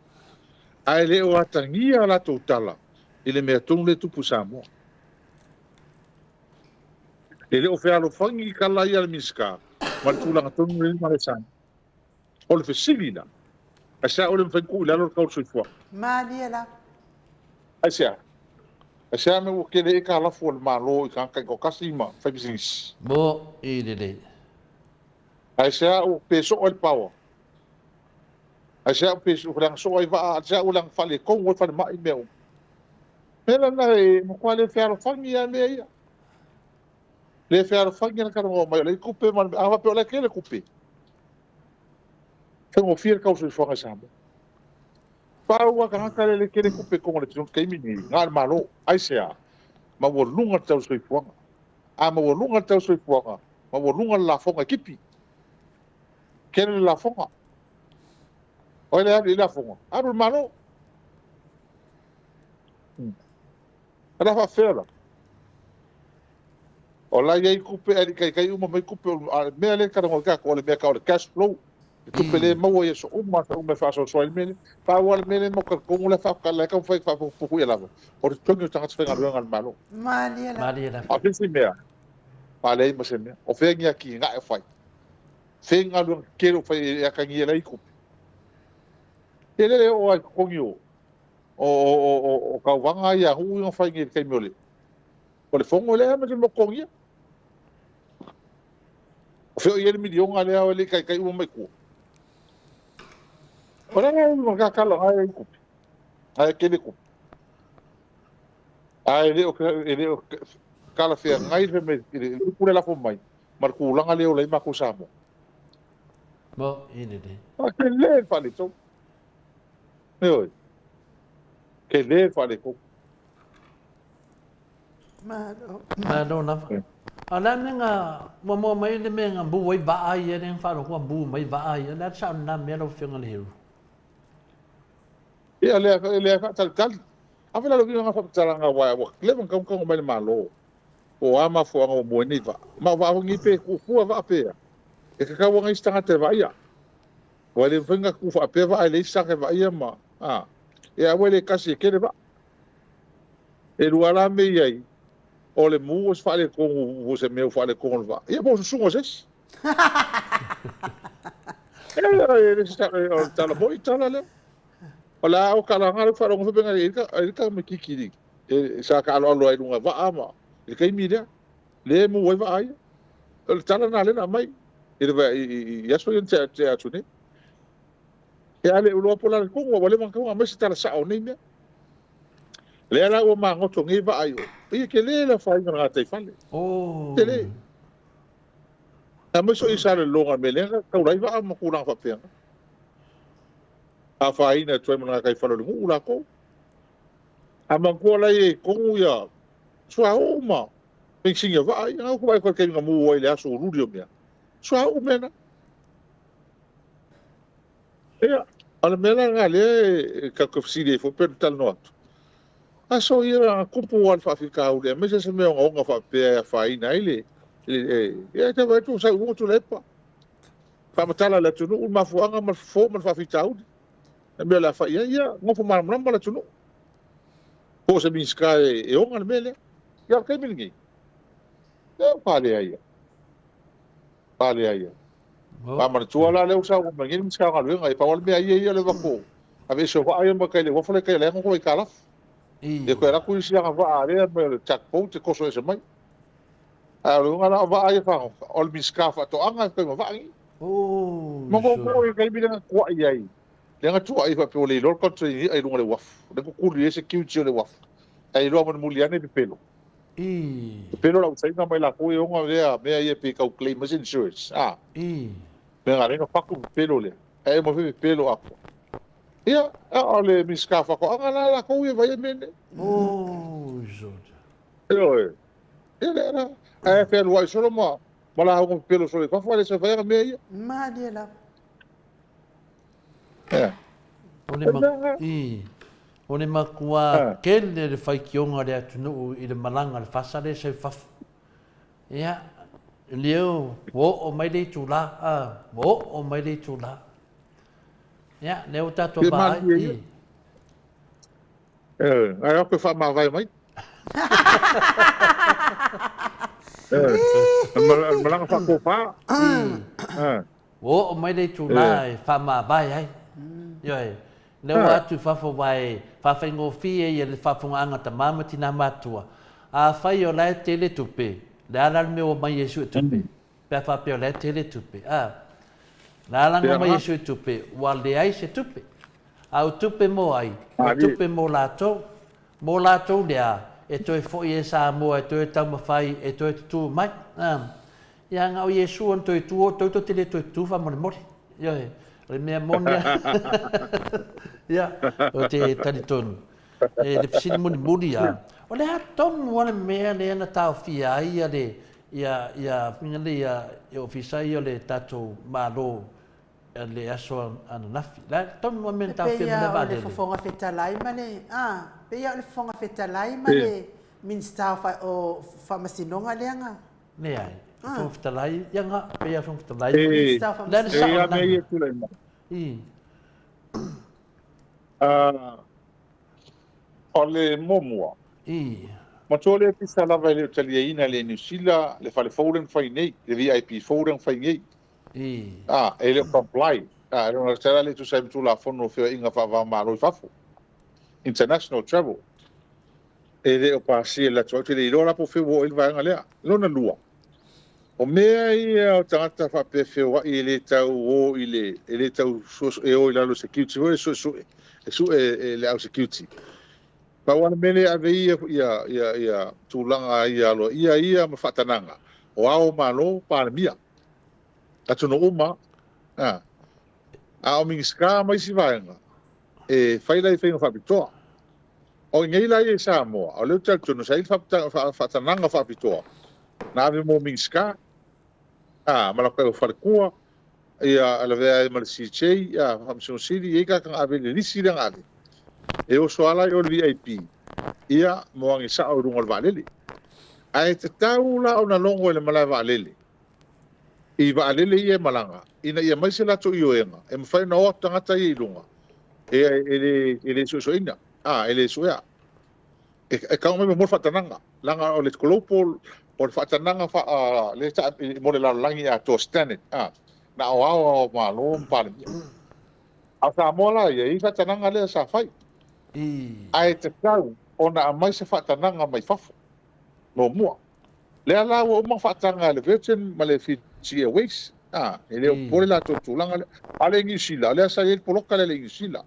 Ae le o atagia a latou tala i le mea tonu lea e tupu i Samoa. E le o fealofani tala ia a le Minisita ma le tulaga tonu lea e i Samoa. O le fesili la, aisea ua le mafai ona tuu i lalo le tau o le soifuaga? Malie lava. Aisea? Aisea mea ua tele ai aitalafu a le Malo i tagata taitoatasi ma faipisinisi? Mo i lelei. Aisea ua pe soo ai le power? Aisea ua pe ua leaga soo ai vaa? Aisea ua leaga faaletonu ai falemai ma mea uma? O le mea la lena e matua le fealofani lava mea ia. Le fealofani le talanoa mai o la e i ai tupe ma le mea, a faapea o la e tele tupe, faigofie le tau soifuaga i Samoa. Pau lava tagata lea e le tele tupe i totonu o le atunuu i le taimi lenei, na o le Malo. Aisea? Maualuga le tau soifuaga. A maualuga le tau soifuaga, maualuga le lafoga e tipi. Tele le lafoga. O ai le alu i lafoga? Alu le Malo. O le a faafefea la? O la e i ai tupe ae le i taitai uma mai tupe. A o le mea lea e talanoa ai tatou, o le mea e tau o le cash flow. Le tupe lea e maua i aso uma aso uma e faasoasoa ai le mea lea. Pau lava le mea lea e matou talitonu la e taumafai e faapupuia lava, o le totogi o tagata faigaluega a le Malo. Malie lava. A o se isi mea, a leai ma se mea. O fea ni atinae o fai? Fea ni galuega tetele o fai e atagia ai tupe? Ia lea e oo lava i totogi o o tauvaga ia a nuu ia na fai nei i le taimi o le o le fono, e leai lava ma se mea o totogia. O fea o i ai le miliona lea e le i taitai uma mai tua? O le a le uiga o lena tala o lena e i ai tupe, o lena e tele tupe. Ae e le o, e le o talafeagai le fai mai i le upu lea e lafo mai ma le tulaga lea e ola ai matou Samoa. Mo i lelei. A tele le faaletonu. Ioe. Tele le faaletonu. Malo. Malo lava. A o le a le mea na, ua maua mai le mea na mu ai vaa ia lea na faalogo ua mu mai vaa ia. O le a le sao o lena mea lau Afioga i le Hero? Ia, lea, lea faatalitali. Ave la le uiga o faamatalaga aua ua leva ona tatau ona tago mai le Malo. Po o a mafuaaga ua mu ai nei vaa. Ma o vaa foi nei pe tuu fua vaa pe a. E tatau lava ona i ai se tagata e vaaia. Aua e le mafai ona tuu faapea vaa e leai se tagata e vaaia ma, a. Ia aua e le tasi e tele vaa. E lua la mea i ai, o le mu o se faaletonu o se mea ua faaletonu o le vaa, ia po o se susuga o se isi. E le se o le tala moi tala lea. O le a o kalaga le faalogo foi pe e le tamaititi e sa taaloalo ai i luga vaa ma i le taimi lea, lea e mu ai vaa ia. O le tala lena lea na aumai i le i aso ia na tea atu nei. Ia a le iloa po o le a le tonu, ua leva ona tatau ona aumai se tala sao o nei mea. Lea la ua magoto nei vaa i o. Ia tele le afaina o le gataifale. Oh. Tele. Aemaise o i Salelologa i le mea lea na taula ai vaa ma tulaga faapena. Afaina atu ai ma le gataifale o le nuu latou. A manatua la e i ai i totonu ia suauu ma penisini a vaa ia. Na ou vaai atu i le taimi na mu ai i le aso ululi o mea, suauu mea na. Ia, o le mea la lena lea e tatou te fesili ai foi pei ona talanoa atu, aso ia na tupu lava le faafitauli aemaise se mea ogaoga faapea e afaina ai le, ia e te vaai atu ua sau i luga Tuilaepa, faamatala e le atunuu le mafuaaga ma le fofo ma le faafitauli, le mea o le a fai i ai, ia nofo malamalama le atunuu. Po o se Minisita e ona le mea lea. Ia o le taimi lenei, ia ua leai lava. A leai. A manatua la lea ua saunoa mai nei le Minisita o Galuega, e pau lava le mea ia ia o le avatu aveese o vaa ia mai tai i le uafu la e i tai o la e nofo aitalafu. Ia toe alu atu isi ana vaa lea mai o le tug boat e toso ese mai. Ae o le uiga la o vaa ia fagota, o le Minisita o Faatoaga e fai ma vaa nei. Manatua foi le taimi lea na tuai ai, lea na tuai ai faapea ua le iloa le container i'a i luga o le uafu, lea na tutuli ai security o le uafu, ae iloa mulimuli ane pepelo. Pepelo lau Saina mai latou e ona lea mea ia pe tau claim ai se insurance a. Mea na ala ai ona fatu pepelo lea ae uma foi pepelo atoa. Ia o le Minisita o Faatoaga la latou ia vaia mea nei. Ioe. Ia lea la. Ae fealuai solo ma ma lauga pepelo solo i fafo ae le sau ana mea ia. Malie lava. Ia. O le ma i. O le matua tele le faitioga a le atunuu i le malaga a le fasa lea sau i fafo. Ia, lea ua oo mai le itula, a, ua oo mai le itula. Ia, lea ua tatou vaai i. Ae o atu e faamavae mai. Malaga faatofa. Ua oo mai le itula e faamavae ai. Ioe. Lea ua atu i fafo aua e faafaigofie ia le faafofogaaga a tama ma tina matua. Afai o la e tele tupe, le a la le mea ua omai ai e sue tupe? Pe a faapea o la e tele tupe, a. Le a la na omai ai e sue tupe? Ua leai se tupe. A o tupe mo ai? O tupe mo latou. Mo latou lea, e toe foi e Samoa e toe taumafai e toe tutū mai. A. Ia na o Iesu ona toe tu o tou te le toe tu faamolemole. Ioe, o le mea moni a. Ia, o te talitonu. E le fesili mulimuli a, o le a tonu a le mea lea na taofia ai ia le, ia, ia, ia, ia, ia ofisa ia o le tatou Malo le aso ananafi. Le a tonu a mea na taofia mai le vaalele? E pei o le Fofoga Fetalai ma le, a, pei o le Fofoga Fetalai ma le Minisita o Faamasinoga lea na. Leai, Fofoga Fetalai, ia na, pei a Fofoga Fetalai. E, le a le sao lena? E, e tulai mai. I. O le muamua. I. Matua le pisa lava e le o taliaina e le Niu Sila le fale fou lea na fai nei, le VIP fou lea na fai nei. I. A, e le o comply. A, e le o le tusa ai ma Tulafono o Feoaiga Faava-o-Malo i fafo. International travel. E le o pasia e le latou, ou te le iloa la po o fea ua oo i ai le vaega lea. Lona lua, o mea ia o tagata faapea feoai e le tau o i le, e le tau e o i lalo o security foi e suesue, e sue e le au security. Pau lava le mea lea e ave ia, ia, ia, ia tulaga ia aloaia ia ma faatanaga, o Ao o Malo, Palemia, atunuu uma, a. A o Minisita ma isi vaega, e fai la i faiga faapitoa. O i nei la ia i Samoa, o lea ou te talitonu sa i ai le faatanaga faapitoa na ave mo Minisita, a, ma latou faletua, ia lavea ai ma le CJ, a, Faamasino Sili, e i ai tagata na ave i le lisi lea na ave, e oso lava la i o le VIP, ia, mo age sao i luga o le vaalele. Ae tatau la ona logo e le malae vaalele, i vaalele ia e malaga, ina ia aumai se latou ioega e mafai ona o atu tagata ia i luga, e, e, le, e le suesueina, a, e le suea. E, e tau mai mo le faatanaga, leaga o le global, o le faatanaga fa, a, le ta, mo le lalolagi atoa standard, a, na o ao ao Malo ma Palemia. A o Samoa la ia, e i ai faatanaga lea sa fai. Ae tatau ona aumai se faatanaga mai fafo, muamua. Lea la ua uma ona faataga e le Virgin ma le Fiji Airways, a, e le o popole latou i le tulaga lea. A o le Niu Sila, o lea sa i ai le poloka lea i le Niu Sila.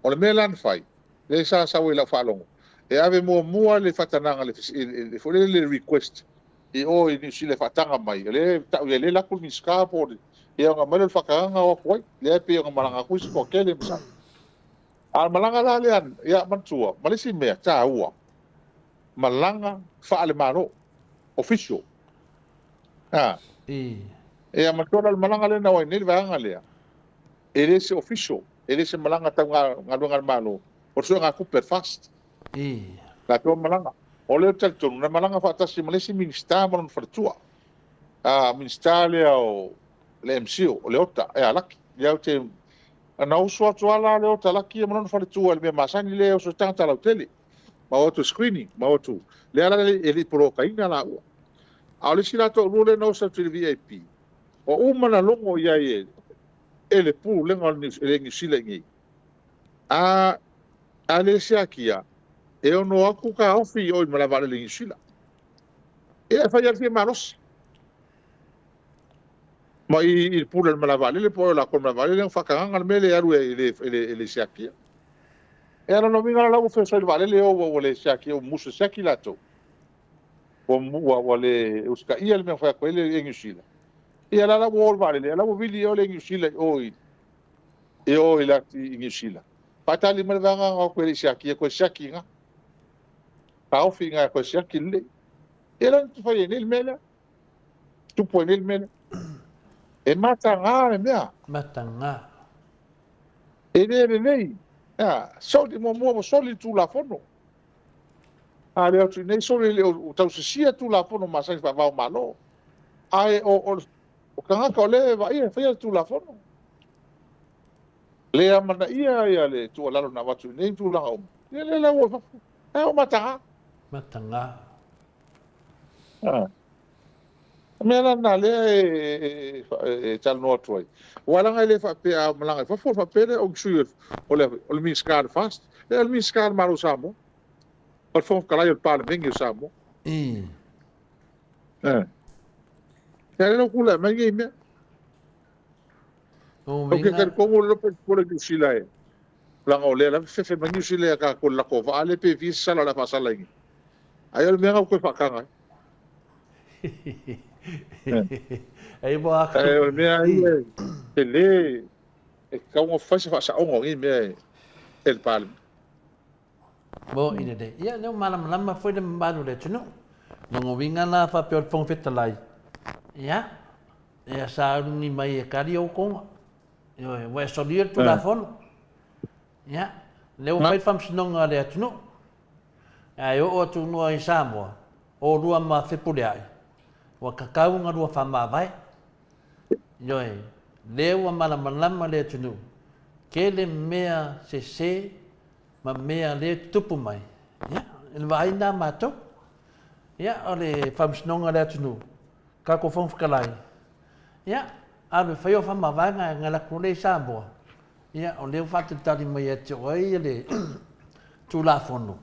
O le mea la na fai, lea sa sau ai i lau faalogo, e ave muamua le faatanaga, le foi lele le request i o i Niu Sila e faataga mai, o lea e tau i ai, lea e laku le Minisita po o le, ia ona aumai lea o le faatagaga o atu ai, lea e pei ona malaga atu isi toatele ma sao. A o le malaga la lea, ia manatua, ma le isi mea taua, malaga faale-Malo, official. A. Ia manatua la o le malaga lea na o ai nei le vaega lea, e le se official, e le se malaga tau galuega a le Malo, o le suegatupe a le FAST. Latou malaga. O lea ou te talitonu, na malaga faatasi ma le isi Minisita ma lona faletua. A, Minisita lea o le MCIL, o Leota Laki. Lea ou te... Na usu atu lava la Leota Laki ia ma lona faletua i le mea masani lea e oso ai tagata lautele. Ma o atu e screening, ma o atu... Lea la e le i polokaina laua. A o le isi la toalua lea na oso atu i le VIP, ua uma ona logo i ai e le Pulega o le Niu Sila i inei, a a le siakia, e ono o atu taofi i o i le malae vaalele i Niu Sila. Ia, e fai lava le fia malosi. Ma i le pule o le malae vaalele po o ai o latou i le malae vaalele ona faatagaga le mea lea e alu e le siakia. Ia, o lona uiga la, la ua feoso ai i le vaalele o ua le siakia, ua musu e siaki latou. Ua le usitaia le mea na fai atu ai le Air New Zealand. Ia la la ua o i le vaalele, a la ua vili i o le Air New Zealand i o i e o i la i Niu Sila. Faatali mai le vaega na o atu e le i siakia, toe siaki i ina. Taofi i ina toe siaki lelei. Ia lea na fai ai nei le mea lea. Tupu ai nei le mea lea. E mataga le mea. Mataga. E le lelei. Ia, soli muamua ua soli le Tulafono. A lea atu i nei soli e le o tausisia Tulafono masani faava o Malo. Ae o, o, o tagata o lea e vaaia e faia le Tulafono. Le amanaia ia le tuualalo na avatu i nei tulaga uma. Ia lea la ua i fafo. Ae ua mataga. Mataga. Ah. O mea la na lea e, e, e talanoa atu ai. Aua leaga e le faapea a malaga i fafo, ona faapea lea o le sui o le, o le Minisita o le FAST. Lea o le Minisita o le Malo o Samoa. O le Fofoga Fetalai o le Palemene o Samoa. Eh. Ia lea ua tulai mai nei mea. O Ou te talitonu le po le Niu Sila e leaga o lea lava fefe mai Niu Sila ia tatou i le latou vaa lea pe fia se sala o le a faasala i inei. Ai o le mea na ua toe faataga ai. Ai ua Ae o le mea ia e le e tatau ona fai se faasaoga o nei mea e le Palemene. Mo i lelei. Ia, lea ua malamalama foi le mamalu o le atunuu. Lona uiga la faapea o le Fofoga Fetalai, ia, ia sauni mai e kali outou, ioe, ua e solia le Tulafono. Ia, lea ua fai le faamasinoga a le atunuu. Ae oo atu noa i Samoa, oulua ma Fepuleai, ua tatau ona lua faamavae. Ioe, lea ua malamalama le atunuu, tele mea sese ma mea lea e tutupu mai, ia, i le vaai lena a matou. Ia, o le faamasinoga a le atunuu, tatou Fofoga Fetalai, ia, alu e fai au faamavaega e alu atu lea i Samoa, ia, o lea ua faatalitali mai ia te oe le Tulafono,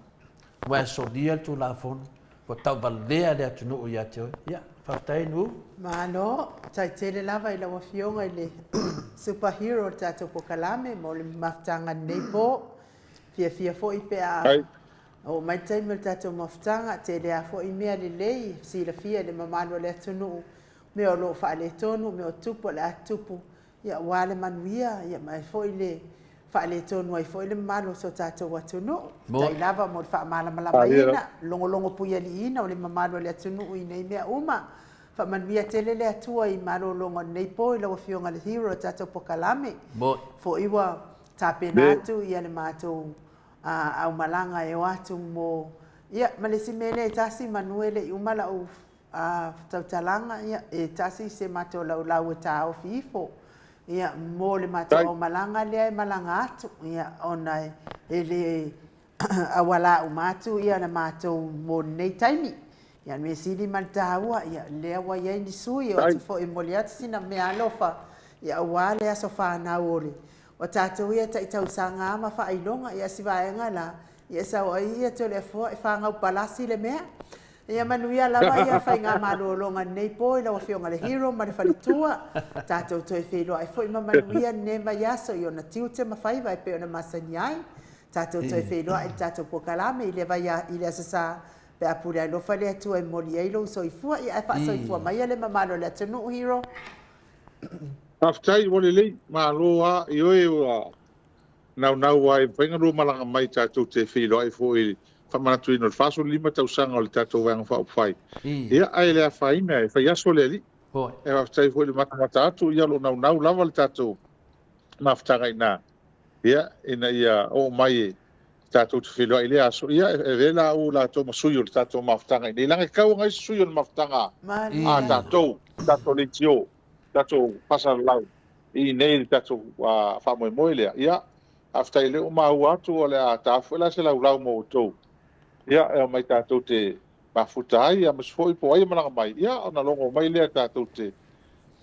ua e solia le Tulafono, ua tauvalea le atunuu ia te oe. Ia, faafetai Nu'u. Malo, faafetai tele lava i lau Afioga i le Super Hero o le tatou polokalame mo le mafutaga i lenei po. Fiafia foi pe a oo mai le taimi o le tatou mafutaga, tele lava foi mea lelei e silafia e le mamalu o le atunuu, mea o lo o faaletonu, mea o tupu o le a tupu, Ia aua le manuia, ia ma foi le faaletonu ai foi le mamalu o so tatou atunuu. Faafetai lava mo le faamalamalamaina, logologo puialiiina o le mamalu o le atunuu i nei mea uma. Faamanuia tele le Atua i malologa o lenei po i lau Afioga le Hero o tatou Pokalame. Foi ua tapena atu ia le matou aumalaga e o atu mo ia ma le isi mea lea e tasi manu e le i uma lau A tautalaga, ia, e tasi se matou laulau e taofi ifo, ia, mo le matou aumalaga lea e malaga atu, ia, ona e le auala uma atu ia le matou mo lenei taimi. Ia, o le mea sili ma le taua, ia, lea ua i ai ni sui o atu foi e momoli atu sina meaalofa, ia, aua le aso fanau o le, o tatou ia e tai tausaga lava ma faailoga, ia, si vaega la, ia, e sau ai ia Toleafoa e fagau palasi le mea. Ia manuia lava ia faigamalologa i lenei po i lau Afioga le Hero ma le faletua. Tatou toe feiloai foi ma manuia lenei vaiaso i ona tiute ma faiva e pei ona masani ai. Tatou toe feiloai i le tatou polokalame i le Aso Sa. Pe a pule alofa le Atua e momoli ai lou soifua, ia ae faasoifua maia le mamalu o le atunuu, Hero. Faafetai ua lelei, malo a ioe ua naunau a e mafai ona lua malaga mai tatou te feiloai foi i le faamanatuina o le 45 tausaga o le tatou Vaega Faaupufai. Ia ae le afaina e fai aso le Alii. E faafetai foi i le matamata atu, ia o lo o naunau lava le tatou mafutaga i ina, ia, ina ia oo mai e tatou te feiloai i lea aso, ia e avea la u latou ma sui o le tatou mafutaga i inei, leaga e tatau ona i ai se sui o le mafutaga a tatou, tatou leitio, tatou faasalalau i inei i le tatou faamoemoe lea. Ia, faafetai o lea ua maua atu o le a ta foi la se laulau mo outou, ia, e omai tatou te mafuta ai, aemaise foi po o ai e malaga mai, ia, ona logo mai lea tatou te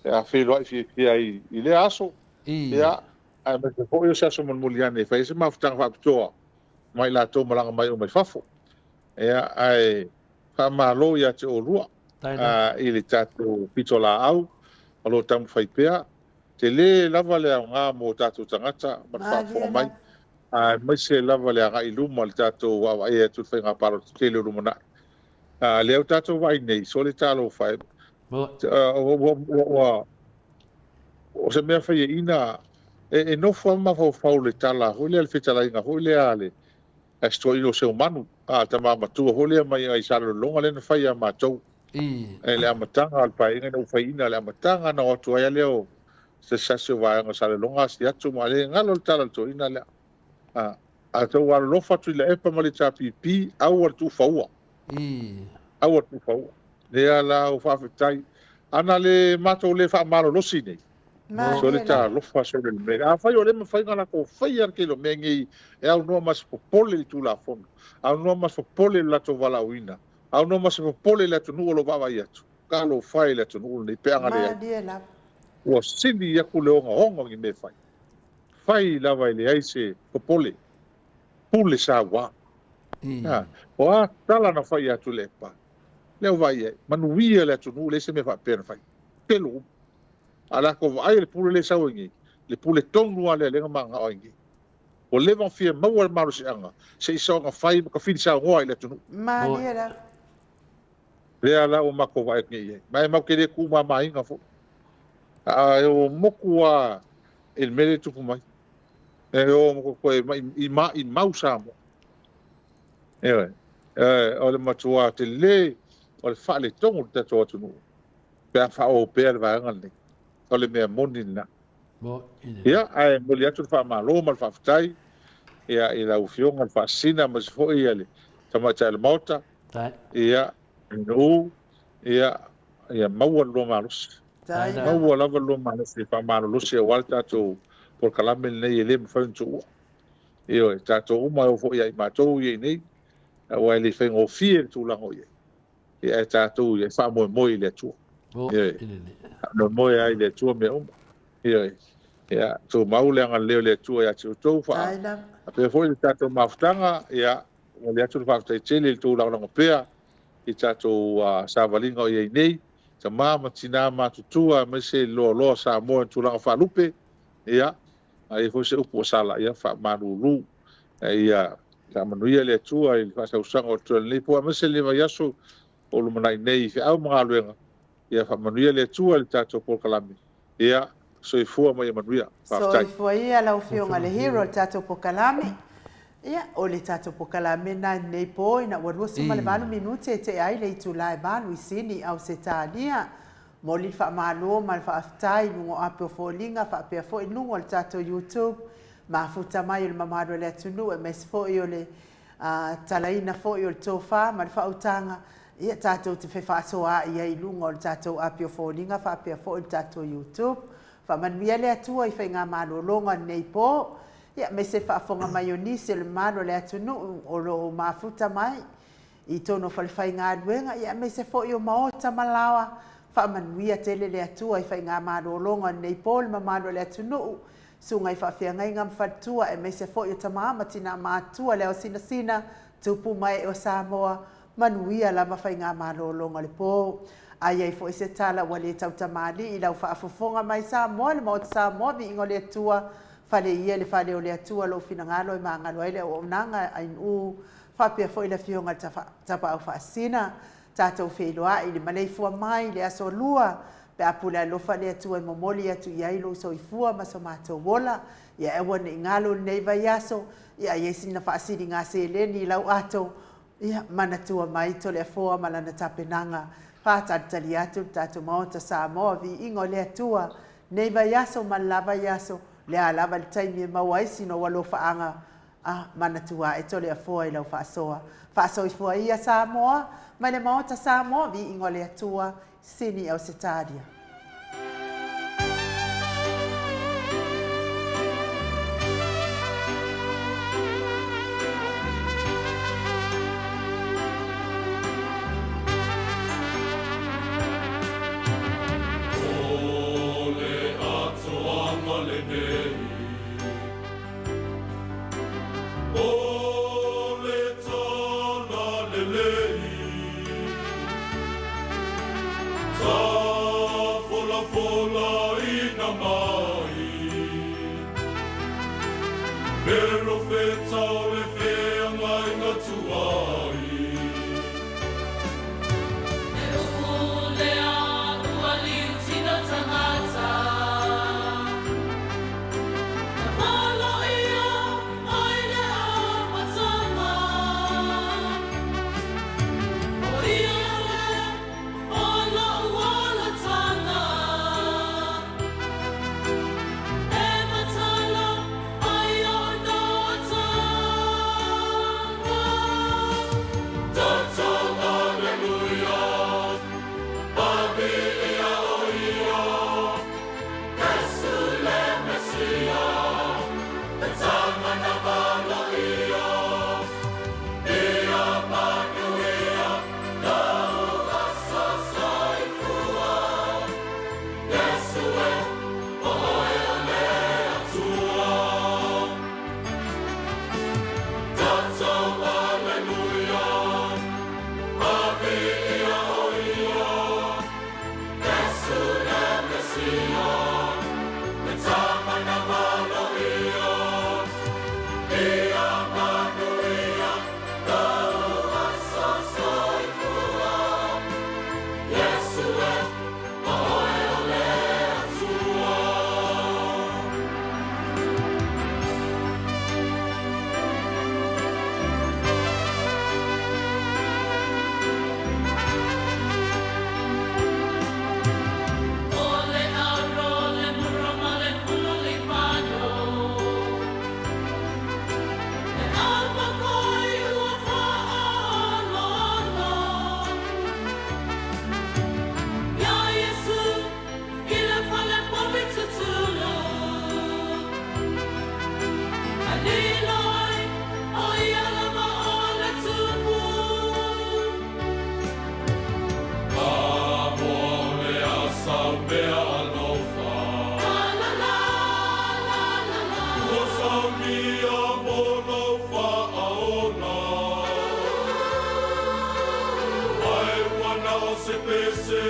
feiloai fiafia ai i lea aso. Ia, aemaise foi o se aso mulimuli ane e fai ai se mafutaga faapitoa ma i latou malaga mai uma i fafo. Ia, ae faamalo ia te oulua i le tatou pitolaau o lo o taumafai pea. Tele lava le aoga mo tatou tagata ma le faafofoga mai, aemaise lava le agai i luma i le tatou vaavaai atu i le faiga palota tele o lumanai. A lea ua tatou vaai nei, sole talofa e, ua O se mea faiaina, e nofo lava ma mafaufau le tala foi lea, le fetalaiga foi lea a le a si toeaina o Seumanu, a le tama matua foi lea mai i Salelologa lea na fai ia matou i le amataga o le Paeaiga ina ua faiaina i le amataga na o atu ai lava lea o se tasi o vaega o Salelologa asi atu ma le galo le tala a le toeaina lea. A outou alolofa atu i Laepa ma le HRPP, aua le tuufaua. Aua le tuufaua. Lea la ua faafetai. Ana le matou le faamalolosi nei, sole talofa sole le mea. Afai o lea e mafai ona latou faia le tele o mea nei e aunoa ma se popole i le Tulafono, aunoa ma se popole i le latou valaauina, aunoa ma se popole i le atunuu o lo o vaavaai atu, talofa e i le atunuu lenei pe a na leai. Ua sili atu le ogaoga o ni mea e fai. Fai lava e leai se popole. Pule saua. O a tala na fai ia Tuilaepa, lea ua vaai i ai, manuia le atunuu, leai se mea faapea na fai. Pelo uma. A latou vaai i le pule lea e sau ai nei, le pule tonu lava lea lea na mananao ai nei. Ua leva ona fia maua le malosiaga se i soona fai ma tafili saunoa i le atunuu. Malie lava. Lea la ua matou vaai atu nei i ai. Ma e matou te le tuumamaina foi. A e o motu lava i le mea lea e tupu mai. E o ma toe maimau Samoa. Ioe. O le matua tele o le faaletonu o le tatou atunuu pe a faaauau pea le vaega lenei. O le mea moni lena. Ia, ae momoli atu le faamalo ma le faafetai ia, i lau Afioga le Faasisina aemaise foi ia le Tamaitai o le Maota. Ia, Nuuu, ia, ia maua le lua malosi. Maua lava le lua malosi e faamalolosi aua le tatou polokalame lenei e le mafai ona tuua. Ioe, tatou uma e oo foi ia i matou ia i inei, aua e le faigofie le tulaga o i ai. Ia ae tatou ia e faamoemoe i le Atua. Ioe, faamoemoe lava i le Atua mea uma. Ioe, ia tumau le agalelei o le Atua ia te outou, faapea foi le tatou mafutaga, ia momoli atu le faafetai tele i le tou lagolago pea i tatou savaliga o i ai nei, tama ma tina matutua aemaise le loaloa o Samoa i tulaga faalupe, ia, a i ai foi se upu ua sala, ia faamalulu. Ia faamanuia le Atua i le faasausaga o totoe o lenei po aemaise lenei vaiaso o lumanai nei i feau ma galuega. Ia faamanuia le Atua i le tatou polokalame. Ia soifua ma ia manuia. Faafetai. Soifua ia lau Afioga le hero o le tatou polokalame. Ia, o le tatou polokalame lena i lenei po ina ua 28 minute e tea ai le itula e 8 i Sini, Ausetalia. Momoli le faamalo ma le faafetai i luga o ape o foliga faapea foi luga o le tatou YouTube, mafuta mai o le mamalu o le atunuu aemaise foi o le talaina foi o le tofa ma le faautaga, ia tatou te fefaasoaai ai i luga o le tatou api o foliga faapea foi le tatou YouTube. Faamanuia le Atua i faigamalologa o lenei po, ia aemaise faafofoga mai o nisi o le mamalu o le atunuu o lo o mafuta mai i totonu o falefaigaluega, ia aemaise foi o maota ma laoa. Faamanuia tele le Atua i faigamalologa o lenei po le mamalu o le atunuu, susuga i faafeagaiga ma faletua, aemaise foi o tama ma tina matutua le ao sinasina, tupu ma ee o Samoa, manuia lava faigamalologa o le po. A i ai foi se tala ua le tautamalii i lau faafofoga mai Samoa, le Maota Samoa, viiga o le Atua, fale ia i le fale o le Atua lou finagalo e magalo ai le auaunaga a Nu'u. Faapea foi le Afioga i le Tapaau Faasisina, tatou feiloai i le maleifua mai i le aso Lua, pe a pule alofa le Atua e momoli atu i ai lou soifua ma so matou ola. Ia aua ne i galo lenei vaiaso, ia i ai sina faasiliga seleni i lau ato, ia manatua mai Toleafoa ma lana tapenaga. Faatalitali atu le tatou Maota Samoa, viiga o le Atua, nei vaiaso ma le la vaiaso, le a lava le taimi e maua ai sina ou alofaaga A manatua ae Toleafoa i lau faasoa. Faasoifua ia Samoa, mai le Maota Samoa, viiga o le Atua, Sini Ausetalia. O le atoaga lenei. O le tala lelei, sa folafolaina mai, Perofeta o le feagaiga tuai. E uku lea ua liutina tagata. Na polo ia ai le amataga. O ia le o lo'u olataga. E matala ai ona ataga. Toto Alleluia, Paviia o ia, Iesu le Mesia, le Tama na valoia, Ia manuia lou aso soifua, Iesu e, o oe o le Atua. Toto Alleluia, Paviia o ia, Iesu le Mesia, le Tama na valoia, Ia manuia lou aso soifua, Iesu e, o oe o le Atua. O le aro le mura ma le pulu lipano. E apakai ua faaaloalo. Iā Iesu i le fale povi tutulu. Ae lilo ai o ia lava o le tumu. Samoa o le asaumea alofa. La la la la la la. Ua saunia mo lou faaola. Ae ua na o se pese.